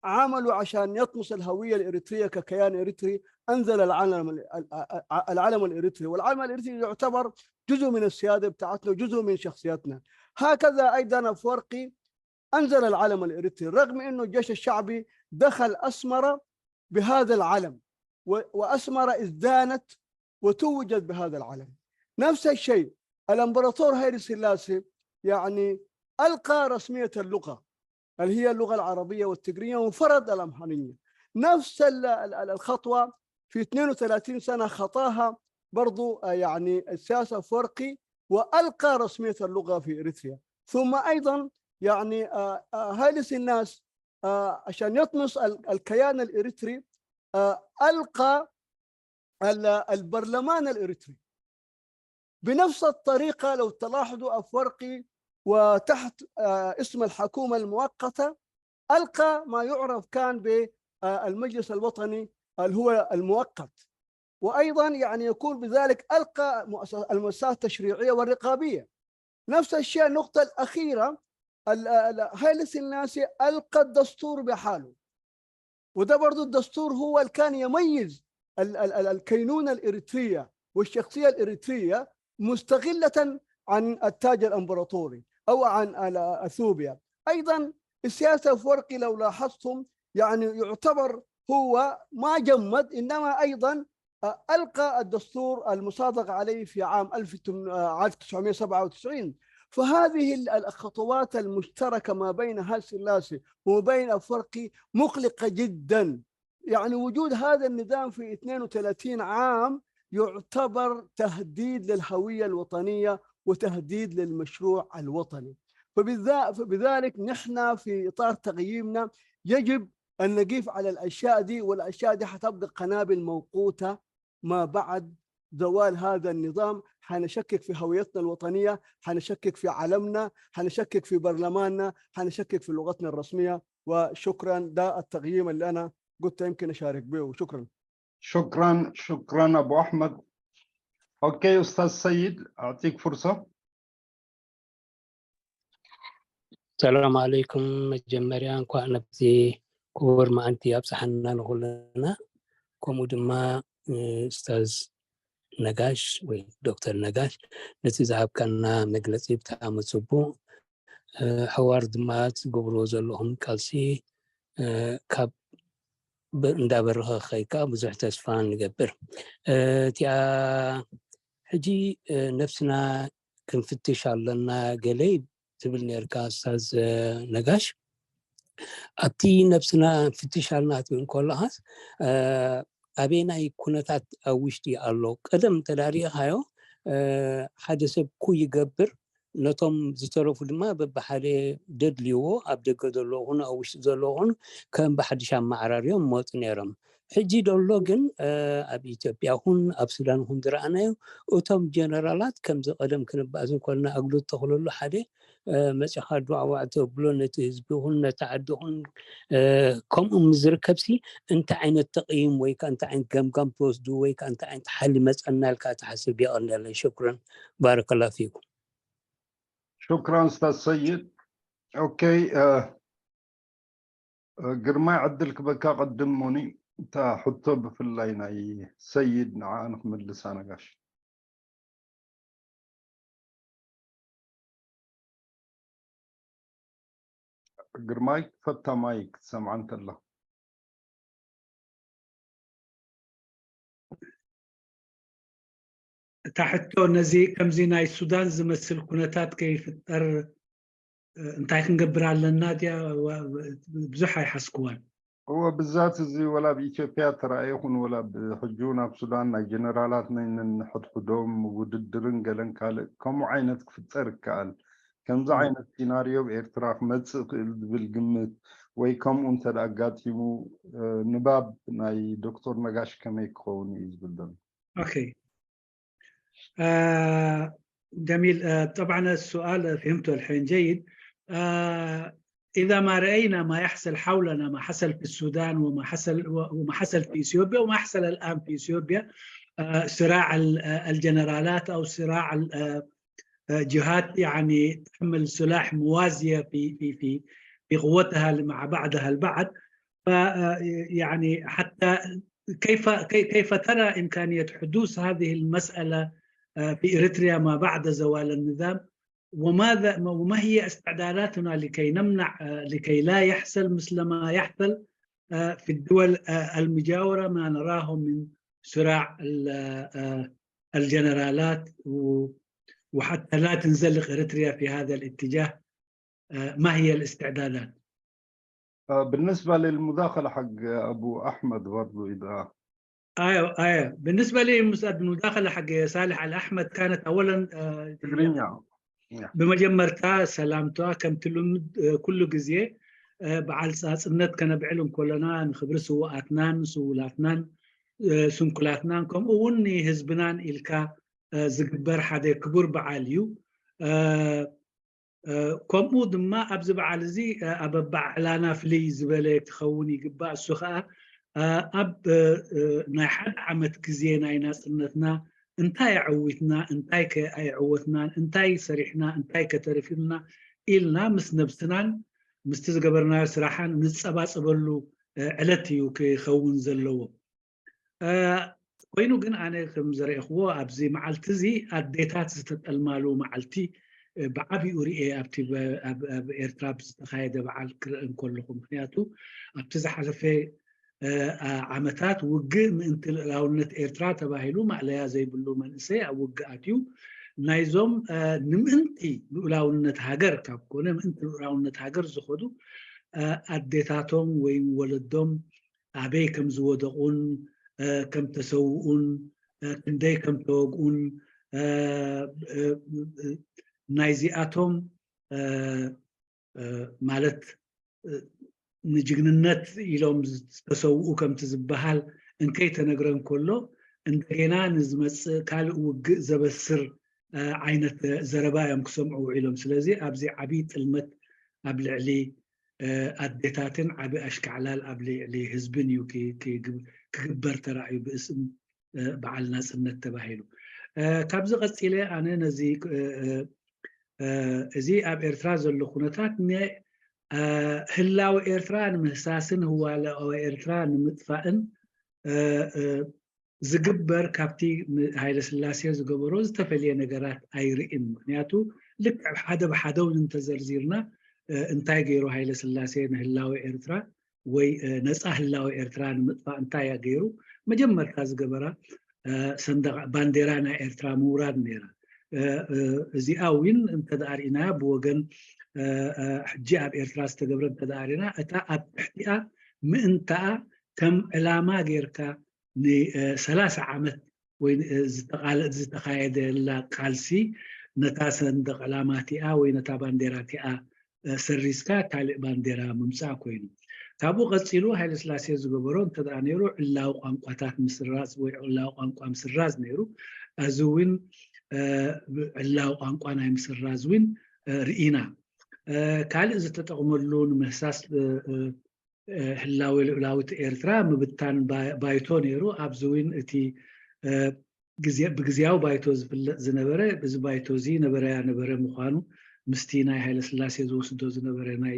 عملوا عشان يطمس الهوية الإريترية ككيان إريتري، أنزل العلم، العلم الإريتري. والعلم الإريتري يعتبر جزء من السيادة بتاعتنا وجزء من شخصيتنا. هكذا أيضا أفورقي أنزل العلم الإريتري، رغم أنه الجيش الشعبي دخل أسمرة بهذا العلم، و-، وأسمرة ازدانت وتوجت بهذا العلم. نفس الشيء الإمبراطور هايلي سيلاسي، يعني، ألقى رسمية اللغة اللي هي اللغة العربية والتجرية، وفرض الأمهرية. نفس ال-، ال-، ال-، الخطوة في اثنين وثلاثين سنة خطاها برضو، آه، يعني، السياسة أفورقي، وألقى رسمية اللغة في إريتريا. ثم أيضا، يعني، آه، آه، هايلي سيلاسي، آه، عشان يطمس ال-، الكيان الإريتري، آه، ألقى ال-، البرلمان الإريتري. بنفس الطريقة، لو تلاحظوا، أفورقي وتحت، آه، اسم الحكومة المؤقتة ألقى ما يعرف كان بالمجلس الوطني اللي هو المؤقت، وأيضا، يعني، يكون بذلك ألقى مؤسس-، المؤسسات التشريعية والرقابية. نفس الشيء النقطة الأخيرة، ال-، ال-، هايلي سيلاسي ألقى الدستور بحاله، وده برضو الدستور هو اللي كان يميز ال-، ال-، ال-، الكينونة الإريترية والشخصية الإريترية مستقلة عن التاج الإمبراطوري أو عن ال-، أثيوبيا. أيضا السياسة أفورقي، لو لاحظتم، يعني، يعتبر هو ما جمد، إنما أيضا، آه، ألقى الدستور المصادق عليه في عام ألف وتسعمية سبعة وتسعين. فهذه ال-، الخطوات المشتركة ما بين هايلي سيلاسي وما بين أفورقي مقلقة جدا. يعني، وجود هذا النظام في اثنين وثلاثين عام يعتبر تهديد للهوية الوطنية وتهديد للمشروع الوطني. فبذا-، فبذلك نحن في إطار تقييمنا يجب أن نقيف على الأشياء دي، والأشياء دي حتبقى قنابل موقوتة ما بعد زوال هذا النظام. حنشكك في هويتنا الوطنية، حنشكك في علمنا، حنشكك في برلماننا، حنشكك في لغتنا الرسمية. وشكرا، ده التقييم اللي أنا قلت يمكن أشارك به. شكرا. شكرا، شكرا أبو أحمد. أوكي أستاذ سيد، أعطيك فرصة. ሰላም ኣለይኩም። መጀመርያ እንኳዕ ነብዚ ክቡር መዓልቲ ኣብፀሓና ንኹልና። ከምኡ ድማ ኡስታዝ ነጋሽ ወይ ዶክተር ነጋሽ ነቲ ዝሃብካና መግለፂ ብጣዕሚ ፅቡቕ። ሕዋር ድማ ትገብርዎ ዘለኹም ቃልሲ ካብ እንዳበረኸ ከይካ ብዙሕ ተስፋ ንገብር። እቲኣ ሕጂ ነብስና ክንፍትሽ ኣለና ገለ ትብል ነርካ ኡስታዝ ነጋሽ። ኣብቲ ነብስና ፍትሽ ኣለና ትብል ከለኻስ ኣበየናይ ኩነታት ኣብ ውሽጢ ኣሎ? ቀደም እንተዳሪእኻዮ ሓደ ሰብ ኩ ይገብር ነቶም ዝተረፉ ድማ በብሓደ ደድልይዎ ኣብ ደገ ዘለዉ ኹኑ ኣብ ውሽጢ ዘለዉ ኹኑ ከም ብሓድሽ ኣመዓራርዮም መፁ ነይሮም። ሕጂ ደሎ ግን ኣብ ኢትዮጵያ ኹን ኣብ ሱዳን ኹን ዝረኣናዮ እቶም ጀነራላት ከምዚ ቀደም ክንባእስ እንኮልና እግሉ ተኽለሉ ሓደ መፂኻ ዱዕዋዕ ተብሎ ነቲ ህዝቢ ኹን ነቲ ዓዲ ኹን ከምኡ ምዝርከብሲ እንታይ ዓይነት ተቕይም ወይ ከዓ እንታይ ዓይነት ገምጋም ትወስዱ ወይ ከዓ እንታይ ዓይነት ሓሊ መፀና ኢልካ ትሓስብ? የቐንየለይ። ሽኩረን። ባረከላ ፊኩም። ሽኩራን ኡስታዝ ሰይድ። ኦኬ፣ ግርማይ ዕድል ክበካ ቅድም ሞኒ እታ ሕቶ ብፍላይ ናይ ሰይድ ንዓ ንክምልሳ ነጋሽ። ግርማይ ክፈታ ማይክ ክትሰምዓ እንተላ። እታ ሕቶ ነዚ ከምዚ ናይ ሱዳን ዝመስል ኩነታት ከይፍጠር እንታይ ክንገብር ኣለና ድያ ብዙሕ ኣይሓስክዋን። እወ ብዛት እዚ ወላ ኣብ ኢትዮጵያ ተራእየ ይኹን ወላ ብሕጂ እውን ኣብ ሱዳን ናይ ጀነራላት ናይ ነንሕድሕዶም ውድድርን ገለን ካልእ ከምኡ ዓይነት ክፍጠር ይከኣል። ከምዚ ዓይነት ሲናርዮ ኣብ ኤርትራ ክመጽእ ይኽእል ዝብል ግምት ወይ ከምኡ እንተ ኣጋጢሙ ንባብ ናይ ዶክተር ነጋሽ ከመይ ክኸውን እዩ ዝብል ዘሎ። ኦኬ آه جميل آه طبعا السؤال فهمته الحين جيد آه إذا ما رأينا ما يحصل حولنا ما حصل في السودان وما حصل وما حصل في إثيوبيا وما يحصل الآن في إثيوبيا آه صراع الجنرالات أو صراع جهات يعني تحمل سلاح موازية في في في في قوتها مع بعضها البعض ف يعني حتى كيف كي- كيف ترى إمكانية حدوث هذه المسألة في إريتريا ما بعد زوال النظام؟ وماذا وما هي استعداداتنا لكي نمنع لكي لا يحصل مثل ما يحصل في الدول المجاورة ما نراه من صراع الجنرالات وحتى لا تنزلق إريتريا في هذا الاتجاه؟ ما هي الاستعدادات؟ بالنسبة للمداخلة حق أبو أحمد برضو إذا ايوه ايوه بالنسبه لي المداخله حق صالح على احمد كانت اولا ትግርኛ ብመጀመርታ ሰላምታ ከምቲ ልምድ ኩሉ ግዜ በዓል ናጽነት ከነብዕል እንከለና ንክብሪ ስውኣትናን ስውላትናን ስንኩላትናን ከምኡ እውን ንህዝብናን ኢልካ ዝግበር ሓደ ክቡር በዓል እዩ። ከምኡ ድማ ኣብዚ በዓል እዚ ኣብ ኣበዓዕላና ፍልይ ዝበለ ክኸውን ይግባእ። እሱ ከዓ ኣብ ናይ ሓደ ዓመት ግዜ ናይ ናፅነትና እንታይ ኣዕዊትና፣ እንታይ ከ ኣይዕወትናን፣ እንታይ ሰሪሕና፣ እንታይ ከተሪፍና ኢልና ምስ ነብስናን ምስቲ ዝገበርናዮ ስራሕን ንፀባፀበሉ ዕለት እዩ ክኸውን ዘለዎ። ኮይኑ ግን ኣነ ከም ዝረእኽዎ ኣብዚ መዓልቲ እዚ ኣዴታት ዝተጠልማሉ መዓልቲ ብዓቢኡ ርኤ ኣብቲ ኣብ ኤርትራ ብዝተኻየደ በዓል ክርኢ እንከለኹ። ምክንያቱ ኣብቲ ዝሓለፈ ዓመታት ውግእ ምእንቲ ልኡላውነት ኤርትራ ተባሂሉ ማእለያ ዘይብሉ መንእሰይ ኣብ ውግእ ኣትዩ። ናይዞም ንምእንቲ ልኡላውነት ሃገር ካብ ኮነ ምእንቲ ልኡላውነት ሃገር ዝኸዱ ኣዴታቶም ወይ ወለዶም ኣበይ ከም ዝወደቑን ከም ተሰውኡን ክንደይ ከም ተወግኡን ናይዚኣቶም ማለት ንጅግንነት ኢሎም ዝተሰውኡ ከምቲ ዝበሃል እንከይተነግረ እንከሎ እንደገና ንዝመፅእ ካልእ ውግእ ዘበስር ዓይነት ዘረባ እዮም ክሰምዑ ውዒሎም። ስለዚ ኣብዚ ዓብዪ ጥልመት ኣብ ልዕሊ ኣዴታትን ዓቢ ኣሽካዕላል ኣብ ልዕሊ ህዝብን እዩ ክግበር ተራእዩ ብእስም በዓል ናጽነት ተባሂሉ። ካብዚ ቀጺለ ኣነ ነዚ እዚ ኣብ ኤርትራ ዘሎ ኩነታት ንህላወ ኤርትራ ንምህሳስን ህዋላወ ኤርትራ ንምጥፋእን ዝግበር ካብቲ ሃይለ ስላሴ ዝገበሮ ዝተፈልየ ነገራት ኣይርእን። ምክንያቱ ልክዕ ሓደ ብሓደ እውን እንተዘርዚርና እንታይ ገይሩ ሃይለ ስላሴ ንህላወ ኤርትራ ወይ ነፃ ህላወ ኤርትራ ንምጥፋእ እንታይ እያ ገይሩ? መጀመርታ ዝገበራ ሰንደቕ ባንዴራ ናይ ኤርትራ ምውራድ ነይራ። እዚኣ እውን እንተደኣ ርኢናያ ብወገን ሕጂ ኣብ ኤርትራ ዝተገብረ እንተደኣ ርኢና እታ ኣብ ትሕቲኣ ምእንታኣ ከም ዕላማ ጌርካ ንሰላሳ ዓመት ወይ ዝተቃለ- ዝተኻየደላ ቃልሲ ነታ ሰንደቕ ዕላማ እቲኣ ወይ ነታ ባንዴራ እቲኣ ሰሪዝካ ካልእ ባንዴራ ምምፃእ ኮይኑ። ካብኡ ቀፂሉ ሃይለስላሴ ዝገበሮ እንተደኣ ነይሩ ዕላዊ ቋንቋታት ምስራዝ ወይ ዕላዊ ቋንቋ ምስራዝ ነይሩ። እዚ እውን ዕላዊ ቋንቋ ናይ ምስራዝ እውን ርኢና። ካልእ ዝተጠቕመሉ ንምህሳስ ህላወ ልኡላዊት ኤርትራ ምብታን ባይቶ ነይሩ። ኣብዚ እውን እቲ ብግዝያዊ ባይቶ ዝፍለጥ ዝነበረ እዚ ባይቶ እዚ ነበረያ ነበረ ምዃኑ ምስቲ ናይ ሃይለስላሴ ዝወስዶ ዝነበረ ናይ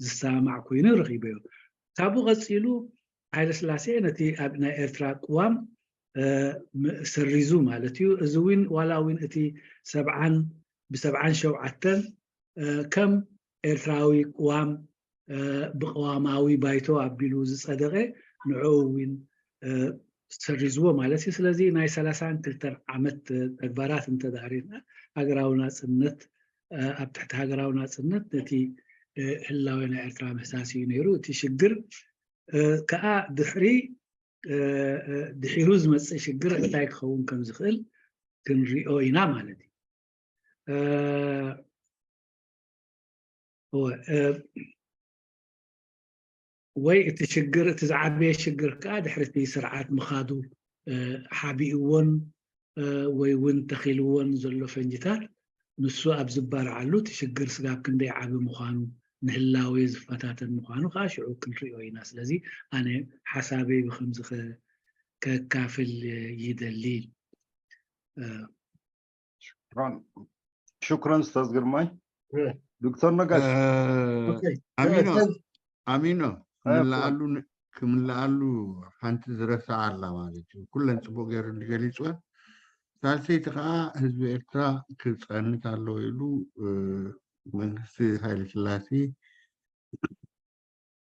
ዝሰማማዕ ኮይኑ ረኺበዮ። ካብኡ ቀፂሉ ሃይለስላሴ ነቲ ኣብ ናይ ኤርትራ ቅዋም ሰሪዙ ማለት እዩ። እዚ እውን ዋላ እውን እቲ ሰብዓን ብሰብዓን ሸውዓተን ከም ኤርትራዊ ቅዋም ብቅዋማዊ ባይቶ ኣቢሉ ዝፀደቐ ንዕኡ እውን ሰሪዝዎ ማለት እዩ። ስለዚ ናይ ሰላሳን ክልተን ዓመት ተግባራት እንተደኣ ሪእና ሃገራዊ ናፅነት ኣብ ትሕቲ ሃገራዊ ናፅነት ነቲ ህላዌ ናይ ኤርትራ ምህሳስ እዩ ነይሩ። እቲ ሽግር ከዓ ድሕሪ ድሒሩ ዝመፅእ ሽግር እንታይ ክኸውን ከም ዝኽእል ክንሪኦ ኢና ማለት እዩ። ወይ እቲ ሽግር እቲ ዝዓበየ ሽግር ከዓ ድሕሪ እቲ ስርዓት ምኻዱ ሓቢእዎን ወይ እውን ተኺልዎን ዘሎ ፈንጅታት ንሱ ኣብ ዝበርዓሉ እቲ ሽግር ስጋብ ክንደይ ዓቢ ምዃኑ ንህላዌ ዝፈታተን ምዃኑ ከዓ ሽዑ ክንሪኦ ኢና። ስለዚ ኣነ ሓሳበይ ብከምዚ ከካፍል ይደሊ። ሽክራን ኡስታዝ ግርማይ። ዶክተር ነጋሽ። ኣሚኖ ኣሚኖ ክምልኣሉ ን- ክምልኣሉ ሓንቲ ዝረስዓ ኣላ ማለት እዩ። ኩለን ጽቡቕ ገይሩ ገሊጽወን። ሳልሰይቲ ከዓ ህዝቢ ኤርትራ ክጸንት ኣለዎ ኢሉ መንግስቲ ሃይለ ስላሴ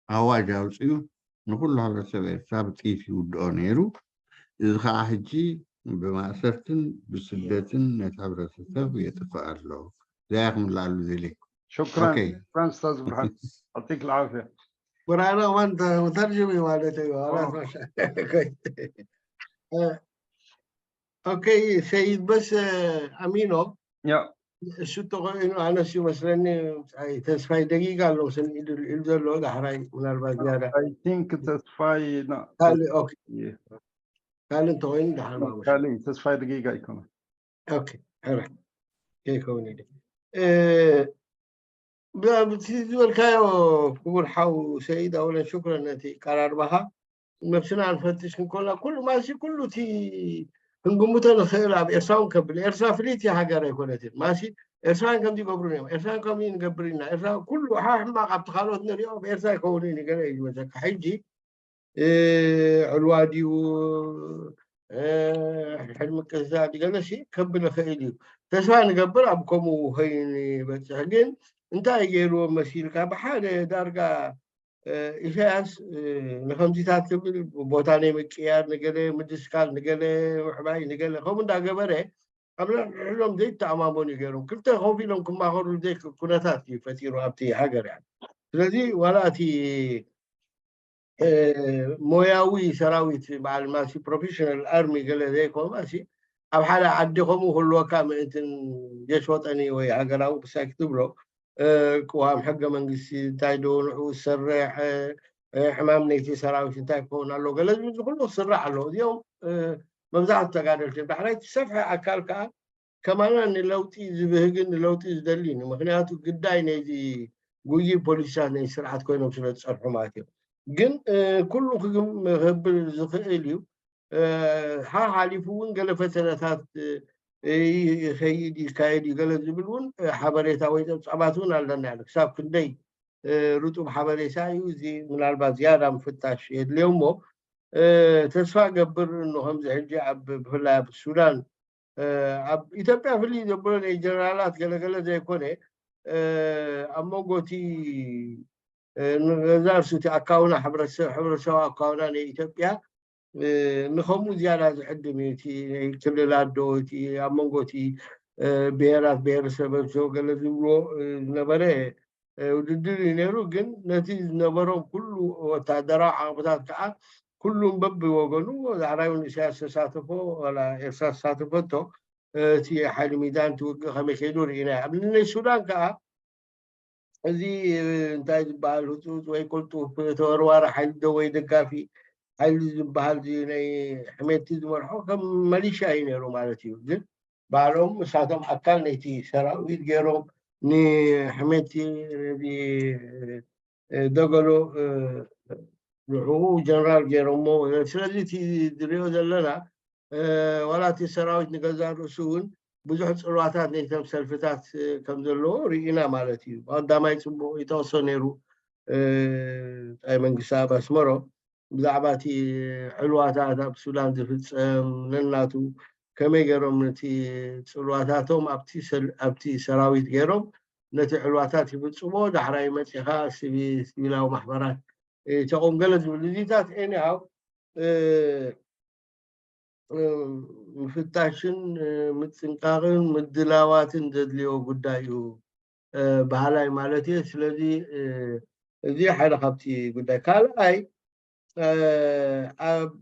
ኣዋጅ ኣውፅኡ ንኩሉ ሕብረተሰብ ኤርትራ ብጥይት ይውድኦ ነይሩ። እዚ ከዓ ሕጂ ብማእሰርትን ብስደትን ነቲ ሕብረተሰብ የጥፍእ ኣሎ። እዚኣ ክምልኣሉ ደልየ። شكرا شكرا استاذ برهان. يعطيك العافيه. ቁርኣና ዋን ተርጅሚ ማለት እዩ። ኦኬ ሰይድ በስ ኣሚኖ ያ እሱ ተኮይኑ ኣነስ ይመስለኒ ተስፋይ ደጊጋ ኣሎ ስም ኢሉ ኢሉ ዘሎ ዳሕራይ ምናልባት ዝያዳ I think ተስፋይ ና ካልእ ኦኬ የ- ካልእ እንተኮይኑ ዳሕር ማሙሽ ካልእ ተስፋይ ደጊጋ ኣይኮነን። ኦኬ ሕራ ከይከውን ኢለ እ፣ ብቲ ዝበልካዮ ክቡር ሓው ሰይድ ኣውለን ሽኩረን ነቲ ቀራርባኻ ነብስና ንፈትሽ ክንኮና ኩሉ ማሲ ኩሉ እቲ ክንግምቶ ንኽእል ኣብ ኤርትራ እውን ከብል ኤርትራ ፍልይቲ ሃገር ኣይኮነትን ማሲ ኤርትራውያን ከምዚ ይገብሩ እዮም ኤርትራውያን ከምዚ ንገብር ኢና ኤርትራ ኩሉ ሓ ሕማቕ ኣብቲ ካልኦት ንሪኦ ኣብ ኤርትራ ይኸውን እዩ ገለ እዩ ዝመሰካ ሕጂ እ፣ ዕልዋ ድዩ እ፣ ሕድሕድ ምቅዝዛ ድገለሲ ከብል ይኽእል እዩ ተስፋ ንገብር ኣብ ከምኡ ኸይኑ ይበፅሕ ግን እንታይ ገይርዎ መሲልካ ብሓደ ዳርጋ እ፣ ኢሳያስ እ፣ ንከምዚታት ክብል ቦታ ናይ ምቅያር ንገለ ምድስካል ንገለ ምሕባይ ንገለ ከምኡ እንዳገበረ ኣብ ነሕሎም ዘይተኣማመኑ ገይሮም ክልተ ኮፍ ኢሎም ክማኸሩ ዘይክ ኩነታት እዩ ፈጢሩ ኣብቲ ሃገር እያ ስለዚ ዋላ እቲ እ፣ ሞያዊ ሰራዊት በዓል ማሲ ፕሮፌሽናል ኣርሚ ገለ ዘይኮን ማሲ ኣብ ሓደ ዓዲ ከምኡ ክህልወካ ምእንትን ጀሽ ወጠኒ ወይ ሃገራዊ ክሳይ ክትብሎ እ፣ ቅዋም ሕገ መንግስቲ እንታይ ዶ ንዕኡ ዝሰርሕ እ፣ እ፣ ሕማም ነይቲ ሰራዊት እንታይ ክኸውን ኣለዎ ገለ ዝብል ኩሉ ክስራሕ ኣለዎ እዚኦም እ፣ መብዛሕቱ ተጋደልቲ ዳሕራይ እቲ ሰፍሐ ኣካል ከዓ ከማና ንለውጢ ዝብህግን ንለውጢ ዝደሊ እዩ ምክንያቱ ግዳይ ነዚ ጉይ ፖሊሲታት ናይ ስርዓት ኮይኖም ስለ ዝፀርሑ ማለት እዮም ግን እ፣ ኩሉ ክግም- ክብል ዝኽእል እዩ እ፣ ሓሓሊፉ እውን ገለ ፈተነታት እ፣ ይኸይድ ይካየድ እዩ ገለ ዝብል እውን እ፣ ሓበሬታ ወይ ፀብፃባት እውን ኣለና ያለ ክሳብ ክንደይ እ፣ ርጡብ ሓበሬታ እዩ እዚ ምናልባት ዝያዳ ምፍታሽ የድልዮ እሞ እ፣ ተስፋ ገብር እ፣ ከምዚ ሕጂ ኣብ ብፍላይ ኣብ ሱዳን ኣብ ኢትዮጵያ ፍልይ ዘብሎ ናይ ጀነራላት ገለገለ ዘይኮነ ኣብ መንጎ እቲ ንገዛ ርእሱ እቲ ኣካውና ሕብረተሰብ ኣካውና ናይ ኢትዮጵያ ንከምኡ ዝያዳ ዝዕድም እዩ እቲ ናይ ክልላት ዶ እቲ ኣብ መንጎ እቲ ብሄራት ብሄረሰብ ገለ ዝብሎ ዝነበረ ውድድር እዩ ነይሩ ግን ነቲ ዝነበሮም ኩሉ ወታደራዊ ዓቕምታት ከዓ ኩሉም በብወገኑ ዳሕራይ እውን ኢሳያስ ተሳተፎ ዋላ ኤርትራ ተሳተፈቶ እቲ ሓይሊ ሚዛን እቲ ውግእ ከመይ ከይዱ ርኢና ኣብ ናይ ሱዳን ከዓ እዚ እንታይ ዝበሃል ህፁፅ ወይ ቅልጡፍ ተወርዋሪ ሓይሊ ዶ ወይ ደጋፊ ሓይሊ ዝበሃል ናይ ሕሜቲ ዝመርሖ ከም መሊሻ እዩ ነይሩ ማለት እዩ ግን ባዕሎም እሳቶም ኣካል ነይቲ ሰራዊት ገይሮም ንሕሜቲ ደገሎ ንዕኡ ጀነራል ገይሮሞ ስለዚ እቲ ዝሪኦ ዘለና ዋላ እቲ ሰራዊት ንገዛ ርእሱ እውን ብዙሕ ፅልዋታት ነይቶም ሰልፍታት ከም ዘለዎ ርኢና ማለት እዩ ቀዳማይ ፅቡቅ ይጠቅሶ ነይሩ ጣይ መንግስቲ ኣብ ኣስመሮ ብዛዕባ እቲ ዕልዋታት ኣብ ሱዳን ዝፍፀም ነናቱ ከመይ ገይሮም ነቲ ፅልዋታቶም ኣብቲ ሰራዊት ገይሮም ነቲ ዕልዋታት ይፍፅሞ ዳሕራይ መፂኻ ሲቪላዊ ማሕበራት ተቆም ገለ ዝብል እዚታት ኤኒሃው ምፍታሽን ምፅንቃቅን ምድላዋትን ዘድልዮ ጉዳይ እዩ በሃላይ ማለት እየ ስለዚ እዚ ሓደ ካብቲ ጉዳይ ካልኣይ ኣብ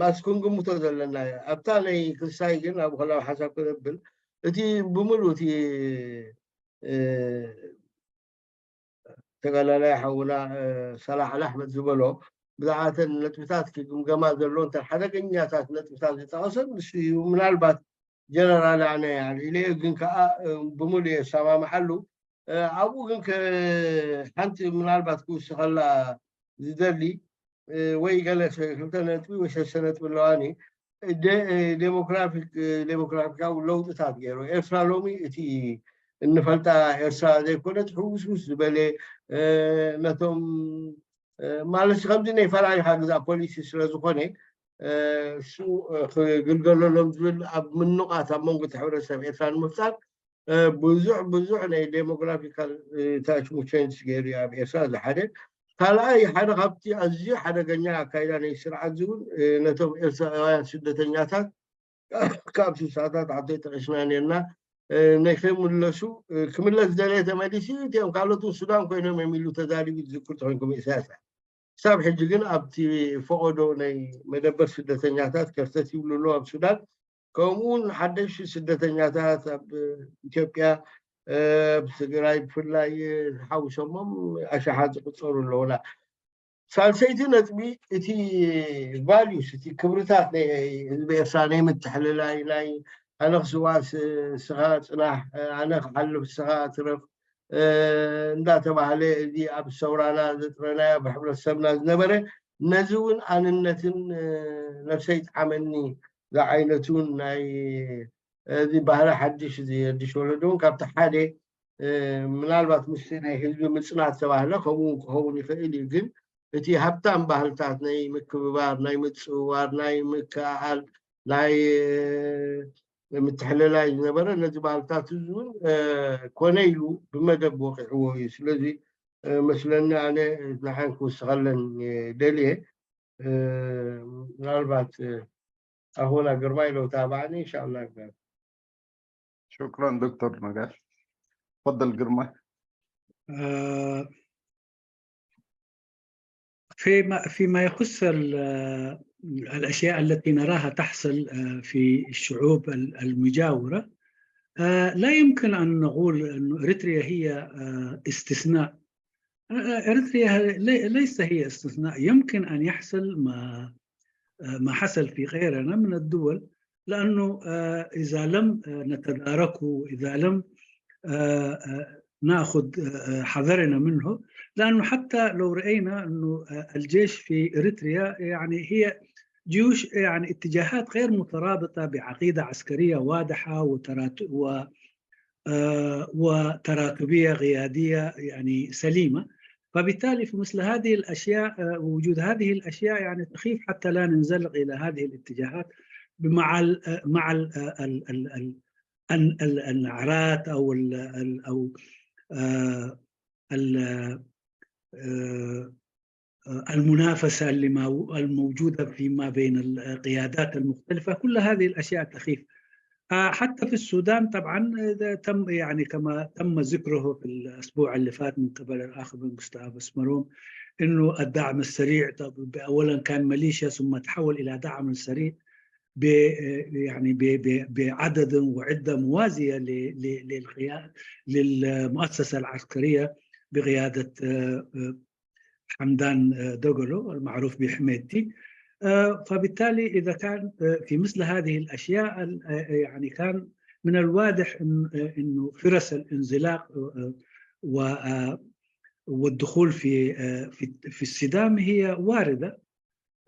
ማስኩን ግምቶ ዘለና ኣብታ ናይ ክሳይ ግን ኣብ ከላዊ ሓሳብ ክነብል እቲ ብምሉ እቲ ተጋዳላይ ሓውና ሰላሕ ኣሕመድ ዝበሎ ብዛዕባተን ነጥብታት ክግምገማ ዘሎ እንተ ሓደገኛታት ነጥብታት ዝጠቐሰ ምስ እዩ ምናልባት ጀነራል ኣነ ኢለ ግን ከዓ ብምሉእ የሰማምዓሉ ኣብኡ ግን ሓንቲ ምናልባት ክውስኸላ ዝደሊ ወይ ገለ ክልተ ነጥቢ ወይ ሰለስተ ነጥቢ ኣለዋኒ ዴሞክራፊክ ዴሞክራፊካዊ ለውጥታት ገይሩ ኤርትራ ሎሚ እቲ እንፈልጣ ኤርትራ ዘይኮነት ሕውስውስ ዝበለ ነቶም ማለት ከምዚ ናይ ፈላሊኻ ግዛእ ፖሊሲ ስለ ዝኾነ እሱ ክግልገለሎም ዝብል ኣብ ምንቓት ኣብ መንጎ እቲ ሕብረተሰብ ኤርትራ ንምፍጣር ብዙሕ ብዙሕ ናይ ዴሞግራፊካል ታችሙ ቸንጅ ገይሩ እዩ ኣብ ኤርትራ። እዚ ሓደ። ካልኣይ ሓደ ካብቲ ኣዝዩ ሓደገኛ ኣካይዳ ናይ ስርዓት እዚ እውን ነቶም ኤርትራውያን ስደተኛታት ካብ ስሳታት ዓዲ ጠቂስና ነርና ናይ ከይምለሱ ክምለስ ዝደለየ ተመሊሱ እቲኦም ካልኦትን ሱዳን ኮይኖም እዮም ኢሉ ተዛሪቡ ዝዝክር ተኮይንኩም ኢሳያስ። ክሳብ ሕጂ ግን ኣብቲ ፈቐዶ ናይ መደበር ስደተኛታት ከርተት ይብሉ ኣለዉ ኣብ ሱዳን። ከምኡውን ሓደሽቲ ስደተኛታት ኣብ ኢትዮጵያ ኣብ ትግራይ ብፍላይ ሓዊሶሞም ኣሽሓት ዝቁፀሩ ኣለዉና። ሳልሰይቲ ነጥቢ እቲ ቫሉስ እቲ ክብርታት ናይ ህዝቢ ኤርትራ ናይ ምትሕልላይ ናይ ኣነ ክስዋስ ስኻ ፅናሕ ኣነ ክሓልፍ ስኻ ትረፍ እንዳተባህለ እዚ ኣብ ሰውራና ዘጥረናዮ ብሕብረተሰብና ዝነበረ ነዚ እውን ኣንነትን ነብሰይ ጣዓመኒ ዝዓይነቱን ናይ እዚ ባህሊ ሓድሽ እዚ ኣዲሽ ወለዶ እውን ካብቲ ሓደ ምናልባት ምስቲ ናይ ህዝቢ ምፅናት ተባህለ ከምኡ ክኸውን ይኽእል እዩ። ግን እቲ ሃብታም ባህልታት ናይ ምክብባር ናይ ምፅውዋር ናይ ምክኣል ናይ ምትሕልላይ ዝነበረ ነዚ ባህልታት እዚ እውን ኮነ ኢሉ ብመደብ ወቂዕዎ እዩ። ስለዚ መስለኒ ኣነ ንዓን ክውስኸለን ደልየ ምናልባት ኣኹና ግርማይ ለው ታባዕኒ እንሻላ። شكرا دكتور نجاح. تفضل جرماي. آه، فيما فيما يخص ال- الأشياء التي نراها تحصل آه، في الشعوب ال- المجاورة، آه، لا يمكن أن نقول أن إريتريا هي آه، استثناء. آه، إريتريا لي- ليس هي استثناء، يمكن أن يحصل ما آه، ما حصل في غيرنا من الدول، لأنه آه، إذا لم آه، نتداركه، إذا لم آه، آه، ناخذ آه، آه، حذرنا منه، لأنه حتى لو رأينا أنه آه، الجيش في إريتريا يعني هي جيوش يعني اتجاهات غير مترابطة بعقيدة عسكرية واضحة وترات و آه، وتراتبية قيادية يعني سليمة. فبالتالي في مثل هذه الأشياء آه، وجود هذه الأشياء يعني تخيف حتى لا ننزلق إلى هذه الاتجاهات مع ال مع ال ال ال ال ال- ال- النعرات او ال ال- او آه، ال- آه، آه، المنافسه اللي ما- الموجوده فيما بين القيادات المختلفه، كل هذه الاشياء تخيف. آه، حتى في السودان طبعا إذا تم يعني كما تم ذكره في الاسبوع اللي فات من قبل الاخ بن جوستاف اسمروم انه الدعم السريع طب اولا كان ميليشيا ثم تحول الى دعم سريع ب يعني ب- ب- بعدد وعده موازيه ل- ل- للقيا- للمؤسسه العسكريه بقياده آه، آه، حمدان آه، دوغلو المعروف بحميدتي. آه، فبالتالي اذا كان آه، في مثل هذه الاشياء ال- آه، يعني كان من الواضح إن- آه، انه فرص الانزلاق آه، و- آه، والدخول في آه، في في الصدام هي وارده.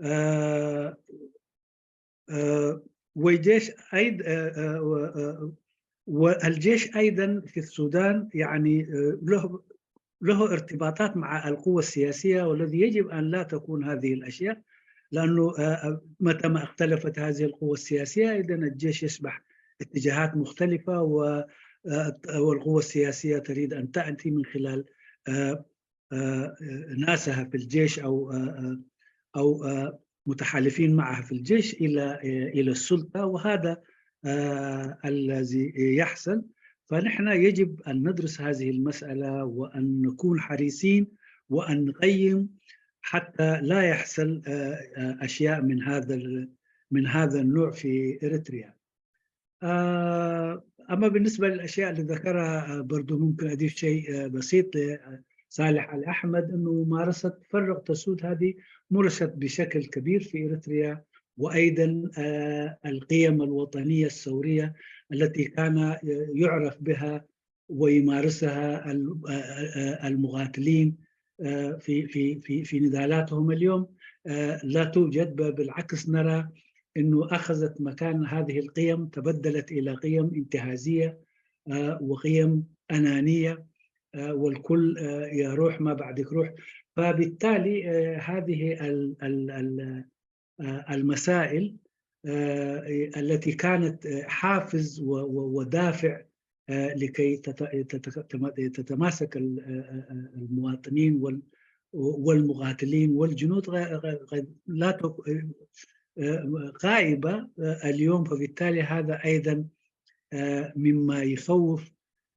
آه، آه، والجيش أيضا والجيش أيضا في السودان يعني آه، له له ارتباطات مع القوى السياسية، والذي يجب أن لا تكون هذه الأشياء، لأنه آه، متى ما اختلفت هذه القوى السياسية إذا الجيش يسبح اتجاهات مختلفة و- آه، والقوى السياسية تريد أن تأتي من خلال آه، آه، ناسها في الجيش او آه، آه، او آه، متحالفين معها في الجيش الى آه، الى السلطه، وهذا آه، الذي يحصل. فنحن يجب ان ندرس هذه المساله وان نكون حريصين وان نقيم حتى لا يحصل آه، آه، اشياء من هذا ال- من هذا النوع في اريتريا. آه، أما بالنسبة للأشياء اللي ذكرها آه، برضو ممكن أضيف شيء آه، بسيط لصالح علي أحمد، أنه ممارسة فرق تسود هذه مورست بشكل كبير في إريتريا، وأيضا آه، القيم الوطنية الثورية التي كان آه، يعرف بها ويمارسها ال- آه، آه، المقاتلين آه، في في في في نضالاتهم اليوم آه، لا توجد، ب- بالعكس نرى انه اخذت مكان هذه القيم، تبدلت الى قيم انتهازيه آه، وقيم انانيه آه، والكل آه، يا روح ما بعدك روح. فبالتالي آه، هذه ال- ال- ال- آه، المسائل آه، التي كانت آه، حافز و- و- ودافع آه، لكي تت- تت- تتم- تتماسك ال- آه، آه، المواطنين وال- والمقاتلين والجنود غ- غ- غ- لا تك- آه، غائبة آه، اليوم. فبالتالي هذا أيضا آه، مما يخوف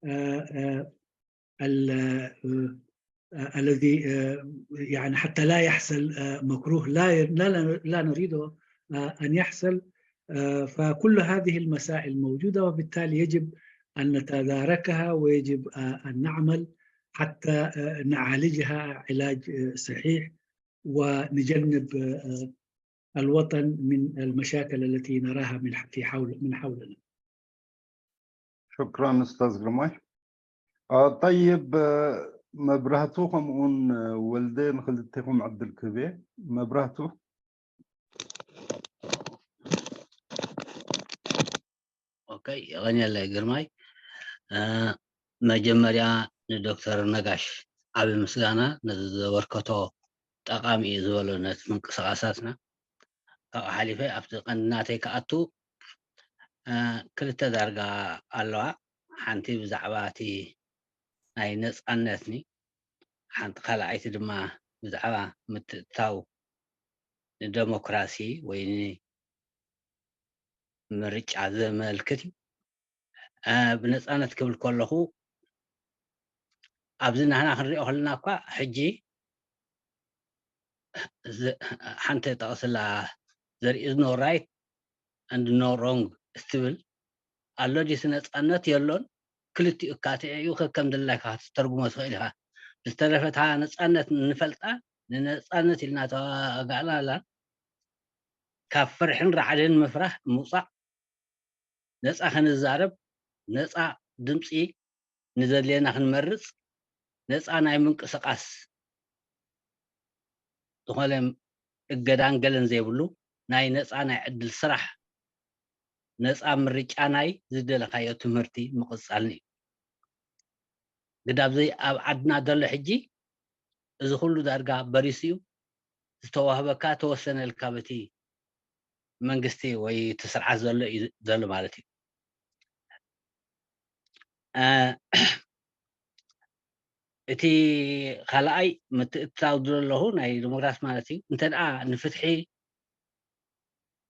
آه، آه، ال- آه، آه، الذي آه، يعني حتى لا يحصل آه، مكروه لا ي- لا لا لا نريده آه، أن يحصل. آه، فكل هذه المسائل موجودة، وبالتالي يجب أن نتداركها، ويجب آه، أن نعمل حتى آه، نعالجها علاج آه، صحيح، ونجنب آه، الوطن من المشاكل التي نراها من في حول من حولنا. شكرا أستاذ جرماي. آه، طيب، آه، መብራህቱ ከምኡውን ወልደ ንክልቴኹም ዕድል ክህብ እየ። መብራህቱ። ኦኬ፣ የቐንየለይ ግርማይ። መጀመርያ ንዶክተር ነጋሽ ዓቢ ምስጋና ነዚ ዘበርከቶ ጠቓሚ እዩ ዝበሎ ነቲ ምንቅስቓሳትና። ካብኡ ሓሊፈ ኣብቲ ቀንዲ ናተይ ክኣቱ ክልተ ዳርጋ ኣለዋ። ሓንቲ ብዛዕባ እቲ ናይ ነፃነትኒ፣ ሓንቲ ካልኣይቲ ድማ ብዛዕባ ምትእትታው ንደሞክራሲ ወይ ምርጫ ዘመልክት እዩ። ብነፃነት ክብል ከለኹ ኣብዚ ናህና ክንሪኦ ከለና እኳ ሕጂ ሓንቲ ጠቕስላ there is no right and no wrong እትብል ኣሎ ድዩ? ነፃነት የሎን፣ ክልቲኡ እካ ትዕኡ ከከም ድላይካ ክትተርጉሞ ትኽእል ኢኻ። ዝተረፈ እታ ነፃነት ንፈልጣ ንነፃነት ኢልና ተዋጋእና ኣላ ካብ ፍርሕን ራዕድን ምፍራህ ምውፃእ ነፃ ክንዛረብ፣ ነፃ ድምፂ ንዘድልየና ክንመርፅ፣ ነፃ ናይ ምንቅስቃስ ዝኾነ እገዳን ገለን ዘይብሉ ናይ ነፃ ናይ ዕድል ስራሕ፣ ነፃ ምርጫ ናይ ዝደለካዮ ትምህርቲ ምቕፃልን እዩ። ግዳ ኣብዚ ኣብ ዓድና ዘሎ ሕጂ እዚ ኩሉ ዳርጋ በሪሱ እዩ። ዝተዋህበካ ተወሰነልካ በቲ መንግስቲ ወይ እቲ ስርዓት ዘሎ እዩ ዘሎ ማለት እዩ። እቲ ካልኣይ ምትእትታው ዘለኹ ናይ ዲሞክራሲ ማለት እዩ። እንተ ደኣ ንፍትሒ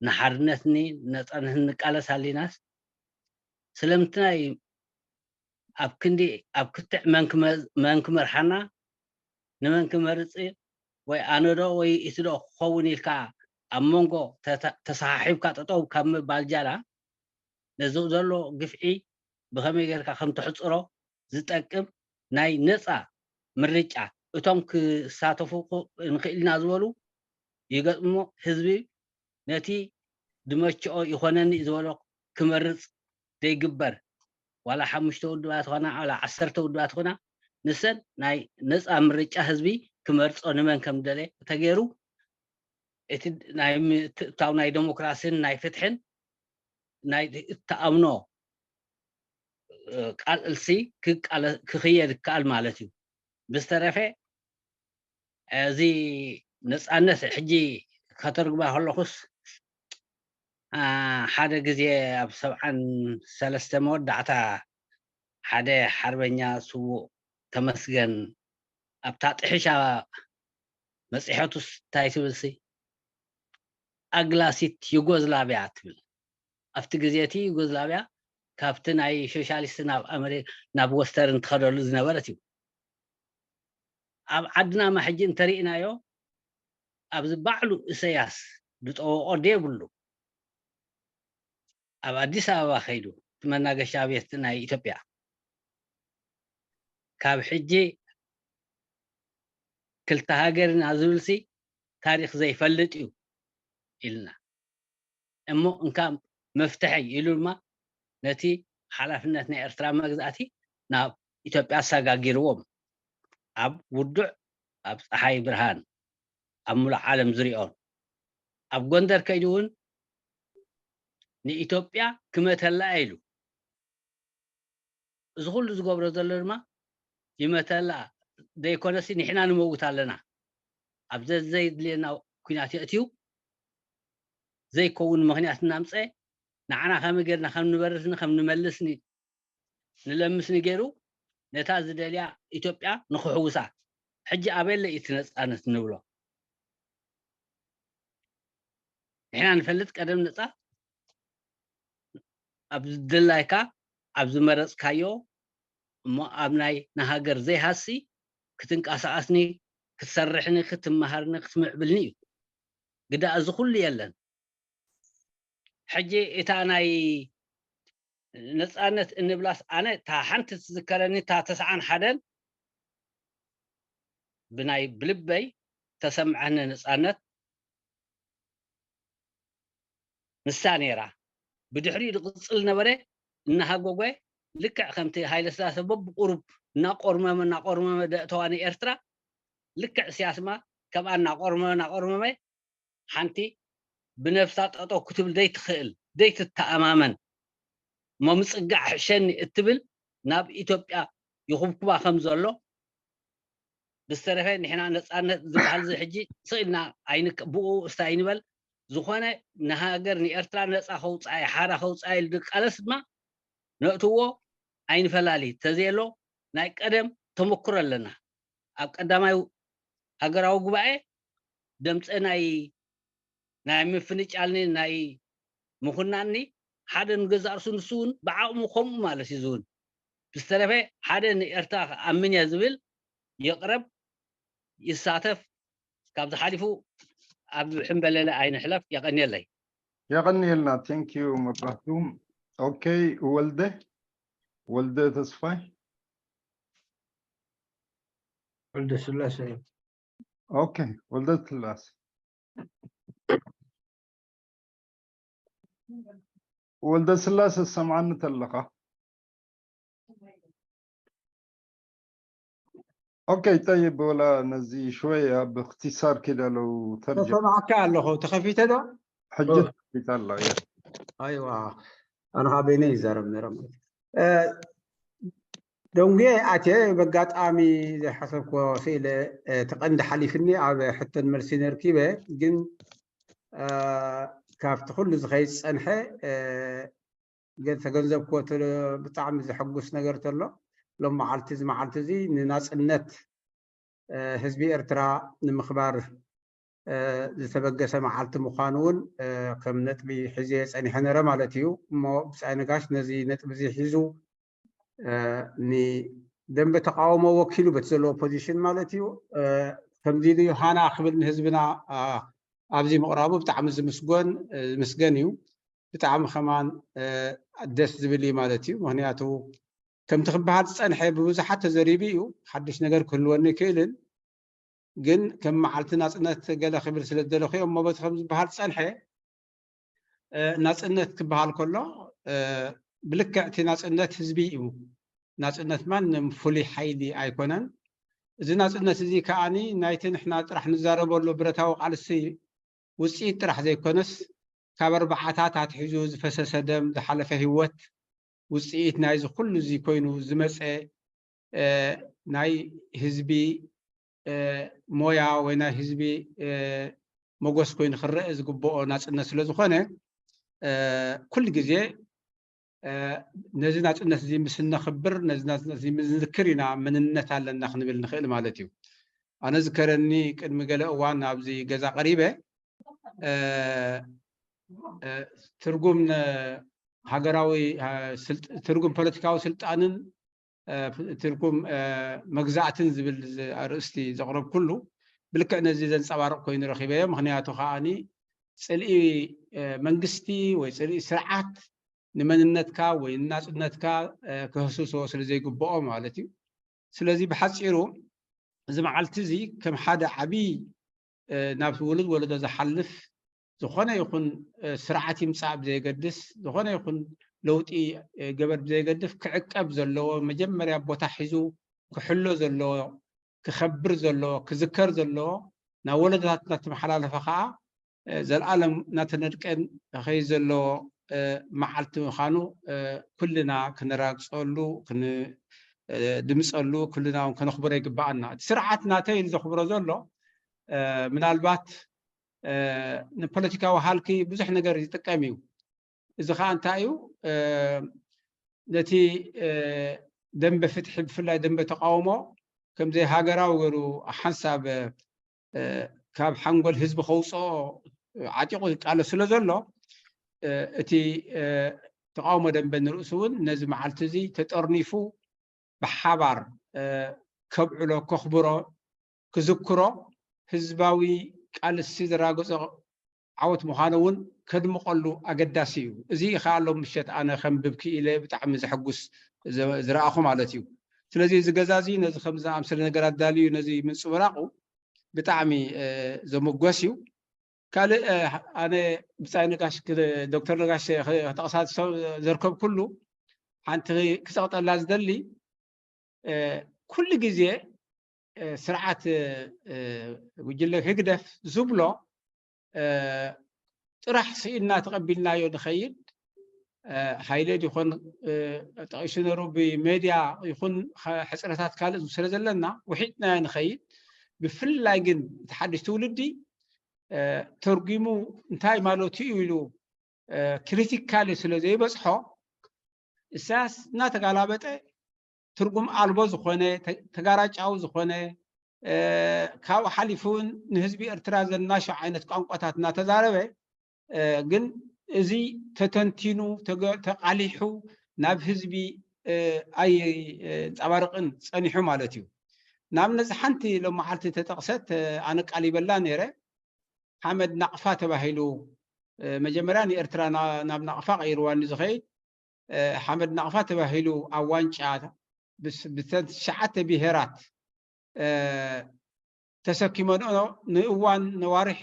ንሓርነትኒ ነፃነትን ንቃለስ ኣሊናስ ስለምንትናይ ኣብ ክንዲ ኣብ ክትዕ መን ክመርሓና ንመን ክመርፅ ወይ ኣነዶ ወይ ኢትዶ ክኸውን ኢልካ ኣብ መንጎ ተሳሓሒብካ ጠጠው ካብ ምባል ጃላ ነዚ ዘሎ ግፍዒ ብኸመይ ጌርካ ከም ትሕፅሮ ዝጠቅም ናይ ነፃ ምርጫ እቶም ክሳተፉ ንኽእል ኢና ዝበሉ ይገጥሞ ህዝቢ ነቲ ድመችኦ ይኾነኒ ዝበሎ ክመርፅ ዘይግበር ዋላ ሓሙሽተ ውድባት ኾና ዋላ ዓሰርተ ውድባት ኾና ንሰን ናይ ነፃ ምርጫ ህዝቢ ክመርፆ ንመን ከም ደለ ተገይሩ እቲ ናይ ምትእታው ናይ ዴሞክራሲን ናይ ፍትሕን ናይ እተኣምኖ ቃልሲ ክኽየድ ይከኣል ማለት እዩ። ብዝተረፈ እዚ ነፃነት ሕጂ ከተርጉማ ከለኹስ ሓደ ግዜ ኣብ ሰብዓን ሰለስተ መወዳእታ ሓደ ሓርበኛ ስዉእ ተመስገን ኣብታ ጥሕሻ መፅሔቱስ እንታይ ትብልሲ ኣግላሲት ዩጎዝላቪያ ትብል ኣብቲ ግዜ እቲ ዩጎዝላቪያ ካብቲ ናይ ሶሻሊስት ናብ ኣመሪ ናብ ወስተርን ትኸደሉ ዝነበረት እዩ ኣብ ዓድና ማ ሕጂ እንተርኢናዮ ኣብዚ ባዕሉ እሰያስ ዝጠወቆ ደየብሉ ኣብ ኣዲስ ኣበባ ከይዱ እቲ መናገሻ ቤት ናይ ኢትዮጵያ ካብ ሕጂ ክልተ ሃገርና ዝብልሲ ታሪክ ዘይፈልጥ እዩ ኢልና እሞ እንካ መፍትሐይ ኢሉ ድማ ነቲ ሓላፍነት ናይ ኤርትራ መግዛእቲ ናብ ኢትዮጵያ ኣሰጋጊርዎም ኣብ ውዱዕ ኣብ ፀሓይ ብርሃን ኣብ ሙሉእ ዓለም ዝሪኦን ኣብ ጎንደር ከይዱ እውን ንኢትዮጵያ ክመተላ ኢሉ እዚ ኩሉ ዝገብሮ ዘሎ ድማ ይመተላ ዘይኮነሲ ንሕና ንመውት ኣለና ኣብ ዘዘይድልየና ኩናት የእትዩ ዘይከውን ምኽንያት እናምፀ ንዓና ከመይ ጌርና ከም ንበርስኒ ከም ንመልስኒ ንለምስኒ ገይሩ ነታ ዝደልያ ኢትዮጵያ ንክሕውሳ። ሕጂ ኣበየለ እዩ እቲ ነፃነት ንብሎ? ንሕና ንፈልጥ ቀደም ነፃ ኣብ ዝደላይካ ኣብ ዝመረፅካዮ እሞ ኣብ ናይ ንሃገር ዘይሃሲ ክትንቀሳቐስኒ ክትሰርሕኒ ክትመሃርኒ ክትምዕብልኒ እዩ። ግዳ እዚ ኩሉ የለን። ሕጂ እታ ናይ ነፃነት እንብላስ ኣነ እታ ሓንቲ ትዝከረኒ እታ ተስዓን ሓደን ብናይ ብልበይ ተሰምዐኒ ነፃነት ንሳ ነይራ። ብድሕሪኡ ዝቕፅል ነበረ እናሃጎጎ ልክዕ ከምቲ ሃይለስላሰ በብቁሩብ እናቆርመመ እናቆርመመ ደእተዋ ንኤርትራ ልክዕ ሲያስማ ከምኣ እናቆርመመ እናቆርመመ ሓንቲ ብነፍሳ ጠጠው ክትብል ዘይትኽእል ዘይትተኣማመን እሞ ምፅጋዕ ሕሸኒ እትብል ናብ ኢትዮጵያ ይኹብኩባ ከም ዘሎ ብዝተረፈ ንሕና ነፃነት ዝበሃል እዚ ሕጂ ስቕ ኢልና ኣይንክ ብኡ እስታ ኣይንበል። ዝኾነ ንሃገር ንኤርትራ ነፃ ከውፃእ ሓራ ከውፃእ ኢሉ ዝቃለስ ድማ ነእትዎ ኣይንፈላሊ ተዘየሎ ናይ ቀደም ተመክሮ ኣለና። ኣብ ቀዳማይ ሃገራዊ ጉባኤ ደምፀ ናይ ናይ ምፍንጫልኒ ናይ ምኹናኒ ሓደ ንገዛእ ርሱ ንሱ እውን ብዓቕሙ ከምኡ ማለት እዩ ዝውን ብዝተረፈ ሓደ ንኤርትራ ኣምን እየ ዝብል ይቕረብ ይሳተፍ ካብ ዝሓሊፉ ኣብ ሕምበለለ ኣይንሕለፍ የቐንየለይ የቐንየልና thank you መብራህቱ okay ወልደ ወልደ ተስፋይ ወልደ ስላሴ okay ወልደ ስላሴ ወልደ ስላሴ ሰምዓኒ ተለኻ okay طيب ولا ነዚ شوية باختصار كده لو ترجع ተሰማዕካ ኣለኹ ተኸፊተ ዶ ሕጂ ተኸፊታ ኣላ ኣይዋ ኣነ ከዓ በይነ ይዛረብ ነረ ማለት ደንጉየ ኣትየ በጋጣሚ ዘይሓሰብኮ ስኢለ እቲ ቀንዲ ሓሊፍኒ ኣብ ሕቶን መልሲ ነርኪበ ግን ካብቲ ኩሉ ዝኸይድ ዝፀንሐ ተገንዘብክዎ ብጣዕሚ ዘሐጉስ ነገር ተሎ ሎም መዓልቲ እዚ መዓልቲ እዚ ንናፅነት ህዝቢ ኤርትራ ንምኽባር ዝተበገሰ መዓልቲ ምዃኑ እውን ከም ነጥቢ ሒዘ ፀኒሐ ነረ ማለት እዩ እሞ ብፃይ ነጋሽ ነዚ ነጥቢ እዚ ሒዙ ንደንበ ተቃውሞ ወኪሉ በቲ ዘለዎ ፖዚሽን ማለት እዩ ከምዚ ኢሉ ሃና ክብል ንህዝብና ኣብዚ ምቕራቡ ብጣዕሚ ዝምስጎን ዝምስገን እዩ ብጣዕሚ ከማን ደስ ዝብል እዩ ማለት እዩ ምክንያቱ ከምቲ ክበሃል ዝፀንሐ ብብዙሓት ተዘሪቡ እዩ ሓድሽ ነገር ክህልወኒ ይክእልን ግን ከም መዓልቲ ናፅነት ገለ ክብል ስለ ዝደለኹ እሞ በቲ ከም ዝበሃል ዝፀንሐ ናፅነት ክበሃል ከሎ ብልክዕ እቲ ናፅነት ህዝቢ እዩ ናፅነት ማንም ፍሉይ ሓይሊ ኣይኮነን እዚ ናፅነት እዚ ከዓኒ ናይቲ ንሕና ጥራሕ ንዛረበሉ ብረታዊ ቃልሲ ውፅኢት ጥራሕ ዘይኮነስ ካብ ኣርባዓታት ኣትሒዙ ዝፈሰሰ ደም ዝሓለፈ ህይወት ውፅኢት ናይዚ ኩሉ እዚ ኮይኑ ዝመፀ ናይ ህዝቢ ሞያ ወይ ናይ ህዝቢ መጎስ ኮይኑ ክረአ ዝግብኦ ናፅነት ስለ ዝኾነ ኩሉ ግዜ ነዚ ናፅነት እዚ ምስ እነኽብር ነዚ ናፅነት እዚ ምስ ንዝክር ኢና መንነት ኣለና ክንብል ንኽእል ማለት እዩ ኣነ ዝከረኒ ቅድሚ ገለ እዋን ኣብዚ ገዛ ቀሪበ ትርጉም ሃገራዊ ትርጉም ፖለቲካዊ ስልጣንን ትርጉም መግዛእትን ዝብል ኣርእስቲ ዘቕረብኩሉ ብልክዕ ነዚ ዘንፀባርቕ ኮይኑ ረኺበዮ ምክንያቱ ከዓኒ ፅልኢ መንግስቲ ወይ ፅልኢ ስርዓት ንመንነትካ ወይ ንናፅነትካ ክህስሶ ስለ ዘይግብኦ ማለት እዩ ስለዚ ብሓፂሩ እዚ መዓልቲ እዚ ከም ሓደ ዓብይ ናብ ውሉድ ወለዶ ዝሓልፍ ዝኾነ ይኹን ስርዓት ይምፃእ ብዘየገድስ ዝኾነ ይኹን ለውጢ ገበር ብዘየገድፍ ክዕቀብ ዘለዎ መጀመርያ ቦታ ሒዙ ክሕሎ ዘለዎ ክኸብር ዘለዎ ክዝከር ዘለዎ ናብ ወለዶታት እናተመሓላለፈ ከዓ ዘልኣለም እናተነድቀን ከይ ዘለዎ መዓልቲ ምዃኑ ኩልና ክነራግፀሉ ድምፀሉ ኩልና እውን ከነኽብሮ ይግባኣና እቲ ስርዓት ናተይ ዘኽብሮ ዘሎ ምናልባት ንፖለቲካዊ ሃልኪ ብዙሕ ነገር ይጥቀም እዩ። እዚ ከዓ እንታይ እዩ? ነቲ ደንበ ፍትሒ፣ ብፍላይ ደንበ ተቃውሞ፣ ከምዘይ ሃገራዊ ገይሩ ሓንሳብ ካብ ሓንጎል ህዝቢ ከውፅኦ ዓጢቑ ይቃለስ ስለ ዘሎ፣ እቲ ተቃውሞ ደንበ ንርእሱ እውን ነዚ መዓልቲ እዚ ተጠርኒፉ ብሓባር ከብዕሎ፣ ከኽብሮ፣ ክዝክሮ፣ ህዝባዊ ቃልሲ ዘራገጾ ዓወት ምዃኑ እውን ከድምቐሉ ኣገዳሲ እዩ። እዚ ከዓ ሎም ምሸት ኣነ ከም ብብኪ ኢለ ብጣዕሚ ዘሐጉስ ዝረኣኹ ማለት እዩ። ስለዚ እዚ ገዛ እዚ ነዚ ከም ዝኣምሰለ ነገር ኣዳልዩ ነዚ ምንፅብራቑ ብጣዕሚ ዘመጎስ እዩ። ካልእ ኣነ ብጻይ ነጋሽ፣ ዶክተር ነጋሽ ክጠቕሳ ዘርከብኩሉ ሓንቲ ክጸቕጠላ ዝደሊ፣ ኩሉ ግዜ ስርዓት ጉጅለ ህግደፍ ዝብሎ ጥራሕ ስኢልና ተቐቢልናዮ ንኸይድ፣ ሃይለ ይኾን ጠቒሱ ነሩ፣ ብሜድያ ይኹን ሕፅረታት ካልእ ስለ ዘለና ውሒጥናዮ ንኸይድ። ብፍላይ ግን እቲ ሓድሽ ትውልዲ ተርጉሙ እንታይ ማለቱ እዩ ኢሉ ክሪቲካሊ ስለ ዘይበፅሖ፣ ኢሳያስ እናተጋላበጠ ትርጉም ኣልቦ ዝኾነ፣ ተጋራጫዊ ዝኾነ፣ ካብኡ ሓሊፉ እውን ንህዝቢ ኤርትራ ዘናሾ ዓይነት ቋንቋታት እናተዛረበ፣ ግን እዚ ተተንቲኑ ተቃሊሑ ናብ ህዝቢ ኣየንፀባርቕን ፀኒሑ ማለት እዩ። ንኣብነት ሓንቲ ሎም መዓልቲ ተጠቕሰት ኣነ ቃል ይበላ ነይረ። ሓመድ ናቕፋ ተባሂሉ መጀመርያ ንኤርትራ ናብ ናቕፋ ቀይርዋ ዝኸይድ ሓመድ ናቕፋ ተባሂሉ ኣብ ዋንጫ ብተን ትሽዓተ ብሄራት ተሰኪመንኦ ንእዋን ነዋርሕ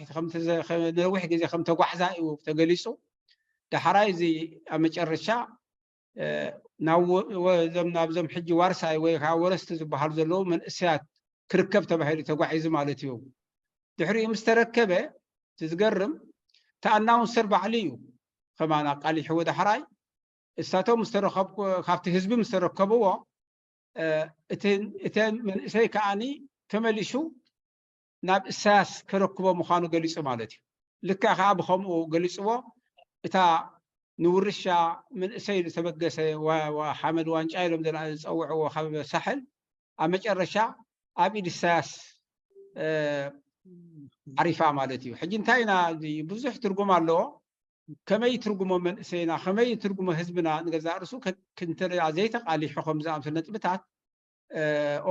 ነዊሕ ግዜ ከም ተጓዕዛ እዩ ተገሊፁ። ዳሕራይ እዚ ኣብ መጨረሻ ናብዞም ሕጂ ዋርሳይ ወይ ከዓ ወረስቲ ዝበሃሉ ዘለዉ መንእሰያት ክርከብ ተባሂሉ ተጓዒዙ ማለት እዩ። ድሕሪኡ ምስ ተረከበ እቲ ዝገርም እቲ ኣናውንሰር ባዕሉ እዩ ከማን ኣቃሊሕዎ። ዳሕራይ እሳቶም ምስ ተረከብኩ፣ ካብቲ ህዝቢ ምስ ተረከብዎ እተን መንእሰይ ከዓኒ ተመሊሱ ናብ እሳያስ ከረክቦ ምዃኑ ገሊፁ ማለት እዩ። ልክዕ ከዓ ብከምኡ ገሊፅዎ። እታ ንውርሻ መንእሰይ ዝተበገሰ ሓመድ ዋንጫ ኢሎም ዝፀውዕዎ ካብ ሳሕል ኣብ መጨረሻ ኣብ ኢድ እሳያስ ዓሪፋ ማለት እዩ። ሕጂ እንታይ ኢና፣ ብዙሕ ትርጉም ኣለዎ። ከመይ ትርጉሞ መንእሰይና፣ ከመይ ትርጉሞ ህዝብና ንገዛእ ርሱ ክንተረኣ ዘይተቃሊሑ ከም ዝኣምሰሉ ነጥብታት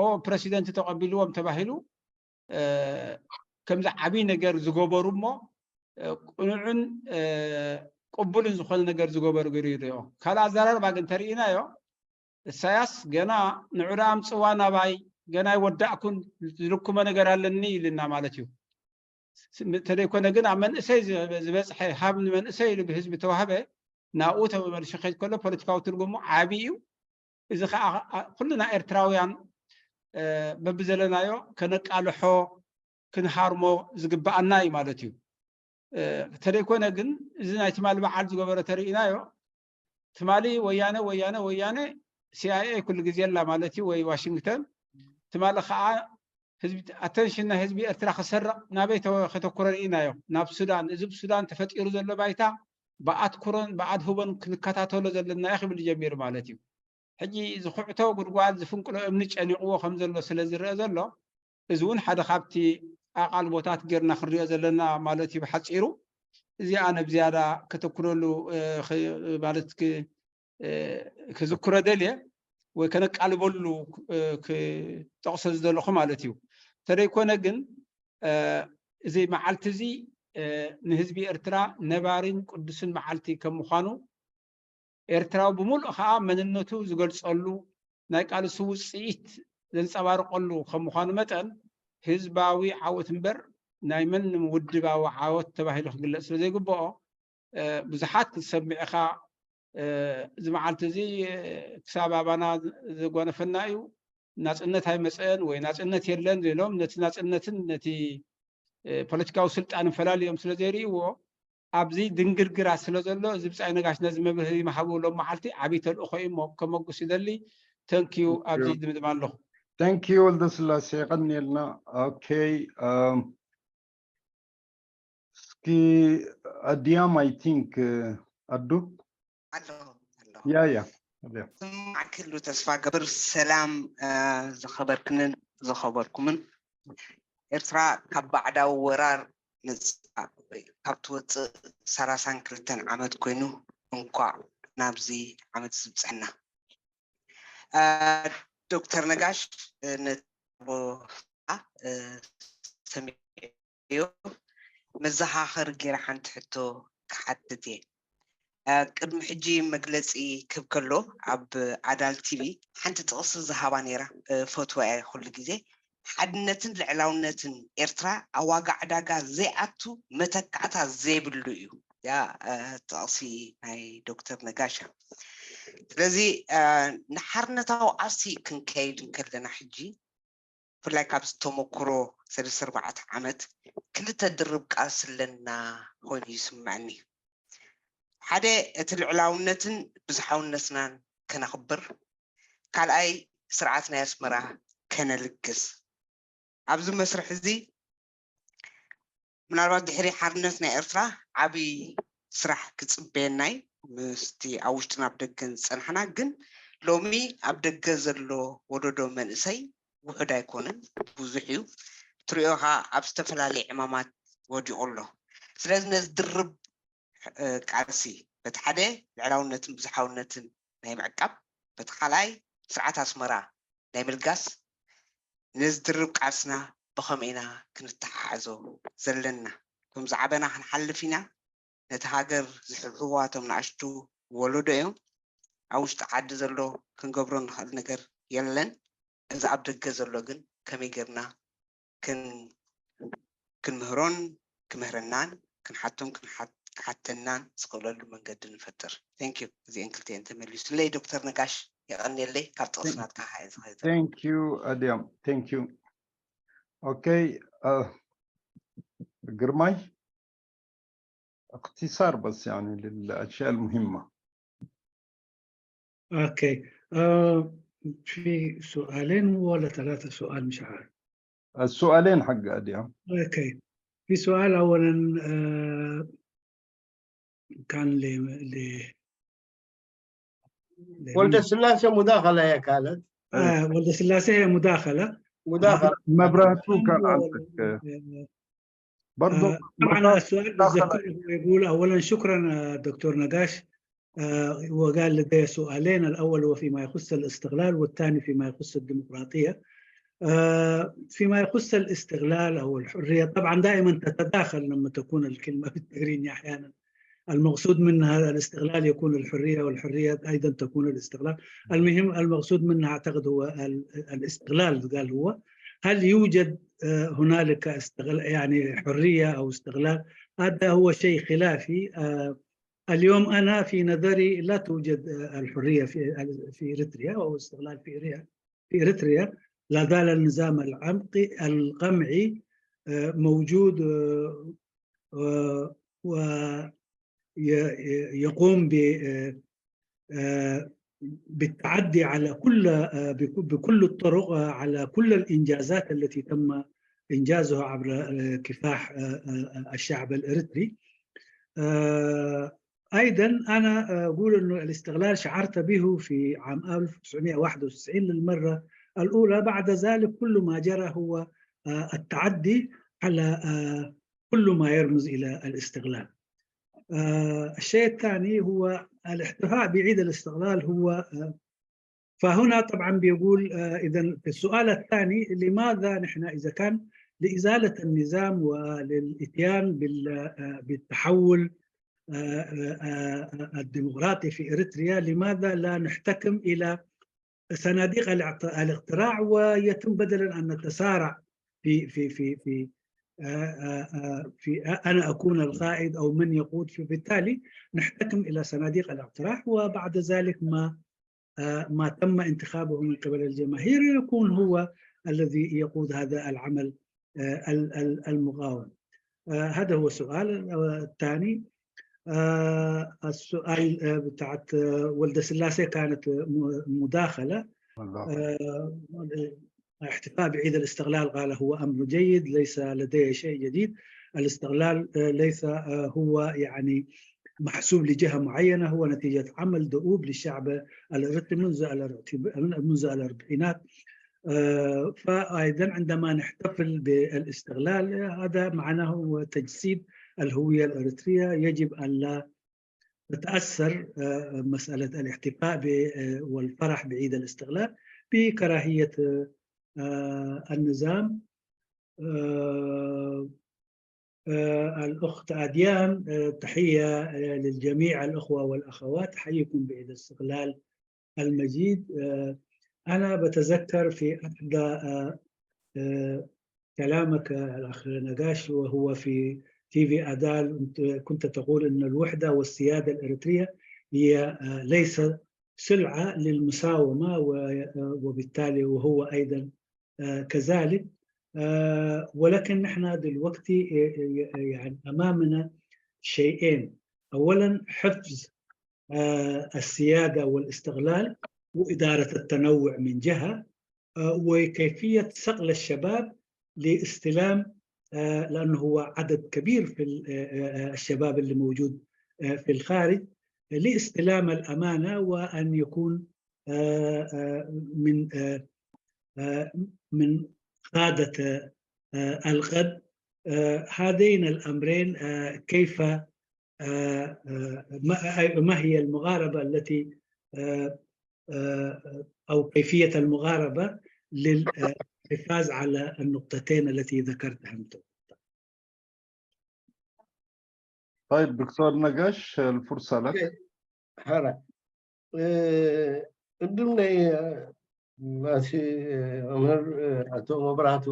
ኦ ፕረሲደንት ተቐቢልዎም ተባሂሉ ከምዚ ዓብይ ነገር ዝገበሩ እሞ ቅኑዕን ቅቡልን ዝኾነ ነገር ዝገበሩ ገይሩ ይርኦ። ካልእ ኣዘራርባ ግን ተርእናዮ እሳያስ ገና ንዑ ደኣ ኣምፅዋ ናባይ፣ ገና ኣይወዳእኩን፣ ዝልኩመ ነገር ኣለኒ ኢልና ማለት እዩ። ተደይኮነ ግን ኣብ መንእሰይ ዝበፅሐ ሃብ ንመንእሰይ ኢሉ ብህዝቢ ተዋህበ ናብኡ ተመልሹ ከይድ ከሎ ፖለቲካዊ ትርጉሙ ዓብዪ እዩ። እዚ ከዓ ኩልና ኤርትራውያን በብዘለናዮ ከነቃልሖ ክንሃርሞ ዝግበኣና እዩ ማለት እዩ። ተደይኮነ ግን እዚ ናይ ትማሊ በዓል ዝገበረ ተርእናዮ ትማሊ ወያነ ወያነ ወያነ ሲኣይኤ ኩሉ ግዜ ኣላ ማለት እዩ ወይ ዋሽንግተን። ትማሊ ከዓ ህዝቢ ኣተንሽን ናይ ህዝቢ ኤርትራ ክሰርቕ ናበይ ከተኩረ ርኢናዮ? ናብ ሱዳን። እዚ ብሱዳን ተፈጢሩ ዘሎ ባይታ ብኣትኩሮን ብኣድህቦን ክንከታተሎ ዘለና እዩ ክብል ጀሚሩ ማለት እዩ። ሕጂ ዝኹዕቶ ጉድጓድ ዝፍንቅሎ እምኒ ጨኒቕዎ ከም ዘሎ ስለ ዝረአ ዘሎ እዚ እውን ሓደ ካብቲ ኣቓልቦታት ጌርና ክንሪኦ ዘለና ማለት እዩ ብሓፂሩ። እዚኣ ነብ ዝያዳ ከተኩረሉ ማለት ክዝክሮ ደልየ ወይ ከነቃልበሉ ክጠቕሶ ዝደለኹ ማለት እዩ። ተደይኮነ ግን እዚ መዓልቲ እዚ ንህዝቢ ኤርትራ ነባሪን ቅዱስን መዓልቲ ከም ምዃኑ ኤርትራዊ ብምሉእ ከዓ መንነቱ ዝገልፀሉ ናይ ቃልሱ ውፅኢት ዘንፀባርቀሉ ከም ምዃኑ መጠን ህዝባዊ ዓወት እምበር ናይ መንም ውድባዊ ዓወት ተባሂሉ ክግለፅ ስለ ዘይግብኦ ብዙሓት ክትሰምዕ ኢኻ። እዚ መዓልቲ እዚ ክሳብ ኣባና ዘጓነፈና እዩ፣ ናፅነት ኣይመፀን ወይ ናፅነት የለን ኢሎም ነቲ ናፅነትን ነቲ ፖለቲካዊ ስልጣንን ፈላልዮም ስለ ዘይርእይዎ ኣብዚ ድንግርግራት ስለ ዘሎ እዚ ብጻይ ነጋሽ ነዚ መብርሂ ምሃቡ ሎም መዓልቲ ዓብዪ ተልእኾ እዩ እሞ ከመጉስ ይደሊ። ተንኪዩ ኣብዚ ድምድም ኣለኹ። ተንኪዩ ወልደስላሴ የቐንየልና። ኦኬ ኣድያም፣ I think, ኣዱ? ኣሎ ኣሎ ያ ያ ኣድያም። ስማዕ ክህሉ ተስፋ ገብር። ሰላም፣ እ፣ ዝኸበርክንን ዝኸበርኩምን። ኤርትራ ካብ ባዕዳዊ ወራር ነጻ ካብ ትወጽእ ሰላሳን ክልተን ዓመት ኮይኑ፣ እንኳዕ ናብዚ ዓመት ዝብጽሐና። እ፣ ዶክተር ነጋሽ፣ እ፣ ነቲ ቦታ፣ እ፣ ሰሚዕዮ መዘኻኸሪ ገይረ ሓንቲ ሕቶ ክሓትት እየ። እ፣ ቅድሚ ሕጂ መግለጺ ክህብ ከሎ ኣብ ኣዳል ቲቪ ሓንቲ ጥቕሲ ዝሃባ ነይራ፣ እ፣ ፈትዋ እየ ኩሉ ግዜ። ሓድነትን ልዕላውነትን ኤርትራ ኣብ ዋጋ ዕዳጋ ዘይኣቱ መተካእታ ዘይብሉ እዩ። ያ፣ እ፣ ጥቕሲ ናይ ዶክተር ነጋሽ እያ። ስለዚ፣ እ፣ ንሓርነታዊ ቃልሲ ክንከይድ እንከለና ሕጂ ብፍላይ ካብዚ ተመክሮ ሰለስተ ኣርባዕተ ዓመት ክልተ ድርብ ቃልሲ ኣለና ኮይኑ ይስምዐኒ። ሓደ እቲ ልዕላውነትን ብዝሓውነትናን ከነኽብር፣ ካልኣይ ስርዓት ናይ ኣስመራ ከነልግስ። ኣብዚ መስርሕ እዚ ምናልባት ድሕሪ ሓርነት ናይ ኤርትራ ዓብዪ ስራሕ ክጽበየና እዩ፣ ምስቲ ኣብ ውሽጥን ኣብ ደገን ዝጸናሕና። ግን ሎሚ ኣብ ደገ ዘሎ ወለዶ መንእሰይ ውሑድ ኣይኮነን፣ ብዙሕ እዩ። ትሪኦ ኸዓ ኣብ ዝተፈላለየ ዕማማት ወዲቑ ኣሎ። ስለዚ ነዚ ድርብ፣ እ፣ ቃልሲ በቲ ሓደ ልዕላውነትን ብዝሓውነትን ናይ ምዕቃብ፣ በቲ ካልኣይ ስርዓት ኣስመራ ናይ ምልጋስ፣ ነዚ ድርብ ቃልስና ብኸመይ ኢና ክንተሓሓዞ ዘለና? እቶም ዝዓበና ክንሓልፍ ኢና። ነቲ ሃገር ዝሕብሕዋ እቶም ንኣሽቱ ወለዶ እዮም። ኣብ ውሽጢ ዓዲ ዘሎ ክንገብሮ ንኽእል ነገር የለን። እዚ ኣብ ደገ ዘሎ ግን ከመይ ጌርና ክን-፣ ክንምህሮን ክምህረናን ክንሓቶም ክንሓት-፣ ክሓተናን ዝኽእለሉ መንገዲ ንፈጥር። Thank you። እዚአን ክልቲአን ተመሊሱለይ። ዶክተር ነጋሽ የቐንየለይ። ካብ ጥቕሲ ናትካ ከዓ እየ ዝኸይድ ዘለኹ። Thank you ኣድያም። Thank you. Okay. ግርማይ፣ اختصار بس يعني للأشياء المهمة. اوكي. آه، في سؤالين ولا ثلاثة سؤال، مش عارف. السؤالين حق أديم. اوكي. في سؤال اولا، آه، كان ل ل ወልደ ስላሴ ሙዳኸላ እያ ካለት آه، ولد سلاسة هي مداخلة. ሙዳኸላ መብራህቱ كان عندك. برضو آه، طبعا السؤال بتذكره هو يقول اولا شكرا، آه، دكتور نقاش. آه، وقال لدي سؤالين، الاول هو فيما يخص الاستقلال، والثاني فيما يخص الديمقراطيه. آه، فيما يخص الاستقلال او الحريه، طبعا دائما تتداخل لما تكون الكلمه بالتقريني احيانا. المقصود منها الاستقلال يكون الحريه، والحريه ايضا تكون الاستقلال. المهم المقصود منها اعتقد هو ال-، الاستقلال، قال هو. هل يوجد، آه، هنالك استقلال، يعني حريه او استقلال؟ هذا هو شيء خلافي. آه، اليوم أنا في نظري لا توجد، آه، الحرية في، في إريتريا أو استقلال في إريا-، في إريتريا. لا زال النظام العمقي-، القمعي، آه، موجود، آه، آه، و ي-، ي-، يقوم ب-، آه، آه، بالتعدي على كل، آه، بك-، بكل الطرق، آه، على كل الإنجازات التي تم إنجازها عبر، آه، كفاح، آه، آه، الشعب الإريتري. آه، أيضًا أنا أقول إنه الاستقلال شعرت به في عام ألف وتسعمائة وواحد وتسعين للمرة الأولى، بعد ذلك كل ما جرى هو، آه، التعدي على، آه، كل ما يرمز إلى الاستقلال. آه، الشيء الثاني هو الاحتفاء بعيد الاستقلال هو، آه، فهنا طبعًا بيقول، آه، إذن في السؤال الثاني، لماذا نحن إذا كان لإزالة النظام وللإتيان بال-، آه، بالتحول، آه، آه، آه، الديمقراطي في إريتريا، لماذا لا نحتكم إلى صناديق الاعت-، الاقتراع، ويتم بدلًا أن نتسارع في، في، في، في، آه، آه، آه، في، آه، أنا أكون القائد أو من يقود، فبالتالي نحتكم إلى صناديق الاقتراع، وبعد ذلك ما، آه، ما تم انتخابه من قبل الجماهير يكون هو الذي يقود هذا العمل، آه، ال-، ال-، المقاوم. آه، هذا هو سؤال. آه، الثاني، آه، السؤال، آه، بتاعت، آه، ولد سلاسة كانت م-، مداخلة. آه، الاحتفاء بعيد الاستقلال قال هو أمر جيد، ليس لدي شيء جديد. الاستقلال ليس هو يعني محسوب لجهة معينة، هو نتيجة عمل دؤوب للشعب الإريتري منذ منذ الأربعينات. فأيضا عندما نحتفل بالاستقلال، هذا معناه تجسيد الهوية الإريترية. يجب أن لا تتأثر مسألة الاحتفاء والفرح بعيد الاستقلال بكراهية النظام. الأخت أديان، تحية للجميع الأخوة والأخوات، حيكم بعيد الاستقلال المجيد. أنا بتذكر في أحدى كلامك الأخ نقاش، وهو في تي في أدال، كنت تقول أن الوحدة والسيادة الإريترية هي ليس سلعة للمساومة، وبالتالي وهو أيضا كذلك. ولكن نحن دلوقتي يعني أمامنا شيئين. أولا، حفظ السيادة والاستقلال وإدارة التنوع من جهة، وكيفية صقل الشباب لاستلام، لأنه هو عدد كبير في الشباب اللي موجود في الخارج، لاستلام الأمانة وأن يكون من من قادة الغد. هذين الأمرين، كيف ما هي المغاربة التي أو كيفية المغاربة للحفاظ على النقطتين التي ذكرتها أنت؟ طيب دكتور نقاش، الفرصة لك. ሕረ ቅድም ናይ ማሲ መምህር ኣቶ መብራህቱ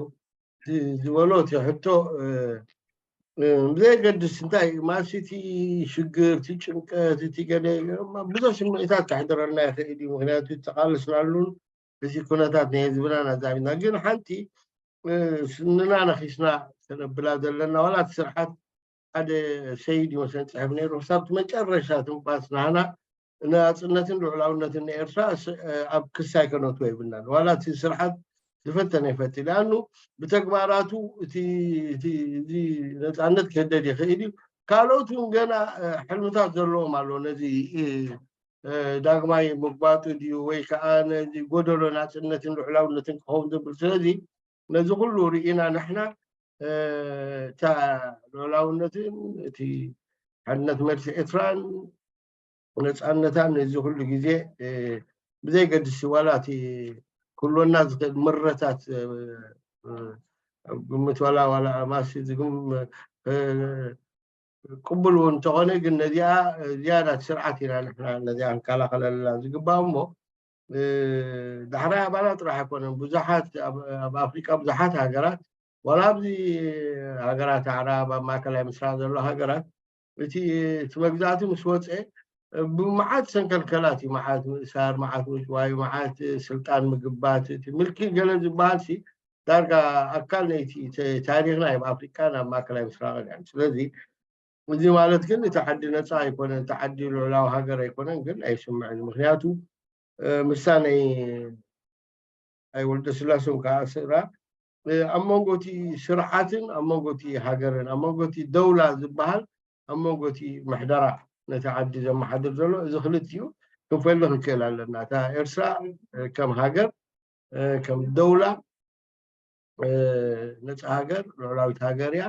ዝበሎ እቲ ሕቶ ብዘየገድስ እንታይ ማሲ እቲ ሽግር፣ እቲ ጭንቀት፣ እቲ ገለ ብዙሕ ስምዒታት ከሕድረልና ይኽእል እዩ። ምክንያቱ ተቃለስናሉን እዚ ኩነታት ናይ ህዝብና ናዛቢና ግን ሓንቲ ስንና ነኺስና ከነብላ ዘለና ዋላ እቲ ስርዓት ሓደ ሰይድ ይመስለን ፅሕፍ ነይሩ ክሳብ መጨረሻ ትንፋስ ናህና ናፅነትን ልዑላውነትን ንኤርትራ ኣብ ክሳይ ከነትዎ ይብልናን ዋላ እቲ ስርዓት ዝፈተነ ይፈት ሊኣኑ ብተግባራቱ እቲ ነፃነት ክህደድ ይኽእል እዩ። ካልኦት እውን ገና ሕልምታት ዘለዎም ኣለዉ ነዚ ዳግማይ ምግባጡ ድዩ ወይ ከዓ ነዚ ጎደሎ ናፅነትን ልዑላውነትን ክኸውን ዝብል ስለዚ ነዚ ኩሉ ርኢና ንሕና እታ ልዑላውነትን እቲ ሓድነት መርሲ ኤርትራን ነፃነታን ነዚ ኩሉ ግዜ ብዘይገድሲ ዋላ እቲ ክህልወና ዝኽእል ምረታት ኣብ ግምት ዋላ ዋላ ማሲ ዝግም ቅቡል እውን እንተኾነ ግን ነዚኣ ዝያዳ ስርዓት ኢና ንሕና ነዚኣ ክንከላኸለላ ዝግባእ እሞ ዳሕራይ ኣባላት ጥራሕ ኣይኮነን ብዙሓት ኣብ ኣፍሪቃ ብዙሓት ሃገራት ዋላ ኣብዚ ሃገራት ኣዕራብ ኣብ ማእከላይ ምስራቅ ዘሎ ሃገራት እቲ እቲ መግዛእቲ ምስ ወፀ ብመዓት ሰንከልከላት እዩ መዓት ምእሳር መዓት ምጭዋይ መዓት ስልጣን ምግባት እቲ ምልኪ ገለ ዝበሃል ሲ ዳርጋ ኣካል ናይቲ ታሪኽና እዩ ኣብ ኣፍሪቃን ኣብ ማእከላይ ምስራቅን እዮም ስለዚ እዚ ማለት ግን እቲ ዓዲ ነፃ ኣይኮነን እቲ ዓዲ ልዑላዊ ሃገር ኣይኮነን ግን ኣይስምዕን ምክንያቱ ምሳ ናይ ኣይ ወልደስላሴ እውን ከዓ ስእራ ኣብ መንጎ እቲ ስርዓትን ኣብ መንጎ እቲ ሃገርን ኣብ መንጎ እቲ ደውላ ዝበሃል ኣብ መንጎ እቲ ምሕደራ ነቲ ዓዲ ዘመሓድር ዘሎ እዚ ክልቲኡ ክንፈልኽ ንክእል ኣለና እታ ኤርትራ ከም ሃገር ከም ደውላ ነፃ ሃገር ልዑላዊት ሃገር እያ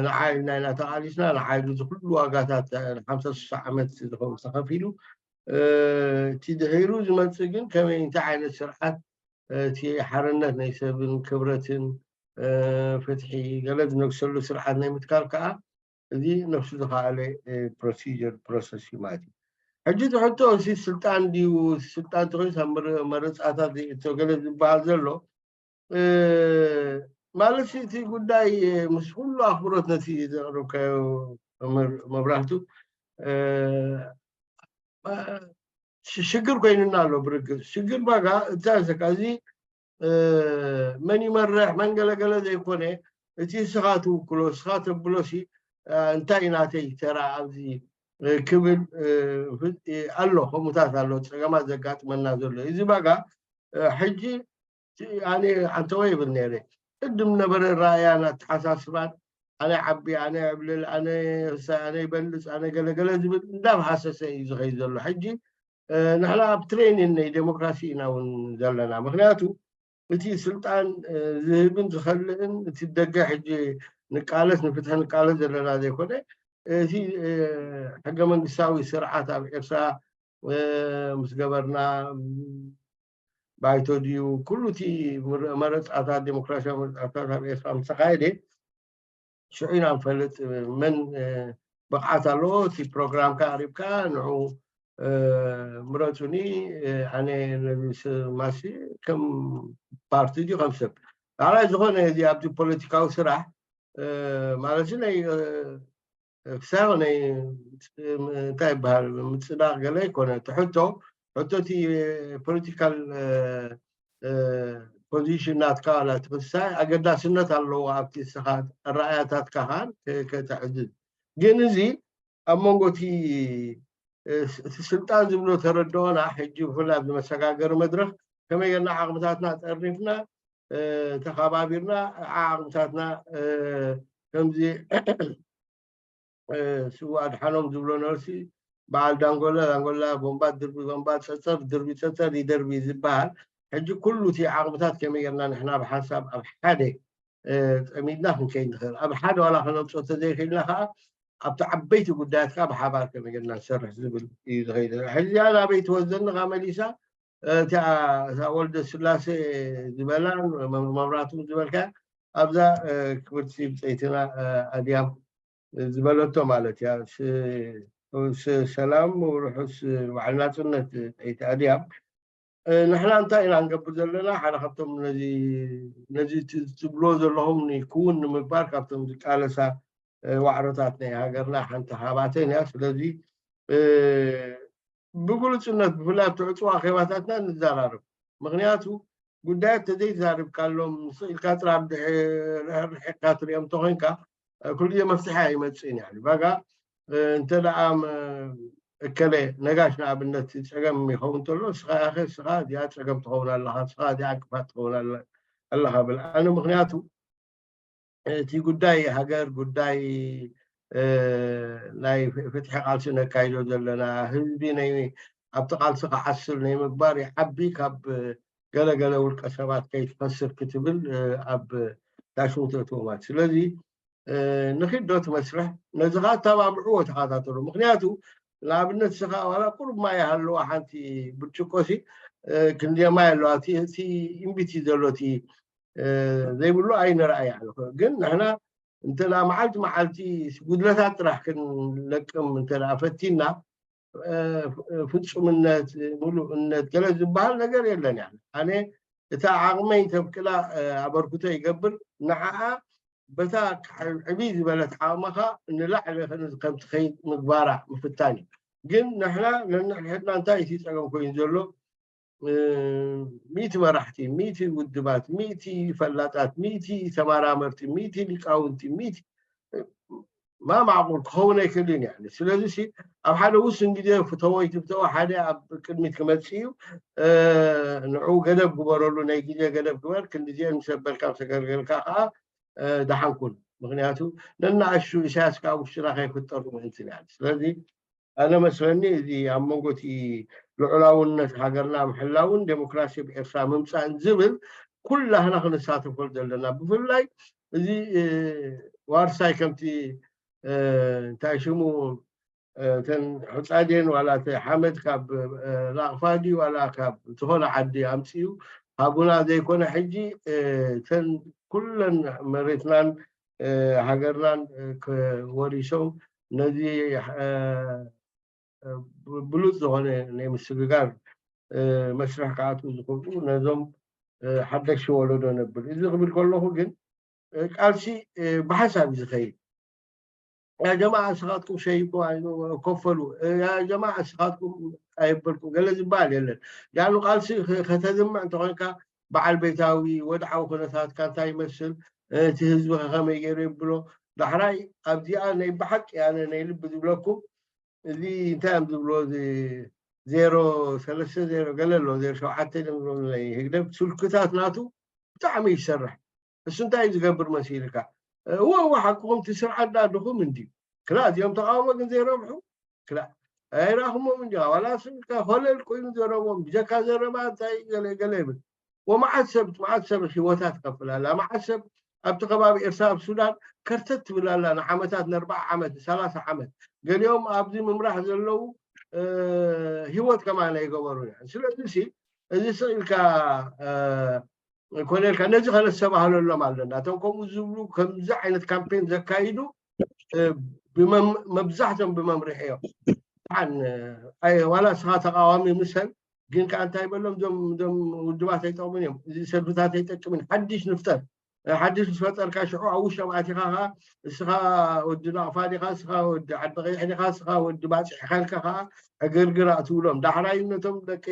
ንዓይ ኢልና ኢና ተቃሊስና ንዓይ እዚ ኩሉ ዋጋታት ሓምሳ ሽዱሽተ ዓመት ዝኸውን ተኸፊሉ እቲ ድሒሩ ዝመፅእ ግን ከመይ እንታይ ዓይነት ስርዓት እቲ ሓርነት ናይ ሰብን ክብረትን ፍትሒ ገለ ዝነግሰሉ ስርዓት ናይ ምትካል ከዓ እዚ ነፍሱ ዝኸኣለ procedure process እዩ ማለት እዩ ሕጂ እቲ ሕቶ እዚ ስልጣን ድዩ ስልጣን ተኮይኑ ኣብ መረፃታት ዘይእቶ ገለ ዝበሃል ዘሎ ማለት እቲ ጉዳይ ምስ ኩሉ ኣኽብሮት ነቲ ዘቕረብካዮ መብራህቱ ሽግር ኮይኑና ኣሎ ብርግፅ ሽግር ባጋ እዛ ዘካ እዚ መን ይመርሕ መን ገለገለ ዘይኮነ እቲ ስኻ ትውክሎ ስኻ ተብሎ ሲ እንታይ ናተይ ተራ ኣብዚ ክብል ኣሎ ከምኡታት ኣሎ ፀገማት ዘጋጥመና ዘሎ እዚ ባጋ ሕጂ ኣነ ኣንተወ ይብል ነይረ ቅድም ነበረ ራእያን ኣተሓሳስባን ኣነ ዓቢ፣ ኣነ ዕብልል፣ ኣነ ሳ- ኣነ ይበልጽ፣ ኣነ ገለገለ ዝብል እንዳብሃሰሰ እዩ ዝኸይድ ዘሎ። ሕጂ ንሕና ኣብ ትሬኒን ናይ ዴሞክራሲ ኢና እውን ዘለና። ምክንያቱ እቲ ስልጣን ዝህብን ዝኸልእን እቲ ደገ ሕጂ ንቃለስ ንፍትሒ ንቃለስ ዘለና ዘይኮነ እቲ ሕገ መንግስታዊ ስርዓት ኣብ ኤርትራ ምስ ገበርና ባይቶ ድዩ ኩሉ እቲ መረፃታት ዴሞክራሲያዊ መረፃታት ኣብ ኤርትራ ምስ ተካየደ ሽዑ ኢና ንፈልጥ መን ብቕዓት ኣለዎ። እቲ ፕሮግራምካ ኣቅሪብካ ንዑ ምረፁኒ ኣነ ነዚ ማሲ ከም ፓርቲ ድዩ ከም ሰብ ዳሕራይ ዝኾነ እዚ ኣብቲ ፖለቲካዊ ስራሕ ማለት ናይ ክሳብ ናይ እንታይ ይበሃል ምፅዳቕ ገለ ኣይኮነ ትሕቶ ሕቶ እቲ ፖለቲካል ፖዚሽን ናትካ ዋላ ትኽሳይ ኣገዳስነት ኣለዎ ኣብቲ ስኻ ኣረኣያታትካ ከዓን ከተዕዝዝ ግን እዚ ኣብ መንጎ እቲ ስልጣን ዝብሎ ተረድኦና ሕጂ ብፍላይ ኣብዚ መሰጋገሪ መድረክ ከመይ ጌርና ዓቕምታትና ጠርኒፍና ተኸባቢርና ዓቕምታትና ከምዚ ስው ኣድሓኖም ዝብሎ ነርሲ በዓል ዳንጎላ ዳንጎላ ቦምባ ድርቢ ቦምባ ፀፀር ድርቢ ፀፀር ይደርቢ ዝበሃል ሕጂ ኩሉ እቲ ዓቕምታት ከመይ ጌርና ንሕና ብሓንሳብ ኣብ ሓደ ፀሚድና ክንከይድ ንኽእል ኣብ ሓደ ዋላ ከነምፅኦ ተዘይክእልና ከዓ ኣብቲ ዓበይቲ ጉዳያት ከዓ ብሓባር ከመይ ጌርና ንሰርሕ ዝብል እዩ ዝኸይድ ሕዚኣ ናበይ ትወስደኒ ከዓ መሊሳ እታ ወልደ ስላሴ ዝበላን መብራቱ ዝበልካ ኣብዛ ክብርቲ ብፀይትና ኣድያም ዝበለቶ ማለት እያ። ሰላም ርሑስ በዓል ናፅነት ፀይቲ ኣድያም። ንሕና እንታይ ኢና ንገብር ዘለና? ሓደ ካብቶም ነዚ ትብሎ ዘለኹም ክውን ንምግባር ካብቶም ዝቃለሳ ዋዕሮታት ናይ ሃገርና ሓንቲ ሃባተን እያ። ስለዚ ብግሉፅነት ብፍላይ ኣብቲ ዕፅዋ ኼባታትና ንዘራርብ። ምክንያቱ ጉዳያት ተዘይተዛሪብካሎም ስኢልካ ጥራ ርሕቅካ ትሪኦም እንተኮይንካ ኩሉ ግዜ መፍትሒ ኣይመፅእን ያ ባጋ እንተ ደኣ እከለ ነጋሽ ንኣብነት ፀገም ይኸውን እንተሎ ስኻ ያኸ ስኻ እዚኣ ፀገም ትኸውን ኣለኻ ስኻ እዚኣ እንቅፋት ትኸውን ኣለኻ ብል ኣነ ምክንያቱ እቲ ጉዳይ ሃገር ጉዳይ ናይ ፍትሒ ቃልሲ ነካይዶ ዘለና ህዝቢ ናይ ኣብቲ ቃልሲ ክዓስል ናይ ምግባር ይዓቢ ካብ ገለገለ ውልቀ ሰባት ከይትኸስር ክትብል ኣብ ዳሽሙ ተእትዎ ማለት ስለዚ ንኺድ ዶ ትመስርሕ ነዚ ኸዓ ኣተባብዕዎ ተኸታተሉ ምክንያቱ ንኣብነት ስኻ ዋላ ቁሩብ ማይ ሃለዋ ሓንቲ ብርጭቆ ሲ ክንደየ ማይ ኣለዋ እቲ ኢምቢቲ ዘሎ እቲ ዘይብሉ ኣይንረኣይ ግን ንሕና እንተ መዓልቲ መዓልቲ ጉድለታት ጥራሕ ክንለቅም እንተ ፈቲና ፍፁምነት ምሉእነት ገለ ዝበሃል ነገር የለን ያ ኣነ እታ ዓቕመይ ተብቅላ ኣበርክቶ ይገብር ንዓኣ በታ ዕብይ ዝበለት ዓቕምኻ ንላዕሊ ከም ትኸይድ ምግባራ ምፍታን እዩ ግን ንሕና ነንሕድሕድና እንታይ እቲ ፀገም ኮይኑ ዘሎ ሚእቲ መራሕቲ፣ ሚእቲ ውድባት፣ ሚእቲ ፈላጣት፣ ሚእቲ ተመራመርቲ፣ ሚእቲ ሊቃውንቲ፣ ሚእቲ ማ ማዕቁል ክኸውን ኣይክእልን እዩ። ስለዚ ሲ ኣብ ሓደ ውስን ግዜ ፍተዎ ይትፍተዎ ሓደ ኣብ ቅድሚት ክመፅእ እዩ። ንዑ ገደብ ግበረሉ፣ ናይ ግዜ ገደብ ግበር፣ ክንዲዚአን ምስ ኣበልካ ምስ ኣገልገልካ ከዓ ደሓን ኩን። ምክንያቱ ነናእሹ ኢሳያስ ከዓ ውሽጥና ከይፍጠሩ ምእንቲ ስለዚ ኣነ መስለኒ እዚ ኣብ መንጎ እቲ ልዑላውነት ሃገርና ምሕላውን ዴሞክራሲ ኣብ ኤርትራ ምምፃእን ዝብል ኩላህና ክንሳተፈሉ ዘለና ብፍላይ እዚ ዋርሳይ ከምቲ እንታይ ሽሙ እተን ሕፃዴን ዋላ እቲ ሓመድ ካብ ላቕፋ ድዩ ዋላ ካብ ዝኾነ ዓዲ ኣምፅኡ ሃቡና ዘይኮነ ሕጂ እተን ኩለን መሬትናን ሃገርናን ወሪሶም ነዚ ብሉፅ ዝኾነ ናይ ምስግጋር መስርሕ ክኣትዉ ዝኽእሉ ነዞም ሓደሽቲ ወለዶ ነብል እዚ ክብል ከለኹ ግን ቃልሲ ብሓሳብ እዩ ዝኸይድ ያ ጀማዓ እስኻትኩም ሸይኩም ከፈሉ ያ ጀማዓ እስኻትኩም ኣየበልኩም ገለ ዝበሃል የለን ዳኑ ቃልሲ ከተዝምዕ እንተኮንካ በዓል ቤታዊ ወድዓዊ ኩነታትካ እንታይ ይመስል እቲ ህዝቢ ከመይ ገይሩ የብሎ ዳሕራይ ኣብዚኣ ናይ ብሓቂ ኣነ ናይ ልቢ ዝብለኩም እዚ እንታይ እዮም ዝብሎ ዜሮ ሰለስተ ዜሮ ገለ ኣሎ ዜሮ ሸውዓተ ዝብሎ ናይ ህግደፍ ስልክታት ናቱ ብጣዕሚ ይሰርሕ እሱ እንታይ ዝገብር መሲልካ እወ እወ ሓቅኹም፣ እቲ ስርዓት ዳ ድኹም እንድዩ። ክላ እዚኦም ተቃውሞ ግን ዘይረብሑ ክላ ኣይራኽሞም እንዲ ዋላ ስልካ ኮለል ኮይኑ ዘረቦም ብጀካ ዘረባ እንታይ ገለ ገለ ይብል። ወመዓት ሰብ መዓት ሰብ ህይወታት ከፍል ኣላ። መዓት ሰብ ኣብቲ ከባቢ ኤርትራ ኣብ ሱዳን ከርተት ትብል ኣላ ንዓመታት፣ ንኣርባዓ ዓመት፣ ሰላሳ ዓመት። ገሊኦም ኣብዚ ምምራሕ ዘለዉ ህይወት ከማን ኣይገበሩን እዮም። ስለዚ ሲ እዚ ስቕ ኢልካ ኮነ ኢልካ ነዚ ከነስተባህለሎም ኣለና። እቶም ከምኡ ዝብሉ ከምዚ ዓይነት ካምፔን ዘካይዱ መብዛሕቶም ብመምርሒ እዮም። ዋላ እስኻ ተቃዋሚ ምሰል ግን ከዓ እንታይ በሎም፣ እዞም ውድባት ኣይጠቕሙን እዮም፣ እዚ ሰልፍታት ኣይጠቅምን፣ ሓድሽ ንፍጠር። ሓድሽ ምስ ፈጠርካ ሽዑ ኣብ ውሽጦም ኣቲኻ ከዓ እስኻ ወዲ ናቕፋ ዲኻ፣ እስኻ ወዲ ዓዲ ቀይሕ ዲኻ፣ እስኻ ወዲ ባፅዕ ኢኻ ኢልካ ከዓ ዕግርግር ኣትብሎም። ዳሕራይ ነቶም ደቂ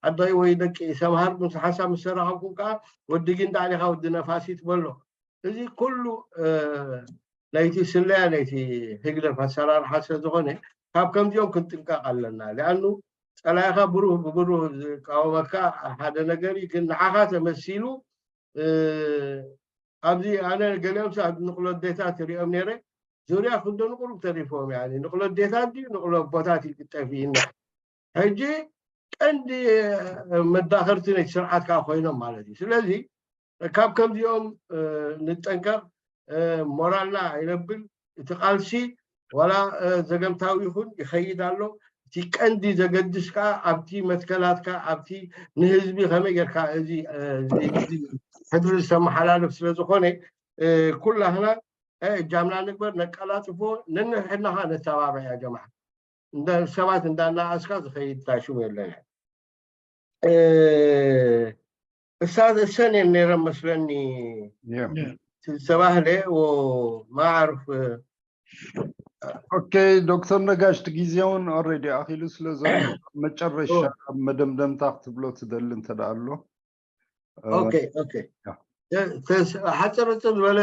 ዓዲ ወይ ደቂ ሰምሃር ምስ ሓሳብ ምስ ተራኸብኩም ከዓ ወዲ ጊንዳዕ ዲኻ፣ ወዲ ነፋሲት በሎ። እዚ ኩሉ ናይቲ ስለያ ናይቲ ህግደፍ ኣሰራርሓ ስለ ዝኾነ ካብ ከምዚኦም ክንጥንቀቕ ኣለና። ሊኣኑ ፀላኢኻ ብሩህ ብብሩህ ዝቃወመካ ሓደ ነገር እዩ፣ ግን ንዓኻ ተመሲሉ ኣብዚ ኣነ ገሊኦም ሰባት ንቕሎ ኣዴታት ሪኦም ነይረ። ዙርያ ክንደኑ ቁሩብ ተሪፎም፣ ያኒ ንቕሎ ኣዴታት ድዩ ንቕሎ ኣቦታት ይግጠፍ እዩ። ሕጂ ቀንዲ መዳኸርቲ ነቲ ስርዓት ከዓ ኮይኖም ማለት እዩ። ስለዚ ካብ ከምዚኦም ንጠንቀቕ። ሞራልና ኣይነብል። እቲ ቃልሲ ዋላ ዘገምታዊ ይኹን ይኸይድ ኣሎ። እቲ ቀንዲ ዘገድስ ከዓ ኣብቲ መትከላትካ ኣብቲ ንህዝቢ ከመይ ጌርካ እዚ ሕድሪ ዝተመሓላለፍ ስለ ዝኾነ ኩላህና እጃምና ንግበር፣ ነቀላጥፎ፣ ነንሕድና ከዓ ነተባብዕ። ያ ጀማዓ ሰባት እንዳናኣስካ ዝኸይድ ታሽሙ የለን። እሳ እሰን እየን ነይረን መስለኒ ዝተባህለ ማዕርፍ። ኦኬ ዶክተር ነጋሽ፣ እቲ ግዜ እውን ኦልሬዲ ኣኺሉ ስለ ዘሎ መጨረሻ ኣብ መደምደምታ ክትብሎ ትደሊ እንተ ደኣ ኣሎ። ኦኬ ኦኬ። ሓፅር ፅር ዝበለ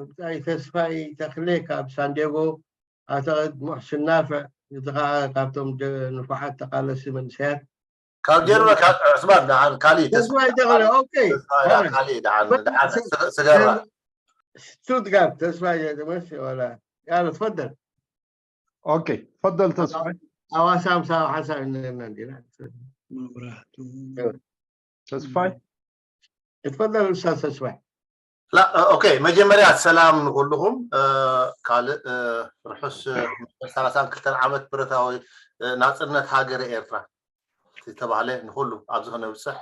ብጣይ ተስፋይ ተክሌ ካብ ሳንዲያጎ፣ ኣቶ ቅድሙሕ ሽናፍዕ፣ እዚ ከዓ ካብቶም ንፉዓት ተቃለስቲ መንእሰያት ካብ ጀርመን ካብ ዕስማን ደሓን ካሊእ ተስፋይ ተክለ። ኦኬ ካሊእ ደሓን ደሓን ስገራ ስቱትጋርት ተስፋይ ተመስ ወላ ያለ ትፈደል ኦኬ ፈደል ተስፋይ ሐዋሳ ምሳ ሓንሳብ ነርና እንዲና መብራህቱ ተስፋይ እትፈደል ኡስታዝ ተስፋይ ላ ኦኬ መጀመርያ ሰላም ንኩልኹም። ካልእ ርሑስ ሰላሳን ክልተን ዓመት ብረታዊ ናፅነት ሃገረ ኤርትራ ዝተባህለ ንኩሉ ኣብዚ ክነብፅሕ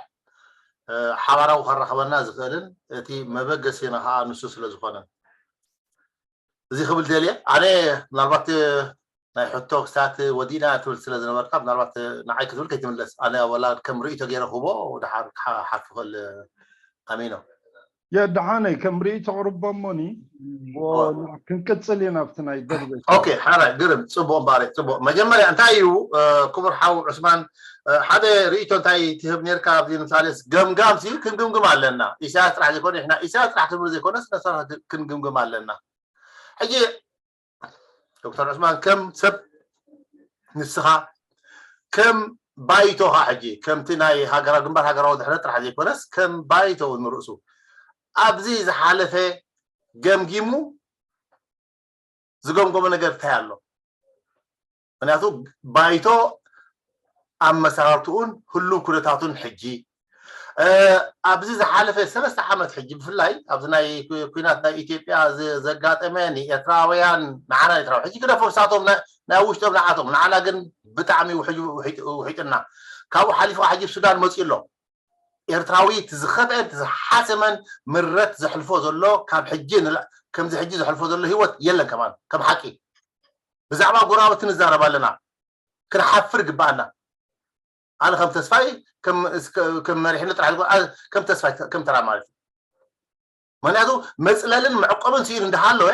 ሓባራዊ ከራኽበና ዝኽእልን እቲ መበገሲና ከዓ ንሱ ስለ ዝኾነ እዚ ክብል ደልየ ኣነ ምናልባት ናይ ሕቶ ክሳት ወዲና ትብል ስለ ዝነበርካ ምናልባት ንዓይ ክትብል ከይትምለስ ኣነ ወላ ከም ርእይቶ ገይረ ክቦ ድሓር ክሓልፍ ክእል ኣሚኖ የድሓነይ ከም ርእይቶ ቅርቦ እሞኒ ክንቅፅል ኢና ኣብቲ ናይ ደርበ ኦኬ ሓራይ ግርም ፅቡቅ እምበኣር ፅቡቅ መጀመርያ እንታይ እዩ ክቡር ሓው ዑስማን ሓደ ርእይቶ እንታይ ትህብ ነርካ ኣብዚ ንምሳሌ ገምጋም ሲ ክንግምግም ኣለና ኢሳያስ ጥራሕ ዘይኮነ ንሕና ኢሳያስ ጥራሕ ክንብል ዘይኮነስ ነሳና ክንግምግም ኣለና ሕጂ ዶክተር ዑስማን ከም ሰብ ንስኻ ከም ባይቶኻ ሕጂ ከምቲ ናይ ሃገራዊ ግንባር ሃገራዊ ድሕነት ጥራሕ ዘይኮነስ ከም ባይቶ ንርእሱ ኣብዚ ዝሓለፈ ገምጊሙ ዝገምገሞ ነገር እንታይ ኣሎ ምክንያቱ ባይቶ ኣመሰራርትኡን ህሉው ኩነታቱን ሕጂ ኣብዚ ዝሓለፈ ሰለስተ ዓመት ሕጂ ብፍላይ ኣብዚ ናይ ኩናት ናይ ኢትዮጵያ ዘጋጠመ ንኤርትራውያን ንዓና ኤርትራዊ ሕጂ ግደፎ ንሳቶም ናይ ውሽጦም ንዓቶም ንዓና ግን ብጣዕሚ ውሒጥና ካብኡ ሓሊፉ ሕጂ ሱዳን መፅኡ ኣሎ ኤርትራዊ ዝኸፍአን ዝሓሰመን ምረት ዘሕልፎ ዘሎ ካብ ሕጂ ከምዚ ሕጂ ዘሕልፎ ዘሎ ህይወት የለን ከማን ከም ሓቂ ብዛዕባ ጎረባብቲ ንዛረብ ኣለና ክንሓፍር ይግባኣና ኣነ ከም ተስፋይ ከም መሪሕነት ጥራሕ ከም ተስፋይ ከም ተራ ማለት እዩ ምክንያቱ መፅለልን መዕቆብን ስኢኑ እንዳሃለወ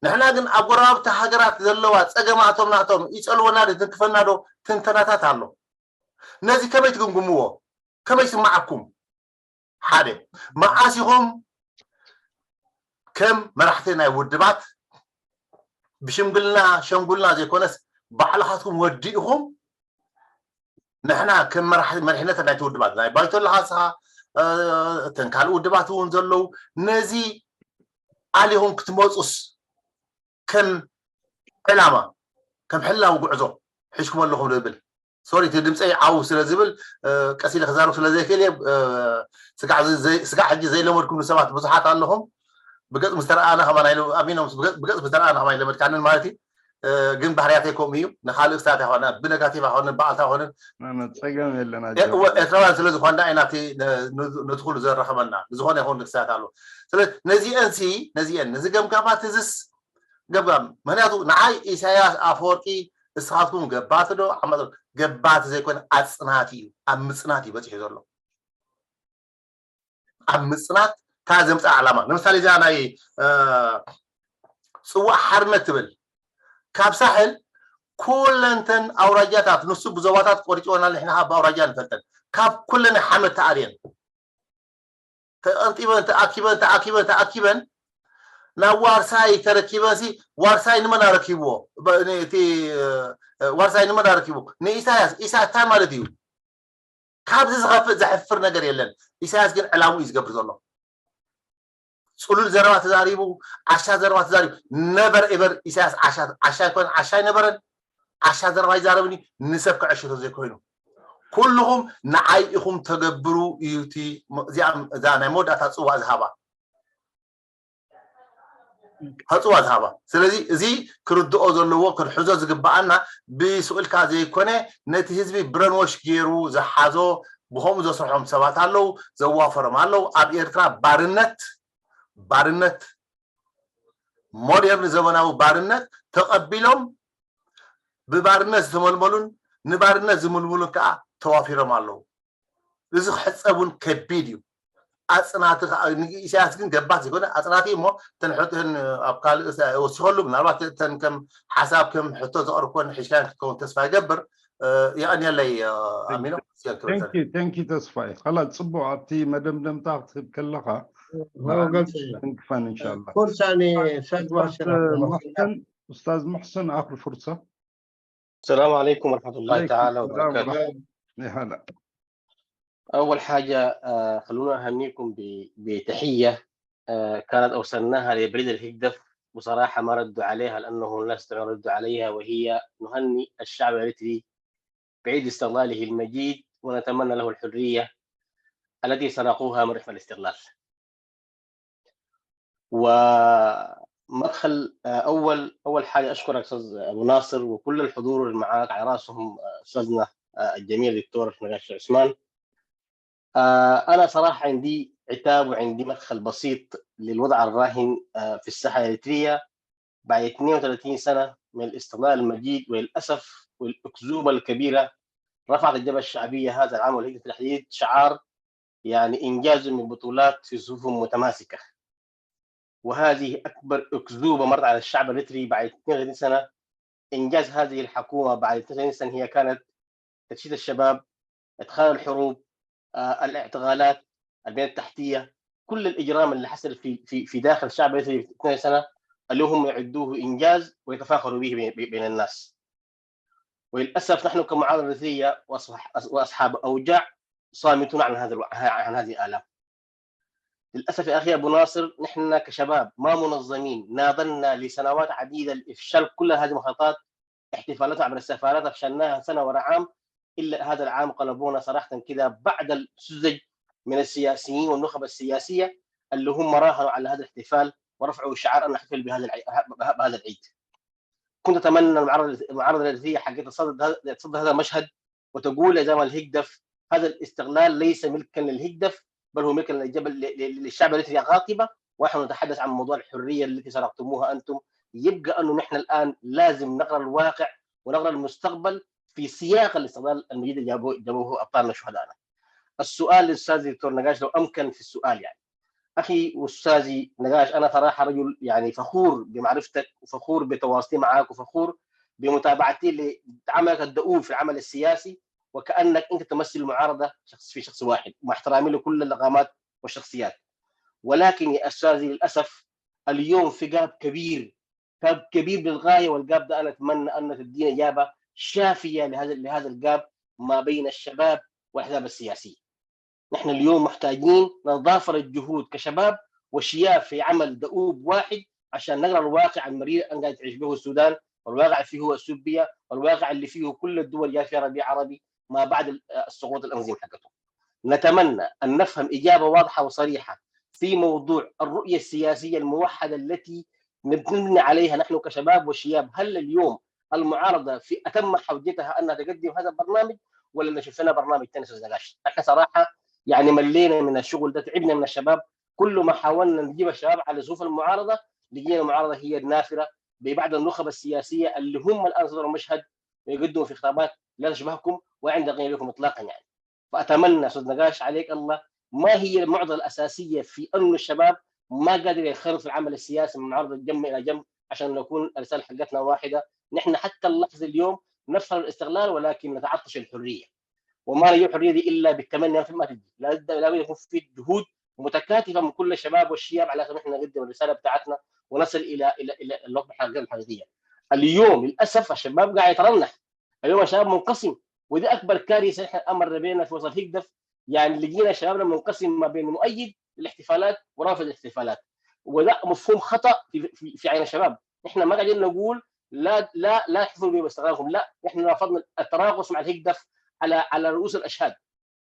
ንሕና ግን ኣብ ጎረባብቲ ሃገራት ዘለዋ ፀገማቶም ናቶም ይፀልወና ዶ ትንክፈና ዶ ትንተናታት ኣሎ ነዚ ከመይ ትግምግምዎ ከመይ ስማዓኩም ሓደ መዓስ ኢኹም ከም መራሕቲ ናይ ውድባት ብሽምግልና ሸንጉልና ዘይኮነስ ባዕልኻትኩም ወዲእኹም ንሕና ከም መሪሕነት ናይቲ ውድባት ናይ ባይቶ ኣለካ ስኻ እተን ካልእ ውድባት እውን ዘለዉ ነዚ ኣሊኹም ክትመፁስ ከም ዕላማ ከም ሕላዊ ጉዕዞ ሒዝኩም ኣለኹም ዶ ይብል። ሶሪ፣ እቲ ድምፀይ ዓው ስለ ዝብል ቀስ ኢለ ክዛረብ ስለ ዘይክእል እየ። ስጋዕ ሕጂ ዘይለመድኩም ሰባት ብዙሓት ኣለኹም። ብገፅ ምስ ተረኣና ከማን ኣሚኖም ብገፅ ምስ ተረኣና ከማን ኣይለመድካንን ማለት እዩ። ግን ባህርያተይ ከምኡ እዩ። ንካልእ ክስታት ኣይኮነ ብነጋቲቭ ኣይኮነ ብኣልታ ኣይኮነ ጸገም የለና። ኤርትራውያን ስለ ዝኾንና ኢና ነቲ ኩሉ ዘራኸበና ብዝኾነ ይኹን ክስታት ኣሎ። ስለዚ ነዚአንሲ ነዚአን ነዚ ገምጋማት እዝስ ገምጋም ምክንያቱ ንዓይ ኢሳያስ ኣፈወርቂ እስኻትኩም ገባቲ ዶ ዓማፅ ገባቲ ዘይኮነ ኣፅናቲ እዩ። ኣብ ምፅናት እዩ በፂሑ ዘሎ። ኣብ ምፅናት እታ ዘምፅኣ ዓላማ ንምሳሌ እዚኣ ናይ ፅዋዕ ሓርነት ትብል ካብ ሳሕል ኩለንተን ኣውራጃታት ንሱ ብዞባታት ቆሪፅወና ንሕና ካብ ኣውራጃ ንፈልጠን ካብ ኩለን ሓመድ ተኣርየን ተቐንጢበን ተኣኪበን ተኣኪበን ተኣኪበን ናብ ዋርሳይ ተረኪበን ሲ ዋርሳይ ንመን ኣረኪብዎ እቲ ዋርሳይ ንመን ኣረኪቡ ንኢሳያስ ኢሳያስ እንታይ ማለት እዩ ካብዚ ዝኸፍእ ዘሕፍር ነገር የለን ኢሳያስ ግን ዕላሙ እዩ ዝገብር ዘሎ ፅሉል ዘረባ ተዛሪቡ ዓሻ ዘረባ ተዛሪቡ ነበር ኤበር ኢሳያስ ዓሻ ኣይኮነ ዓሻ ኣይነበረን ዓሻ ዘረባ ይዛረብኒ ንሰብ ክዕሽቶ ዘይኮይኑ ኩልኹም ንዓይ ኢኹም ተገብሩ እዩ እዛ ናይ መወዳእታ ፅዋእ ዝሃባ ከፅዋ ዝሃባ ስለዚ እዚ ክርድኦ ዘለዎ ክንሕዞ ዝግበኣና ብስኡልካ ዘይኮነ ነቲ ህዝቢ ብረንወሽ ገይሩ ዝሓዞ ብኸምኡ ዘስርሖም ሰባት ኣለዉ ዘዋፈሮም ኣለዉ ኣብ ኤርትራ ባርነት ባርነት ሞዴርን ዘመናዊ ባርነት ተቐቢሎም ብባርነት ዝተመልመሉን ንባርነት ዝምልምሉን ከዓ ተዋፊሮም ኣለዉ እዚ ክሕፀብ እውን ከቢድ እዩ ኣፅናቲ ኢሳያስ ግን ገባት ዘይኮነ ኣፅናቲ እሞ ተንሕትህን ኣብ ካልእ ወሲኸሉ ምናልባት ተን ከም ሓሳብ ከም ሕቶ ዘቕርብ ኮን ሕሽካን ክትከውን ተስፋ ይገብር የቐንየለይ ኣሚኖ ተንኪ ተስፋይ ካላ ፅቡቅ ኣብቲ መደምደምታ ክትህብ ከለካ ንክፋን እንሻላ ኡስታዝ ሙሕሰን ኣኽሪ ፍርሳ السلام عليكم ورحمة الله تعالى وبركاته. هلا. أول حاجة آه، خلونا أهنيكم ب- بتحية آه، كانت أرسلناها لبريد الهجدف، بصراحة ما ردوا عليها لأنه الناس ردوا عليها، وهي نهني الشعب الإريتري بعيد استقلاله المجيد ونتمنى له الحرية التي سرقوها من رحم الاستقلال. ومدخل آه، اول اول حاجه اشكرك استاذ ابو ناصر وكل الحضور اللي معاك على راسهم آه، استاذنا آه، الجميل دكتور نقاش عثمان. آه، انا صراحه عندي عتاب وعندي مدخل بسيط للوضع الراهن آه، في الساحه الاريتريه بعد اثنين وثلاثين سنه من الاستقلال المجيد، وللاسف والاكذوبه الكبيره رفعت الجبهه الشعبيه هذا العام والهجره الحديد شعار يعني إنجاز من بطولات في صفوف متماسكة. وهذه أكبر أكذوبة مرت على الشعب الإريتري بعد اثنين وثلاثين سنة. إنجاز هذه الحكومة بعد اثنين وثلاثين سنة هي كانت تشتيت الشباب، إدخال الحروب، آه، الاعتقالات، البنية التحتية، كل الإجرام اللي حصل في في في داخل الشعب الإريتري في اثنين وثلاثين سنة اللي هم يعدوه إنجاز ويتفاخروا به بين- بين الناس. وللأسف نحن كمعارضة إريترية وأصح- وأصحاب أوجاع صامتون عن هذا الو- عن هذه الآلام. للأسف يا أخي أبو ناصر، نحن كشباب ما منظمين، ناضلنا لسنوات عديدة لإفشال كل هذه المخططات، احتفالاتنا عبر السفارات أفشلناها سنة ورا عام، إلا هذا العام قلبونا صراحة كده بعد السذج من السياسيين والنخب السياسية اللي هم راهنوا على هذا الاحتفال ورفعوا شعار أن نحتفل بهذا العي- بهذا العيد. كنت اتمنى المعارضه المعارضه الاريتريه حقت تصدد هذا تصدد هذا المشهد، وتقول يا زلمه الهجدف، هذا الاستقلال ليس ملكا للهجدف، بل هو ملكا للجبل ل- ل- للشعب الاريتري قاطبه. ونحن نتحدث عن موضوع الحريه التي سرقتموها انتم. يبقى انه نحن الان لازم نقرا الواقع ونقرا المستقبل في سياق الاستقلال المجيد اللي جابوه جابوه ابطالنا شهدائنا. السؤال للاستاذ دكتور نقاش لو امكن في السؤال يعني. اخي واستاذي نقاش، انا صراحه رجل يعني فخور بمعرفتك وفخور بتواصلي معك وفخور بمتابعتي لعملك الدؤوب في العمل السياسي، وكانك انت تمثل المعارضه شخص في شخص واحد، مع احترامي لكل اللغامات والشخصيات. ولكن يا استاذي للاسف اليوم في جاب كبير، جاب كبير للغايه، والجاب ده انا اتمنى ان تدينا اجابه شافيه لهذا لهذا الجاب ما بين الشباب والاحزاب السياسيه. نحن اليوم محتاجين نتضافر الجهود كشباب وشياب في عمل دؤوب واحد عشان نقرا الواقع المرير اللي قاعد تعيش به السودان، والواقع فيه اثيوبيا، والواقع اللي فيه كل الدول جاء فيها ربيع عربي ما بعد السقوط الانظمه حقته. نتمنى ان نفهم اجابه واضحه وصريحه في موضوع الرؤيه السياسيه الموحده التي نبني عليها نحن كشباب وشياب. هل اليوم المعارضه في اتم حوجتها انها تقدم هذا البرنامج، ولا نشوف لنا برنامج ثاني استاذ نقاش؟ احنا صراحه يعني ملينا من الشغل ده، تعبنا من الشباب. كل ما حاولنا نجيب الشباب على صفوف المعارضه، لقينا المعارضه هي النافره ببعض النخب السياسيه اللي هم الان صدروا مشهد يقدموا في خطابات لا تشبهكم ولا عندها قيمه بكم اطلاقا يعني. فاتمنى استاذ نقاش عليك الله، ما هي المعضله الاساسيه في انه الشباب ما قادر ينخرط في العمل السياسي من معارضه جنب الى جنب عشان نكون الرساله حقتنا واحده؟ نحن حتى اللحظه اليوم نفخر الاستقلال ولكن نتعطش الحريه، وما نجيب الحريه دي الا بالتمني، ما في ما تجي. لابد لابد يكون في جهود متكاتفه من كل الشباب والشياب على اساس نحن نقدم الرساله بتاعتنا ونصل الى الى الى الوقت الحقيقي الحقيقيه. اليوم للاسف الشباب قاعد يترنح، اليوم الشباب منقسم، ودي اكبر كارثه احنا امر بينا في وسط هيك دف. يعني لقينا شبابنا منقسم ما بين مؤيد للاحتفالات ورافض الاحتفالات، وده مفهوم خطا في في, في عين الشباب. احنا ما قاعدين نقول لا لا لا تحتفلوا بيوم استقلالكم، لا، احنا رفضنا التراقص مع الهيك دف على على رؤوس الاشهاد.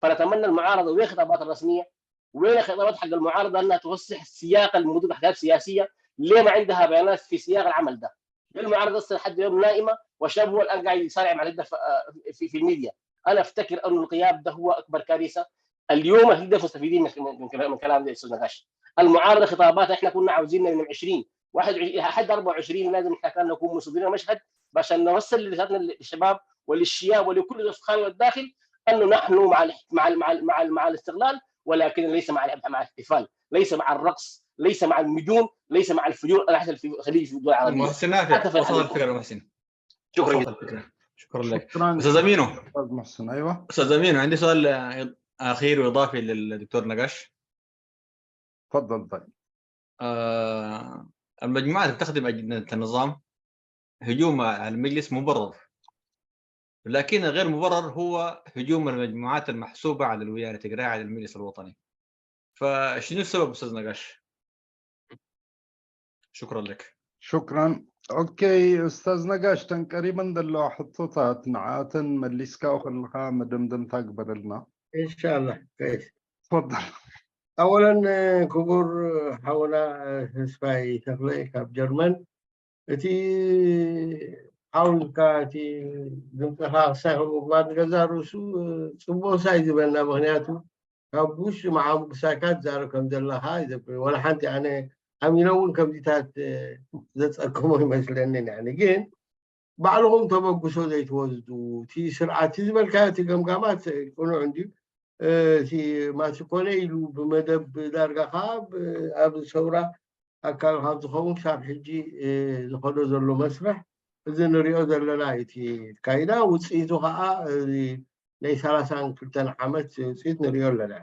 فنتمنى المعارضه، وين الخطابات الرسميه؟ وين الخطابات حق المعارضه انها توسع سياق الموضوع حاجات سياسيه؟ ليه ما عندها بيانات في سياق العمل ده؟ ليه المعارضه لسه لحد اليوم نائمه والشباب هو الان قاعد يصارع مع الهدف في, في الميديا؟ انا افتكر انه الغياب ده هو اكبر كارثه. اليوم الهدف مستفيدين من من كلام من كلام ده استاذ نقاش. المعارضه خطابات احنا كنا عاوزين من عشرين واحد وعشرين الى حد اربعه وعشرين لازم احنا كنا نكون مصدرين المشهد عشان نوصل لرسالتنا للشباب وللشياب ولكل الخارج والداخل انه نحن مع مع مع مع الاستقلال، ولكن ليس مع مع الاحتفال، ليس مع الرقص، ليس مع المجون، ليس مع الفجور اللي حصل في الخليج والدول العربيه. محسن نافع، وصل الفكره محسن. شكرا جدا. شكرا لك. شكرا استاذ امينو. استاذ محسن، ايوه. استاذ امينو، عندي سؤال اخير واضافي للدكتور نقاش. تفضل. طيب. آه المجموعات بتخدم اجنده النظام هجوم على المجلس مبرر، لكن غير مبرر هو هجوم المجموعات المحسوبه على الولايه التجريعيه على المجلس الوطني. فشنو السبب استاذ نقاش؟ شكرا لك. شكرا. ኦኬ፣ استاذ ነጋሽ፣ ተን ቀሪበን ዘለዋ ሕቶታት ንዓተን መሊስካ ከለኻ መደምደምታ ግበረልና። ኢንሻላህ። ተፈضل። ኣወለን ክቡር ሓውና ተስፋይ ተኽለ ካብ ጀርመን፣ እቲ ሓውልካ እቲ ድምፅኻ ክሳይ ከምኡ ምግባር ንገዛ ርእሱ ፅቡቅ ሳይ ዝበልና፣ ምክንያቱ ካብ ውሽጢ መዓሙቅ ሳይካ ትዛረብ ከም ዘለካ ይዘብል። ወላ ሓንቲ ኣነ ኣሚነ እውን ከምዚታት ዘፀቅሞ ይመስለንን። ያኒ ግን ባዕልኹም ተበግሶ ዘይትወስዱ፣ እቲ ስርዓት ዝበልካዮ እቲ ገምጋማት ቅኑዕ እንድዩ። እቲ ማስኮነ ኢሉ ብመደብ ዳርጋ ከዓ ኣብ ሰውራ ኣካል ካብ ዝኸውን ክሳብ ሕጂ ዝኸዶ ዘሎ መስርሕ እዚ ንሪኦ ዘለና እዩ። እቲ ካይዳ ውፅኢቱ ከዓ ናይ ሰላሳን ክልተን ዓመት ውፅኢት ንሪኦ ኣለና።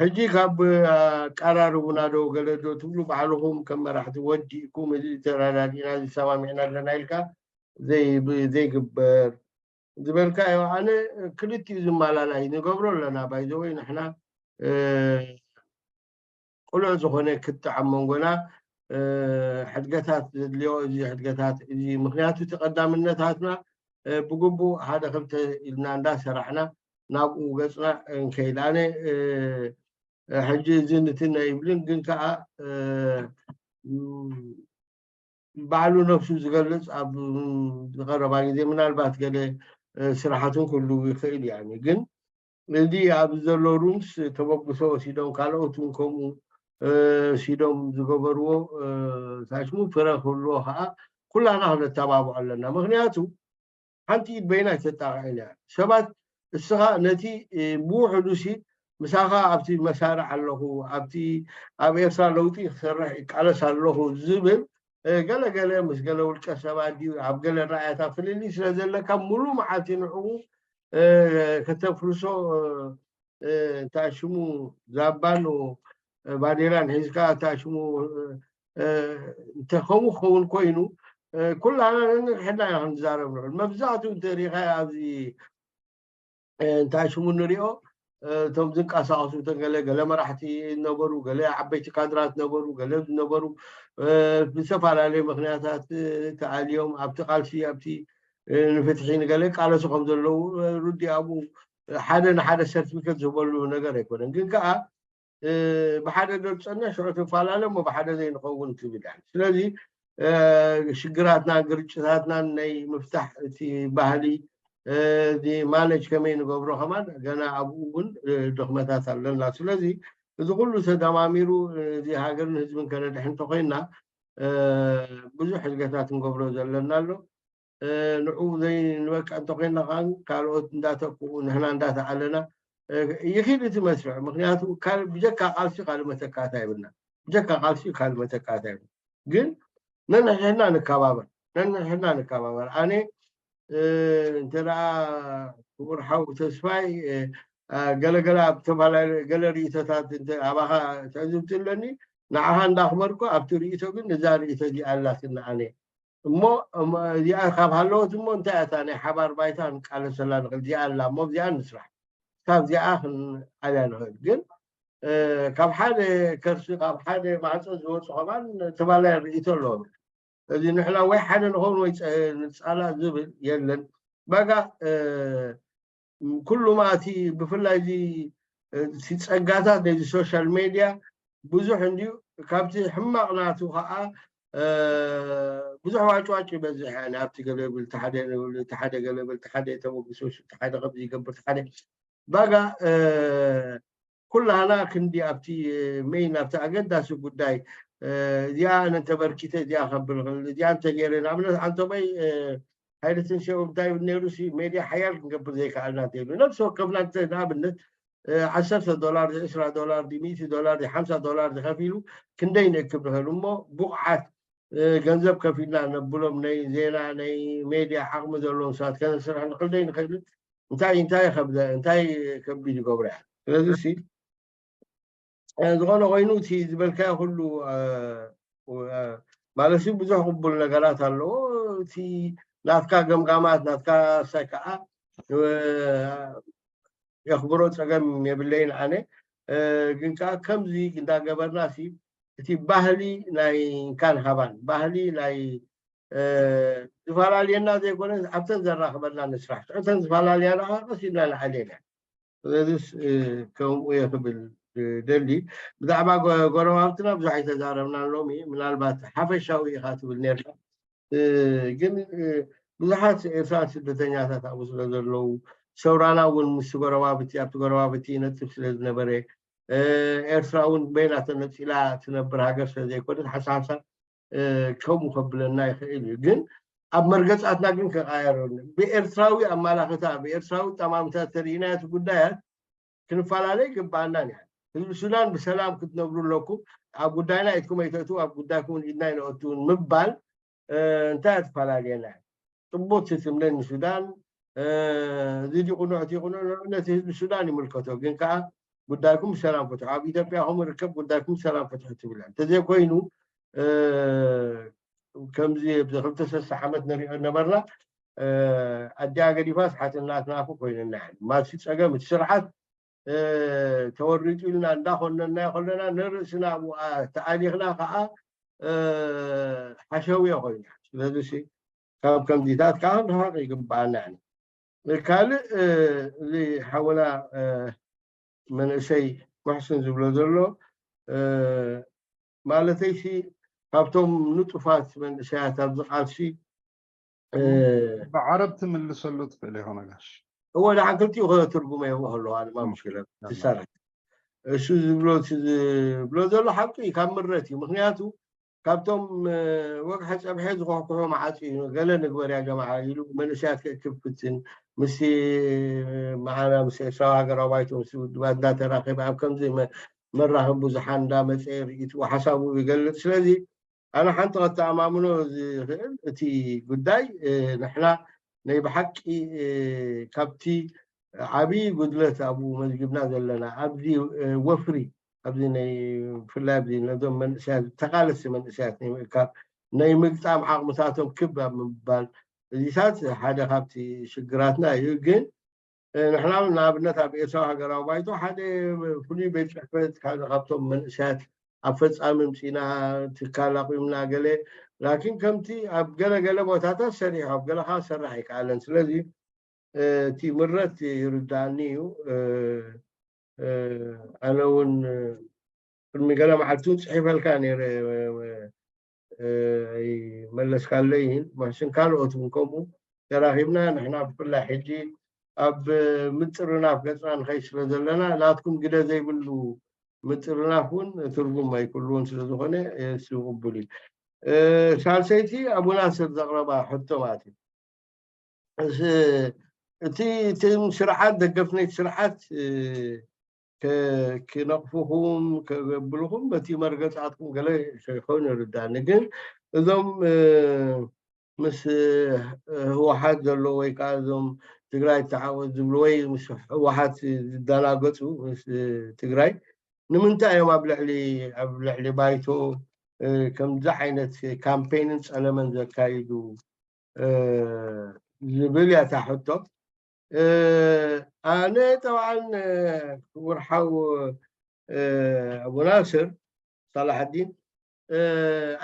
ሕጂ ካብ ኣቀራርቡና ዶ ገለ ዶ ትብሉ ባዕልኹም ከም መራሕቲ ወዲእኩም እዚ ተረዳዲእና ዝሰማሚዕና ኣለና ኢልካ ዘይግበር ዝበልካዮ ኣነ ክልቲኡ ዝመላላእ እዩ። ንገብሮ ኣለና ባይዘወይ ንሕና ቅሉዕ ዝኾነ ክትዕ ኣብ መንጎና ሕድገታት ዘድልዮ እዚ ሕድገታት እዚ ምክንያቱ እቲ ቀዳምነታትና ብግቡእ ሓደ ክልተ ኢልና እንዳሰራሕና ናብኡ ገፅና እንከይድ ኣነ ሕጂ እዚ ንትን ኣይብልን ግን ከዓ ባዕሉ ነብሱ ዝገልፅ ኣብ ዝቀረባ ግዜ ምናልባት ገለ ስራሓትን ክህልው ይኽእል እዩ ግን እዚ ኣብዚ ዘሎ ሩምስ ተበግሶ ወሲዶም ካልኦት እውን ከምኡ ወሲዶም ዝገበርዎ ታሽሙ ፍረ ክህልዎ ከዓ ኩላና ክነተባብዖ ኣለና። ምክንያቱ ሓንቲ ኢድ በይና ኣይተጣቕዕን እያ። ሰባት እስኻ ነቲ ብውሕዱ ሲ ምሳኻ ኣብቲ መሳርዕ ኣለኹ ኣብቲ ኣብ ኤርትራ ለውጢ ክሰርሕ ይቃለስ ኣለኹ ዝብል ገለ ገለ ምስ ገለ ውልቀ ሰባት ድዩ ኣብ ገለ ራእያታት ፍልልይ ስለ ዘለካ ሙሉእ መዓልቲ ንዕኡ ከተፍርሶ እንታይ ሽሙ ዛባን ባዴራን ሒዝካ እንታይ ሽሙ እንተ ከምኡ ክኸውን ኮይኑ ኩላና ነንሕድና ኢና ክንዛረብ ንኽእል። መብዛሕትኡ እንተ ሪኢኻዮ ኣብዚ እንታይ ሽሙ ንሪኦ እቶም ዝንቀሳቐሱ እቶም ገለ ገለ መራሕቲ ነበሩ፣ ገለ ዓበይቲ ካድራት ነበሩ፣ ገለ ዝነበሩ ብዝተፈላለዩ ምክንያታት ተኣልዮም ኣብቲ ቃልሲ ኣብቲ ንፍትሒ ንገለ ይቃለሱ ከም ዘለዉ ርዲ ኣብኡ ሓደ ንሓደ ሰርቲፊኬት ዝህበሉ ነገር ኣይኮነን። ግን ከዓ ብሓደ ዶ ዝፀንሕ ሽዑ ትፈላለ እሞ ብሓደ ዘይንኸውን ትብል እያ። ስለዚ ሽግራትና ግርጭታትና ናይ ምፍታሕ እቲ ባህሊ እዚ ማነጅ ከመይ ንገብሮ ከማን ገና ኣብኡ እውን ድኽመታት ኣለና። ስለዚ እዚ ኩሉ ተደማሚሩ እዚ ሃገርን ህዝብን ከነድሕ እንተኮይና ብዙሕ ሕዝገታት ንገብሮ ዘለና ኣሎ። ንዑ ዘይንበቅዕ እንተኮይና ከዓ ካልኦት እንዳተክኡ ንሕና እንዳተዓለና ይኽእል እቲ መስርዕ። ምክንያቱ ብጀካ ቃልሲ ካልእ መተካእታ የብልና። ብጀካ ቃልሲ ካልእ መተካእታ የብልና። ግን ነንሕድሕድና ንከባበር፣ ነንሕድሕድና ንከባበር። ኣነ እንተ ደኣ ክቡር ሓው ተስፋይ ገለገለ ኣብ ተፈላለዩ ገለ ርእይቶታት ኣባኻ ትዕዝብቲ ኣለኒ፣ ንዓኻ እንዳኽበርኩ ኣብቲ ርእይቶ ግን እዛ ርእይቶ እዚኣ ኣላትኒ ኣነ እሞ እዚኣ ካብ ሃለወት እሞ እንታይ እታ ናይ ሓባር ባይታ ንቃለሰላ ንኽእል እዚኣ ኣላ እሞ እዚኣ ንስራሕ ካብ እዚኣ ክንዓልያ ንኽእል ግን ካብ ሓደ ከርሲ ካብ ሓደ ማዕፆ ዝወፁ ከማን ተባላይ ርእይቶ ኣለዎም እዚ ንሕና ወይ ሓደ ንኸውን ወይ ንፃላ ዝብል የለን ባጋ ኩሉማ እቲ ብፍላይ እዚ ጸጋታት ነዚ ሶሻል ሜድያ ብዙሕ እንድዩ ካብቲ ሕማቕ ናቱ ከዓ ብዙሕ ዋጭዋጭ ይበዝሕ ያኒ ኣብቲ ገለ ብል ተሓደ ንብል ተሓደ ገለ ብል ተሓደ ተበግሶ ተሓደ ከምዚ ይገብር ተሓደ ባጋ ኩላና ክንዲ ኣብቲ ሜይን ኣብቲ ኣገዳሲ ጉዳይ እዚኣ ነንተበርኪተ እዚኣ ከብል እዚኣ እንተገይረ ንኣብነት ኣንቶበይ ሃይለ ትንሽኡ እንታይ ይብል ነይሩ ሲ ሜድያ ሓያል ክንገብር ዘይከኣልና እንተይሉ ነብሲ ወከፍና ንኣብነት ዓሰርተ ዶላር ዕስራ ዶላር ሚእቲ ዶላር ሓምሳ ዶላር ዝኸፊሉ ክንደይ ንእክብ ንኽእል እሞ ብቑዓት ገንዘብ ከፊልና ነብሎም ናይ ዜና ናይ ሜድያ ዓቕሚ ዘለዎም ሰባት ከነስርሕ ንኽእል ዶ ይንኽእል እንታይ እንታይ ከብደ እንታይ ከቢድ ይገብሮ እያ ስለዚ ሲ ዝኾነ ኮይኑ እቲ ዝበልካዮ ኩሉ ማለት ብዙሕ ቅቡል ነገራት ኣለዎ እቲ ናትካ ገምጋማት ናትካ ሳይ ከዓ የኽብሮ ፀገም የብለይን ኣነ ግን ከዓ ከምዚ እንዳገበርና ሲ እቲ ባህሊ ናይ እንካን ሃባን ባህሊ ናይ ዝፈላለየና ዘይኮነ ኣብተን ዘራኽበና ንስራሕ እተን ዝፈላለያና ከዓ ቀስ ኢልና ንዓልየን እያ ስለዚስ ከምኡ እየ ክብል ደሊ ብዛዕባ ጎረባብትና ብዙሕ ኣይተዛረብናን ሎሚ ምናልባት ሓፈሻዊ ኢኻ ትብል ነርካ ግን ብዙሓት ኤርትራን ስደተኛታት ኣብኡ ስለ ዘለዉ ሰውራና እውን ምስ ጎረባብቲ ኣብቲ ጎረባብቲ ይነጥፍ ስለ ዝነበረ ኤርትራ እውን በይና ተነፂላ ትነብር ሃገር ስለ ዘይኮነት ሓንሳ ሓንሳ ከምኡ ከብለና ይኽእል እዩ ግን ኣብ መርገፃትና ግን ከቃየረሉ ብኤርትራዊ ኣማላኽታ ብኤርትራዊ ጠማምታ ተሪእና እቲ ጉዳያት ክንፈላለይ ይግባኣና ኒ ህዝቢ ሱዳን ብሰላም ክትነብሩ ኣለኩም ኣብ ጉዳይና ኢትኩም ኣይተእትው ኣብ ጉዳይኩም ኢድና ይነእትውን ምባል እንታይ ኣትፈላለየና ጽቡቅ ትትምነ ንሱዳን እዚ ዲቁኑዕ እቲ ቁኑዕ ነቲ ህዝቢ ሱዳን ይምልከቶ ግን ከዓ ጉዳይኩም ብሰላም ፍትሑ ኣብ ኢትዮጵያ ከምኡ ርከብ ጉዳይኩም ብሰላም ፍትሑ ትብል እንተዘይኮይኑ ከምዚ ኣብዚ ክልተ ሰለስተ ዓመት ንሪኦ ነበርና ኣዲኣ ገዲፋስ ሓትናትናፉ ኮይንና ማሲ ፀገም እቲ ስርዓት ተወሪጡ ኢልና እንዳኮነናዮ ከለና ንርእስና ኣብኡ ተኣሊኽና ከዓ ሓሸውዮ ኮይና ስለዚ ካብ ከምዚታት ከዓ ንርሃቅ ይግባኣና ካልእ እዚ ሓውና መንእሰይ ሙሕስን ዝብሎ ዘሎ ማለተይሲ ካብቶም ንጡፋት መንእሰያት ኣብዚ ቃልሲ ብዓረብ ትምልሰሉ ትኽእል ኢኻ ነጋሽ እወ ደሓን ክልቲኡ ትርጉመ የብኦ ኣለዋ ድማ ምሽክለ ትሳረት እሱ ዝብሎ ዝብሎ ዘሎ ሓቂ ካብ ምረት እዩ ምክንያቱ ካብቶም ወግሐ ፀብሐ ዝኮሕኩሑ መዓፂ እዩ ገለ ንግበር ያ ጀማዓ ኢሉ መንእሰያት ክእክብ ፍትን ምስ መዓና ምስ ኤርትራዊ ሃገራዊ ባይቶ ምስ ውድባት እንዳተራኸበ ኣብ ከምዚ መራኸቢ ብዙሓን እንዳመፀ ርእይትዎ ሓሳቡ ይገልፅ ስለዚ ኣነ ሓንቲ ከተኣማምኖ ዝኽእል እቲ ጉዳይ ንሕና ናይ ብሓቂ ካብቲ ዓብዪ ጉድለት ኣብኡ መዝጊብና ዘለና ኣብዚ ወፍሪ ኣብዚ ናይ ብፍላይ ኣብዚ ነዞም መንእሰያት ተቃለስቲ መንእሰያት ናይ ምእካብ ናይ ምግጣም ዓቕምታቶም ክብ ኣብ ምባል እዚታት ሓደ ካብቲ ሽግራትና እዩ ግን ንሕና ንኣብነት ኣብ ኤርትራዊ ሃገራዊ ባይቶ ሓደ ፍሉይ ቤት ጽሕፈት ሓደ ካብቶም መንእሰያት ኣብ ፈጻሚ ምጺና ትካል ኣቑምና ገለ ላኪን ከምቲ ኣብ ገለ ገለ ቦታታት ሰሪሑ ኣብ ገለ ከዓ ሰራሕ ኣይከኣለን ስለዚ እቲ ምረት ይርዳእኒ እዩ ኣነ እውን ቅድሚ ገለ መዓልቲ እውን ፅሒፈልካ ነይረ ኣይመለስካለይን ማሽን ካልኦት እውን ከምኡ ተራኺብና ንሕና ብፍላይ ሕጂ ኣብ ምጥርናፍ ገፅና ንኸይ ስለ ዘለና ናትኩም ግደ ዘይብሉ ምጥርናፍ እውን ትርጉም ኣይክልውን ስለ ዝኾነ የስቕቡል እዩ ሳልሰይቲ ኣቡና ስር ዘቕረባ ሕቶ ማለት እዩ እቲ እቲ ስርዓት ደገፍነይቲ ስርዓት ክነቕፍኹም ከብልኹም በቲ መርገፃትኩም ገለ ይኸውን ይርዳኒ ግን እዞም ምስ ህወሓት ዘሎ ወይ ከዓ እዞም ትግራይ ተዓወት ዝብሉ ወይ ምስ ህወሓት ዝደናገፁ ምስ ትግራይ ንምንታይ እዮም ኣብ ልዕሊ ኣብ ልዕሊ ባይቶ ከምዚ ዓይነት ካምፔንን ፀለመን ዘካይዱ ዝብል እያ እታ ሕቶ ኣነ ጠብዓን ክቡር ሓው ኣቡ ናስር ሳላሕዲን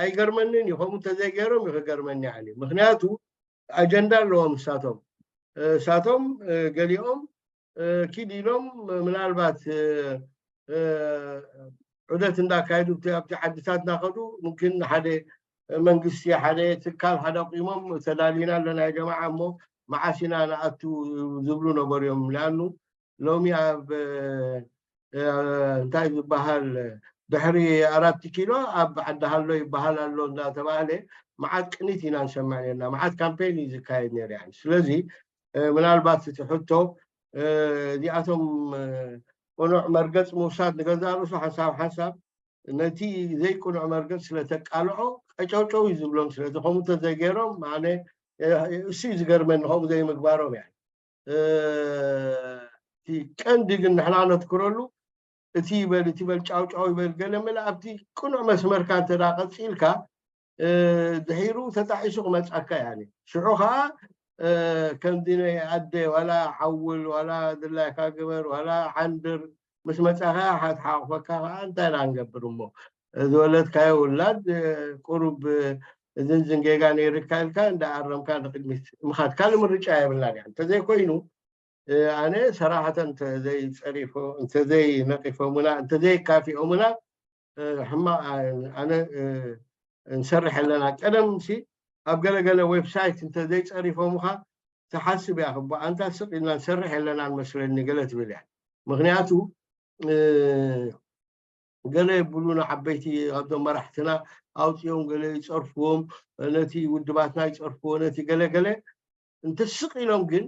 ኣይገርመንን እዩ ከምኡ እንተዘይገይሮም እዩ ክገርመኒ ዓሊ ምክንያቱ ኣጀንዳ ኣለዎም እሳቶም እሳቶም ገሊኦም ኪድ ኢሎም ምናልባት ዑደት እንዳካየዱ ኣብቲ ዓድታት እናኸዱ ምክን ሓደ መንግስቲ ሓደ ትካል ሓደ ኣቂሞም ተዳሊና ኣለና ጀማዓ እሞ መዓስ ኢና ንኣቱ ዝብሉ ነበሩ እዮም ሊኣኑ ሎሚ ኣብ እንታይ ዝበሃል ድሕሪ ኣራት ኪሎ ኣብ ዓዲ ሃሎ ይበሃል ኣሎ እንዳተባህለ መዓት ቅኒት ኢና ንሰምዕ ነርና መዓት ካምፔን እዩ ዝካየድ ነይሩ ያ ስለዚ ምናልባት እቲ ሕቶ እዚኣቶም ቅኑዕ መርገፅ ምውሳድ ንገዛ ርእሱ ሓንሳብ ሓንሳብ ነቲ ዘይቅኑዕ መርገፅ ስለተቃልዖ ቀጨውጨው እዩ ዝብሎም ስለዚ ከምኡ ተዘይገይሮም ኣነ እሱ እዩ ዝገርመኒ ከምኡ ዘይምግባሮም እያ እቲ ቀንዲ ግን ንሕና ነትክረሉ እቲ ይበል እቲ ይበል ጫውጫው ይበል ገለ መለ ኣብቲ ቅኑዕ መስመርካ እንተ ቀፂልካ ድሒሩ ተጣዒሱ ክመፃካ እያ ሽዑ ከዓ ከምዚ ናይ ኣደ ዋላ ዓውል ዋላ ድላይካ ግበር ዋላ ሓንድር ምስ መፃኻ ሓትሓቑፈካ ከዓ እንታይ ኢና ንገብር እሞ ዝወለድካዮ ውላድ ቁሩብ እዝን ዝንጌጋ ነይርካ ኢልካ እንዳኣረምካ ንቅድሚት ምኻድ ካልእ ምርጫ የብልናን እያ እንተዘይኮይኑ ኣነ ሰራሕተ እንተዘይፀሪፎ እንተዘይነቂፎሙና እንተዘይካፊኦሙና ሕማቅ ኣነ ንሰርሕ ኣለና ቀደም ሲ ኣብ ገለገለ ዌብሳይት እንተዘይፀሪፎሙካ ትሓስብ እያ ክቦ ኣንታ ስቅ ኢልና ንሰርሕ ኣለና ንመስለኒ ገለ ትብል እያ ምክንያቱ ገለ የብሉን ዓበይቲ ካብቶም መራሕትና ኣውፅኦም ገለ ይፀርፍዎም ነቲ ውድባትና ይፀርፍዎ ነቲ ገለ ገለ እንተስቅ ኢሎም ግን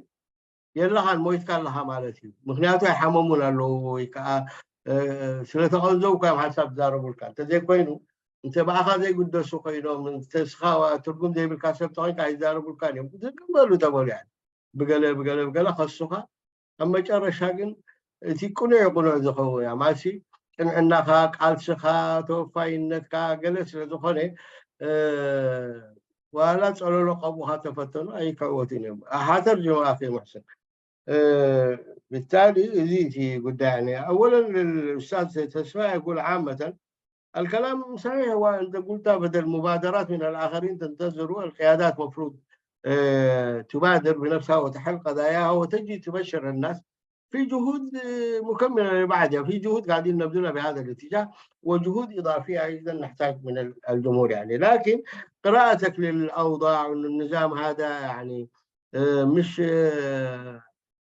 የለኻን ሞይትካ ኣለኻ ማለት እዩ ምክንያቱ ኣይሓመሙን ኣለዉ ወይ ከዓ ስለተቐንዘው እኳዮም ሓሳብ ዝዛረቡልካ እንተዘይኮይኑ እንተ ብኣኻ ዘይግደሱ ኮይኖም እንተስኻ ትርጉም ዘይብልካ ሰብ ተኮይንካ ኣይዛረቡልካን እዮም ዝግበሉ ተበሉ ብገለ ብገለ ብገለ ከሱኻ ኣብ መጨረሻ ግን እቲ ቅኑዕ ቅኑዕ ዝኸውን እያ ማሲ ቅንዕናኻ ቃልስኻ ተወፋይነትካ ገለ ስለ ዝኾነ ዋላ ፀለሎ ቀብኡኻ ተፈተኑ ኣይከወትን እዮም ሓተር ጅማ ኣኺ ሙሕስን بالتالي እዚ እቲ ጉዳይ يعني اولا للاستاذ تسفاء يقول عامه الكلام صحيح وانت قلتها بدل مبادرات من الاخرين تنتظروا القيادات مفروض تبادر بنفسها وتحل قضاياها وتجي تبشر الناس في جهود مكمله لبعضها، في جهود قاعدين نبذلها بهذا الاتجاه وجهود اضافيه ايضا نحتاج من الجمهور يعني، لكن قراءتك للاوضاع وان النظام هذا يعني مش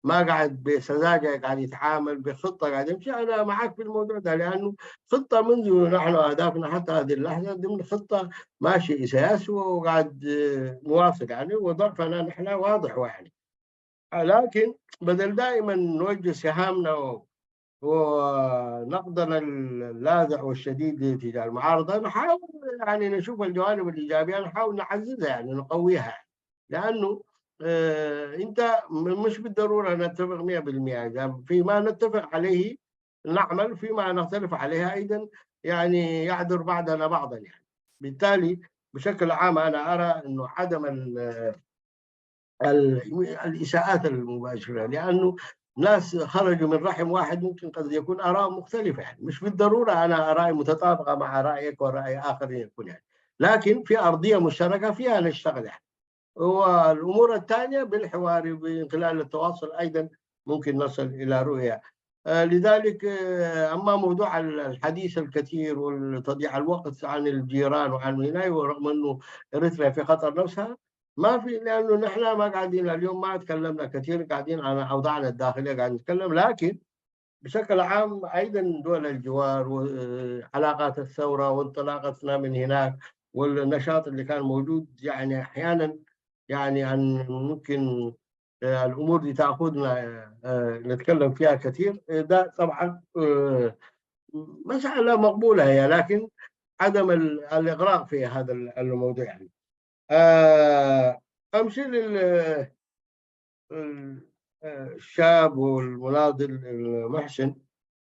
ما قاعد بسذاجه قاعد يتعامل بخطه قاعد يمشي، انا معك في الموضوع ده لانه خطه منذ نحن اهدافنا حتى هذه اللحظه ضمن خطه ماشي اسياس وقاعد نواصل يعني، وظرفنا نحن واضح يعني. لكن بدل دائما نوجه سهامنا ونقدنا اللاذع والشديد تجاه المعارضه، نحاول يعني نشوف الجوانب الايجابيه، نحاول نعززها يعني نقويها يعني. لانه انت مش بالضروره نتفق مية بالمية، اذا فيما نتفق عليه نعمل، فيما نختلف عليه ايضا يعني يعذر بعضنا بعضا يعني. بالتالي بشكل عام انا ارى انه عدم الاساءات المباشره، لانه ناس خرجوا من رحم واحد ممكن قد يكون آراء مختلفة، يعني مش بالضرورة أنا آرائي متطابقة مع رأيك ورأي آخر يكون، يعني لكن في أرضية مشتركة فيها نشتغل، يعني. والأمور الثانية بالحوار، من خلال التواصل أيضا ممكن نصل إلى رؤية. آه، لذلك، آه، أما موضوع ال-، الحديث الكثير وتضييع الوقت عن الجيران وعن هنا، ورغم أنه إريتريا في خطر نفسها، ما في، لأنه نحن ما قاعدين اليوم، ما تكلمنا كثير، قاعدين عن أوضاعنا الداخلية قاعد نتكلم، لكن بشكل عام أيضا دول الجوار وعلاقات الثورة وانطلاقتنا من هناك والنشاط اللي كان موجود، يعني أحيانا، يعني عن ممكن، آه، الأمور دي تأخذنا، آه، نتكلم فيها كثير. آه، ده طبعا، آه، مسألة مقبولة هي، لكن عدم ال-، الإغراق في هذا ال-، الموضوع، يعني. آه، أمشي لل-، ال-، آه، الشاب والمناضل المحسن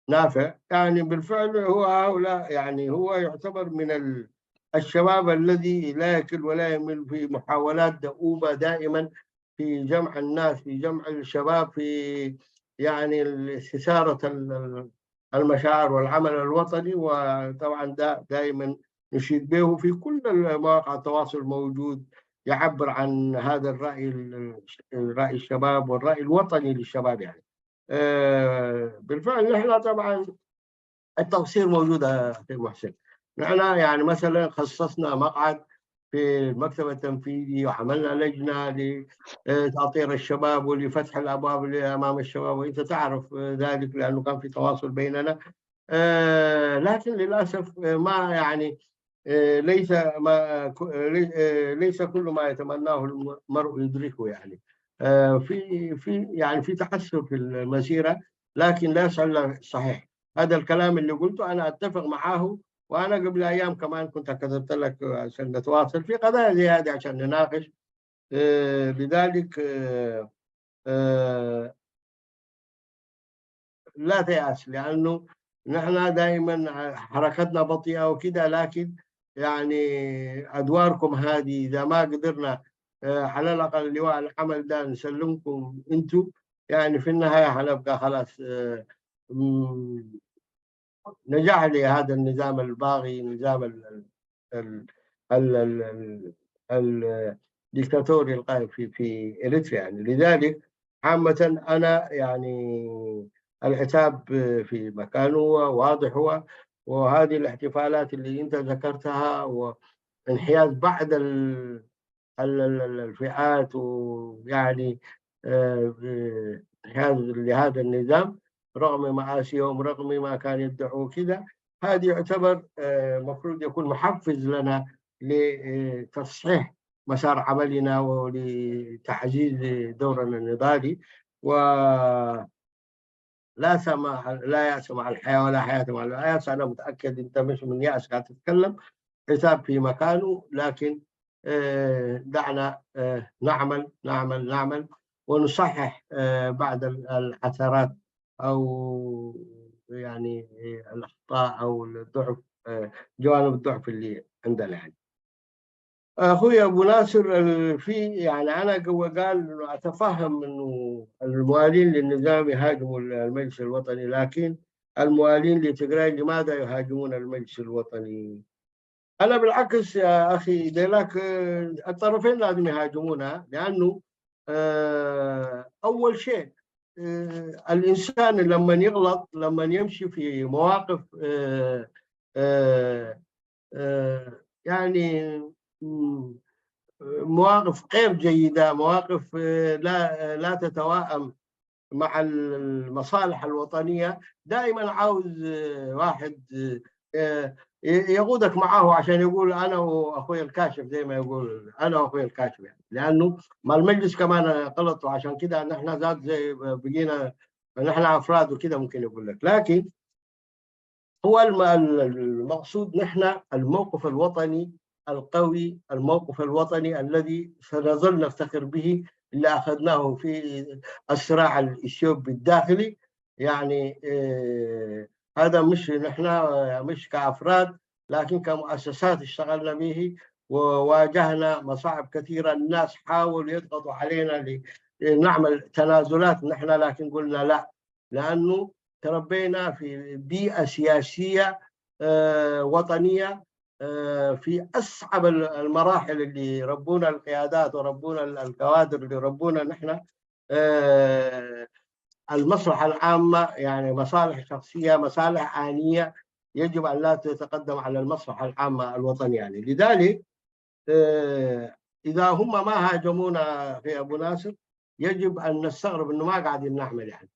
نافع، يعني بالفعل هو هؤلاء، يعني هو يعتبر من ال-، الشباب الذي لا يكل ولا يمل في محاولات دؤوبة دائما في جمع الناس، في جمع الشباب، في يعني استثارة ال-، ال-، المشاعر والعمل الوطني. وطبعا ده دائما نشيد به في كل مواقع التواصل موجود، يعبر عن هذا الرأي ال-، الرأي الشباب والرأي الوطني للشباب، يعني. آه، بالفعل نحن طبعا التقصير موجود يا أخي محسن. نحن يعني مثلا خصصنا مقعد في المكتب التنفيذي وعملنا لجنة لتأطير الشباب ولفتح الأبواب اللي أمام الشباب، وأنت تعرف ذلك لأنه كان في تواصل بيننا. آه، لكن للأسف، آه، ما يعني، آه، ليس ما ك-، آه، لي-، آه، ليس كل ما يتمناه المرء يدركه، يعني. آه، في في يعني في تعثر في المسيرة، لكن لا يسعى إلا الصحيح. هذا الكلام اللي قلته أنا أتفق معاه، وأنا قبل أيام كمان كنت كتبت لك عشان نتواصل في قضايا زي هذه عشان نناقش. آه، لذلك، آه، آه، لا تيأس، لأنه نحن دائما حركتنا بطيئة وكده، لكن يعني أدواركم هذه إذا ما قدرنا، آه، على الأقل لواء العمل ده نسلمكم أنتوا، يعني في النهاية حنبقى خلاص، آه، مم، نجاح لهذا النظام الباغي، نظام ال-، ال-، ال-، ال-، ال-، ال-، الدكتاتوري القائم في، في إريتريا، يعني. لذلك عامة أنا يعني العتاب في مكانه واضح هو، وهذه الاحتفالات اللي أنت ذكرتها وانحياز بعض ال-، ال-، ال-، ال-، الفئات، ويعني، آه، آه، هذا، لهذا النظام، رغم مآسيهم، رغم ما كان يدعوا كده، هذا يعتبر، آه، مفروض يكون محفز لنا لتصحيح مسار عملنا ولتعزيز دورنا النضالي. و لا سمع، لا يأس مع الحياة ولا حياة مع اليأس. أنا متأكد أنت مش من يأس قاعد تتكلم، حساب في مكانه، لكن، آه، دعنا، آه، نعمل، نعمل، نعمل، ونصحح، آه، بعض ال-، العثرات أو يعني، آه، الأخطاء أو الضعف، آه، جوانب الضعف اللي عندنا، يعني. أخوي أبو ناصر، ال-، في، يعني، أنا جوا قال إنه أتفهم إنه الموالين للنظام يهاجموا المجلس الوطني، لكن الموالين لتجراي لماذا يهاجمون المجلس الوطني؟ أنا بالعكس يا أخي ديلاك، آه، الطرفين لازم يهاجمونها، لأنه، آه، أول شيء، آه، الإنسان لما يغلط، لما يمشي في مواقف، آه، آه، آه، يعني، مم، مواقف غير جيدة، مواقف، آه، لا، لا تتوائم مع المصالح الوطنية، دائما عاوز، آه، واحد، آه، ي-، يقودك معاه عشان يقول: "أنا وأخوي الكاشف"، زي ما يقول: "أنا وأخوي الكاشف"، يعني. لأنه ما المجلس كمان غلط، وعشان كده نحن ذات زي بقينا، نحن أفراد وكده ممكن يقول لك. لكن هو الم-، ال-، المقصود نحن الموقف الوطني القوي، الموقف الوطني الذي سنظل نفتخر به، اللي أخذناه في الصراع الإثيوبي الداخلي. يعني، آه، هذا مش نحن، آه، مش كأفراد، لكن كمؤسسات اشتغلنا به وواجهنا مصاعب كثيرة. الناس حاولوا يضغطوا علينا ل-، نعمل تنازلات نحن، لكن قلنا لا، لأنه تربينا في بيئة سياسية وطنية في أصعب المراحل اللي ربونا القيادات وربونا الكوادر اللي ربونا نحن. المصلحة العامة، يعني مصالح شخصية، مصالح آنية، يجب أن لا تتقدم على المصلحة العامة الوطنية. يعني لذلك إذا هم ما هاجمونا في أبو ناصر، يجب أن نستغرب أنه ما قاعدين نعمل، يعني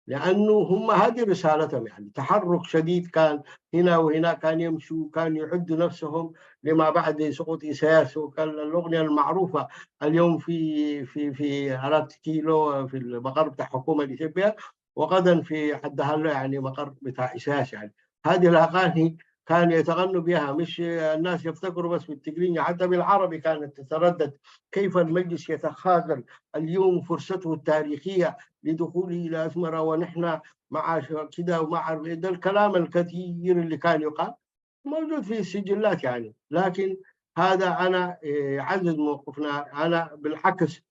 لأنه هم هذه رسالتهم، يعني تحرك شديد كان هنا وهنا، كان يمشوا، كان يعدوا نفسهم لما بعد سقوط إيساياس. وكان الأغنية المعروفة اليوم في في في أرات كيلو في المقر بتاع حكومة الإثيوبية، وغدا في عدهالو، يعني مقر بتاع إيساياس. يعني هذه الأغاني كانوا يتغنوا بها، مش الناس يفتكروا بس بالتقريني، حتى بالعربي كانت تتردد. كيف المجلس يتخاذل اليوم فرصته التاريخية لدخوله إلى أسمرة ونحن مع كده ومع ده الكلام الكثير اللي كان يقال موجود في السجلات، يعني. لكن هذا أنا يعزز موقفنا. أنا بالعكس،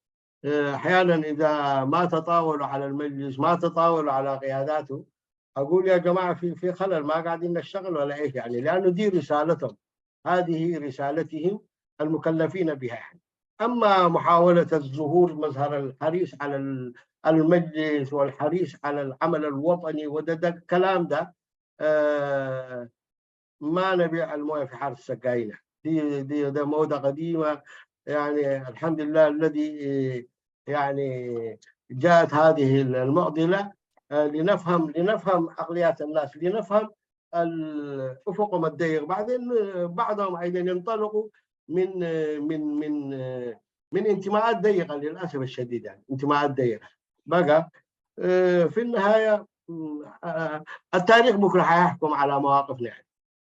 أحيانا إذا ما تطاولوا على المجلس، ما تطاولوا على قياداته، أقول يا جماعة في في خلل، ما قاعدين نشتغل ولا إيش، يعني، لأنه دي رسالتهم، هذه رسالتهم المكلفين بها، يعني. أما محاولة الظهور، مظهر الحريص على المجلس والحريص على العمل الوطني وده، ده الكلام ده، آه ما نبيع المويه في حاره السقاينه. دي دي ده موضه قديمه، يعني الحمد لله الذي يعني جاءت هذه المعضله. لنفهم لنفهم عقليات الناس، لنفهم افقهم الضيق. بعدين بعضهم ايضا ينطلقوا من من من من انتماءات ضيقه، للاسف الشديد، يعني انتماءات ضيقه. بقى في النهايه التاريخ بكره حيحكم على مواقفنا، يعني.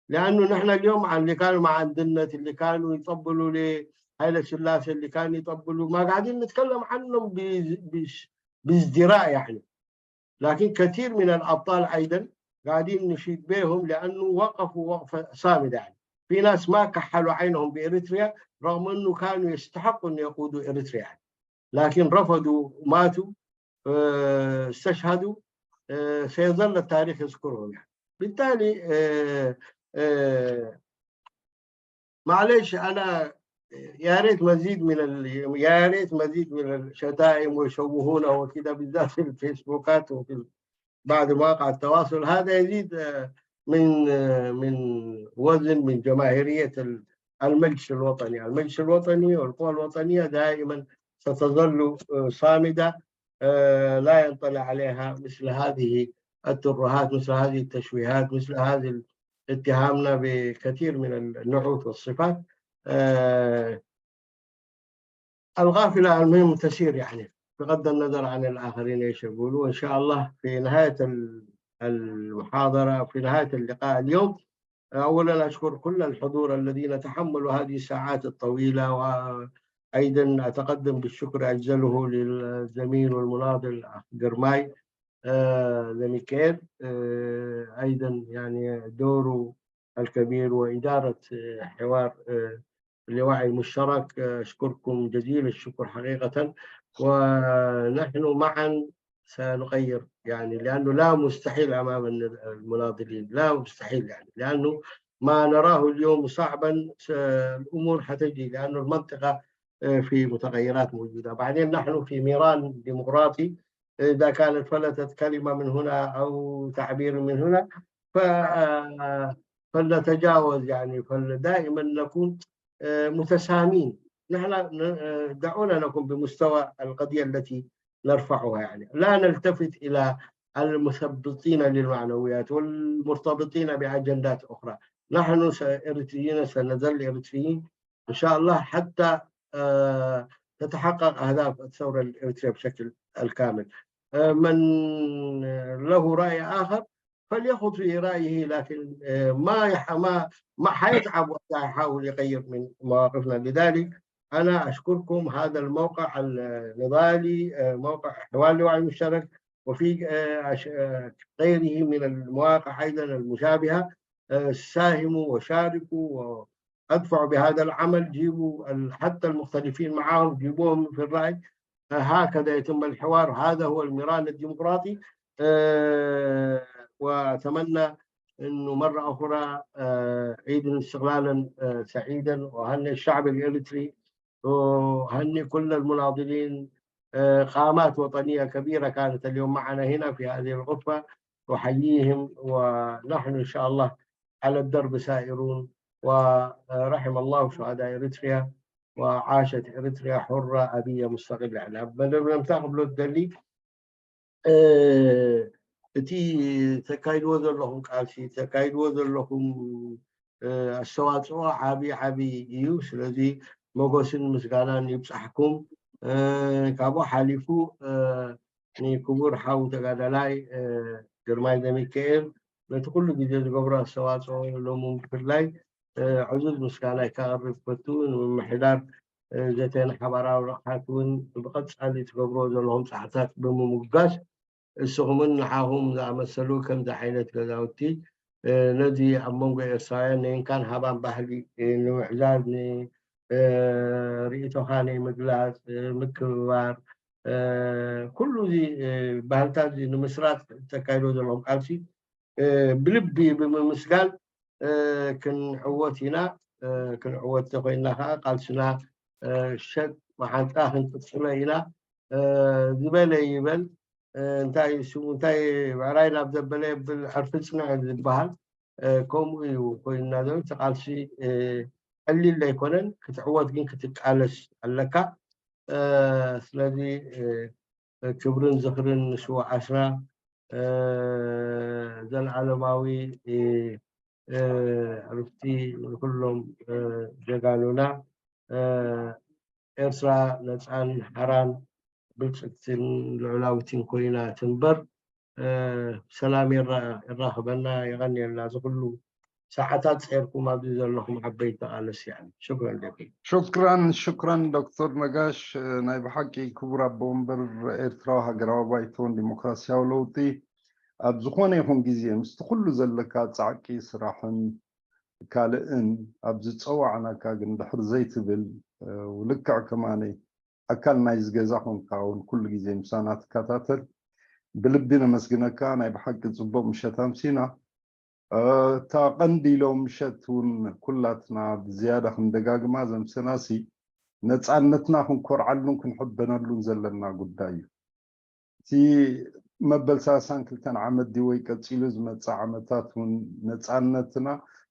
لانه نحن اليوم اللي كانوا مع الدنة، اللي كانوا يطبلوا لهيلة سلاسة، اللي كانوا يطبلوا، ما قاعدين نتكلم عنهم بازدراء، يعني. لكن كثير من الابطال ايضا قاعدين نشيد بهم لانه وقفوا وقفه صامده، يعني. في ناس ما كحلوا عينهم باريتريا رغم انه كانوا يستحقوا ان يقودوا اريتريا، يعني. لكن رفضوا، ماتوا، استشهدوا، سيظل التاريخ يذكرهم، يعني. بالتالي معليش، انا يا ريت مزيد من ال... يا ريت مزيد من الشتائم ويشوهونا وكده، بالذات في الفيسبوكات وفي بعض مواقع التواصل. هذا يزيد من من وزن، من جماهيريه المجلس الوطني. المجلس الوطني والقوى الوطنيه دائما ستظل صامده، لا ينطلي عليها مثل هذه الترهات، مثل هذه التشويهات، مثل هذه اتهامنا بكثير من النعوت والصفات. القافله المهم تسير، يعني، بغض النظر عن الاخرين ايش يقولوا. ان شاء الله في نهايه المحاضره، في نهايه اللقاء اليوم، اولا اشكر كل الحضور الذين تحملوا هذه الساعات الطويله، وايضا اتقدم بالشكر اجزله للزميل والمناضل الاخ قرماي، آه لميكيل، آه ايضا، يعني، دوره الكبير واداره، آه، حوار، آه، لوعي مشترك. آه، اشكركم جزيل الشكر حقيقه، ونحن معا سنغير، يعني، لانه لا مستحيل امام المناضلين، لا مستحيل، يعني، لانه ما نراه اليوم صعبا، الامور حتجي، لانه المنطقه في متغيرات موجوده. بعدين نحن في ميران ديمقراطي، اذا كانت فلتت كلمه من هنا او تعبير من هنا، ف فلنتجاوز، يعني، فدائما نكون متسامين. نحن دعونا نكون بمستوى القضيه التي نرفعها، يعني، لا نلتفت الى المثبطين للمعنويات والمرتبطين باجندات اخرى. نحن اريتريين، سنظل اريتريين ان شاء الله حتى تتحقق اهداف الثوره الاريتريه بشكل الكامل. من له راي اخر فليخض في رايه، لكن ما يح... ما ما حيتعب وقتها يحاول يغير من مواقفنا. لذلك انا اشكركم. هذا الموقع النضالي، موقع حوار لوعي مشترك، وفي غيره من المواقع ايضا المشابهه. ساهموا وشاركوا وادفعوا بهذا العمل، جيبوا حتى المختلفين معاهم، جيبوهم في الراي. هكذا يتم الحوار. هذا هو المران الديمقراطي. آه، وأتمنى أنه مرة أخرى، آه، عيد استقلالا، آه، سعيدا، وأهنئ الشعب الإريتري، وأهنئ كل المناضلين. آه، قامات وطنية كبيرة كانت اليوم معنا هنا في هذه الغرفة، أحييهم، ونحن إن شاء الله على الدرب سائرون. ورحم الله شهداء إريتريا، وعاشت إريتريا حرة أبية مستقلة. يعني، بدل ما نمتاخ بلو الدلي، آه، እቲ ተካይድዎ ዘለኹም ቃልሲ፣ ተካይድዎ ዘለኹም፣ እ፣ ኣስተዋፅኦ ዓብዪ ዓብዪ እዩ። ስለዚ ሞገስን ምስጋናን ይብፃሕኩም። እ፣ ካብኡ ሓሊፉ፣ እ፣ ንክቡር ሓው ተጋዳላይ፣ እ፣ ግርማይ ዘሚካኤል ነቲ ኩሉ ግዜ ዝገብሮ ኣስተዋፅኦ፣ ሎሚ ብፍላይ፣ እ፣ ዕዙዝ ምስጋናይ ከቕርብ ፈቱ። ንምምሕዳር፣ እ፣ ዘተን ሓባራዊ ረቕሓት እውን ብቐጻሊ ትገብርዎ ዘለኹም ጻዕርታት ብምምጓስ፣ እስኹምን ንዓኹም ዝኣመሰሉ ከምዚ ዓይነት ገዛውቲ፣ እ፣ ነዚ ኣብ መንጎ ኤርትራውያን ናይ እንካን ሃባን ባህሊ፣ እ፣ ንምዕዛዝ፣ ን-፣ እ፣ ርእይቶኻ ናይ ምግላጽ፣ እ፣ ምክብባር፣ እ፣ ኩሉ እዚ፣ እ፣ ባህልታት እዚ ንምስራጽ ተካይዶ ዘለኹም ቃልሲ፣ እ፣ ብልቢ ብምምስጋን፣ እ፣ ክንዕወት ኢና። እ፣ ክንዕወት ተኮይንና ከኣ ቃልስና፣ እ፣ ሸጥ መሓንጣ ክንቅጽሎ ኢና። እ፣ ዝበለ ይበል፣ እ፣ እንታይ ስሙ፣ እንታይ ብዕራይ ናብ ዘበለ የብል፣ ዕርፊ ጽንዕ ዝበሃል፣ እ፣ ከምኡ እዩ ኮይንና ዘሎ። እቲ ቃልሲ፣ እ፣ ቀሊል ኣይኮነን። ክትዕወት ግን ክትቃለስ ኣለካ። እ፣ ስለዚ፣ እ፣ ክብርን ዝኽርን ንስውኣትና። እ፣ ዘለዓለማዊ፣ እ፣ እ፣ ዕርፍቲ ንኩሎም፣ እ፣ ጀጋኑና። እ፣ ኤርትራ ነጻን ሓራን ብልጽግትን ልዑላዊትን ኮይና ትንበር። እ፣ ሰላም የራ-፣ የራኽበና፣ የቐንየልና። እዚ ኩሉ ሰዓታት ጸርኩም ኣብዚ ዘለኹም ዓበይቲ ተቓለስቲ፣ ሽክረን ለኩም። ሽክራን፣ ሽክራን ዶክተር ነጋሽ። ናይ ብሓቂ ክቡር ኣቦ ወንበር ኤርትራዊ ሃገራዊ ባይቶን ዲሞክራሲያዊ ለውጢ፣ ኣብ ዝኾነ ይኹን ግዜ ምስቲ ኩሉ ዘለካ ጻዕቂ ስራሕን ካልእን ኣብ ዝጸዋዕናካ ግን ድሕር ዘይትብል፣ እ፣ ልክዕ ከማነይ ኣካል ናይዚ ገዛ ኮንካ እውን ኩሉ ግዜ ምሳና ትከታተል፣ ብልቢ ነመስግነካ። ናይ ብሓቂ ጽቡቕ ምሸት ኣምሲና። እ፣ እታ ቀንዲ ሎም ምሸት እውን ኩላትና ብዝያዳ ክንደጋግማ ዘምሰናሲ ነጻነትና ክንኮርዓሉን ክንሕበነሉን ዘለና ጉዳይ እዩ። እቲ መበል ሰላሳን ክልተን ዓመት ድዩ ወይ ቀጺሉ ዝመጽእ ዓመታት እውን ነጻነትና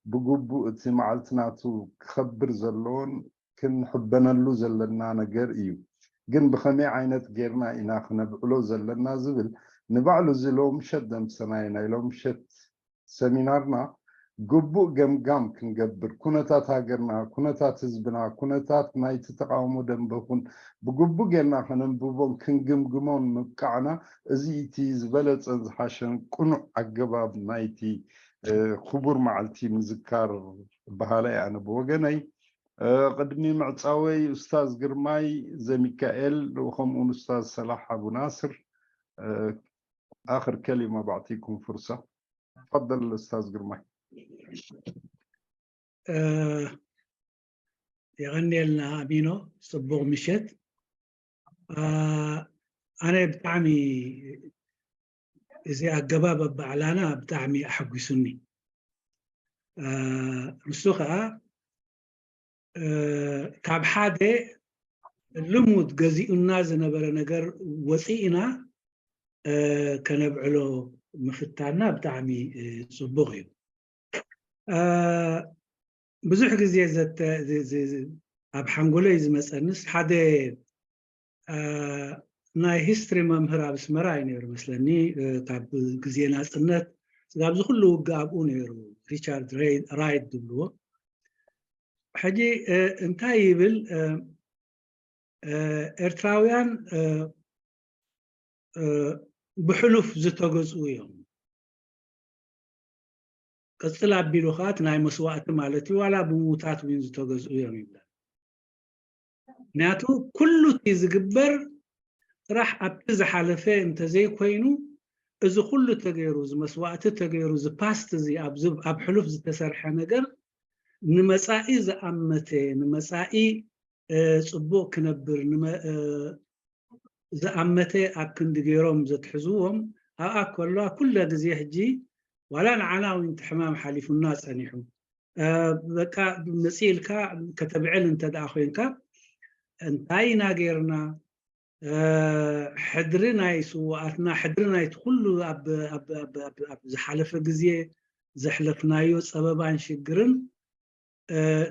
ብግቡእ እቲ መዓልቲ ናቱ ክኸብር ዘለዎን ክንሕበነሉ ዘለና ነገር እዩ። ግን ብኸመይ ዓይነት ጌርና ኢና ክነብዕሎ ዘለና ዝብል ንባዕሉ እዚ ሎምሸት ዘምሰናዮ ናይ ሎምሸት ሰሚናርና ግቡእ ገምጋም ክንገብር፣ ኩነታት ሃገርና፣ ኩነታት ህዝብና፣ ኩነታት ናይቲ ተቃውሞ ደንበ ኩን ብግቡእ ጌርና ከነንብቦን ክንግምግሞን ምብቃዕና፣ እዚ እቲ ዝበለጸን ዝሓሸን ቅኑዕ ኣገባብ ናይቲ፣ እ፣ ክቡር መዓልቲ ምዝካር በሃላይ ኣነ ብወገነይ። እ፣ ቅድሚ ምዕጻወይ ኡስታዝ ግርማይ ዘሚካኤል ወከምኡን ኡስታዝ ሰላሕ ኣቡ ናስር፣ እ፣ ኣኽር ከሊማ ባዕቲኩም ፍርሳ። ተፈደል ኡስታዝ ግርማይ። እ፣ የቐንየልና ኣሚኖ፣ ጽቡቕ ምሸት። እ፣ ኣነ ብጣዕሚ እዚ ኣገባብ ኣበዓዕላና ብጣዕሚ ኣሐጒሱኒ። እ፣ ንሱ ኸኣ፣ እ፣ ካብ ሓደ ልሙድ ገዚኡና ዝነበረ ነገር ወፂእና፣ እ፣ ከነብዕሎ ምፍታንና ብጣዕሚ፣ እ፣ ጽቡቕ እዩ። እ፣ ብዙሕ ግዜ ዘተ-፣ ዝ-፣ ዝ-፣ ዝ-፣ ኣብ ሓንጎለይ ዝመጸንስ ሓደ፣ እ፣ ናይ ሂስትሪ መምህር ኣብ ኣስመራ እዩ ነይሩ መስለኒ፣ እ፣ ካብ ግዜ ናጽነት ስጋብ እዚ ኩሉ ውግእ ኣብኡ ነይሩ፣ ሪቻርድ ሬይ-፣ ራይት ዝብልዎ። ሕጂ፣ እ፣ እንታይ ይብል፣ እ፣ እ፣ ኤርትራውያን፣ እ፣ እ፣ ብሕሉፍ ዝተገዝኡ እዮም። ቅጽል ኣቢሉ ኸኣ እቲ ናይ መስዋእቲ ማለት እዩ፣ ዋላ ብምዉታት እውን ዝተገዝኡ እዮም ይብለና። ምክንያቱ ኩሉ እቲ ዝግበር ጥራሕ ኣብቲ ዝሓለፈ እንተዘይኮይኑ፣ እዚ ኩሉ ተገይሩ፣ እዚ መስዋእቲ ተገይሩ፣ እዚ ፓስት እዚ ኣብዚ ኣብ ሕሉፍ ዝተሰርሐ ነገር ንመጻኢ ዝኣመተ፣ ንመጻኢ፣ እ፣ ጽቡቕ ክነብር፣ ንመ-፣ እ፣ ዝኣመተ ኣብ ክንዲ ገይሮም ዘትሕዝዎም ኣብኣ ከሎ ኩለ ግዜ ሕጂ ዋላ ንዓና እውን እቲ ሕማም ሓሊፉና ጸኒሑ በቃ መፅእ ኢልካ ከተብዕል እንተ ደኣ ኮይንካ እንታይ ኢና ገይርና ሕድሪ ናይ ስውኣትና ሕድሪ ናይቲ ኩሉ ኣብ ዝሓለፈ ግዜ ዘሕለፍናዮ ፀበባን ሽግርን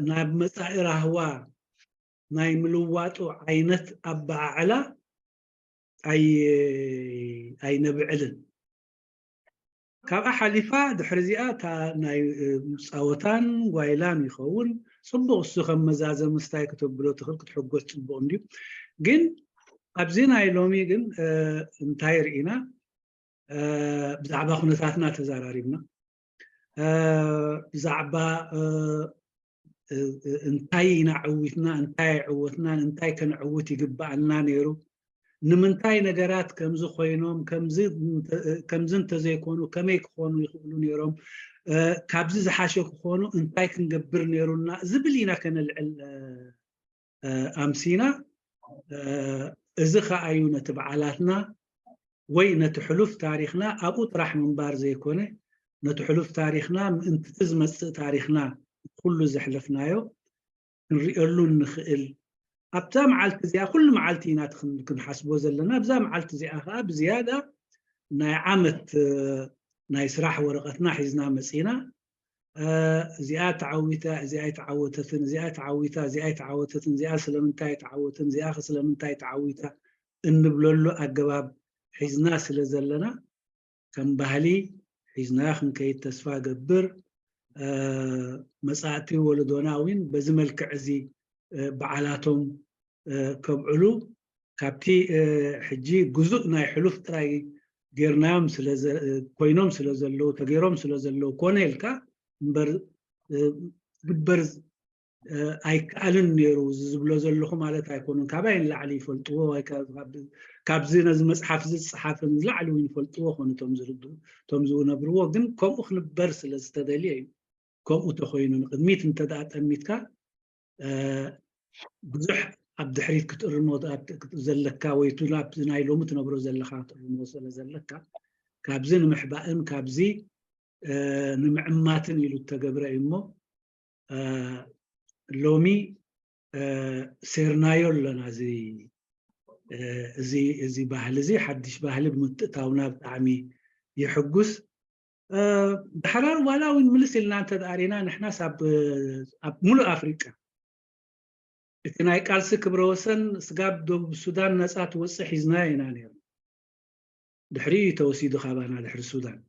ናብ መፃኢ ራህዋ ናይ ምልዋጡ ዓይነት ኣበዓዕላ ኣይነብዕልን። ካብኣ ሓሊፋ ድሕሪ እዚኣ እታ ናይ ፃወታን ጓይላን ይኸውን ፅቡቕ እሱ ከም መዛዘሚ ስታይ ክተብሎ ትኽእል ክትሕጎስ ፅቡቕ እንድዩ። ግን ኣብዚ ናይ ሎሚ ግን እንታይ ርኢና ብዛዕባ ኩነታትና ተዘራሪብና ብዛዕባ እንታይ ኢና ዕዊትና እንታይ ኣይዕወትናን እንታይ ከነዕውት ይግባኣና ነይሩ ንምንታይ ነገራት ከምዚ ኮይኖም ከምዚ እንተዘይኮኑ ከመይ ክኾኑ ይኽእሉ ነይሮም ካብዚ ዝሓሸ ክኾኑ እንታይ ክንገብር ነይሩና ዝብል ኢና ከነልዕል ኣምሲና እዚ ከኣዩ ነቲ በዓላትና ወይ ነቲ ሕሉፍ ታሪኽና ኣብኡ ጥራሕ ምንባር ዘይኮነ ነቲ ሕሉፍ ታሪኽና ምእንትቲ ዝመፅእ ታሪኽና ኩሉ ዘሕለፍናዮ ክንሪኦሉ እንኽእል ኣብዛ መዓልቲ እዚኣ ኩሉ መዓልቲ ኢና ክንሓስቦ ዘለና ኣብዛ መዓልቲ እዚኣ ከዓ ብዝያዳ ናይ ዓመት ናይ ስራሕ ወረቐትና ሒዝና መፂና እዚኣ ተዓዊታ እዚኣ ኣይተዓወተትን እዚኣ ተዓዊታ እዚኣ ኣይተዓወተትን እዚኣ ስለምንታይ ኣይተዓወትን እዚኣ ስለምንታይ ተዓዊታ እንብለሉ ኣገባብ ሒዝና ስለ ዘለና ከም ባህሊ ሒዝና ክንከይድ ተስፋ ገብር መፃእቲ ወለዶና እውን በዚ መልክዕ እዚ በዓላቶም ከብዕሉ ካብቲ ሕጂ ግዙእ ናይ ሕሉፍ ጥራይ ጌርናዮም ኮይኖም ስለ ዘለዉ ተገይሮም ስለ ዘለዉ ኮነ ኢልካ እምበር ግበር ኣይከኣልን ነይሩ ዝብሎ ዘለኹ ማለት ኣይኮኑን ካባይ ንላዕሊ ይፈልጥዎ ካብዚ ነዚ መፅሓፍ እዚ ዝፀሓፍን ዝላዕሊ እውን ይፈልጥዎ ኮኑ እቶም ዝነብርዎ ግን ከምኡ ክንበር ስለ ዝተደልየ እዩ ከምኡ ተኮይኑ ንቅድሚት እንተደኣ ጠሚትካ ብዙሕ ኣብ ድሕሪት ክትእርሞ ዘለካ ወይ ቱ ናብዚ ናይ ሎሚ ትነብሮ ዘለካ ክትእርሞ ስለ ዘለካ ካብዚ ንምሕባእን ካብዚ ንምዕማትን ኢሉ እተገብረ እዩ እሞ ሎሚ ሴርናዮ ኣለና እዚ እዚ ባህሊ እዚ ሓድሽ ባህሊ ብምትእታውና ብጣዕሚ ይሕጉስ ብሓራር ዋላ እውን ምልስ ኢልና እንተዳሪና ንሕናስ ኣብ ሙሉእ ኣፍሪቃ እቲ ናይ ቃልሲ ክብረ ወሰን ስጋብ ደቡብ ሱዳን ነፃ ትወፅእ ሒዝናዮ ኢና ነይሩ ድሕሪኡ እዩ ተወሲዱ ካባና ድሕሪ ሱዳን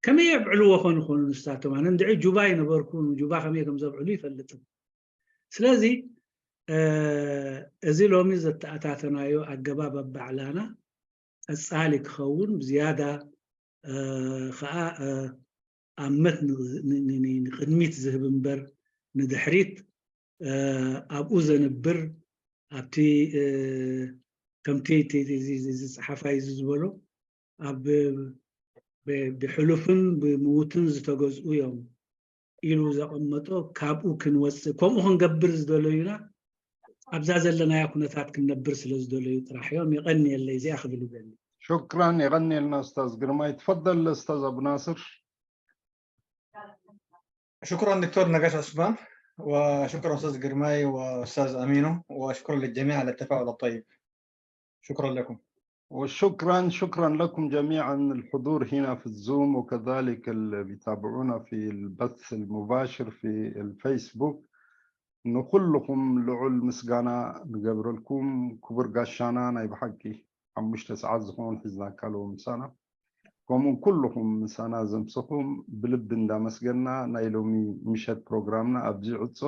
ከመይ የብዕልዎ ኮን ይኾኑ ንሳቶም ኣነ እንድዒ ጁባ ይነበርኩ ጁባ ከመይ ከም ዘብዕሉ ይፈልጥን ስለዚ እዚ ሎሚ ዘተኣታተናዮ ኣገባብ ኣባዕላና ቀፃሊ ክኸውን ብዝያዳ ከዓ ኣመት ንቅድሚት ዝህብ እምበር ንድሕሪት ኣብኡ ዘንብር ኣብቲ ከምቲ ዝፀሓፋይ እዚ ዝበሎ ኣብ ብሕሉፍን ብምውትን ዝተገዝኡ እዮም ኢሉ ዘቐመጦ ካብኡ ክንወፅእ ከምኡ ክንገብር ዝደለዩና ኣብዛ ዘለናያ ኩነታት ክንነብር ስለ ዝደለዩ ጥራሕ እዮም የቐንየለይ እዚኣ ክብል ይደሊ شكرا የቐንየልና استاذ ግርማይ تفضل استاذ ابو ناصر شكرا دكتور نقاش عثمان وشكرا استاذ قرماي واستاذ امينو وشكرا للجميع على التفاعل الطيب شكرا لكم وشكرا شكرا لكم جميعا الحضور هنا في الزوم وكذلك اللي بيتابعونا في البث المباشر في الفيسبوك ንኩልኹም ልዑል ምስጋና ንገብረልኩም ክቡር ጋሻና ናይ ብሓቂ ሓሙሽተ ሰዓት ዝኸውን ሒዝናካ ኣለዎ ምሳና ከምኡ ኩልኹም ምሳና ዘምሰኹም ብልቢ እንዳመስገና ናይ ሎሚ ምሸት ፕሮግራምና ኣብዚ ይዕጾ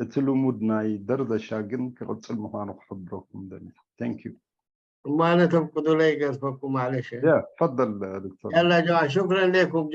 እቲ ልሙድ ናይ ደርደሻ ግን ክቕጽል ምዃኑ ክሕብረኩም ደሊ thank you እማነ ተፍቅዱለይ ገዝፈኩም ማለሽ يا تفضل دكتور يلا جماعة شكرا لكم